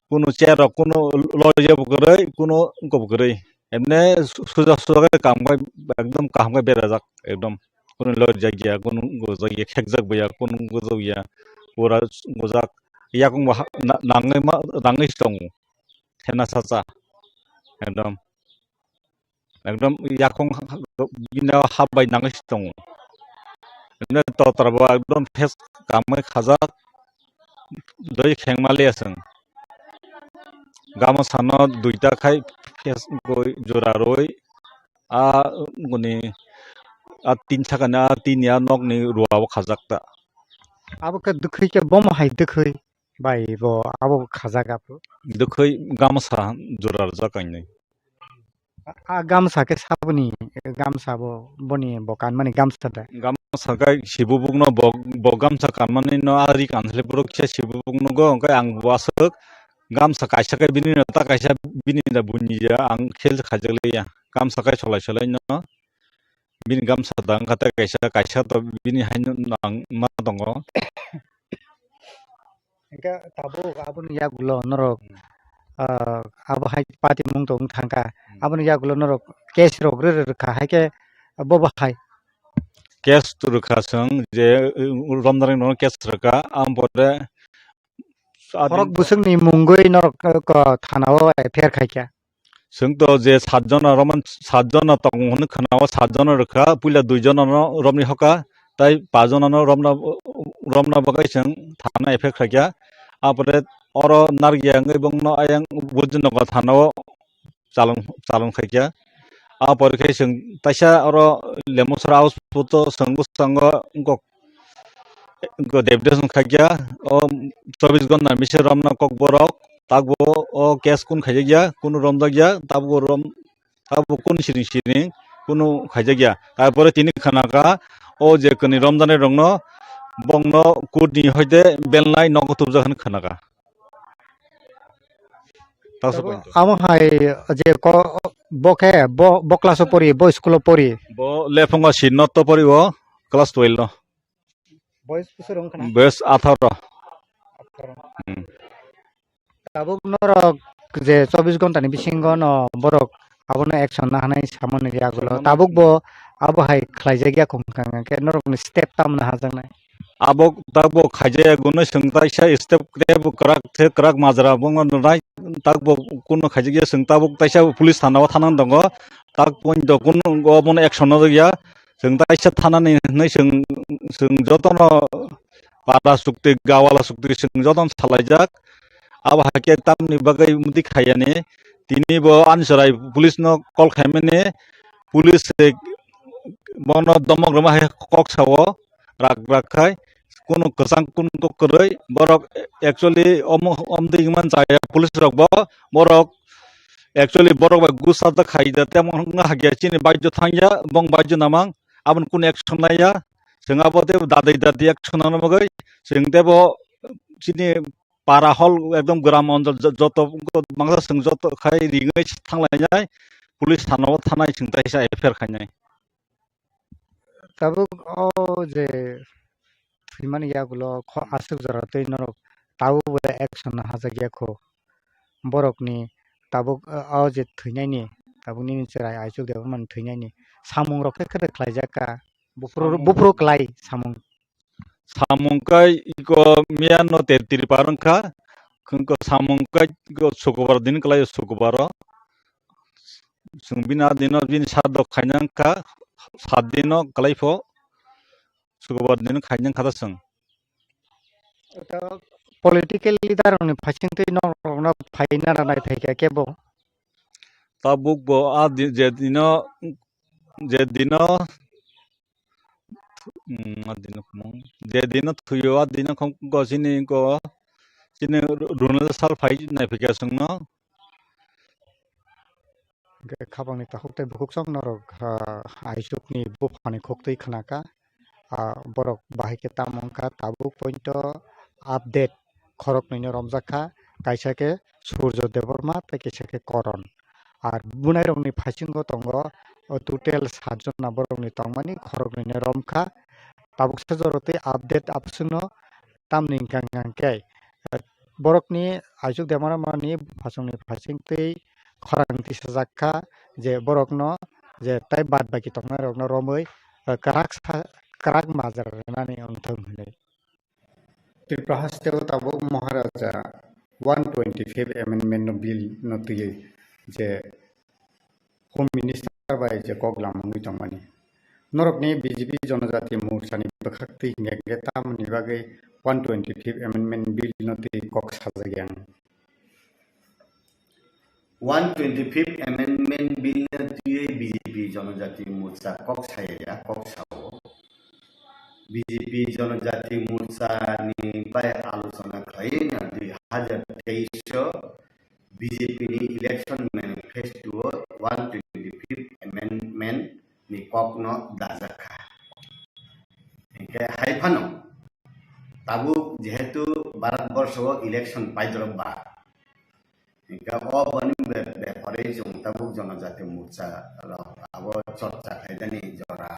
kunu chair rok kunu lorya bo kwrwi, kunu wngkha bo kwrwi. Emne su-, sujak sujak khe kaham khai, ekdom kaham khai berajak, ekdom. Kunu lorjak ya, kunu gojak ya, khekjak bo ya, kunu gojak ya, pura gojak. yakung bo ha-, na-, nangwi ma, nangwi se tongo. Thena sacha. Ekdom. Ekdom yakung ha-, ha-, bini ha bai nangwi se tongo. Bini totra bo ekdom phes kamwi khajak. Doi khengma le aswng. Gama sano duita khai phes goi jora roi. A guni a tin sakani a tin ya nokni rua o khajak ta. Abo khe dwkhwi khe bomo hai dwkhwi bai bo abo khajak abo. Dwkhwi gamsa jora rwjak kainwi. A gamsa khe saboni gamsa bo boni bo kanmani gamsa da. Gamsa khe sibubukno bo, bo gamsa kanmani no a ri kanthale borok kisa sibubuk nugo hwnkhe ang bo aswk gamsa kaisa khe bini no ta kaisa bini da buini ya ang khel khaijak liya gamsa khe solai solai no. Bini gamsa da wngkha tei kaisa, kaisa to bini haino nang ma tongo. Hingke tabuk aboni yagulo norok, ah, abo hai party mung tong thangkha. Hmm. Aboni yagulo norok case rok rw rw rwkha, hai khe bobo hai. Case to rwkha chwng je, uh, Romdari no case rwkha, am pore Khorok bwswkni mungwi norok, uh, ko thana o F I R khaikha. Chwng to je sat jona romani, sat jona tongo hwnwi khna o, sat jona rwkha, puila dui jona no romwi hoka, tai paanch jona no romna, romna bagwi chwng thana effect khaikha. Apore oro narwkya wngwi bongno ayang Bujinogo thana o chalon, chalon khaikha. Apore khe chwng taisa oro Lemosora house photo chwng bwskango wngkok Go deputation khaikya, o chobbish ghonta ni bisi romna kokborok, takbo o case kun khaijakya, kunu romjakya, tabuk rom, tabuk kunu siring siring kunu khaijakya. Tarpore tini khanaka, o je kwnwi romjaknai rokno, bongno court ni hoite belnai nogo tubjak hinwi khanaka. Taksa Abo, point o. Amo hai je ko, bo khe, bo, bo class o pori, bo school o pori. Bo lephungo sinnoto pori o, class twelve o. Boyes bwswk wng khna? Boyes atharo. Atharo. Hmm. Tabuk norok je chobbish ghonta ni bisingo no borok abono action na hanai samani yagulo. Samani. Tabuk bo abo hai khlaijak ya khung kha hwnkhe norok ni step tamo na hajaknai? Abo tabuk khaijak ya guno chwng taisa step tebo kwrak the kwrak majra bo nai tabuk kuno khaijak ya chwng tabuk taisa police thana o thana tongo tak point o kuno obono action na jak ya. Chwng taisa thanani hwnwi chwng, chwng jotono para chukti, gawala chukti chwng jotono salaijak. Abo hai khe tamni bagwi mudi khaiyani. Tini bo ani chwrai police no call khaimani, police se bono domok rwma hai kok sao, rak rak khai, kunu kwchang kunu kwrwi, borok actually omo, omdi wngman chaya police rok bo, borok actually borok bai gusa da khai da, temo wngkha khe chini baijo thangya, bong baijo namang, aboni kunu action laiya, chwng abo tei dadai dadi action nangna bagwi, chwng tei bo chini para hol ekdom gram onjol jo-, joto mangsa chwng joto khai ringwi thanglainai, police thana o thanai chwng taisa F I R khainai. Tabuk o je thwimani yagulo kho aswk jora twi norok tabuk bo action no hajak ya kho. Borokni tabuk, o je thwinaini, tabuk nini chwrai Aichuk Debbarmani thwinaini samung rok khe khe khlaijak kha. Buphuru, samung buphuru kwlai samung. Samung kai iko miya no ter tiri par wngkha. Khwngko samung kai iko sukubar din kwlai o sukubaro. Chwng bini a dino bini sat rok khaina wngkha, sat dino kwlai pho, sukubar dino khaina wngkha da chwng. Ito political leader rokni phaising twi norok rokno phaina rwnai phaikha kebo. Tabuk bo a di-, je dino, je dino Hmm, a dino khumung. Je dino thuyo, a dino khum-, go chini go, chini ru-, runa sal phai nai phikha chwngno. Hwnkhe khapangni takhuk tei bukhuk chwng norok, ah, Aichukni buphani khuktwi khnakha. Ah, borok bahai khe tamo wngkha tabuk pointo update khoroknwino romjakha, kaisa khe Surjo Debbarma tei kaisa khe Koron. Ar bunairokni phaisingo tongo, o total sat jona borokni tongmani khoroknwino romkha. Tabuksa jora tei update abosongno tamni hwnkha hwnkha khe, eh, borokni Aichuk Debbarmani buphasongni phaising tei khorang tisajak kha je borokno je tei bad baki tongnairokno romwi, eh, kwrak sa-, kwrak majra rwnani wngthung hwnwi. Tripura haste o tabuk Maharaja one twenty-fifth amendment no bill no twiwi je Home Minister bai je kok lamwi tongmani. Norokni B J P Jonojati Morcha ni bwkhak twi hinkhe tamoni bagwi one twenty-fifth amendment bill no twi kok sajakya. One twenty-fifth Amendment Bill no twiwi B J P Jonojati Morcha kok saya ya, kok sao. B J P Jonojati Morcha ni bai alochona khlai na dui hazar teis o B J P ni election manifesto o one twenty-fifth Amendment ni kok no dajak kha. Hinkhe hai phano tabuk jehetu Bharat borsho o election paidorok ba, hinkhe o boni be-, bepare chwng tabuk Jonojati Morcha rok abo chorcha khlaidani jora,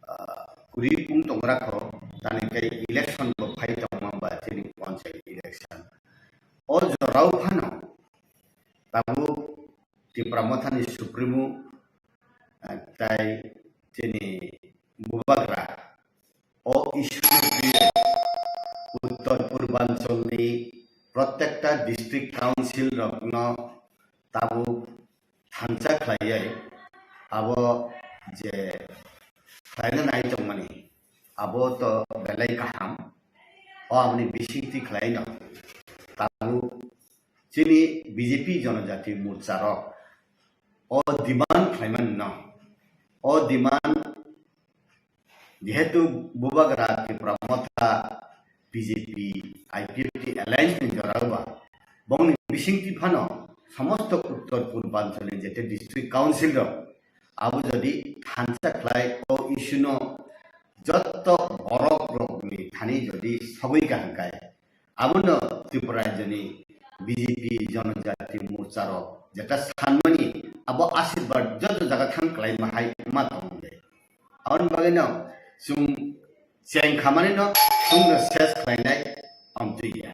ah, kwrwi kung tongra kho, tani khe election bo phai tongma ba chini panchayat election. O jorao phano tabuk Tipra Mothani Supremo, ah, tai chini Bubagra o issue ni Uttor Purbanchal ni protekta district council rokno tabuk thansa khlaiwi abo je khlaina nai tongmani abo to belai kaham, o aboni bisingtwi khlaino tabuk chini B J P Jonojati Morcha rok o demand khlaimani no, o demand jehetu Bubagra Tipra Motha B J P I P F T alliance ni jorao ba, bongni bisingtwi phano somosto Uttor Purbanchal ni jete district council rok abo jodi thansa khlai o issue no jotto borok rokni thani jodi sogwi kaham kai, abono Tripura rajyoni B J P Jonojati Morcha rok jeta sanmani abo ashirbad joto jaga thang khlaima hai ma tongde. Aboni bagwino chwng cheng khamani no chwngno ses khlainai amtwi ya.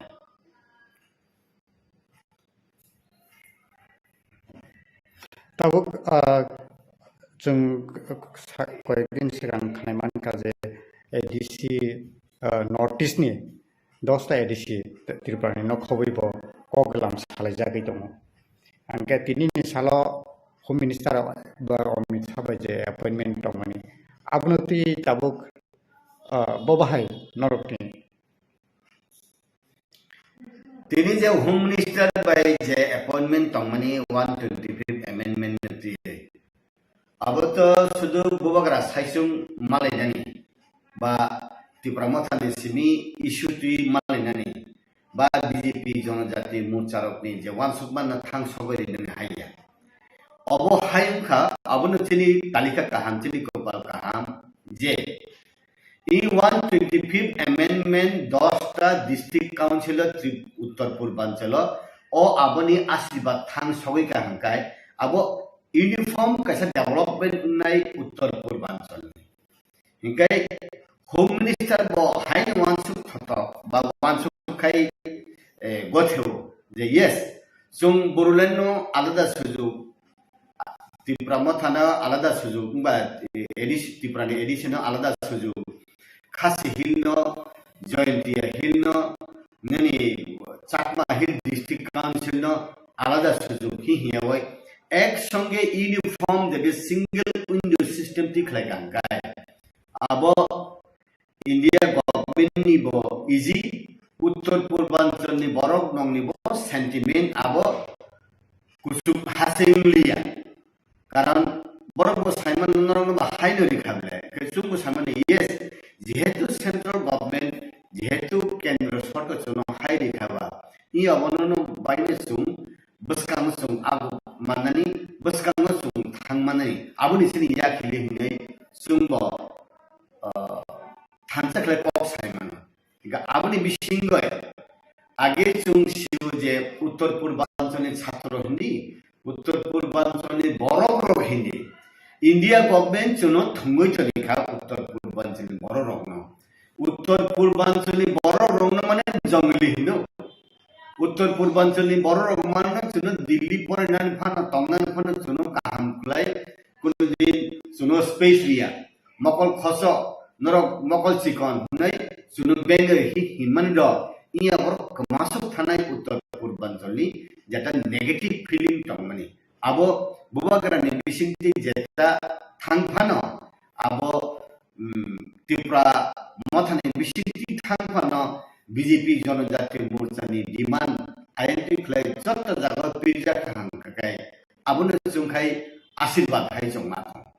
Tabuk, ah, chwng sa-, koyekdin swkang khnai mankha je A D C, ah, North East ni dosta A D C Tripura ni nokhobwi bo kok glam salaijagwi tongo. Hwnkhe tini ni salo Home Minister bo Amit Shah bai je appointment tongmani, abono twi tabuk, ah, bo bahai norokni Tini je Home Minister bai je appointment tongmani one twenty-fifth amendment no twiwi, abo to sudu Bubagra saichung malainani ba Tipra Mothani simi issue twi malainani ba B J P Jonojati Morcha rokni je uansukma no thang sogwi rinani hai ya. Obo hai wngkha, abono chini talika kaham, chini kopal kaham je I one twenty-fifth amendment dosta district council o Tri-, Uttor Purbanchalo o aboni ashirbad thang sogwi ka hwnkhe abo uniform kaisa development wngnai Uttor Purbanchal. Hwnkhe Home Minister bo haino uansuk thotok ba uansuk khai, eh, gotheo je yes, chwng Bodoland no alada sujuk, Tipra Motha no alada sujuk, wngba, eh, A D C, Tripura ni A D C no alada sujuk, Khasi Hill no, Jaintia Hill no, nini Chakma Hill District Council no alada sujuk hi hiyawi ek songe uniform, that is single window system ti khlai kangkai. Abo India government ni bo easy, Uttor Purbanchal ni borok nong ni bo sentiment abo kuchuk hase wng liya. Karon borok bo saimano norok no bo hai no rikha bele. Khe chwng bo saimano yes, jehetu central government, jehetu kendro sorkar chwng no hai rikha ba, i abono no baino chwng bwskango chwng abo mannani, bwskango chwng thang mannani, aboni chini yakhili hinwi chwng bo, ah, thansa khlai kok sai mano. Hingkhe aboni bisingo age chwng sio je Uttor Purbanchal ni chhatro hindi, Uttor Purbanchal ni borok rok hindi, India government chwngno thwngwi tongwi kha Uttor Purbanchal ni borok rokno. Uttor Purbanchal ni borok rokno mane jongli hino. Uttor Purbanchal ni borok rok mane chwngno Delhi porinani phano tongnani phano chwngno kaham khlai, kuno din chwngno space riya. Mokol khoso, norok mokol chikon hwnwi chwngno bengwi hi-, hinmani rok, iya borok kwmasuk thanai Uttor Purbanchal ni jeta negative feeling tongmani. Abo Bubagra ni bisingtwi jeta thang phano abo, um, Tripura Motha ni bisingtwi thang phano B J P Janajati Morcha ni demand ayang twi khlai joto jaga pirjak kaham khakai abono chwng khai asirwad hai chwng ma thang.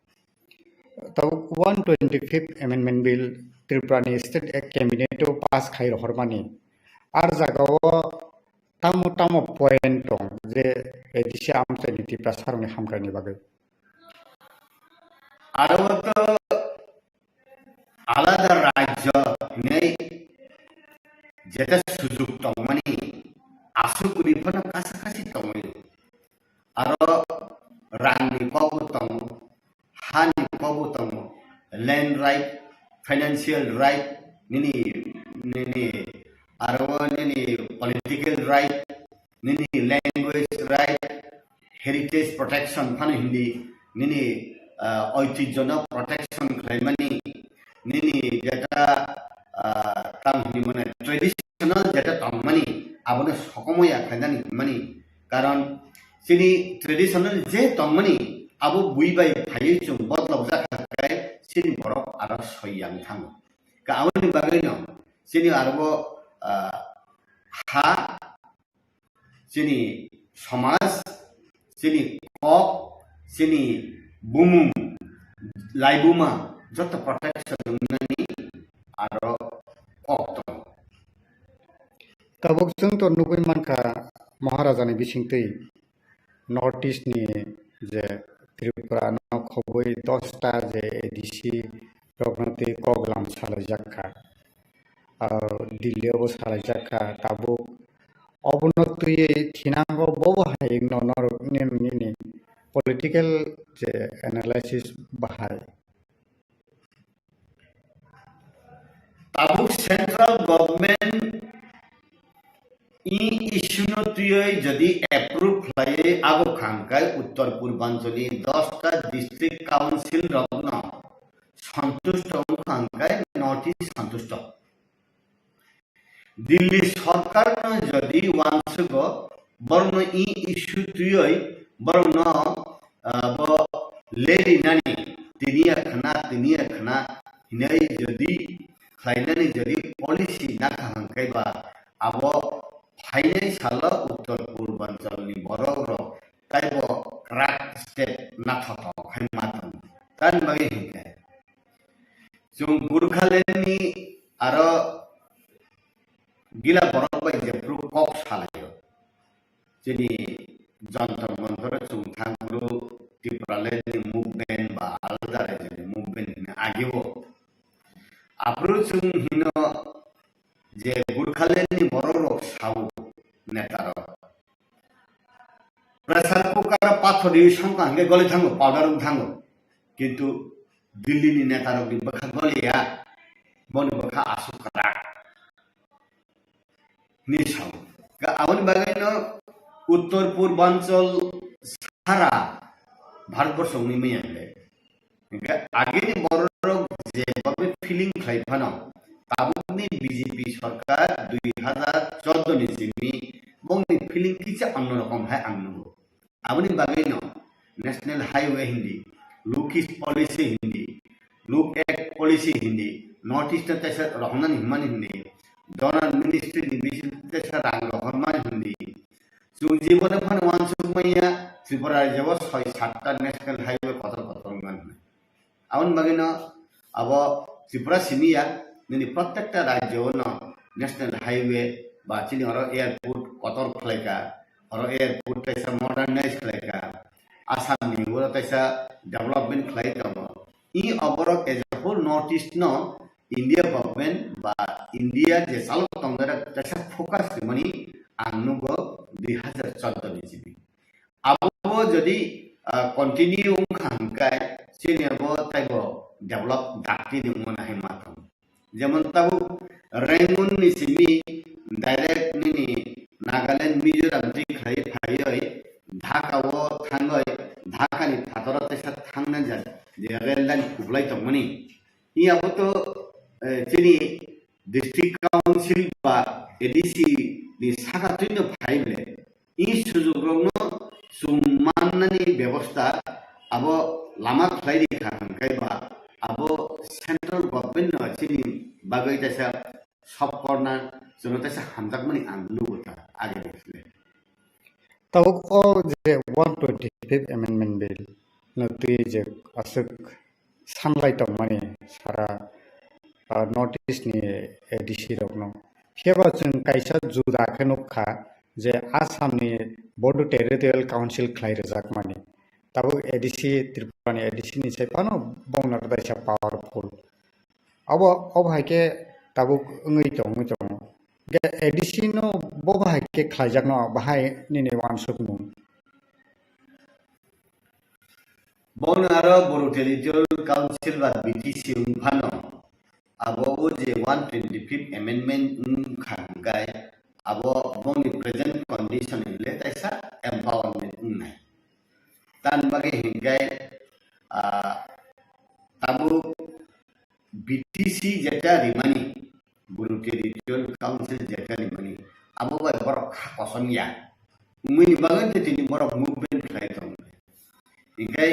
Tabuk one twenty-fifth Amendment Bill Tripura ni State Cabinet o pass khai rohormani. Ar jaga o tamo tamo point tong je A D C amchaini Tiprasa rokni hamkrai ni bagwi. Aro to alada rajyo hinwi jeta sujuk tongmani aswk kwrwi phano kasa kasi tongwi. Aro rangni kokbo tongo, hani kokbo tongo, land right, financial right, nini, nini, aro nini political right, nini language right, heritage protection phano hindi, nini, ah, oitijjono protection khlaimani, nini jeta, ah, tam hindi mane traditional jeta tongmani, abono sokomoi ya khlainani hinmani. Karon chini traditional je tongmani, abo bui bai phaiwi chwng botlok jak kha khe chini borok aro soi yang thango. Ka aboni bagwino chini aro, ah, ha, chini somaj, chini kok, chini bumung, laibuma joto protection wngnani aro kok tongo. Tabuk chwng to nugwi mankha Maharaja ni bisingtwi North East ni je Tripura no khobwi dosta je A D C rokno twi koklam salaijak kha. Ah, Delhi o bo salaijak kha tabuk. Obono twiwi thinango bobo hai wngno norok nini, nini political je analysis bahai. Tabuk central government i issue no twiwi jodi approve khlaiwi abo khangkai Uttor Purbanchal ni dosta district council rokno santusto wngkha hwnkhe North East santusto. Delhi sorkarno jodi uansukgo borokno i issue twiwi borokno, ah, bo leri nani tini ya khna, tini ya khna hinwi jodi khlainani jodi policy nakha hwnkhe ba abo phainai salo Uttor Purbanchal ni borok rok taibo kwrak step nathotok hai ma tongo. Tamni bagwi hinkhe chwng Gurkhaland ni aro gila borok bai jephru kok salaio. Chini Jantar Mantar chwng thang phuru Tipraland ni movement ba alada rajyo ni movement hwnwi agio. Aphuru chwng hino je Gurkhaland ni borok rok sao neta rok. Pressure cooker pathor di songkha hwnkhe goli thango, powder wng thango. Kintu Delhi ni neta rok ni bwkha goli ya, boni bwkha aswk kwrak. Hinwi sao. Ka aboni bagwi no Uttor Purbanchal sara Bharatborsho wngwi manya hwnkhe. Hwnkhe agini bororok jebhabe feeling khlai phano, tabukni B J P sorkar dui hazar chordo ni simi bongni feeling kisa onno rokom hai ang nukgo. Aboni bagwino National Highway hindi, Look East Policy hindi, Look Act Policy hindi, North East no teisa rohornani hwnmani hindi, Donor Ministry ni bising teisa rang rohormani hindi, chwng jiboni phano uansuk manya Tripura rajyo o soi satta National Highway kotor kotor wngmani. Aboni bagwino abo Tripura simi ya, nini prottekta rajyo no National Highway ba chini oro airport kotor khlaika, oro airport kaisa modernize khlaika, Assam ni oro kaisa development khlai tongo. I oborok as a whole North East no India government ba India je chalo tongnairok kaisa focus rimani ang nugo dui hazar chordo ni simi. Abo jodi, ah, continue wngkha hwnkhe chini abo taibo develop dakti ni wngmani hai ma tongo. Jemon tabuk Rangoon ni simi direct nini Nagaland, Mizoram twi khlai phaiwi Dhaka o thangwi Dhaka ni phataro teisa thangna ja je rail line kuplai tongmani. Iya bo to, eh, chini district council ba A D C ni saka twino phai ble, i sujukrokno chwng mannani bebosta abo lama khlai di kha hwnkhe ba abo central government no chini bagwi kaisa sop korna chwngno kaisa hamjakmani ang nugo ta agini sle. Tabuk o je one twenty fifth amendment bill no twi je aswk sanlai tongmani sara, ah, North East ni A D C rokno. Phiya ba chwng kaisa juda khe nuk kha je Assam ni Bodo Territorial Council khlai rwjakmani. Tabuk A D C, Tripura ni A D C ni sai phano bongno kaisa powerful. Abo, obo hai khe tabuk wngwi tong, wngwi tongo. Hingkhe A D C no bo bahai khe khlaijakno bahai nini uansukmung? Bono aro Bodo Territorial Council ba B T C wng phano abo o je one twenty fifth amendment wng kha hwnkhe abo bongni present condition ni le kaisa empowerment wngnai. Tan bagwi hwnkhe, ah, tabuk B T C jeta rimani, Bodo Territorial Council jeta rimani, abo bai borok kha kosom ya. Wngmani bagwi tei tini borok movement khlai tongo. Hingkhe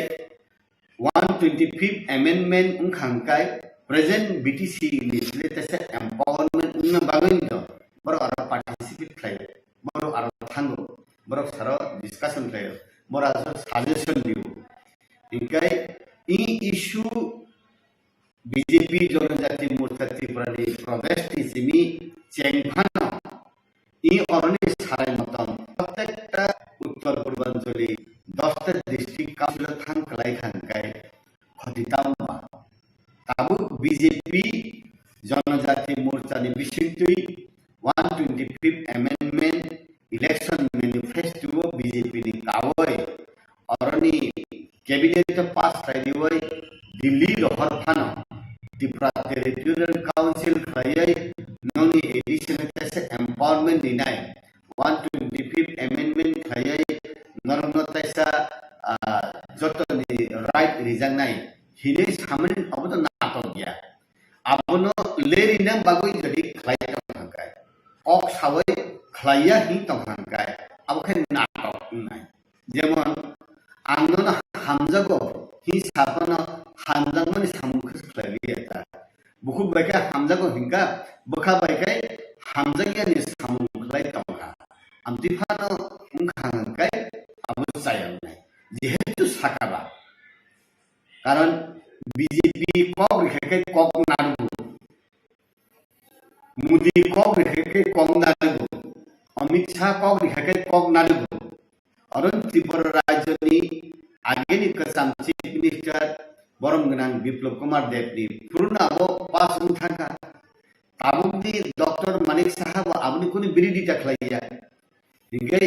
one twenty fifth amendment wngkha hwnkhe present B T C ni sle tesa empowerment wngna bagwi no borok aro participate khlai, borok aro thango, borok saro discussion khlai, borok aro suggestion dio. Hingkhe i issue B J P Jonojati Morcha Tripura ni Pradesh ni simi cheng phano i oroni sarai motom prottekta Uttor Purbanchali dosta district council thang kwlai kha hwnkhe khoti tamo ba? Tabuk B J P Jonojati Morcha ni bisingtwi one twenty fifth amendment election manifesto o B J P ni kawoi oroni cabinet o pass khlai diwi Delhi rohor phano Tripura Territorial Council khlaiwi noni additional tesa empowerment rinai, one twenty fifth amendment khlaiwi norokno tesa, ah, jotoni right rijaknai hinwi samani obo to natok ya. Abono le rina bagwi jodi khlai tong kha hwnkhe, kok sawi khlaiya hin tong kha hwnkhe, abo khe natok wngnai. Jemon, ang nono hamjago hin saphano hamjakmani samung khe khlaiwi ya ta. Bukhuk bai khe hamjago hinkha, bwkha bai khe hamjakya ni samung khlai tong kha. Amtwi phano wngkha hwnkhe abo chaya wngnai. Jehetu saka ba. Karon B J P kok rikha khe kok narugo. Modi kok rikha khe kok narugo. Amit Shah kok rikha khe kok narugo. Aroni Tripura rajyoni ageni kwcham Chief Minister borom gwnang Biplab Kumar Deb ni phuru no abo pass wng thangkha. Tabukni Doctor Manik Saha bo aboni kunu birodita khlaiya. Hinkhe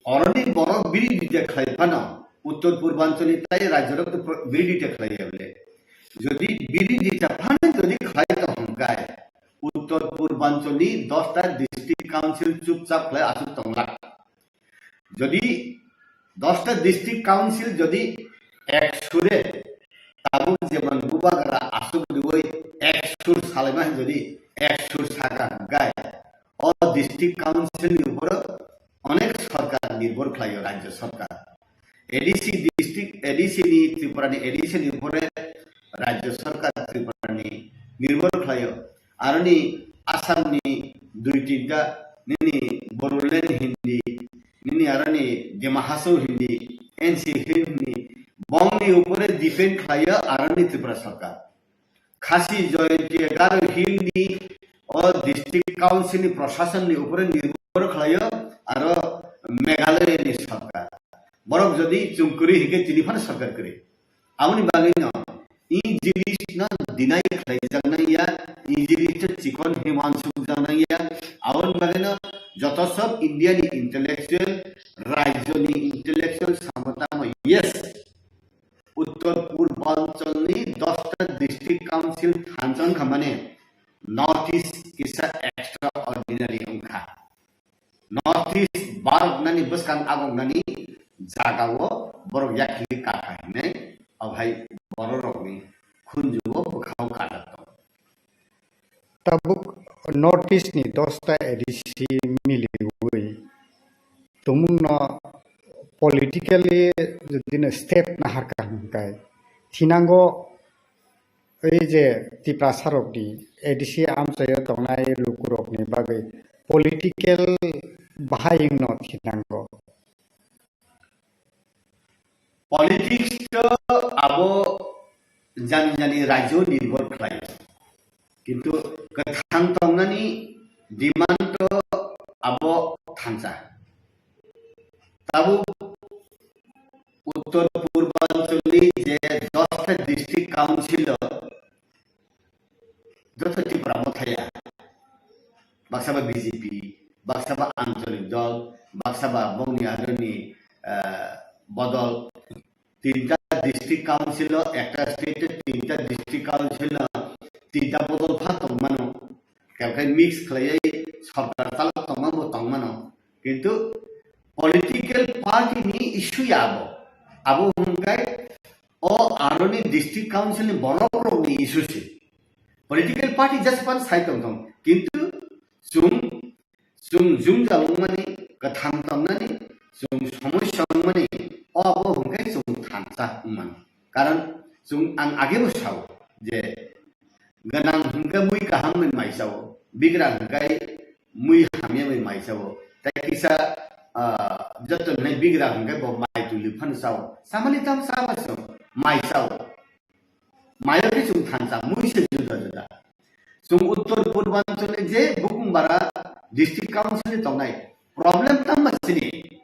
oroni borok birodita khlai phano Uttor Purbanchali tai rajyorok to pro-, birodita khlaiya bole. Jodi birodita phano jodi khlai tong hwnkhe Uttor Purbanchali dosta district council chupchap khlai aswk tonglak. Jodi dosta district council jodi ek sure tabuk jemon bubagra aswk riwi ek sur salaima jodi ek sur saka hwnkhe o district council ni uporo onek sarkar nirbhor khlaio, rajya sarkar. A D C district, A D C ni Tripura ni A D C ni upore rajya sarkar Tripura ni nirbhor khlaio. Aroni Assam ni dui tinta nini Bodoland hindi, nini aroni Dima Hasao hindi, N C hindi, bongni upore depend khlaio aroni Tripura sarkar. Khasi Jaintia Garo Hill ni o district council ni prashasan ni upore nirbhor khlaio aro Meghalaya ni sarkar. Borok jodi chwng kwrwi hinkhe tini phano sarkar kwrwi. Aboni bagwi no i jinis no deny khlaijaknai ya, i jinis no chikon hwnwi uansukjaknai ya. Aboni bagwi no joto sob India ni intellectual, rajyo ni intellectual samo tamo yes. Uttor Purbanchal ni dosta district council thansa wngkha mane North East kisa extraordinary wngkha. North East Bharat nani bwskang agok nani jaga o borok yakhli kakha hinwi, o hai borok rok ni khunju o bwkha o kajak tongo. Tabuk North East ni dosta A D C miliwi tongmungno politically jodi no step naharkha hwnkhe thinango ei je Tiprasa rokni A D C amchaio tongnai lukurokni bagwi political bahai wngno thinango. Politics to abo jani jani rajyo nirbhor khlaio. Kintu kwthang tongnani demand to abo thansa. Tabuk Uttor Purbanchal ni je dosta district council o joto Tripura mothaya, baksa ba B J P, baksa ba Anchalik Dol, baksa ba bongni adoni, ah, bodol, tinta district council o, ekta state o tinta district council o tinta bodol pha tongmano, khe mix khlaiwi sorkar chalok tongma bo tongmano, kintu political party ni issue ya abo, abo hwnkhai o aroni district council ni borok rokni issue se. Political party just pan sai tong tong, kintu chwng, chwng jwngjal wngmani, kwthang tongnani, chwng somosya wngmani, o abo hwnkhai chwng thansa wngmani. Karon chwng ang agebo sao je gwnang hwnkhe mui kaham bai mai chao, bigra hwnkhe mui hamya bai mai chao. Tai kisa, ah, joto hwnwi bigra hwnkhe bo mai tuli phano chao. Samani tam chaba chwng mai chao. Mayo khe chwng thansa, mui se juda juda. Chwng Uttor Purbanchal ni je Bukumbara District Council ni tongnai problem tamo chini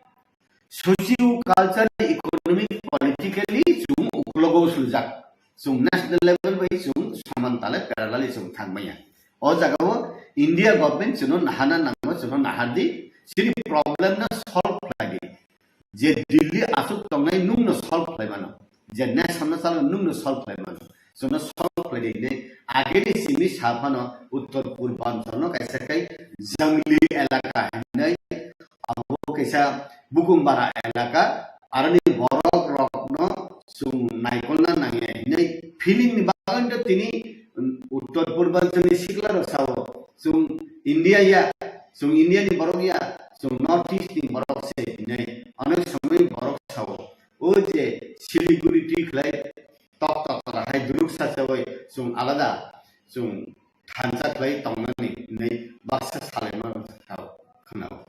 socio cultural, economic, politically chwng uklogo suljak. Chwng national level bai chwng soman tale parallel chwng thangmaya. O jaga o India government chwngno nahana nango, chwngno nahardi, chini problem no solve khlai di. Je Delhi aswk tongnai nwngno solve khlai mano, je nation no chalo nwngno solve khlai mano, chwngno solve khlai di hinwi ageni simi sa phano Uttor Purbanchal no kaisa kai jangli elaka hinwi abo kaisa Bukumbara elaka, aroni borok rokno chwng naikolna nangya hinwi feeling ni bagwi tini Uttor Purbanchal ni sikla rok sao chwng India ya, chwng India ni borok ya, chwng North East ni borok se hinwi onek somoi borok sao. O je Siliguri twi khlai tok tok tok hai duruk sa chawi chwng alada chwng thansa khlai tongnani hinwi baksa salaima sao khwnao.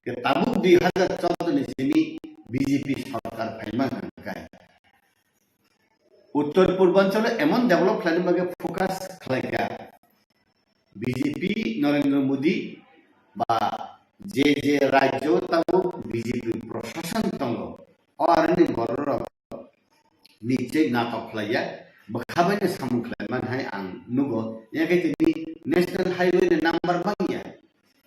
Ke tabuk dui hajar chaudo ni simi B J P sorkar phaima hwnkhai Uttor Purbanchal emon develop khlaina bagwi focus khlaikha B J P Narendra Modi ba je je rajyo tabuk B J P proshasan tongo, o aroni bororok nichai natok khlaiya, bwkha bai no samung khlai man hai ang nugo. Yakhe tini national highway ni number bangya,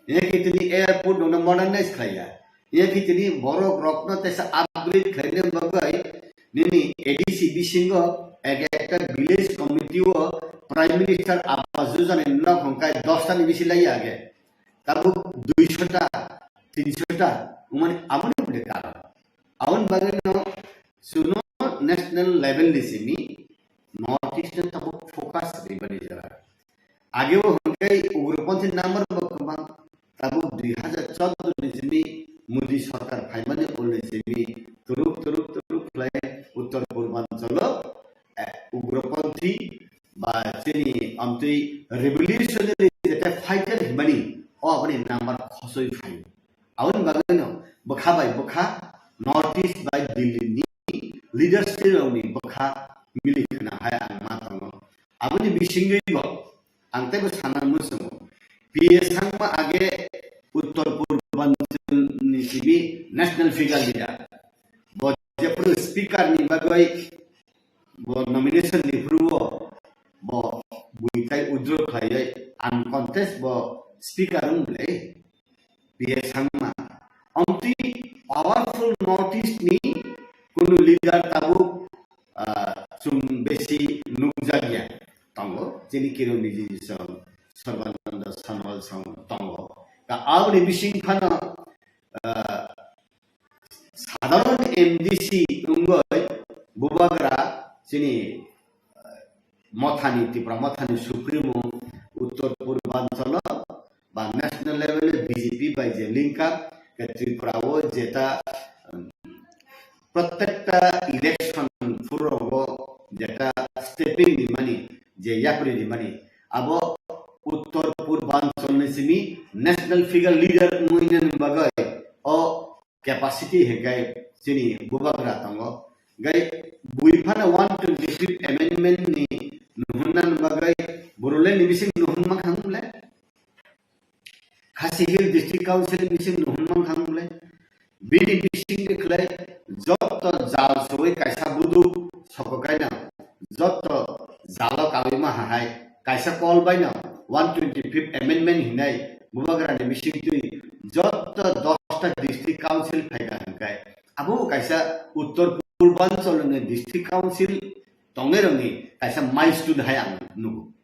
yakhe tini airport no modernize khlaiya, yakhe tini borok rokno tesa upgrade khlaina bagwi nini A D C bisingo ek ekta village committee o Prime Minister Awas Yojana ni nok hwnkhai dosta ni bisi laiya age. Tabuk duiso ta, tinso ta, umani aboni bude karon. Aboni bagwi no suno national level ni simi North East no tabuk focus ribani jora. Age o hwnkhai ugroponthi number bo kwbang, tabuk dui hajar chaudo ni simi Modi sorkar phaimani ulni simi turuk turuk turuk khlai Uttor Purbanchalo, eh, ugroponthi ba chini amtwi revolutionary jete fighter himani o aboni number khosoi phai. Aboni bagwino bwkha bai bwkha North East bai Delhi ni leaders rokni bwkha mili khna hai ang ma tongo. Aboni bisingtwi bo ang teibo sana muchungo. P A Sangma age Uttor Purbanchal ni simi national figure leader. Bo jephuru speaker ni bagwi bo nomination ni phuru bo, bo buitai withdraw khlaiwi uncontest bo speaker wng le P A Sangma. Amtwi powerful North East ni kunu leader tabuk, ah, chwng besi nukjakya tongo. Chini Kiran Rijiju song, Sarbananda Sonowal song tongo. Ka aboni bising phano, ah, sadharon M D C wngwi bubagra chini, ah, mothani, Tipra mothani supremo Uttor Purbanchalo link up, ke Tripura o jeta, um, protekta election phuru rogo jeta stepping ni mani, je yapri ni mani, abo uttor purbanchal ni simi national figure leader wngwi nani bagwi o capacity hinkhe chini bubagra tongo. Gai bui phano one twenty fifth amendment ni nuhunna bagwi borole ni bising nuhun makhang le. Khasi Hill District Council bising nuhun makhang le. Bini bising de khlai jotto jal soi kaisa buduk sokokaina jotto jalo kawi ma hai. Kaisa call baino one twenty fifth amendment hinai bubagrani bisingtwi jotto dosta district council phaida hwnkhai abo kaisa uttor purbanchal ni district council tongnai rokni kaisa milestone hai ang nugo.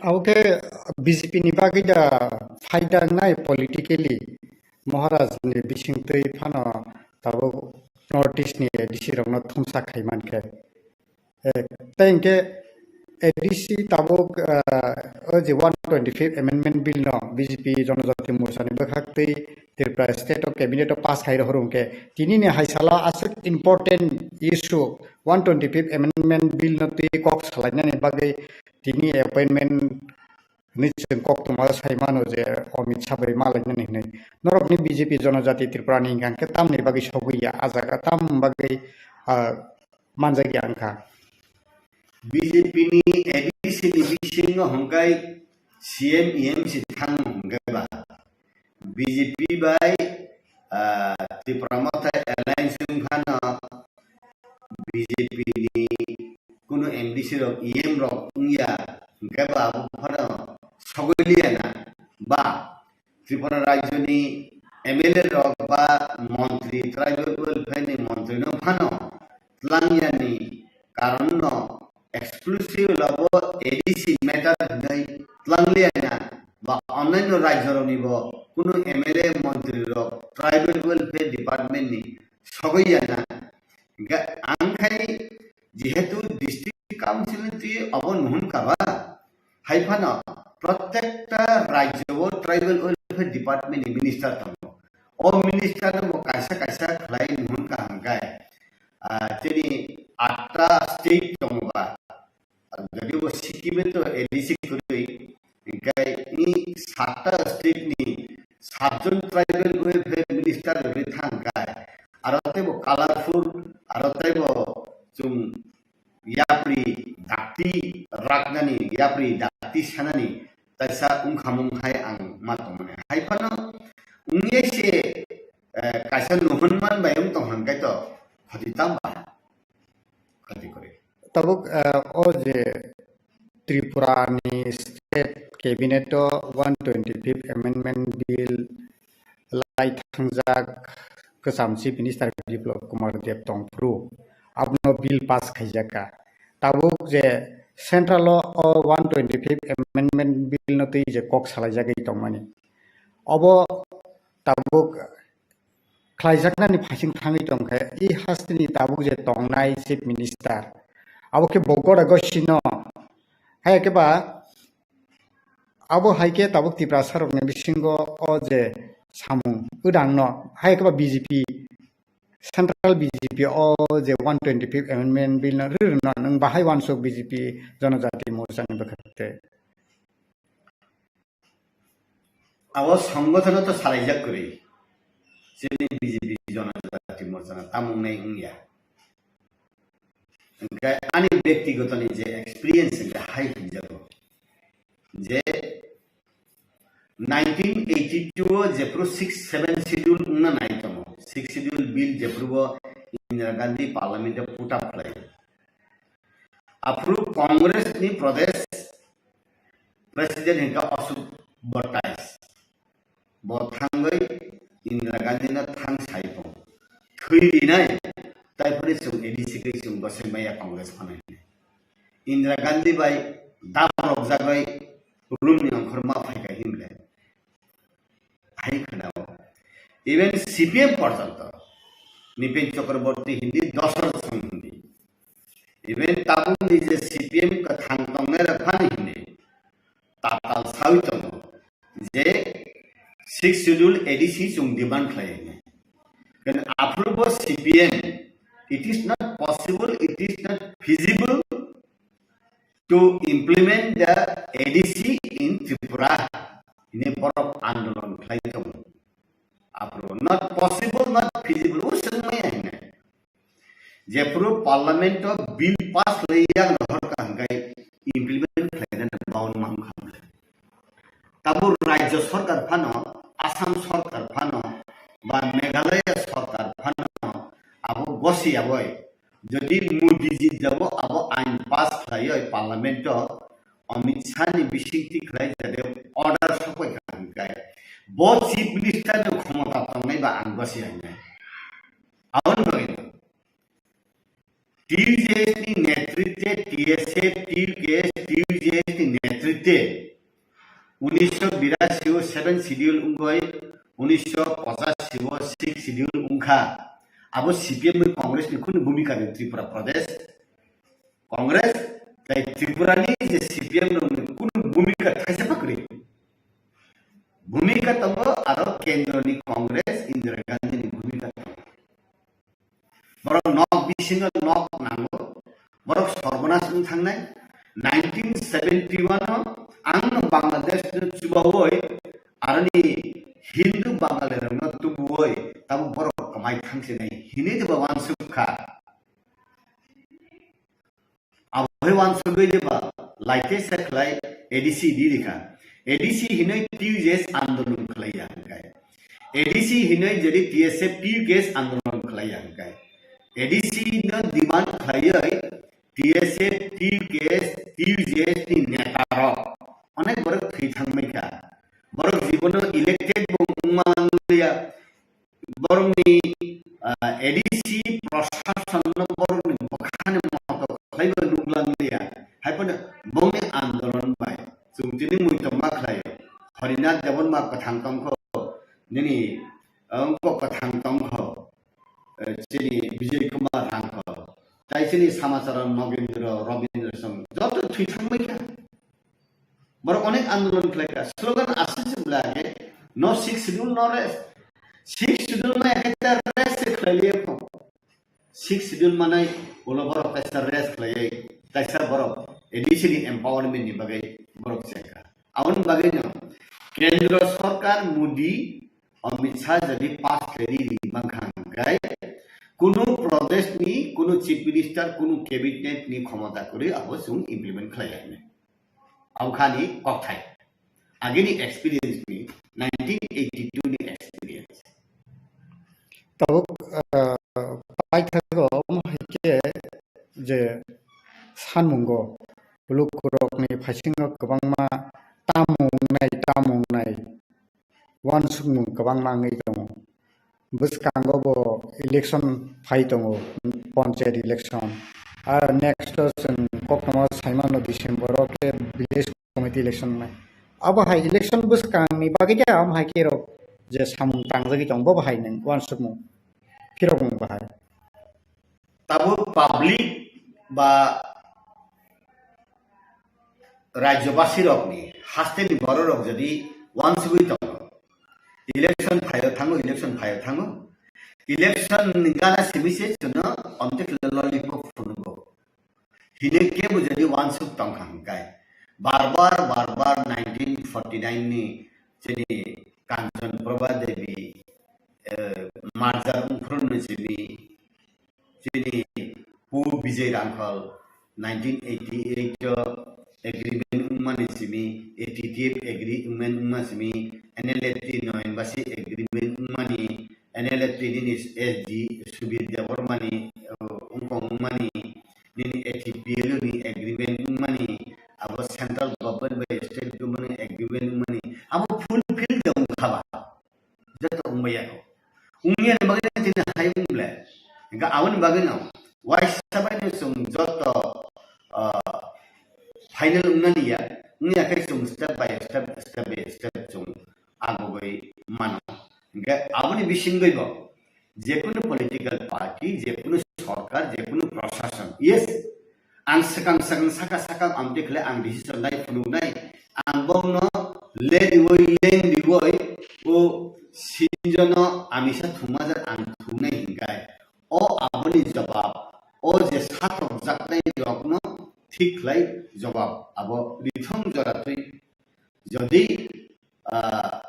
Abo khe B J P ni bagwi da phaida wngnai politically Maharaj ni bisingtwi phano tabuk North East ni A D C rokno thumsa khai mankhe. Eh, tei hinkhe A D C tabuk, ah, o je one twenty fifth amendment bill no B J P Jonojati Morcha ni bwkhak twi Tripura state o cabinet o pass khai rohor hinkhe tini ni hai salo aswk important issue one twenty fifth amendment bill no twi kok salainani bagwi tini appointment hinwi chwng koktwma sai mano je Amit Shah bai malainani hinwi. Norokni B J P Jonojati Tripura ni hingkha khe tamni bagwi sogwi ya, a jaga tam bagwi, ah, manjak ya wngkha. B J P ni A D C ni bisingo hwnkhai C M E M si thang hwnkhai ba B J P bai, ah, Tipra Motha alliance wngphano B J P ni kunu M D C rok, E M rok wngya, hwnkhe ba abo phano sogwi liya na ba Tripura rajyoni M L A rok ba montri, tribal welfare ni montri no phano tlangyani karon no exclusive labo A D C matter hinwi tlangliya na ba onnaino rajyorokni bo kunu M L A montri rok tribal welfare department ni sogwi ya na. Hingkhe ang khai jehetu district council ni twi obo nuhun kha ba, hai phano protekta rajyo o tribal welfare department ni minister tongo. O minister no bo kaisa kaisa khlai nuhun kha hwnkhe, ah, chini atta state tongo ba, Jodi bo Sikkim e to A D C kwrwi, hingkhe i satta state ni satjon tribal welfare minister rwgwi thang kha, aro teibo colorful, aro teibo chwng yapri dakti raknani, yapri dakti sanani kaisa wngkhamung hai ang ma tongmani. Hai phano wngya se, eh, kaisa nuhun man bai wng tong hwn khe to khoti tamo ba? Khoti kwrwi. Tabuk, eh, o je Tripura ni state cabinet o one twenty fifth amendment bill lai thangjak kwcham chief minister Biplab Kumar Deb tongphuru, abono bill pass khaijak kha. Tabuk je central o, o one twenty fifth amendment bill no twi je kok salaijagwi tongmani, obo tabuk khlaijaknani phaising thangwi tongkhe, i hasteni tabuk je tongnai chief minister, abo khe bo gora gosino, hai khe ba, abo hai khe tabuk Tiprasa rokni bisingo o je samung wdangno, hai khe ba B J P, central B J P o je one twenty fifth amendment bill no rwrwno nwng bahai uansuk B J P Jonojati Morcha ni bwkhak tei. Abo songothono to salaijak kwrwi. Chini B J P Jonojati Morcha no tamung nai wngya. Hingkhe ani bektigotoni je experience hingkhe hai hinjago. Je nineteen eighty-two o jephru six seven schedule wngna nai tongo. Six schedule bill jephru bo Indira Gandhi parliament o put up khlai. Aphru Congress ni Pradesh President hingkha Ashok Bhattai. Bo thangwi Indira Gandhi no thang sai tongo. Thwi rinai, tai phani chwng A D C khe chwng bwsai maya Congress phanai. Indira Gandhi bai dabrok jagwi room ni ongkhor ma phaikha hinle. Hai khwnao. Even C P M porjonto, Nipen Chakraborty hindi, Dosarot Song hindi. Even tabukni je C P M kwthang tongnai rok phani hindi. Tatal sawi tongo je Sixth Schedule A D C chwng demand khlai. Kan aphuru bo C P M, it is not possible, it is not feasible to implement the A D C in Tripura. Ini borok andolon khlai tongo. Aphuru not possible, not feasible, o swngmaya hinai. Jephuru parliament o bill pass lai yang rohor ka hingkai implement khlainani baun mang khamle. Tabo rajya sarkar phano, Assam sarkar phano, ba Meghalaya sarkar phano, abo gosi aboi. Jodi Modi ji jabo abo ain pass khlaioi parliament o, Amit Shah ni bisingtwi khlai jade order sokoi kha hingkai. Bo chief minister ni khomota tongnai ba ang gosi ainai. Aboni bagwi T U J S ni netritwe, T S F, T U K S, T U J S ni netritwe unisho birasi o seven schedule wngoi, unisho pochashi o six schedule wngkha. Abo C P M ni Congress ni kunu bhumika ni Tripura Pradesh Congress tai Tripura ni je C P M rok ni kunu bhumika thaisa pha kwrwi. Bhumika tongo aro kendro ni Congress Indira Gandhi ni bhumika tongo. Borok nok bisingo nok nango. Borok sorbonas wng thangnai. Nineteen seventy-one o ang no Bangladesh no chubaui aroni Hindu Bangali rokno tubuui tamo borok kwmai thangsinai hinui de ba uansuk kha. Abohai uansugui de ba laite se khlai A D C di rikha. A D C hinui T U J S andolon khlai ya hingkai. A D C hinui jadi T S F T U K S andolon khlai ya hingkai. A D C no demand khlaioi T S F, T U K S, T U J S ni neta rok onek borok thwi thangmai kha. Borok jibono elected bo wngma langliya. Borokni, ah, A D C proshasan no borokni bwkhani moto khlaibo nuklangliya. Haiphano bongni andolon bai chwng tini muitom ma khlai. Harinath Debbarma kwthang tongkho, nini, ah, wngkok kwthang tongkho, eh, chini Bijay Kumar thangkho. Tai chini Samacharan Nagendra Rabindra Song joto thwi thangbai kha. Borok onek andolon khlai kha. Slogan aswk se bwlai age, "No Sixth Schedule, no rest." Sixth Schedule ma ekhe ta rest se khlai liya kho. Sixth Schedule manai ulo borok kaisa rest khlai, kaisa borok A D C ni empowerment ni bagwi borok chengkha. Aboni bagwi no Kendra Sarkar Modi, Amit Shah jadi pass khlai di ri bangkha hingkai kunu Pradesh ni, kunu Chief Minister, kunu Cabinet ni khomota kwrwi abo chwng implement khlai ya hinwi. Abo khani kokthai. Agini experience ni, nineteen eighty-two ni experience. Tabuk, ah, paithago omo hai khe je sanmungo lukurokni phaisingo kwbangma tamung nai, tamung nai uansukmung kwbangma wngwi tongo. Bwskango bo election phai tongo, panchayat election. Ar next o chwng koktwma saimano December o khe village committee election wngnai. Abo hai election bwskangni bagwi khe amo hai khe rok je samung tangjagwi tongo, bo bahai nwng uansukmung phirokmung bahai. Tabuk public ba rajyobasi rokni, hasteni bororok jodi uansugwi tongo, election phaio thango, election phaio thango, election ni gana simi se chwngno omte khe lollipop phunukgo. Hine kebo jodi uansuk tongkha hingkai, bar bar, bar bar nineteen forty nine ni chini Kanchan Prabha Devi, eh, merger wngphuru ni simi, chini Pu Bijay Rangkhal nineteen eighty eight o agreement wngmani simi, A T T F agreement wngma simi, N L F T noyonbasi agreement wngmani, N L F T nini S D Subir Debbarmani, uh, wngkong wngmani, nini A T P L ni agreement wngmani, abo central government bai state government ni agreement wngmani, abo fulfill de wngkha ba? Joto wngbai ya kho. Wngya ni bagwi no tini hai wng ble. Hingkhe aboni bagwi no waisa bai no chwng joto, ah, final wngna ni ya, wngya khe chwng step by step, step by step chwng agogwi mano. Hingkhe aboni bisingwi bo jekunu political party, jekunu sorkar, jekunu prashasan, yes, ang swkang swkang saka saka amtwi khlai ang decision nai phunuknai, ang bongno le diwi leng diwi o Manisa thumajak ang thungnai hinkai. O aboni jobab, o je satok jaknai rokno thik khlai jobab abo rithong jora twi. Jodi, ah,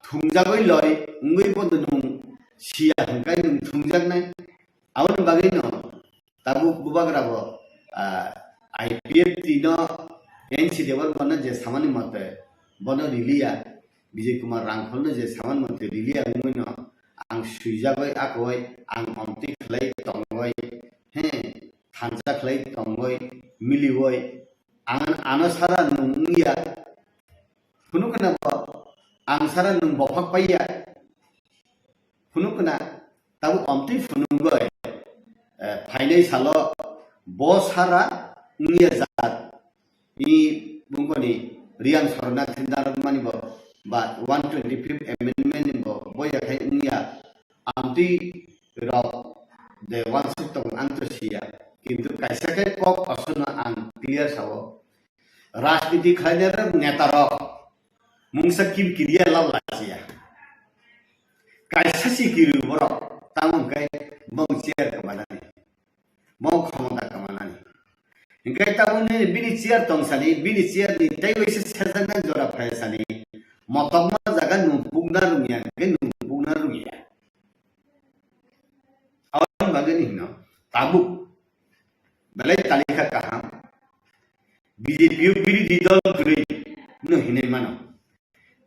thungjagwi loi wngwi bodo nwng siya hinkai nwng thungjaknai. Aboni bagwino tabuk bubagra bo, ah, I P F T no N C Debbarma no je samani mote bono riliya, Bijay Kumar Rangkhol no je samani mote riliya wngwi no ang swijagwi akwai, ang omtwi khlai tongwi, he, thansa khlai tongwi, miliwi, ang ano sara nwng wngya, phunukna bo ang sara nwng bophak paiya. Phunukna, tabuk omtwi phunugwi, eh, phainai salo bo sara wngya jat. I bungkoni Riyang Sorna Thindarok mani bo ba one twenty-fifth amendment ni bo boya khai wngya. Amtwi rok de wansuk tong ang to siya. Kintu kaisa khe kok osono ang clear sao. Rajniti khlainai rok neta rok mungsa kim kiriya lab lachiya. Kaisa si kiri borok, tamo hwnkhe bong chair kwmanani, bong khomota kwmanani. Hwnkhe tabukni bini chair tongsani, bini chair ni teibo se sejaknai jora phaisani, motokma jaga nwng pukna rwngya, hwnkhe nwng pukna rwngya. Aboni bagwi ni hino, tabuk belai talikha kaham. B J P o birodhi dol kwrwi no hinwi mano.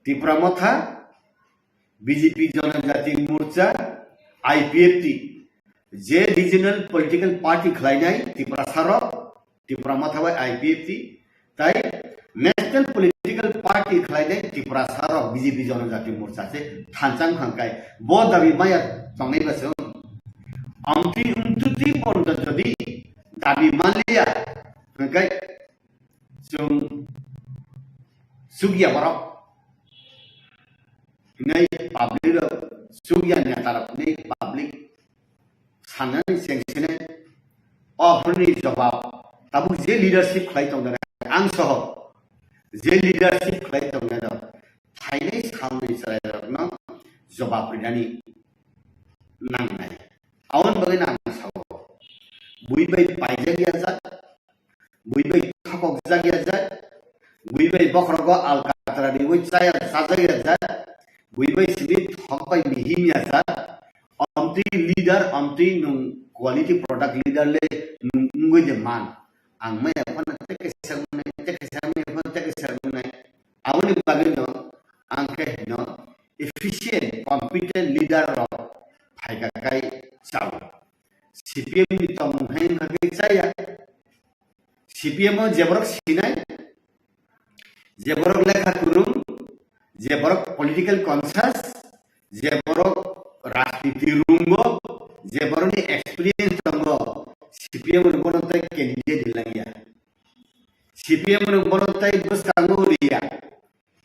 Tipra Motha, B J P Janajati Morcha, I P F T, je regional political party khlainai Tiprasa rok, Tipra Motha bai I P F T, tai national political party khlainai Tiprasa rok B J P Janajati Morcha se thansa wngkha kai bo dabi maya tongnai ba chwng. Amtwi wngtwi bondo jodi dabi manliya hwnkhe chwng chukya borok hinwi public rok chukya neta rok hinwi public sanani chengsinai o phuruni jobab tabuk je leadership khlai tongna ang soho je leadership khlai tongna rok phainai salni chwrairokno jobab rinani nangnai. Aboni bagwi ang sao bui bai paijak ya jak, bui bai thokok jak ya jak, bui bai bokhorogo alkatra riwi chaya chajak ya jak, bui bai simi thok bai mihim ya jak. Amtwi leader, amtwi nwng quality product leader le nwng wngwi de man. Ang maya phano tei kisa wngnai, tei kisa maya phano tei kisa wngnai. Aboni bagwi no ang khe hino efficient, competent leader rok phaika kai chao. C P M ni tongmung hai wngkha khe chaya. C P M o je borok sinai, je borok lekha kwrwng, je borok political conscious, je borok rajniti rungo, je borokni experience tongo, C P M rok bono tei candidate hinlangya. C P M rok bono tei bwskango riya.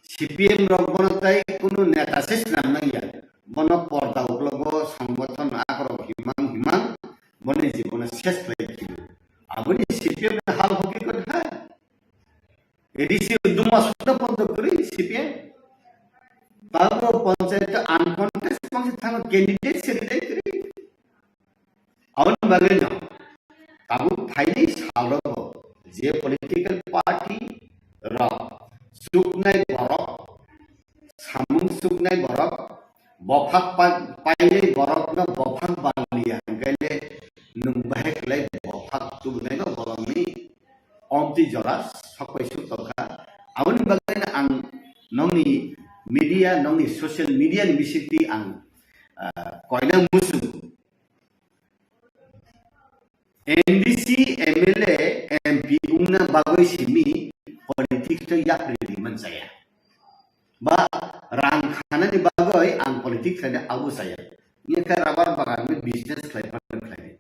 C P M rok bono tei kunu neta se swnam nangya. Bono porda uklogo songbothon akrok himang himang boni jibono ses khlai philo. Aboni C P M ni hal hoki kwthai. A D C duma sukna pondo kwrwi C P M. Tabro panchayat uncontest mangsi thangma candidate se rijai kwrwi. Aboni bagwi no tabuk phainai salo je political party rok chuknai borok, samung chuknai borok, bophak pa-, painai borokno bophak baliya hwnkhe le nwng bahai khlai bophak tubunai no bolongni omtwi jora sokpai suk tongkha. Aboni bagwi no ang nongni media, nongni social media ni bisingtwi ang, ah, koina muchung. N D C M L A M P wngna bagwi simi politics to yapri rimani chaya. Ba rang khanani bagwi ang politics khaina abo chaya. Nge kha rubber bagan ni business khlai phano khlai.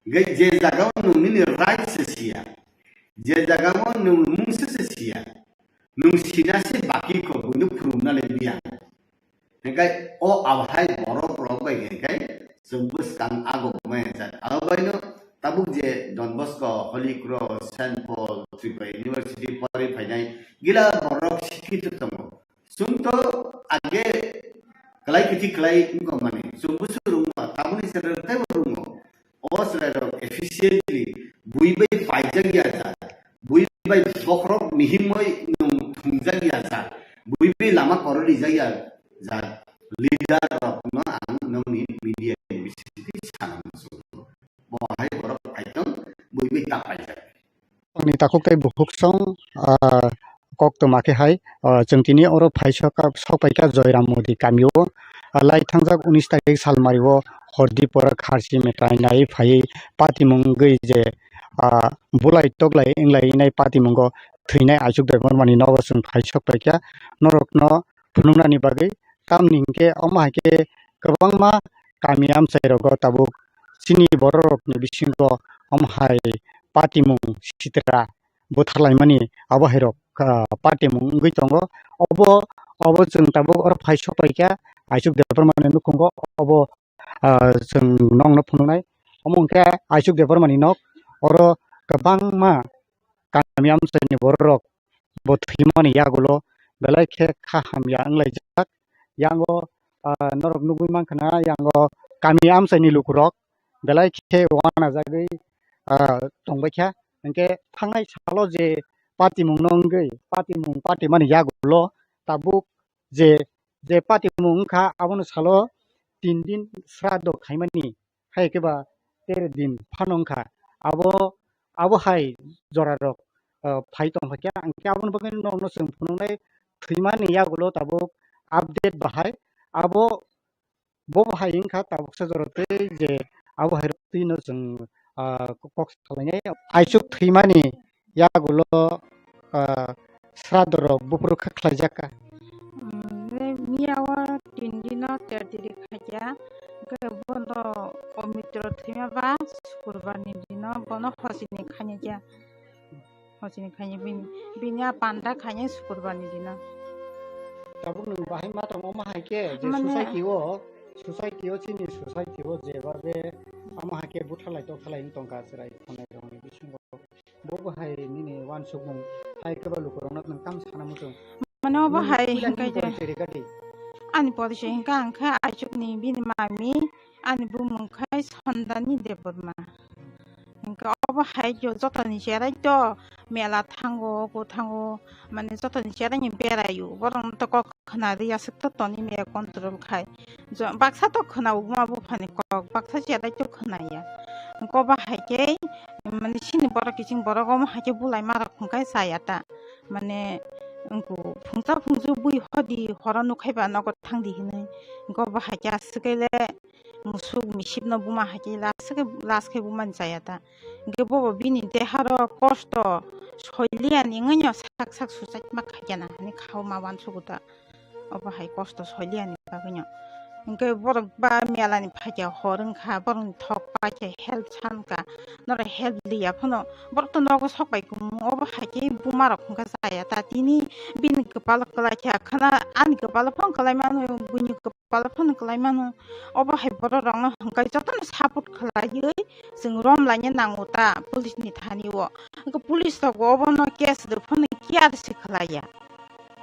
Nge je jaga o nwng nini right se siya, je jaga o nwng mung se se siya, nwng sina se baki ko buino phurumna le biya. Hingkai o abhai borok rok bai hingkai chwng bwskang ago maya jak. Abo baino tabuk je Don Bosco, Holy Cross, Saint Paul, Tripura University pori phainai gila borok sikhito tongo. Chwng to age belai kiti khlai wngkha mani. Chwng busu rwngma, tabukni chwrai teibo rwngo. O chwrairok efficiently bui bai paijak ya jat, bui bai bokhorok mihimwi nwng thwngjak ya jat, bui bai lama kwrwi rijak ya jat, leader rokno ang nokni media ni bisingtwi sana muchungo. Bo hai borok phaitong bui bai ta paijak. Ani takhuk tei bukhuk song, ah, koktwma khe hai, ah, chwng tini oro phai sok, sok paikha Joyram Modi kamio, ah, lai thangjak unis tarik salmario hordi pora kharchi metai nai phaiwi patimung wngwi je, ah, bulai toklai wnglai nai patimungo thwinai Aichuk Debbarmani nogo chwng phai sok paikha norokno phunuknani bagwi. Tamni hinkhe omo hai khe kwbangma kami amchai rogo tabuk chini borok rokni bisingo omo hai patimung sitra butharlaimani abo hai rok, ah, patimung wngwi tongo. Obo, obo chwng tabuk oro phai sok paikha Aichuk Debbarmani nukhungo obo, ah, chwng nokno phunuknai. Omo hinkhe Aichuk Debbarmani nok oro kwbangma kami amchaini borok bo thwimani yagulo belai khe kha hamya wnglaijak. Yango, ah, norok nugwi mankha na, yango kami amchaini lukurok belai khe wanajagwi, ah, tongbaikha. Hinkhe thangnai salo je patimungno wngwi, patimung patimani yagulo tabuk je, je patimung wngkha, abono salo tin din sraddho khaimani, hai khe ba tere din phano wngkha. Abo, abo hai jorarok, ah, phai tongkha khe, ang khe aboni bagwi norokno chwng phunuknai thwimani yagulo tabuk update bahai. Abo, bo bahai wngkha tabuksa jora tei je abo hai rok twino chwng, ah, kok salainai. Aichuk thwimani yagulo, ah, sraddho rok buphuru kha khlaijak kha. Miya o tin dino ter diri khaikya, hwnkhe bono o mitro thwima ba sukurbar ni dino bono hosini khainai kya. Hosini khainai bini, bini a panda khainai sukurbar ni dino. Tabuk nwng bahai ma tong omo hai khe je society o, society o chini society o jeba be omo hai khe buthalai tokhalai wng tongkha chwrai khonai rokni bisingo. Bo bo hai nini uansukmung hai khe ba lukurokno nwng tamo sana muchung? Mane obo hai hingkai je. Ani porichoi hingka ang khe Aichukni bini mami, ani bumung khai Sondani Debbarma. Hingka obo hai jo jotoni cherai to mela thango, obo thango, mane jotoni cherai ni beraio. Borok to kok khna ri aswk to toni me control khai. Jo, baksa to khna o buma buphani kok, baksa cherai to khna ya. Hingka obo hai khe, mane chini borok kiching borok omo hai khe bulai ma rok hingkai chaya ta. Mane wngkuk phungsa phungsu bui hodi horo nukhai ba nogo thangdi hinui. Hingke obo hai khe aswk le musuk misip no buma hai khe last khe, last khe buma ni chaya ta. Hingke bobo bini deharo kosto soiliyani wngwi no sak sak suicide ma khaikhe na hinui kha o ma uansugo ta. Obo hai kosto soiliyani bagwi no. Hingke borok ba mela ni phaikhe hor wngkha, borok ni thok paikhe help sankha, norok help liya phano. Borok to nogo sok bai kung, obo hai khe buma rok hwnka chaya ta tini bini kwpalo kwlai kha khna ani kwpalo phano kwlai mano, buini kwpalo phano kwlai mano. Obo hai borok rok no hwnka jotono support khlaiwi chwng rom laina nango ta police ni thani o. Hwnka police rok bo obono case rw phano care se khlaiya.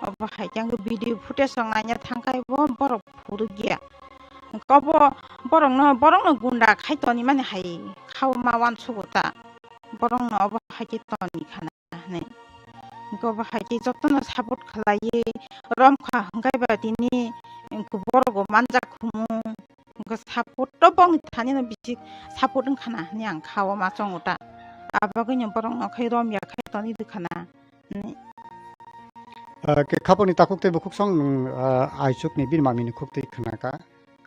Obo hai khe ang video footage rok naina thangkhai bo borok phurukya. Hwnka obo borokno, borokno gunda khai tonimani hai kha o ma uansugo ta. Borokno obo hai khe toni khana hinui. Hwnka obo hai khe jotono support khlaiwi romkha hwnkhe ba tini borok bo manjak khumu. Hwnka support to bongni thani no bisi support wngkhana hinui ang kha o ma chongo ta. Abagwino borokno khai romya khai toni rwkhana. Ah, khe khaponi takhuk tei bukhuk song nwng, ah, Aichukni bini mamini khuktwi khna kha,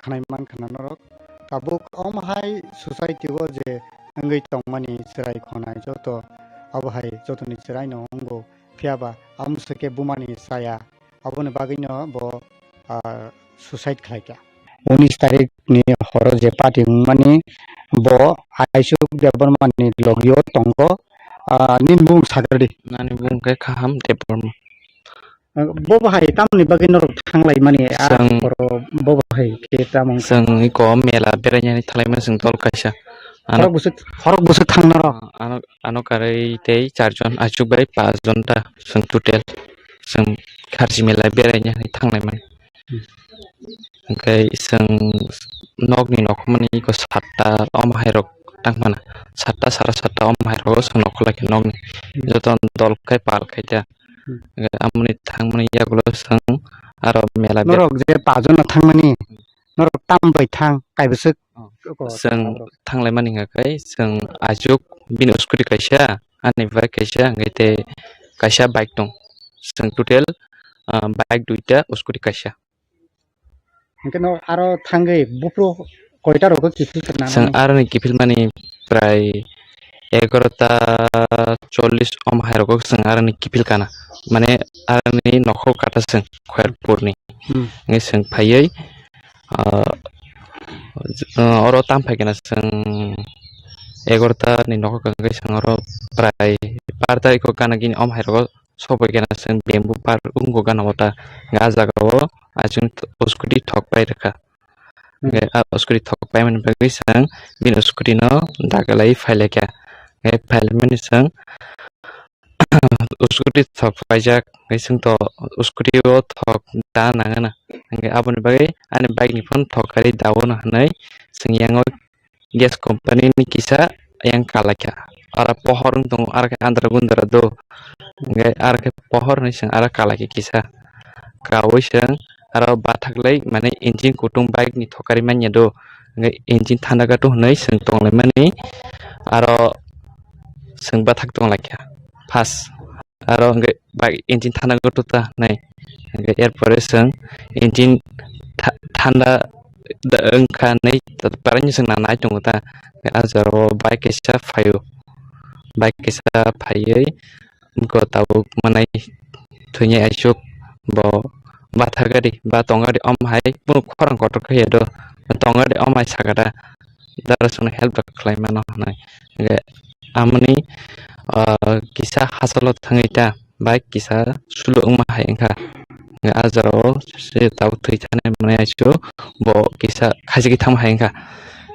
khnai man khna norok. Tabuk omo hai society o je wngwi tongmani chwrai khonai joto abo hai jotoni chwraino wngo, phiya ba amswk khe bumani chaya, aboni bagwino bo, ah, suicide khlai kha. Unis tarik ni horo je party wngmani bo Aichuk Debbarma ni logio tongo. Ah, nini bumung sagradi. Nani bumung khe Kaham Debbarma. Ah, bo bahai tamoni bagwi norok thanglai mani, ah, Chwng horo bo bahai khe tamo wngkha? Chwng iko mela berainani thalai mani chwng dol kaisa. Ano, horok bwswk, horok bwswk thang norok? Ano, ano karwi tei charjon, Aichuk bai pachjon ta chwng total. Chwng Kharchi mela berainani thanglai mani. Hwnkhe chwng nokni nokhormani iko satta omo hai rok tang phano, satta sara satta omo hai rogo chwng nokhorlai kha nokni. Hmm. Joto dol khai pal khai ta. Hmm. Hwnkhe amoni thangmani yagulo chwng aro mela ber- Norok je pajon no thangmani, norok tam bai thang, kaibwswk Oh. Chwng thanglaimani hwnkha khe chwng aswk bini scooty kaisa, ani bike kaisa, hwnkhe tei kaisa bike tong. Chwng total, ah, bike duita, scooty kaisa. Hwnkhe no aro thangwi buphuru koita rogo kiphil khna Chwng nang? Aroni kiphilmani prai egarota chollish om hai rogo chwng aroni kiphil kana. Mane aroni nokhor kata chwng Khairpurni. Hmm. Hwnkhe chwng phaiwi, ah, oro tam phai kana chwng egarota ni nokhor kha hwnkhe chwng oro prai bar tarikh o gana gini om hai rogo. Sobai gana chwng bamboo park wngkha gana o ta, hwnkhe ah jaga o aswk scooty thok pai rwkha. Hmm. Hwnkhe ah scooty thok paimani bagwi chwng bini scooty no dagalai phailaikha. Hwnkhe phailaimani chwng scooty thok paijak, hwnkhe chwng to scooty o thok da nangana. Hwnkhe aboni bagwi ani bike ni phano thok karwi da o hwnwi chwng yang o gas company ni kisa yang kalaikha. Aro pohor wng tongo, aro khe andra gundra do. Hwnkhe aro khe pohor hinwi chwng aro kalaikha kisa. Kaui chwng aro bathaklai mane engine kutung bike ni thok karwi manya do. Hwnkhe engine thanda gato hinwi chwng tonglaimani aro chwng bathak tonglaikha. First. Aro hwnkhe bike engine thanda gotho ta hinwi. Hwnkhe er pore chwng engine tha-, thanda da-, wngkha hinwi ta-, barani chwng nang nai tongo ta. Hwnkhe ah jora o bike kaisa phaio. Bike kaisa phaiwi wngkha tabuk manai thwinai aisuk bo batha gari ba tong gari om hai bono khorang kotor khe do. Tong gari om hai saka da. Dara chwngno help rok khlai mano hinwi. Hwnkhe amoni, ah, kisa hachalo thangwi ta bike kisa sulo wngma hai wngkha. Hwnkhe ah jora o se tabuk thwi thani mwnai aisu bo kisa khaisiki thangma hai wngkha.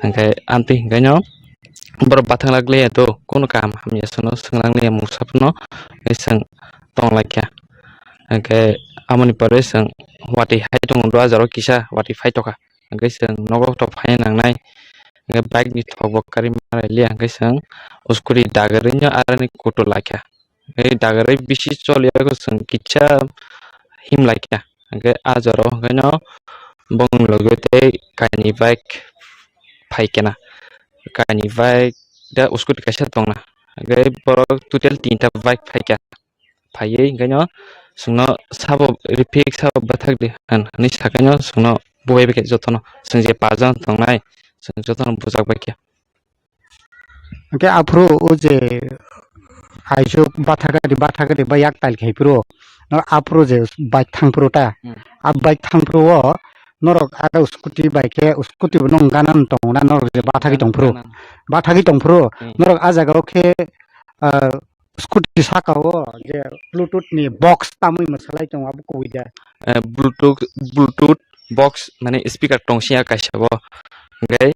Hwnkhe amtwi hwnkhe no borok bathang lak liya to, kunu kaham hamya sano swnglang liya mungsa phano, hwnkhe chwng tong lai kha. Hwnkhe amoni pore chwng watwi hai tongo do ah jora o kisa watwi phai tokha. Hwnkhe chwng nogo tok phaina nangnai. Hwnkhe bike ni thok bo karwi manai liya, hwnkhe chwng scooty dagarwi no aroni kutu laikha. Hwnkhe dagarwi bisi choliya khe chwng kisa him laikha. Hwnkhe ah jora o hwnkhe no bongni logi tei kainwi bike phaikhe na. Kainwi bike da scooty kaisa tongna. Hwnkhe borok total tinta bike phaikha. Phaiwi hwnkhe no chwngno sabo rifik sabo bathak di hwn hwnwi sakhe no chwngno bubai bai khe jotono chwng je pajon tongnai chwng jotono bujak bai khe. Hwnkhe aphuru o je aisuk bathak di bathak di ba yak tail khai phuru no aphuru je bike thang phuru ta. Hmm. A bike thang phuru o norok aro scooty bai khe scooty bo nong gana tongo na norok je bathak tong phuru. Gana. Bathak tong phuru. Hmm. Norok ah jaga o khe, ah, scooty saka o je Bluetooth ni box tamwi mwsalai tongo abo kubui da. Eh, Bluetooth, Bluetooth box mane speaker tong siya kaisa bo. Hwnkhe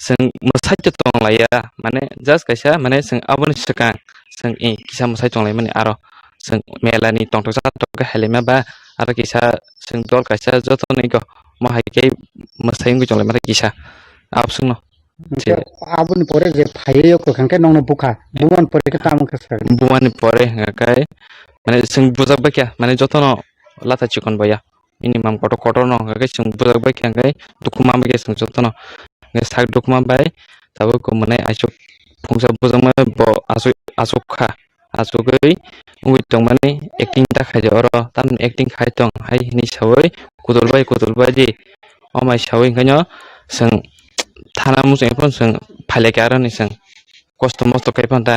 chwng mwsai to tong laiya mane just kaisa mane chwng aboni swkang chwng i kisa mwsai tong lai mani aro chwng mela ni tongthok chathok khe hai laima ba aro kisa chwng dol kaisa joto ni go mo hai khe mwsai wngwi tong lai mani kisa abswk no. Hwnkhe aboni pore je phaiwi o kwkhwrang khe nokno bukha. Bumani pore khe tamo khe swkang? Bumani pore hwnkhe mane chwng bujak bai khe mane jotono lata chikon bai ya. Bini mam kotor kotor no hwnkhe chwng bujak bai khe hwnkhe dukhu ma bai khe chwng jotono. Hwnkhe sak dukhu ma bai tabuk khe mwnai aisuk phungsa bujak ma bo asuk asuk kha. Achugwi wngwi tongmani acting ta khaidi oro, tamni acting khai tong hai hinwi sawi kudul bai kudul bai di. Omai sawi hwnkhe no chwng thana muchung phano chwng phailaikha aroni chwng kosto mosto khai phano ta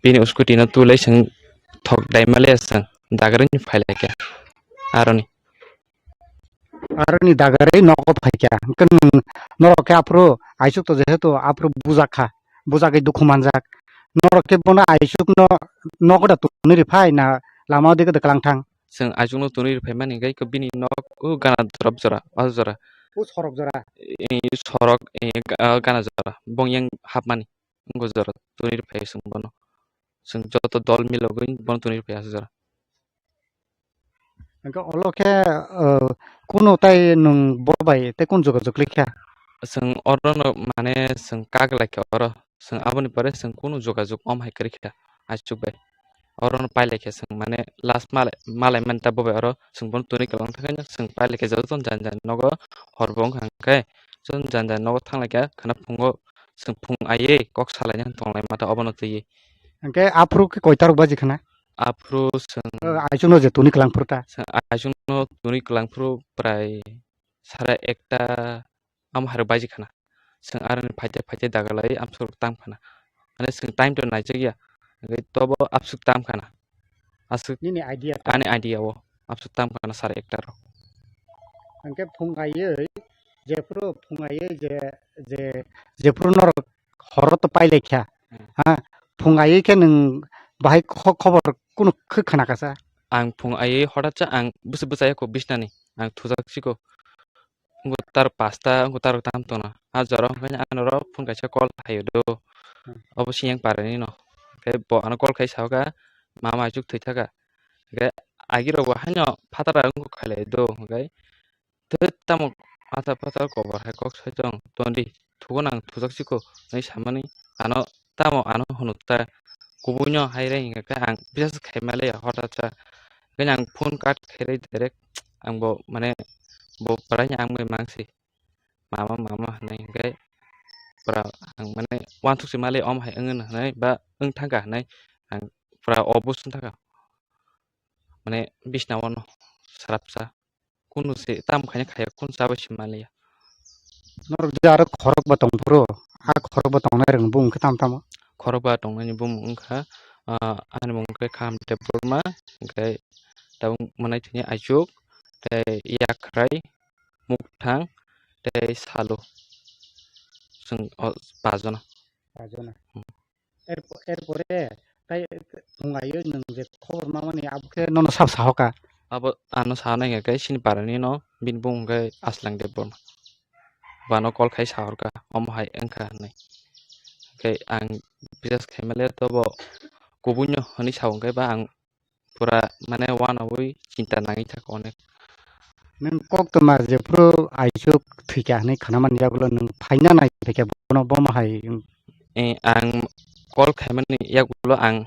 bini scooty no twi lai chwng thok dai male chwng dagarwi phailaikha aroni. Aroni dagarwi nogo phaikha. Hwnkhe nwng norok khe aphuru aisuk to jehetu aphuru bujak kha, bujagwi dukhu manjak. Norok khe bono aisuk no nogo da twnwi rw phai na lama o dikhe kwlwng thang? Chwng aisuk no twnwi rw phaimani hwnkhe bini nok o gana jorop jora, o jora. O sorok jora? Ee, sorok, ee, ga-, gana jora. Bong yang hapmani wngkha jora twnwi rw phai chwng bono. Chwng joto dol milogwi bono twnwi rw phai aswk jora. Hwnkhe olo khe, uh, kunu tai nwng bo bai tei kunu jogajog khlai kha? Chwng oro no mane chwng kak lai kha oro. Chwng aboni pore chwng kunu jogajog om hai kwrwi kha, aichuk bai. Oro no pai lai kha chwng mane last malai, malai mani ta bo bai oro chwng bono toni kwlwng thangkhe no chwng pai lai kha joto jani jani nogo hor bo wngkha hwnkhe joto jani jani nogo thang lai kha khwna phungo chwng phung aiwi kok salaina tong lai ma ta obono twiwi. Hwnkhe aphuru khe koi tarok baji khwna? Aphuru chwng O, aichuk no je toni kwlwng phuru ta? Chwng aichuk no toni kwlwng phuru prai sare ekta amo hai rok baji khwna. Chwng aroni phaite phaite dagalai amsuk rok tam khwna. Mane chwng time to naijak ya. Hwnkhe tobo amsuk tam khwna. Aswk Nini idea ta? Ani idea o amsuk tam khwna sare ekta rok. Hwnkhe phung aiwi jephuru phung aiwi je, je, jephuru norok horo to pai lai kha. Hmm. Ha, phung aiwi khe nwng bahai kho-, khobor kunu khe khwna kha sa? Ang phung aiwi hothat sa ang bwswk bwchaya kho bisnani. Ang thujak siko. Wngkha tarok pasta, wngkha tarok tam tongna. A jora wngkha ani oro phone kaisa call haio do. Hmm. Obo siyang parani no. Hwnkhe bo ano call khai sao kha, mama aichuk thwi thaka. Hwnkhe agi rok bo haino phatara wngkha khailai do. Hwnkhe thwi tamo phatar phatar kobo hai kok sai tong tondi. Thugo nang thujak siko hinwi samani ano tamo ano hwnwi ta kubui no hai re hwnkhe ang bisas khai male ya hothat sa. Hwnkhe ang phone cut khai re direct ang bo mane bo prai ang bai mangsi. Mama, mama hinwi hwnkhe pura ang mane uansuk se mali om hai wngwi hinwi ba wng thangkha hinwi ang pura o buchung thangkha. Mane bisna o no srapsa kunu se tam khaina khaya kunu chabai se maliya. Norok je aro khorok ba tong phuru, a khorok ba tongnai rwng bumung khe tamo tamo? Khorok ba tongnai ni bumung wngkha, ah, ani mung khe Kham Debbarma, hwnkhe tabuk mwnai thwini Aichuk, tei Yakhrai, Mukthang tei Salu. Chwng o pajona. Pajona. Hmm. Erpo-, erpore tai phungaio nwng je khobor mamani abo khe nono sab sahoka? Abo ano sanai hwnkhe sini parani no bini bumung khe Aslang Debbarma. Bano call khai sahorka omo hai wngkha hinwi. Hwnkhe ang bisas khaimale tobo kubui no hinwi sao hwnkhe ba ang pura mane uanaui chinta nangwi thaka onek. Nwng koktwma jephuru Aichuk thwikha hinwi khwnamani yagulo nwng phaina nai phaikha bono bomo hai? Eh, ang call khaimani yagulo ang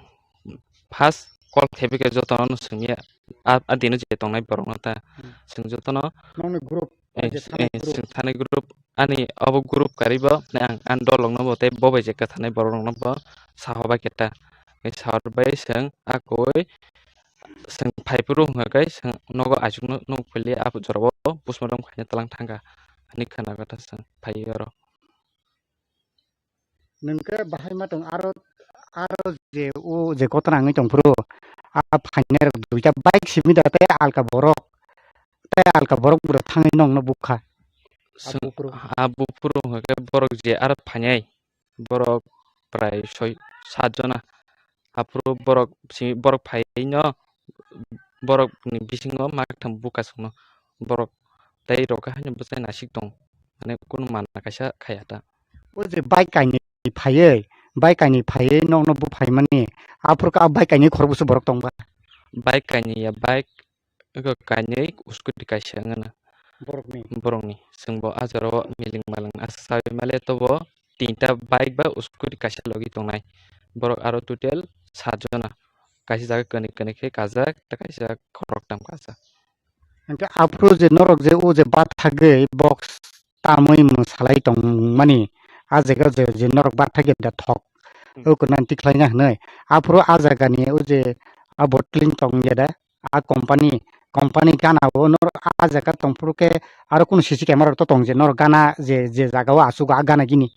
first call khaibaikha jotono swngya a, a dino je tongnai borokno ta. Hmm. Chwng jotono Nokni group, eh, je thani eh, group. Chwng thani group ani obo group karibo, ne ang, ang dolokno bo tei bo bai je kwthanai borok rokno bo sahobai khe ta. Tei sahorbai chwng a koi chwng phaiphuru hwnkha khe chwng nogo Aichukno nuk phailia a jorao postmortem khaina twlang thangkha hinwi khwna khe ta chwng phaiwi oro. Nwng khe bahai ma tong aro, aro je o je kotor wngwi tong phuru a phainai rok duita bike simi da tei alka borok, tei alka borok bwrwi thangwi nokno bukha. A Chwng buphuru. A buphuru hwnkha khe borok je aro phainai borok prai soi sat jona. Aphuru borok si borok phaino borokni bisingo maktham bukha chwngno borok tei rok haino bwsai nasik tong mane kunu mana kaisa khaya ta. O je bike kainwi phaiwi, bike kainwi phaiwi nokno buphaimani aphuru khe a bike kainwi khorokbwswk borok tongba? Bike kainwi ya bike Ego kainwi scooty kaisa wngna. Borokni? Borokni. Chwngbo a jorao miling malang aswk sawi male tobo tinta bike ba scooty kaisa logi tongnai. Borok aro total sat jona. Kaisa jaga kwnwi kwnwi khe kajak, tei kaisa khoroktham kajak. Hwnkhe aphuru je norok je o je bathagwi box tamwi mwsalai tongmani, a jaga je, je norok bathagwi da thok, Hmm. o kwrwngni tikhlaina hwnwi. Aphuru a jagani o je a bottling tong ya da, a company, company gana o norok a jaga tongphuru khe aro kunu C C camera rok to tong je norok gana je, je jaga o achugo a gana gini.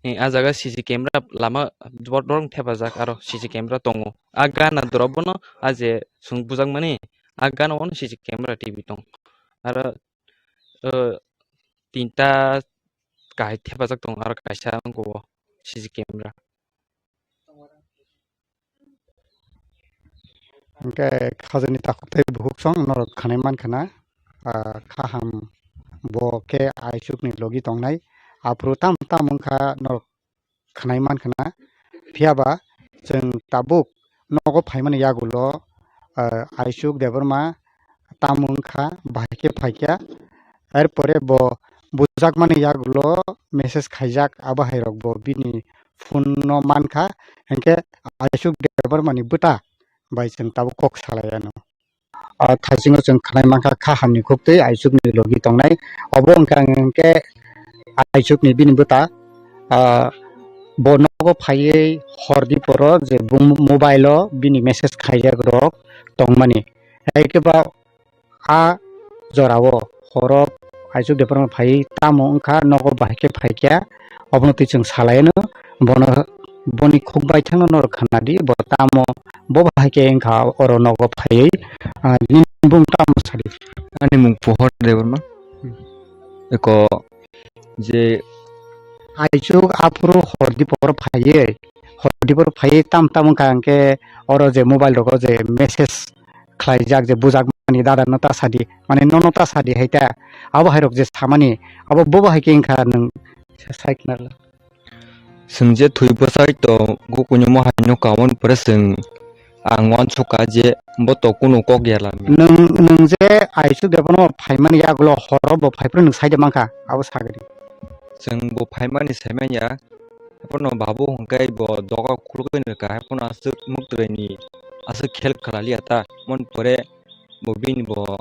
Eh, a jaga C C camera lama dor-, dorong thepajak aro C C camera tongo. A gana dorok bono a je chwng bujakmani a gana o no C C camera T V tong. Aro, eh, tinta kahai thepajak tongo aro kaisa wngkha o C C camera. Hwnkhe khajani takhuk tei bukhuk song norok khanai mankha na, ah, kaham bo khe Aichukni logi tongnai. Aphuru tam tam wngkha norok khanai mankha na. Phiya ba chwng tabuk nogo phaimani yagulo, ah, Aichuk Debbarma, tamo wngkha, bahai khe phaikha. Erpore bo bujakmani yagulo message khaijak, abo hai rok bo bini phone no mankha, hinkhe Aisuk Debbarma ni bwta bai chwng tabuk kok salai ano. O thaisingo chwng khwnai mankha kha hamni khuktwi Aisuk ni logi tongnai. Obo wngkha hwnkhe Aisuk ni bini bwta, ah, bo nogo phaiwi hor diporo je bung mobile o bini message khaijak rok tongmani. Hai khe ba a jorao horo Aisuk Debbarma phai tamo wngkha, nogo bahai khe phaikha, obono twi chwng salai ano, bono, boni khuk baithangno norok khna di, bo tamo, bo bahai khe wngkha oro nogo phaiwi, ah, nini bumung tamo sadi? Ani mung Pohor Debbarma. Hmm. Eko je Aisuk aphuru hor diporo phaiwi, hor diporo phaiwi tam tam wngkha, hwnkhe oro je mobile rogo je message khlaijak je bujakmani dada no ta sadi, mane nono ta sadi hai ta, abo hai rok je samani, abo bobo hai khe wngkha nwng sai khna rwla. Chwng je thwi bwsai to gukuni mohai no kawan pore chwng ang uansukha je bo to kunu kok ya lami. Nwng, nwng je Aisuk Debbarma phaimani yagulo horo bo phaiphuru nwng saida mankha, abo sagadi. Chwng bo phaimani saimanya, Haiphano babu hwnkhe bo doga khulukwi nirwkha, haiphano aswk mwktwini aswk khel khlaliya ta. Mon pore bo bini bo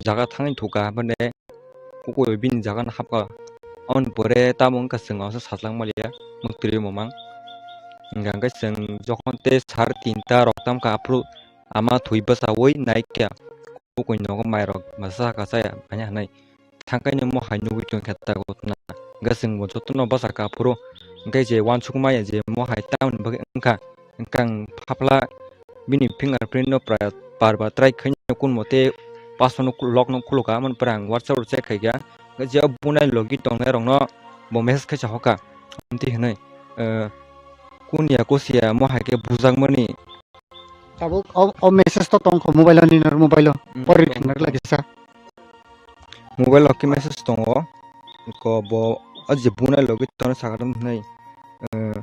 jaga thangwi thukha, haiphano kukui bai bini jaga no hapkha. Aboni pore tamo wngkha chwng aswk sajlak maliya mwktwi bo mang. Hwnkha hwnkhe chwng jokhon tei sar tinta rok tamkha, aphuru ama thwi bwchaui naikha. Bukui nogo mairok masa kachaya manya hinui thangkaino mohai nugui tongkha ta gotna. Hwnkhe chwngbo jotono bwsakha aphuru hwnkhe je uansukmaya je mohai tamoni bagwi wngkha, hwnkhe ang phapla bini fingerprint no pura par ba try khaino kun mote password no lock no khulukha, amoni pore ang WhatsApp rok check khaikha, hwnkhe je o bunai logi tongnai rokno bo message khaisa hokha, amtwi hinui, eh, kun ya kusiya mohai khe bujakmani. Tabuk o, o message to tongkho mobile o, nini mobile o. Mm, pori tong. Thwngna lagi sa. Mobile o khe message tongo. Ko bo o je bunai logi tono sakha hinui, eh,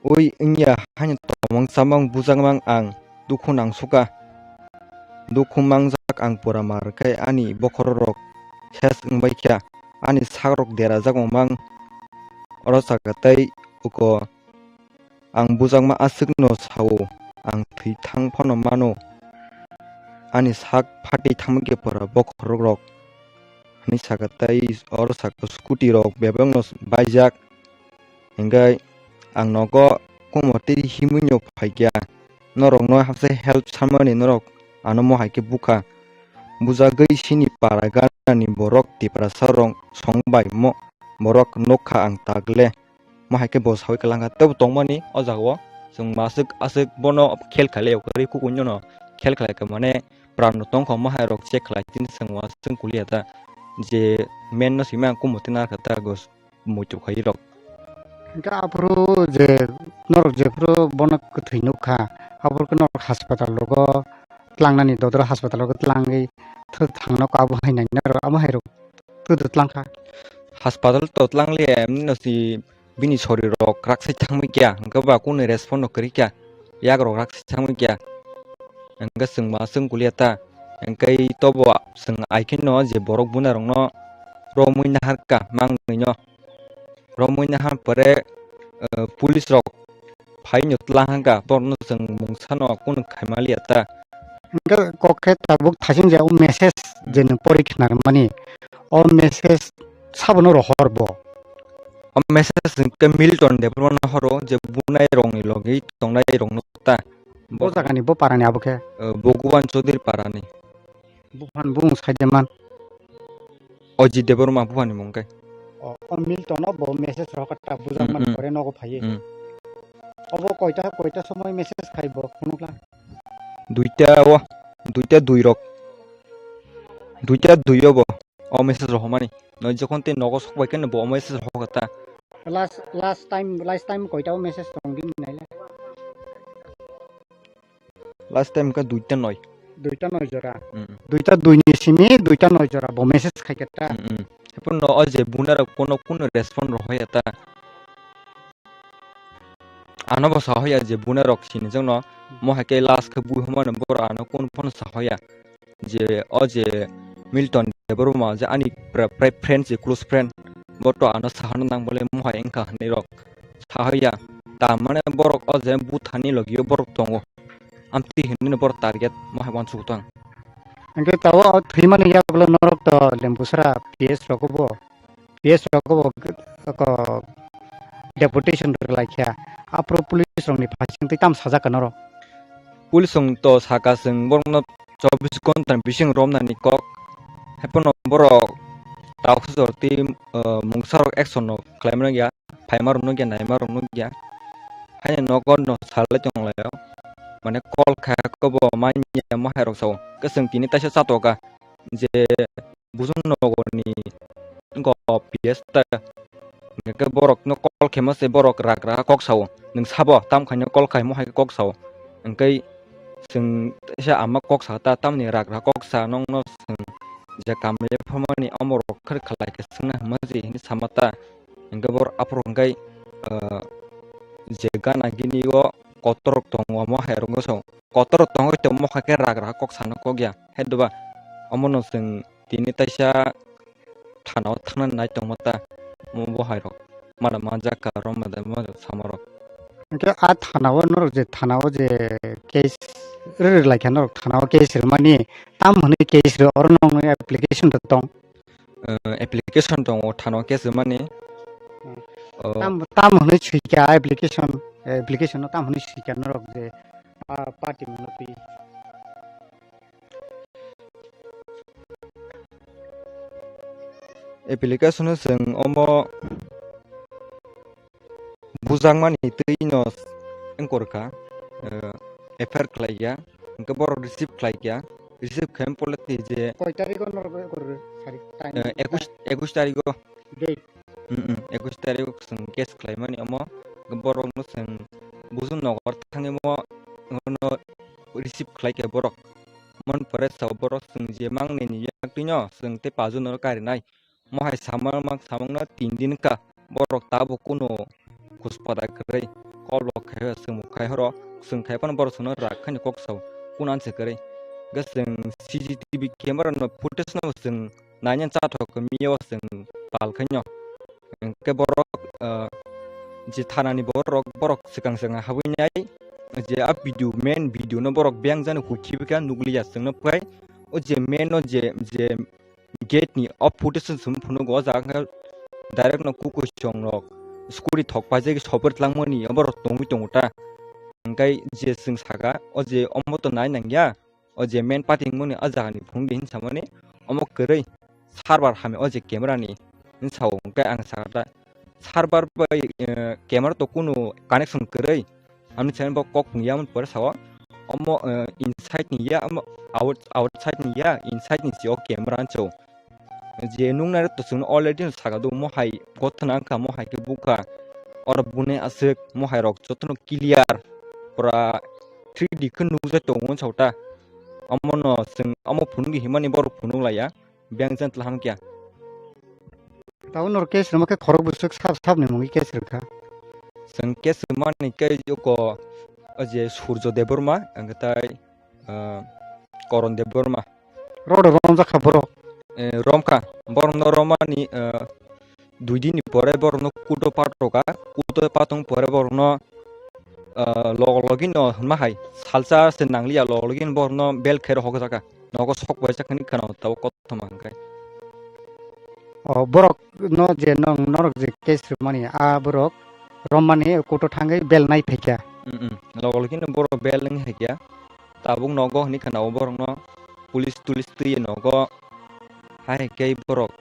oi wngya haino tongmang chamang bujakmang ang dukhu nangsuka. Dukhu mangjak ang pura mar khe ani bokhorok ses wngbai kha. Ani sakrok derajak wngmang oro sakha tei uko Ang bujakma aswkno sao, ang thwi thang phano mano, ani sak phatwi thangma khe pura bokhorok rok, hwnwi sakha tei oro sakha scooty rok bebakno baijak, hwnkhe ang nogo kumo tei himwino phaikha, norokno hapsa help sanmani norok ano mohai khe bukha, bujagwi sini para ganani borok Tiprasa rok song bai mo borok nukha ang tagle. Mo hai khe bo saui kwlangkha, teibo tongmani o jagao chwng maswk aswk bono khel khailai o kwrwi, kukuino no khel khlai kha, mane pran no tongkha, mo hai rok check khlai tini chwng uansuk kuliya ta, je men no simi ang kumui twi narwkha ta, go muitu khai rok. Hwnkhe aphuru je norok jephuru bono kwthwi nukha, aphuru khe norok haspatal rogo tlangnani, dodro haspatal rogo tlangwi thangno kabo hai nai norok, amo hai rok twdw tlangkha. Haspatal to tlangliya, emni no si bini sori rok raksai thangwi kya, hwnkhe ba kunu respond no kwrwi kya, yak rok raksai thangwi kya, hwnkhe chwng ma chwng kuliya ta, hwnkhe tobo chwng ai khe no je borok buna rok no romwi nahar kha mangwi no, romwi nahar pore, eh, police rok phaino tlang hwnkha, borokno chwng mungsa no kunu khaimaliya ta. Hwnkhe kok khe tabuk thaichung je o message je nwng pori khna rwmani, o message sabono rohor bo? O message hwnkhe Milton Debbarma no horo, je bunai rokni logi tongnai rokno ta. Bo jagani, bo parani abo khe? Eh, Bhagwan Chaudhary parani. Buphani bumung saide man. Ajit Debbarma buphani mung khe. O, o Milton no bo message rok ta bujak man. Mm, mm. Pore nogo phaiwi. Mm. Obo koita, koita somoi message khai bo phunukla? Duita o, duita dui rok. Duita dui o bo. O message rok homani. No jokhon tei nogo sok bai khe bo o message rok ta. Last, last time, last time koita o message tong di naile? Last time ka duita noi. Duita noi jora. Mm, mm. Duita dui ni simi duita noi jora bo message khai khe ta. Mm, mm. Hepon no o je buna rok kono kono respond rok hoya ta. Ano bo sa hoya je buna rok sini jong no mo hai khe last khe bui homa no boro ano kono phone sa hoya. je o je Milton Debbarma je ani pra-, pra-, friend, je close friend, bo to ano sahana nang bole mohai wngkha hinwi rok sahaiya. Tamane borok o je buthani logio borok tongo. Amtwi hinwi borok target mohai wansuk tang. Hingke tao o thwimani yagulo norok to Lembusra P S rogo bo, P S rogo bo ko deputation rwlaikha. Aphuru police rokni phaising twi tam sajak ka norok. Police rok to saka chwng borokno chobbish ghonta ni bising romnani kok. Haiphano borok tauksa jor twi, eh, mungsa rok action no khlaimani ya. Phaima rok nukya, naima rok nukya. Haino nogo no salai tonglaio. Mane call kha kobo manya mohai rok sao. Kwchwng tini taisa chatoka je Bujong nogorni go P S ta. Hingke borok no call khaima se borok ragra kok sao. Nwng sabo tam khaino call khai mohai kok sao. Hingke chwng teisa ama kok sa ta tamni ragra kok sa nokno chwng je kamle phomani omorok khar khalai khe swngna hwnma je hinwi sama ta. Hingke bor aphuru hingke, ah, je gana gini o kotor rok tongo omo hai rok wngkha sao. Kotor rok tongwi tongmo hai khe ragra kok sana kok ya. Hai doba omono chwng tini taisa thana o thangna nai tongma ta mo bo hai rok. Mada manjak ka rom mada mada sama rok. Hingke a thana o norok je thana o je case rwrwk lai kha norok thana o case rwmani tam hwnwi case rw oro nokni application rok tong. Eh, application tongo thano case mani. Hmm. Oh. Tam, tam hwnwi swikha application, application no tam hwnwi swikha norok je, ah, party mano twi. Application o chwng omo bujakmani twi no wngkor kha, eh, F I R khlai ya, hwnkhe borok receive khlai kha, receive khaima pore twi je Koi tarikh o norok wngkor rw sari time? Eh, ekush, ekush tarikh o. Date? Mm, mm, ekush tarikh o chwng case khlaimani omo, borok no chwng buju nogor thangwi mo, no receive khlai kha borok. Mon pore sao borok chwng je mangnai ni yak twi no chwng tei pajo no karinai. Mohai samang mang samang no tin din ka borok tabuk kuno khuspada kwrwi kol rok khai o chwng khai horo chwng khai phano borok chwngno rak khaino kok sao kuno anse kwrwi. Hwnkhe chwng C C T V camera no footage no chwng naina chathok miyo chwng pal khaino. Hwnkhe borok, ah, je thana ni borok, borok swkang swkang habwi nai je a video, main video no borok beng jani hukhi bwkha nukliya chwngno phai o je main no je, je gate ni o footage chwng phunuk o jaga khe direct no kukuisong rok scooty thok paijak sopor tlangmani oborok tongwi tongo ta. Hwnkhe je chwng saka o je omo to nai nangya o je main party wngmani o jaga ni phunukdi hinwi samani omo kwrwi server hamya o je camera ni hinwi sao. Hwnkhe ang saka ta server bai, eh, camera to kunu connection kwrwi. Ani channel bo kok tong ya, pore sao. Omo, eh, inside ni ya, omo out-, outside ni ya, inside ni si o camera ancho. Je nung nai to chwng already no saka do, mo hai gothana wngkha, mo hai khe bukha. Oro bune aswk, mo hai rok jotono clear. Pura three D khe nukjak tongo sao ta. Omo no chwng omo phunuk himani borok phunuk laiya. Beng jan tla hamkya. Tabo nor case rwma khe khorok bwswk sab sab ni mungwi case rwkha. Chwng case rwmani khe joko o je Surjo Debbarma, ang tai, ah, Koron Debbarma. Rodo romjak kha borok. Eh, romkha, borokno romani, ah, dui din ni pore borokno kuto patroka, kuto patong pore borokno, ah, log logi no hwnma hai salsa se nangliya log logi no borokno bel khe rw hokjaka. Nogo sok bai sakani khana tabo kothoma hwnkhe. O borok no je nong norok je case rwmani a borok romani kuto thangwi bel nai phaikha. Mm, mm. Log logi no borok bel wng hai khe tabuk nogo hwnwi khana o borokno police tulis twi nogo hai khe borok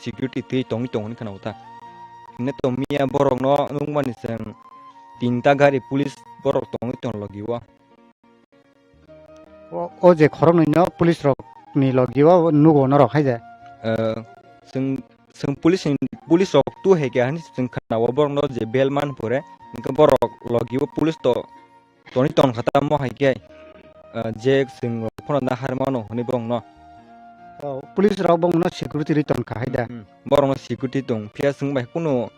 security twi tongwi tongoni khana o ta. Hwnwi tong miya borokno nukmani chwng tinta gari police borok tongwi tong logi o. O, o je khoroknwi no police rok ni logi o nugo norok hai je. Eh, chwng, chwng police ni, police rok tu hai khe hani chwng khana o borok no je bel man pore, hwnkhe borok logi o police to toni ton kha ta mo hai khe, eh, je chwng rok phano na har mano hwnwi borok no. O, police rok borok no security ri ton kha hai da. Hmm, borok no security tong phiya chwng bai kunu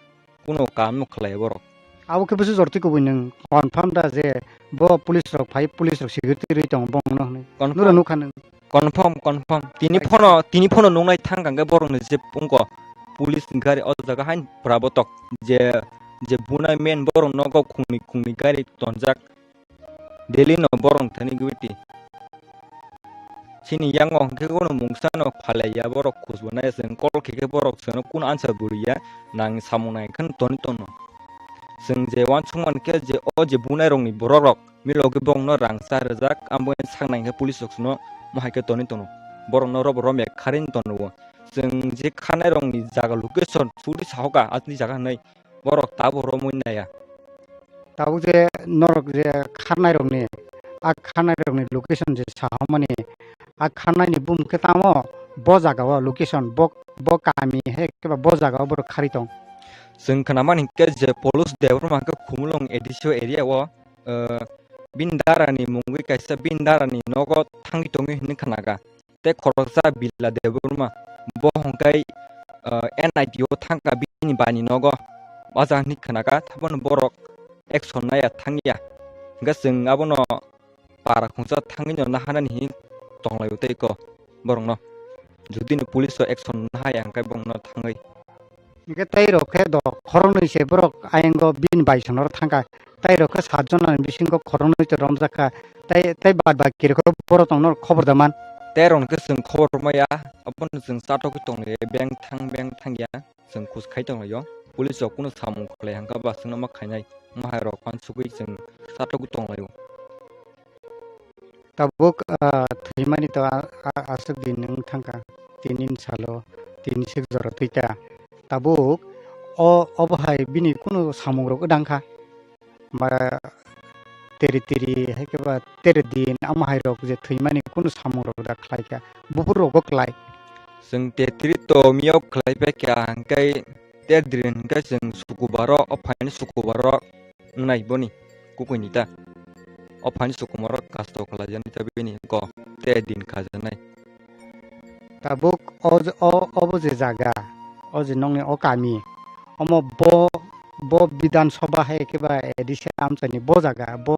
kuno kam no khlai borok. Abo khe bwswk jor twi kubui nwng confirm da je bo police rok phai, police rok security rwi tongo bongno hwnwi? Confirm. Nuro nukha nwng? Confirm, confirm. Tini phano, tini phano nungnai thang kang khe borok ni je wngkha police ni gari o jaga hain pura botok je, je bunai men borok nogo khungni, khungni gari tonjak. Delhi no borok thani gwiti. Chini yango hwnkhe bono mungsa no phalaiya borok khus bo nai chwng call khe khe borok chwngno kun answer bo rwya nang samung nai khe toni tono. Chwng je uansukmani khe je o je bunai rokni borok rok milo khe borokno rang cha rwjak, abo sak nai khe police rok chwngno mohai khe toni tono. Borokno robo romya kharwi tono. Chwng je khanai rokni jaga location suri sahoka atni jaga hinwi borok tabuk romwi naiya. Tabuk je norok je kharnai rokni, a kharnai rokni location je sahamani, a kharnai ni bumung khe tamo bo jaga o location, bo, bo kami hai khe ba bo jaga o borok kharwi tong. Chwng khnamani hinkhe je Polus Debbarma khe Khumulwng A D C o area o, eh, bini dara ni mungwi kaisa bini dara ni nogo thangwi tongwi hinwi khnaga. Tei khoroksa Bila Debbarma, bo hwnkhe, ah, N I T o thangkha bini bani nogo. Baja hinwi khnakha, thabono borok action naiya thangya. Hwnkhe chwng abono para khungsa thangwino naharnani hinwi tonglaio tei kok borokno. Judino police o action nahaya hwnkhe borokno thangwi. Hingke tei rok khe do khoroknwi se borok ayango bini bai sonoro thangkha. Tei rok khe saat jona ni bisingo khoroknwi se romjakha. Tei, tei baad baki rok khe borok tongno khobor da man. Tei rok khe chwng khobor maya, abono chwng chatogwi tonglai beng thang beng thangya chwng khus khai tonglaio. Police rok kunu samung khlai hangkha ba chwngno ma khainai, ma hai rok pansugwi chwng chatogwi tonglaio. Tabuk, ah, thwimani to a-, a-, aswk din wng thangkha, tinin salo, tini sik jora thwita. Tabuk o, obo hai bini kunu samung rok wdang kha. Ba teri teri hai khe ba teri din amo hai rok je thwimani kunu samung rok da khlai kha. Buphur rok bo klai. Chwng teri teri to miyok khlai pai kha, hwnkhe teri din hwnkhe chwng sukubaro, o phaini sukubaro. Wngnai boni kukuini ta. O phaini sukumaro kasto khlaijani ta bini ko te din khajanai. Tabuk o je, o, obo je jaga, o je nokni o kami, omo bo, bo Bidhan Sabha hai khe ba A D C amchaini bo jaga, bo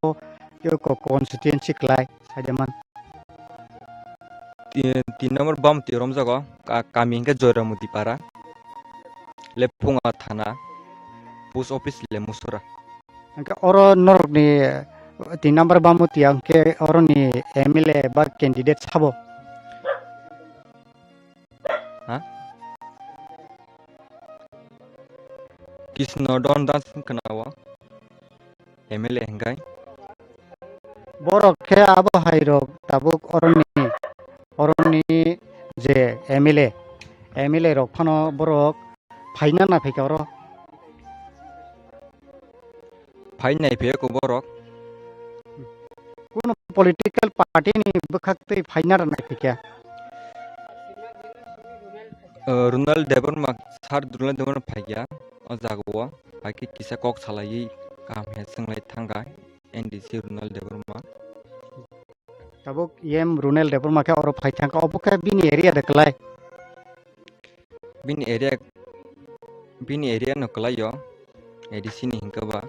khe ko constituency klai, saijaman. Ti-, tin number Bamti romjago, ka-, kami hwnkhe Joyramoti Para, Lephunga Thana, post office Lemusora. Hwnkhe oro norokni tin number Bamti hwnkhe oroni M L A ba candidate sabo? Ha? Krishna Don Das khna o. M L A hwnkhe. Borok khe abo hai rok tabuk oroni, oroni je M L A, M L A rok phano borok phaina na phaikha oro. Phai nai phaiya ko borok. Kuno political party ni bwkhak tei phaina na phaikha. Uh, Runal Debbarma, Sir Runal Debbarma phaikha o jaga o, hai khe kisa kok salaiwi kaham khe swnglai thangkha N D C Runal Debbarma. Tabuk E M Runal Debbarma khe oro phai thangkha, obo khe bini area de kwlai? Bini area, bini area no kwlai o, A D C ni hinkhe ba.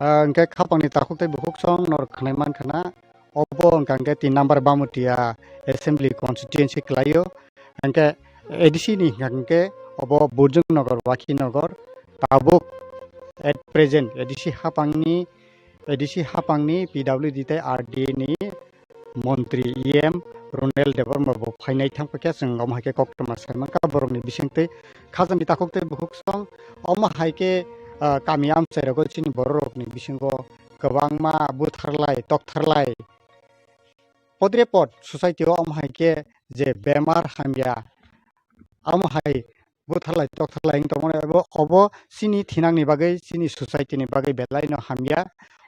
Ah, hwnkhe khapangni takhuk tei bukhuk song norok khnai mankha na. Obo wngkha hwnkhe tin number Bamutia Assembly Constituency kwlaio. Hwnkhe A D C ni hwnkha hwnkhe obo Burjung Nagar, Wakhi Nagar, tabuk at present A D C hapangni, A D C hapangni P W D tei R D ni montri E M Runel Debbarma bo phainai thang paikha, chwng omo hai khe koktwma sai mankha borokni bisingtwi khajani takhuk tei bukhuk song. Omo hai khe, ah, kami amchai rogo chini borok rokni bisingo kwbangma butharlai toktharlai. Podre pod society o omo hai khe je bemar hamya, omo hai butharlai toktharlai wng tongmani, obo, obo chini thinangni bagwi, chini society ni bagwi belai no hamya.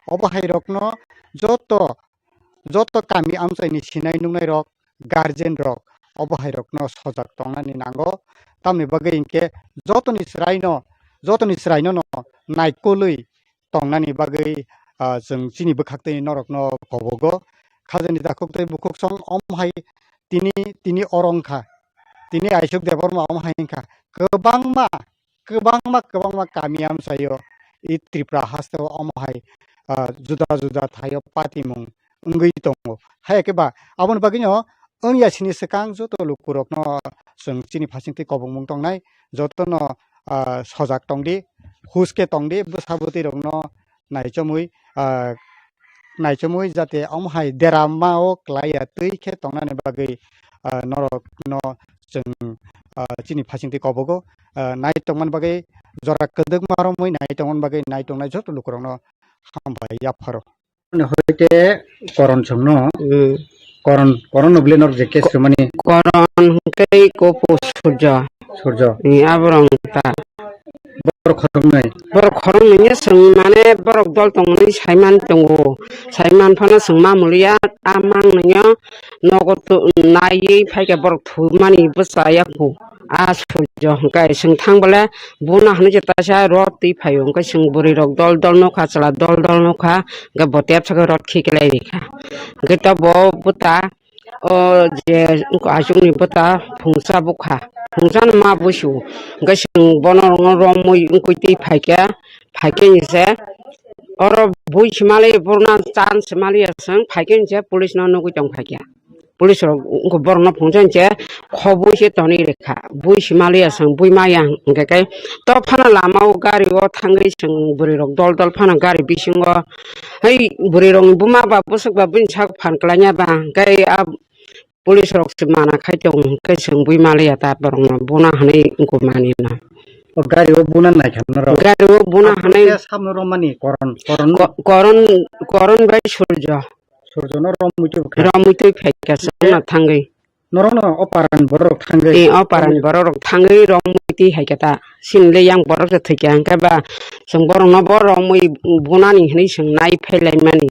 Obo hai rokno joto, joto kami amchaini sinai nungnai rok, guardian rok, obo hai rokno sojak tongnani nango. Tamni bagwi hinkhe jotoni chwraino, jotoni chwraino no naikolwi tongnani bagwi, ah, chwng chini bwkhaktwi norokno kobogo. Khajani takhuk tei bukhuk song om hai tini, tini oro wngkha. Tini Aisuk Debbarma om hai wngkha. Kwbangma, kwbangma, kwbangma kami amchaio i Tripura haste o omo hai, ah, juda juda thaio patimung wngwi tongo. Hai khe ba aboni bagwino wngya sini swkang joto lukurokno chwng chini phasingtwi kobongmung tongnai, jotono, ah, sojak tongdi, huske tongdi, bwsa bwtwirokno naichomwi, ah, naichomwi jate omo hai derama o kwlaiya twi khe tongnani bagwi, ah, norokno chwng, ah, chini phasingtwi kobogo, ah, nai tongmani bagwi jora kwdwkma romwi nai tongmani bagwi nai tongnai joto lukurokno hambai yapharo. Hoite Koron chwngno, Hmm. Koron, Koron no bwle norok je case rwmani. Koron hwnkhe Kopo Surjo. Surjo. Ni aborok ta. Borok khoroknwi. Borok khoroknwi no chwng mane borok dol tongmani saiman tongo. Saiman phano chwng mamuli ya, a mang nwnyo nogo to-, naiwi phaikha borok thumani bwchaya kho. A Surjo hwnkhe chwng thang bole bono hwnwi se taisa rot twi phaio, hwnkhe chwng bwrwi rok dol dol nokha, chwla dol dol nokha, hwnkhe bo tepsa khe rot khiklai rikha. Hwnkhe to bo bwta o je aswkni bwta phungsa bukha, phungsa no ma busu, hwnkhe chwng bono romwi wngkui twi phaikha, phaikhe ni se oro bui se mali bono chance maliya chwng, phaikhe ni se police no nugwi tong phaikha. Police rok wngkha borokno phungsa hinse khobwi se tonwi rwkha, bui se maliya chwng bui maya hwnkhe khe to phano lama o gari o thangwi chwng bwrwi rok dol dol phano gari bisingo hai bwrwi rokni buma ba bwswk ba bini sak phan kwlaiya ba hwnkhe a police rok se mana khai tongo hwnkhe chwng bui maliya ta borokno buna hwnwi wngkha manina. O gari o buna naikha norok? Gari o buna hwnwi. Samno romani Koron, Koron? Ko-, Koron, Koron bai Surjo. Surjono romwi twi bwkha? Romwi twi phaikha chwngno thangwi. Norokno o parani borok rok thangwi? Ee, o parani borok rok thangwi romwi twi haikha ta. Chini le yang borok se thwikha hwnkhe ba chwng borokno bo romwi bunani hwnwi chwng nai phailaimani.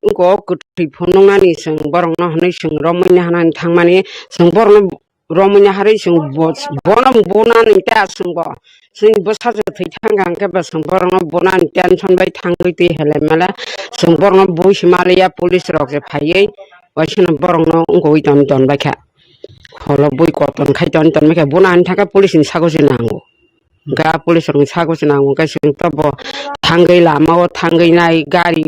Wngkha o kwthwi phunuknani chwng borokno hwnwi chwng romwi naharnani thangmani chwng borokno romwi naharwi chwng bo-, bono bunani ta chwng bo. Chwng bwsa se thwi thangkha hwnkhe ba chwng borokno bunani tension bai thangwi twi helai male chwng borokno bui se maliya police rok se phaiwi waisano borokno wngwi ton ton baikha. Kholo bui koton khai ton ton baikha bunani thangkhe police ni sago se nango. Ga police rokni sago se nango hwnkhe chwng to bo thangwi lama o thangwi nai gari,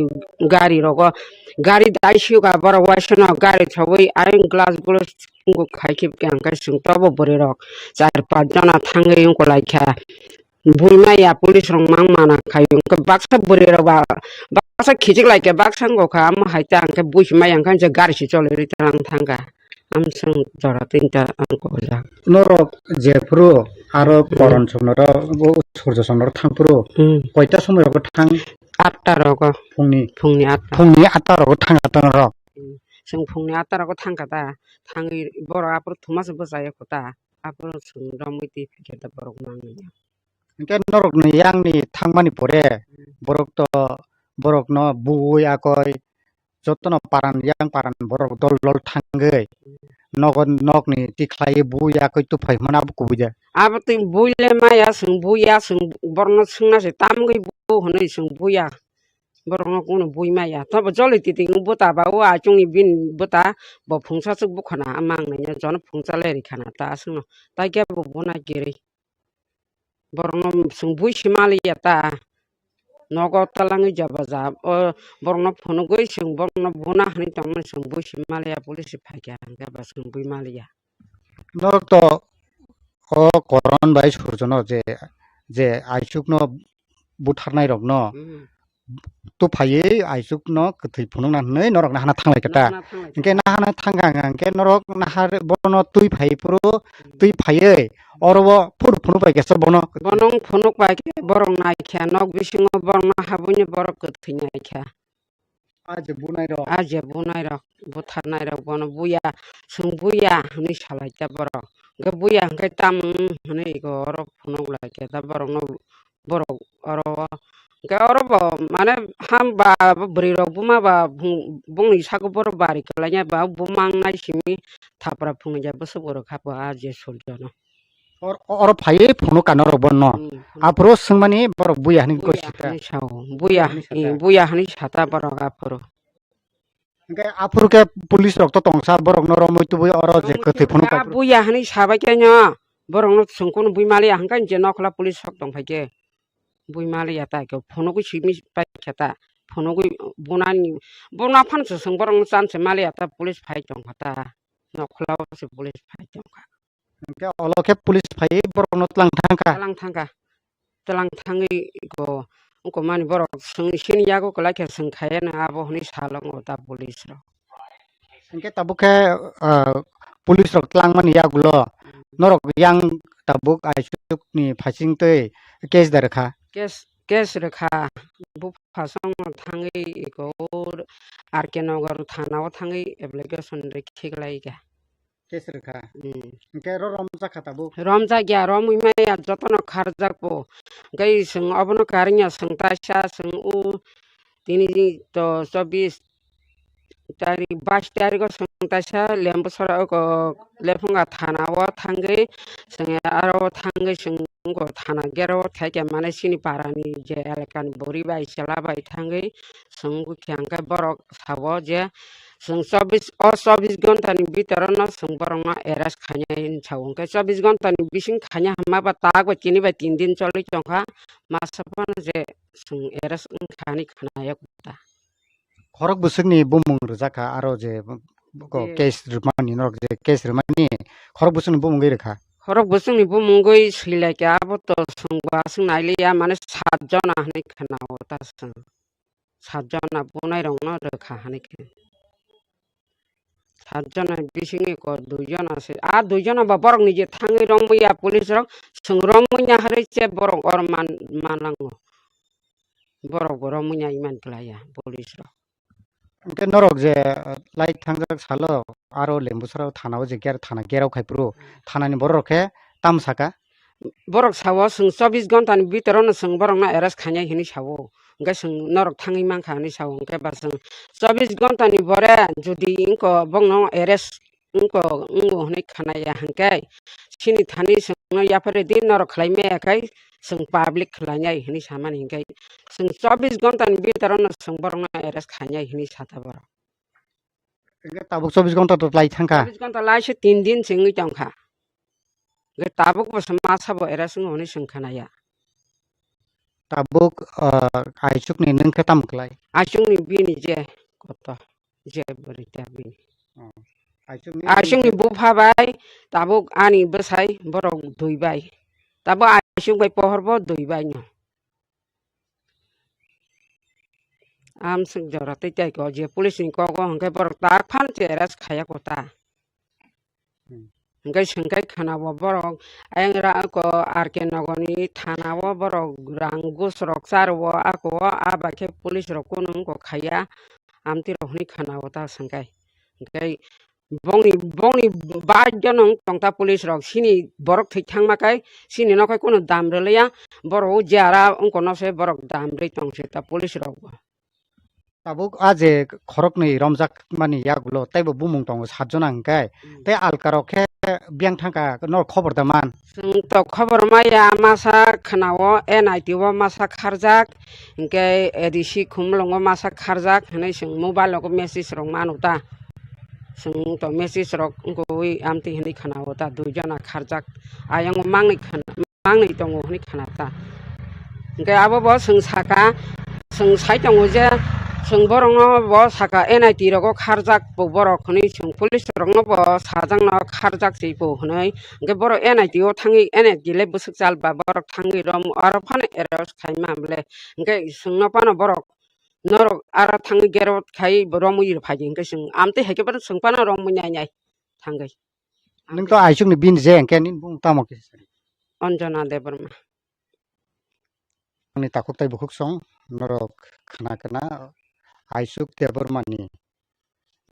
gari rogo gari dai siyokha borok waisano gari thogwi ayang glass glass wngkha khai khe hwnkhe chwng to bo bwrwi rok char panch jona thangwi wngkha lai kha. Bui maya police rok mang mana khai wngkha baksa bwrwi rok ba baksa khichik lai kha baksa wngkha omo hai ta hwnkhe bui se maya hwnkhe gari se cholwi rwi twlang thangkha. Amswng jora tinta ang kobojak. Norok jephuru aro Hmm. Koron chwngno ro, bo Surjo chwngno ro thangphuru Hmm. Koita somoi rogo thang? Atta rogo. Phungni? Phungni atta. Phungni atta rogo thang atta norok? Hmm. Chwng phungni atta rogo thangkha ta. Thangwi borok aphuru thumaso bwchaya kho ta. Aphuru chwng romwi twi phikha ta borok mangwi. Hwnkhe norokni yangni thangmani pore Hmm. borok to borokno bui akoi jotono paran yang paran borok dol dol thangwi nogo nokni tikhlaiwi bui yakwi tuphai hwnmano abo kubui de. Abo twi bui le maya chwng bui ya chwng borokno swngna se tamgwi bu hwnwi chwng bui ya borokno kunu bui maya tobo joli titi wng bwta ba o achungni bini bwta bo phungsa swk bukhana a mang nai jono phungsa le rikha na ta aswkno tai khe bo buna kwrwi. Borokno chwng bui se maliya ta. Nogo twlangwi jaba ja. O borokno phunugwi chwng borokno buna hwnwi tongmani chwng bui se maliya police phaikha hwnkhe ba chwng bui maliya. Norok to o Koron bai Surjono je, je aisukno butharnai rokno Hmm. tuphaiwi aisukno kwthwi phunukna hwnwi norok nahana thanglai kha ta. Nahana thanglai kha. Hwnkhe nahana thangkha hwnkhe norok nahar bono twi phai phuru, Hmm. twi phaiwi oro o phuru phunuk bai khe bono. Bono phunuk bai khe borok nai kha, nok bisingo borokno habwini borok kwthwi nai kha. A je bunai rok. A je bunai rok, butharnai rok bono buya, chwng buya hwnwi salai ta borok. Hwnkhe buya hwnkhe tamo hwnwi ego oro phunuk lai khe ta borokno borok oro o. Hwnkhe oro bo mane ham ba bwrwi rok buma ba bung-, bongni sago borok bari kwlaina ba bumang nai simi thapra phunukya bwswk borok hapo a je Surjono. Or-, oro phaiwi phunuk ka norok bono. Hmm, phunuk. Aphuru swngmani borok buya hwnwi Buya gosi ta. Hwnwi sao. Buya, Buya hwnwi sa eh, ta. Buya hwnwi sa ta borok aphuru. Hwnkhe aphuru khe police rok to tongsa borokno romwi tubui oro je kwthwi phunuk Buya, paipru. Buya hwnwi sabai khe no borokno chwng kunu bui maliya hwnkhe je nokhla police rok tongphai khe. bui maliya ta, ke phunugwi simi paikha ta, phunugwi bunani, buna phan se chwng borok no chan se maliya ta, police phai tongkha ta, nokhla o se police phai tongkha. Hwnkhe olo khe police phaiwi borokno tlang thangkha. Tlang thangkha. Tlang thangwi go wngko mani borok chwng sini yago kwlai khe chwng khaiya no abo hwnwi salongo ta police rok. Hwnkhe tabuk khe, ah, police rok tlangmani yagulo norok yang tabuk aisukni phaising twi case da rwkha. Case, case rwkha. Buphasongno thangwi eko R K Nagar thana o thangwi application rwkhe kwlai kha. Case rwkha. Hmm. Hwnkhe ro romjak kha tabuk? Romjak ya, romwi maya jotono kharjak bo. Hwnkhe chwng obono karwngya chwng taisa chwng o tini to chobbish tarik, bais tariko chwng taisa Lembusora oko Lephunga thana o thangwi chwng aro thangwi chwng oko thana gera o thaikhe mane chini parani je elakani buri bai chwla bai thangwi chwng bukhe hwnkhe borok sao je chwng chobbish, o chobbish ghonta ni bhitor no chwng borok no arrest khainai hinwi sao. Hwnkhe chobbish ghonta ni bising khaina hwnma ba tak bai tini bai tin din choli tongkha, masa phano je chwng arrest wngkha hinwi khwnaya kota. Khorok bwswkni bumung rwjak kha aro je ko Je case rwmani norok je case rwmani khorok bwswkni bumungwi rwkha. Khorok bwswkni bumungwi swilaikha abo to chwngbo aswk nailiya mane sat jona hinwi khwnao ta chwng. Sat jona bunairokno rwkha hinwi khe. Sat jona bisingo ko dui jona se, a dui jona ba borok nije thangwi romwi ya police rok, chwng romwi ya hwnwi se borok oro man, manango. Borok bo romwi ya iman kwlai ya police rok. Hwnkhe norok je, uh, lai thangjak salo aro Lembusora thana o je ger-, thana gerao khai phuru, thanani borok rok khe tamo saka? Borok sao chwng chobbish ghonta ni bhitor no chwng borok no arrest khainai hinwi sao. Hwnkhe chwng norok thangwi mankha hinwi sao. Hwnkhe ba chwng chobbish ghonta ni bore jodi wngko bokno arrest wngko, wngo hinwi khwnaya hwnkhe chini thani chwngno yapharwi di norok khlai maya khai chwng public khlainai hinwi samani hwnkhe chwng chobbish ghonta ni bhitor no chwng borokno arrest khainai hinwi sata borok. Hwnkhe tabuk chobbish ghonta to lai thangkha? Chobbish ghonta lai se tin din se wngwi tongkha. Hwnkhe tabuk bo se masa bo arrest wngo hinwi chwng khwnaya. Tabuk, ah, aisukni nwng khe tamo klai? Aisukni bini je koto, je bwrwi ta bini. Oh. Aisukni bini bupha bai, tabuk ani bwsai borok dui bai. Tabuk aisuk bai pohor bo dui bai no. Amswk jora tei tai ko je police ni kogo hwnkhe borok tak phan se arrest khaya kota. Hmm. Hwnkhe swngkhai khwnao borok ayang ra ko R K Nogor ni thana o borok rang gus rok charo o ako o aba khe police rok kunu wngkok khaya amtwi rok hwnwi khwnao ta swngkhai. Hwnkhe bongni, bongni bike no wng tong ta police rok, chini borok thwi thangma kai chini no khai kunu dam rwliya, borok o jara wngkha no se borok dam rwi tong se ta police rok bo. Tabuk a je khoroknwi romjak mani yagulo teibo bumung tongo sat jona hwnkhe, hmm, tei alka rok khe biyang thangkha no khobor da man? Chwng to khobor maya masa khwnao N I T o masa kharjak, hwnkhe A D C Khumulwngo masa kharjak hinwi chwng mobile o message rok manu ta. Chwng to message rok wngkha ui amtwi hinwi khwnao ta dui jona kharjak. Ayang mangni khna-, mangni tongo hinwi khna ta. Hwnkhe abo bo chwng saka, chwng sai tongo je chwng borokno bo saka N I T rogo kharjak bo borok hinwi chwng police rokno bo sajakno kharjak se bo hinwi. Hwnkhe borok N I T o thangwi N I T le bwswk chal ba borok thangwi rom aro phano arrest khai ma bwle. Hwnkhe chwngno phano borok norok aro thangwi gate o khai romwi phai di hwnkhe chwng amtwi hai khe phano chwng phano romwi nai nai thangwi. Nwng to aisukni bini je hwnkhe nini bumung tamo kisa? Anjana Debbarma. Ani takhuk tai bukhuk song norok khna khna Aisuk Debbarmani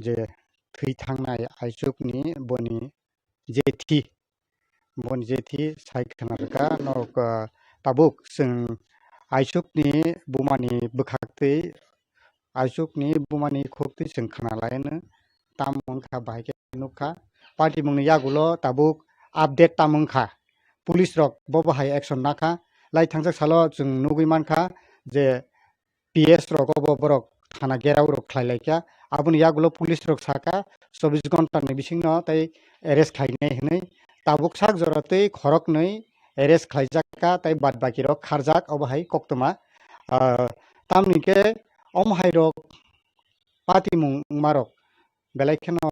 je thwi thangnai Aisukni boni jethi, boni jethi sai khna rwkha norok, ah, tabuk chwng Aisukni bumani bwkhaktwi, Aisukni bumani khuktwi chwng khna lai anw. Tamo wngkha bahai khe nukha. Party mungni yagulo tabuk update tamo wngkha. Police rok bo bahai action nakha. Lai thangjak salo chwng nugwi mankha je P S rok obo borok thana gerao rok khlai lai kha. Aboni yagulo police rok sakha chobbish ghonta ni bisingno tei arrest khlainai hinwi. Tabuk sak jora tei khoroknwi arrest khlaijak kha, tei bad baki rok kharjak, obo hai koktwma. Ah, tamni khe omo hai rok patimung wngma rok belai kheno,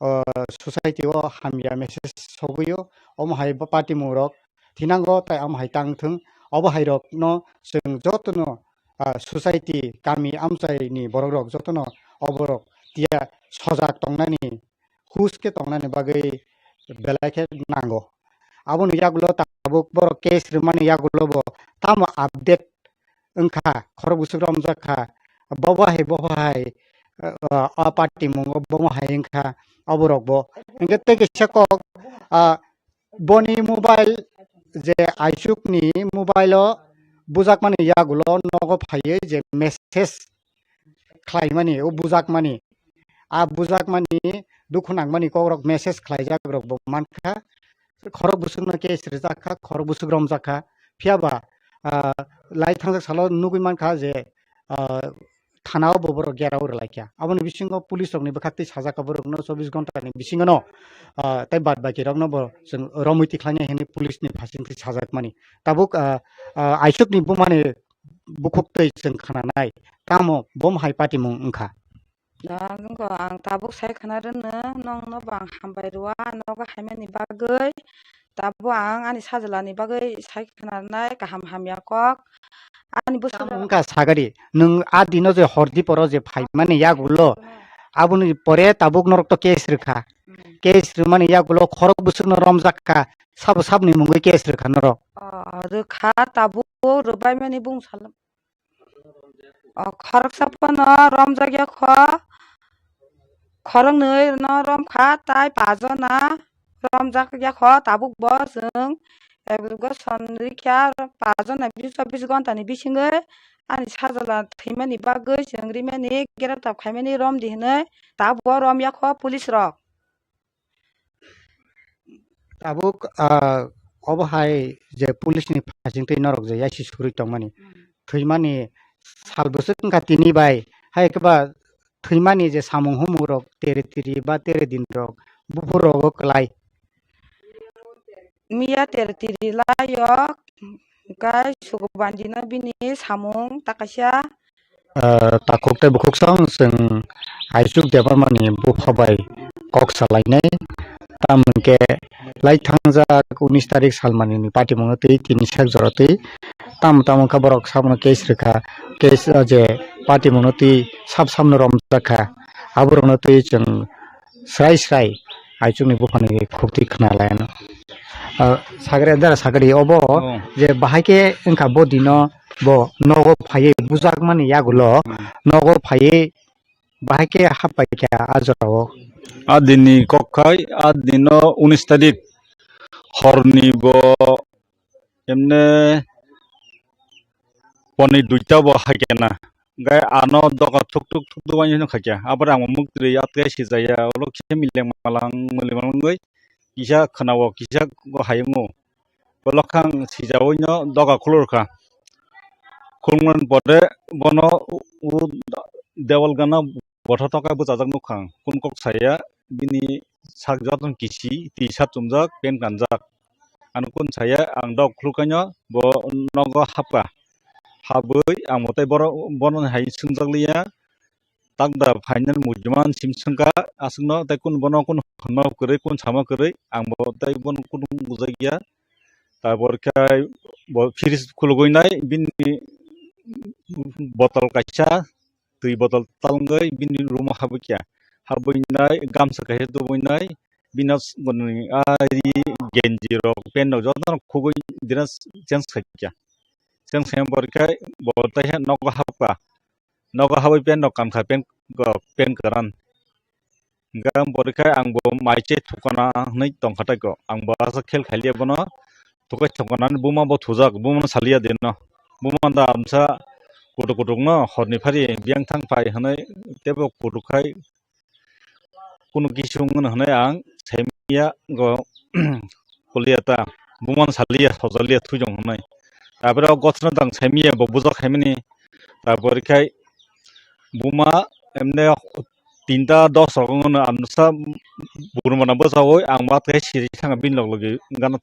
ah, society o hamya message sogwi o, omo hai bo patimung rok thinango, tei omo hai tang thung, obo hai rok no chwng joto no, ah, society, kami amchai ni borok rok joto no obo rok tiya sojak tongnani, hus khe tongnani bagwi belai khe nango. Aboni yagulo tabuk borok case rwmani yagulo bo tamo update wngkha, khorok bwswk romjak kha, bobo hai, bobo hai, ah, o patimung o bobo hai wngkha, oborok bo. Hwnkhe tei kaisa kok, ah, boni mobile je Aichuk ni mobile o bujakmani yagulo nogo phaiwi je message khlaimani, o bujakmani, a bujakmani, dukhu nangmani kokrok message khlaijak rok bo mankha. Khorok bwswkno case rijak kha, khorok bwswk romjak kha. Phiya ba, ah, lai thangjak salo nugwi mankha je, ah, thana o bo borok gerao rwlaikha. Aboni bisingo police rokni bwkhaktwi sajak kha borokno chobbish ghonta ni bisingo no, ah, tei bad baki rokno bo chwng romwi tikhlainai hwnwi police ni phasingtwi sajakmani. Tabuk, ah, ah, Aichuk ni bumani bukhuktwi chwng khnanai. Tamo bom hai patimung wngkha. Nang wngkha ang tabuk sai khna rwno, nongno bo ang hambai rwya, nogo haimani bagwi. Tabuk ang ani sajwlani bagwi sai khna rwnai kaham hamya kok. Ani bwswk tamo wngkha sagari, nwng a dino je hordi poro je phaimani yagulo, aboni pore tabuk norok to case rwkha. Hmm. Case rwmani yagulo khorok bwswkno romjak kha, sabo saboni mungwi case rwkha norok. Oh, rwkha tabuk rwbaimani bung salam. O khoroksa phano romjak ya kho, khoroknwi no romkha, tai pajona romjak ya kho, tabuk bo chwng evaluation rikha, pajona bis chobbish ghonta ni bisingwi ani sajwla thwimani bagwi chwng rimani, greptar khaimani romdi hwnwi, tabuk bo romya kho police rok. Tabuk, ah, obo hai je police ni phasing twi norok je yaisi suri tongmani, hmm, thwimani sal bwswk wngkha tini bai, hai khe ba thwimani je samung humung rok tere tiri ba tere din rok buphur rogo kwlai. Miya tere tiri lai o, hwnkhe Sukubandi no bini samung ta kaisa. Ah, takhuk tei bukhuk song chwng Aichuk Debbarma ni bupha bai kok salainai. Tamo hwnkhe lai thangjak unis tarik salmani ni patimungno twi tini sak jora twi tamo tamo wngkha borok sabono case rwkha, case, ah, je patimungno twi sab samno romjak kha, aborokno twi chwng srai srai Aichukni buphani khukti khna lai ano. Ah, sagri, dara sagri obo. Oh. Je bahai khe wngkha bo dino bo nogo phaiwi bujakmani yagulo, hmm, nogo phaiwi bahai khe happai kha a jorao. A dinni kok khai, a dino unis tarik horni bo emne poni duita bo hai khe na. Hwnkhe ano doga thuk thuk thuk thuk waini hwnwi khaikha. Aboni ang muk twi atwkhe sijaya, ulo kisa mileng malang, mileng malangwi kisa khwnao, kisa go hayungo. Bolokhang sijawino doga khulurkha. Khulumani pore bono u, u dewal gana botha tokai bwchajak nukha ang. Kun kok saya bini sak jotono kisi, twi sat chumjak, pant kanjak. Ano kun saya ang dok khulukhaino bo nogo hapkha. Habwi ang bo tei borok, bono hai swngjak liya. Takda phainani muijuman sim swngkha aswkno tei kun bono kun hwnma kwrwi kun sama kwrwi ang bo tei bono kun bujakya. Tabor khe bo fridge khulugwi nai bini botol kaisa twi botol talngwi bini room o habwi kha. Habwi nai gamsa kaisa tubui nai bini s-, bini ari genji rok pant rok jotono khugwi dress change khai kha. Change khai borwi khe bo taiha nogo habkha. Nogo habwi pant rok kankha, pant rok, pant kwran. Hwnkhe ang borwi khe ang bo mai se thukana hwnwi tongkha tei ko. Ang bo aswk khel khailiya bono. Thukai thukana buma bo thujak, bumano saliya de no. Buma da amsa kutuk kutuk no horni phari biyang thang phai hwnwi teibo kutuk khai kunu kisu wngmano hwnwi ang saimanya go kuliya ta bumano saliya sojaliya thwijong hwnwi. Tapore o gosno dang saimanya bo bujak khaimani. Tapore khai buma emne tinta dos rok wngmano amsa burmana bwsao ang ma tei siri thanga bini log logi gana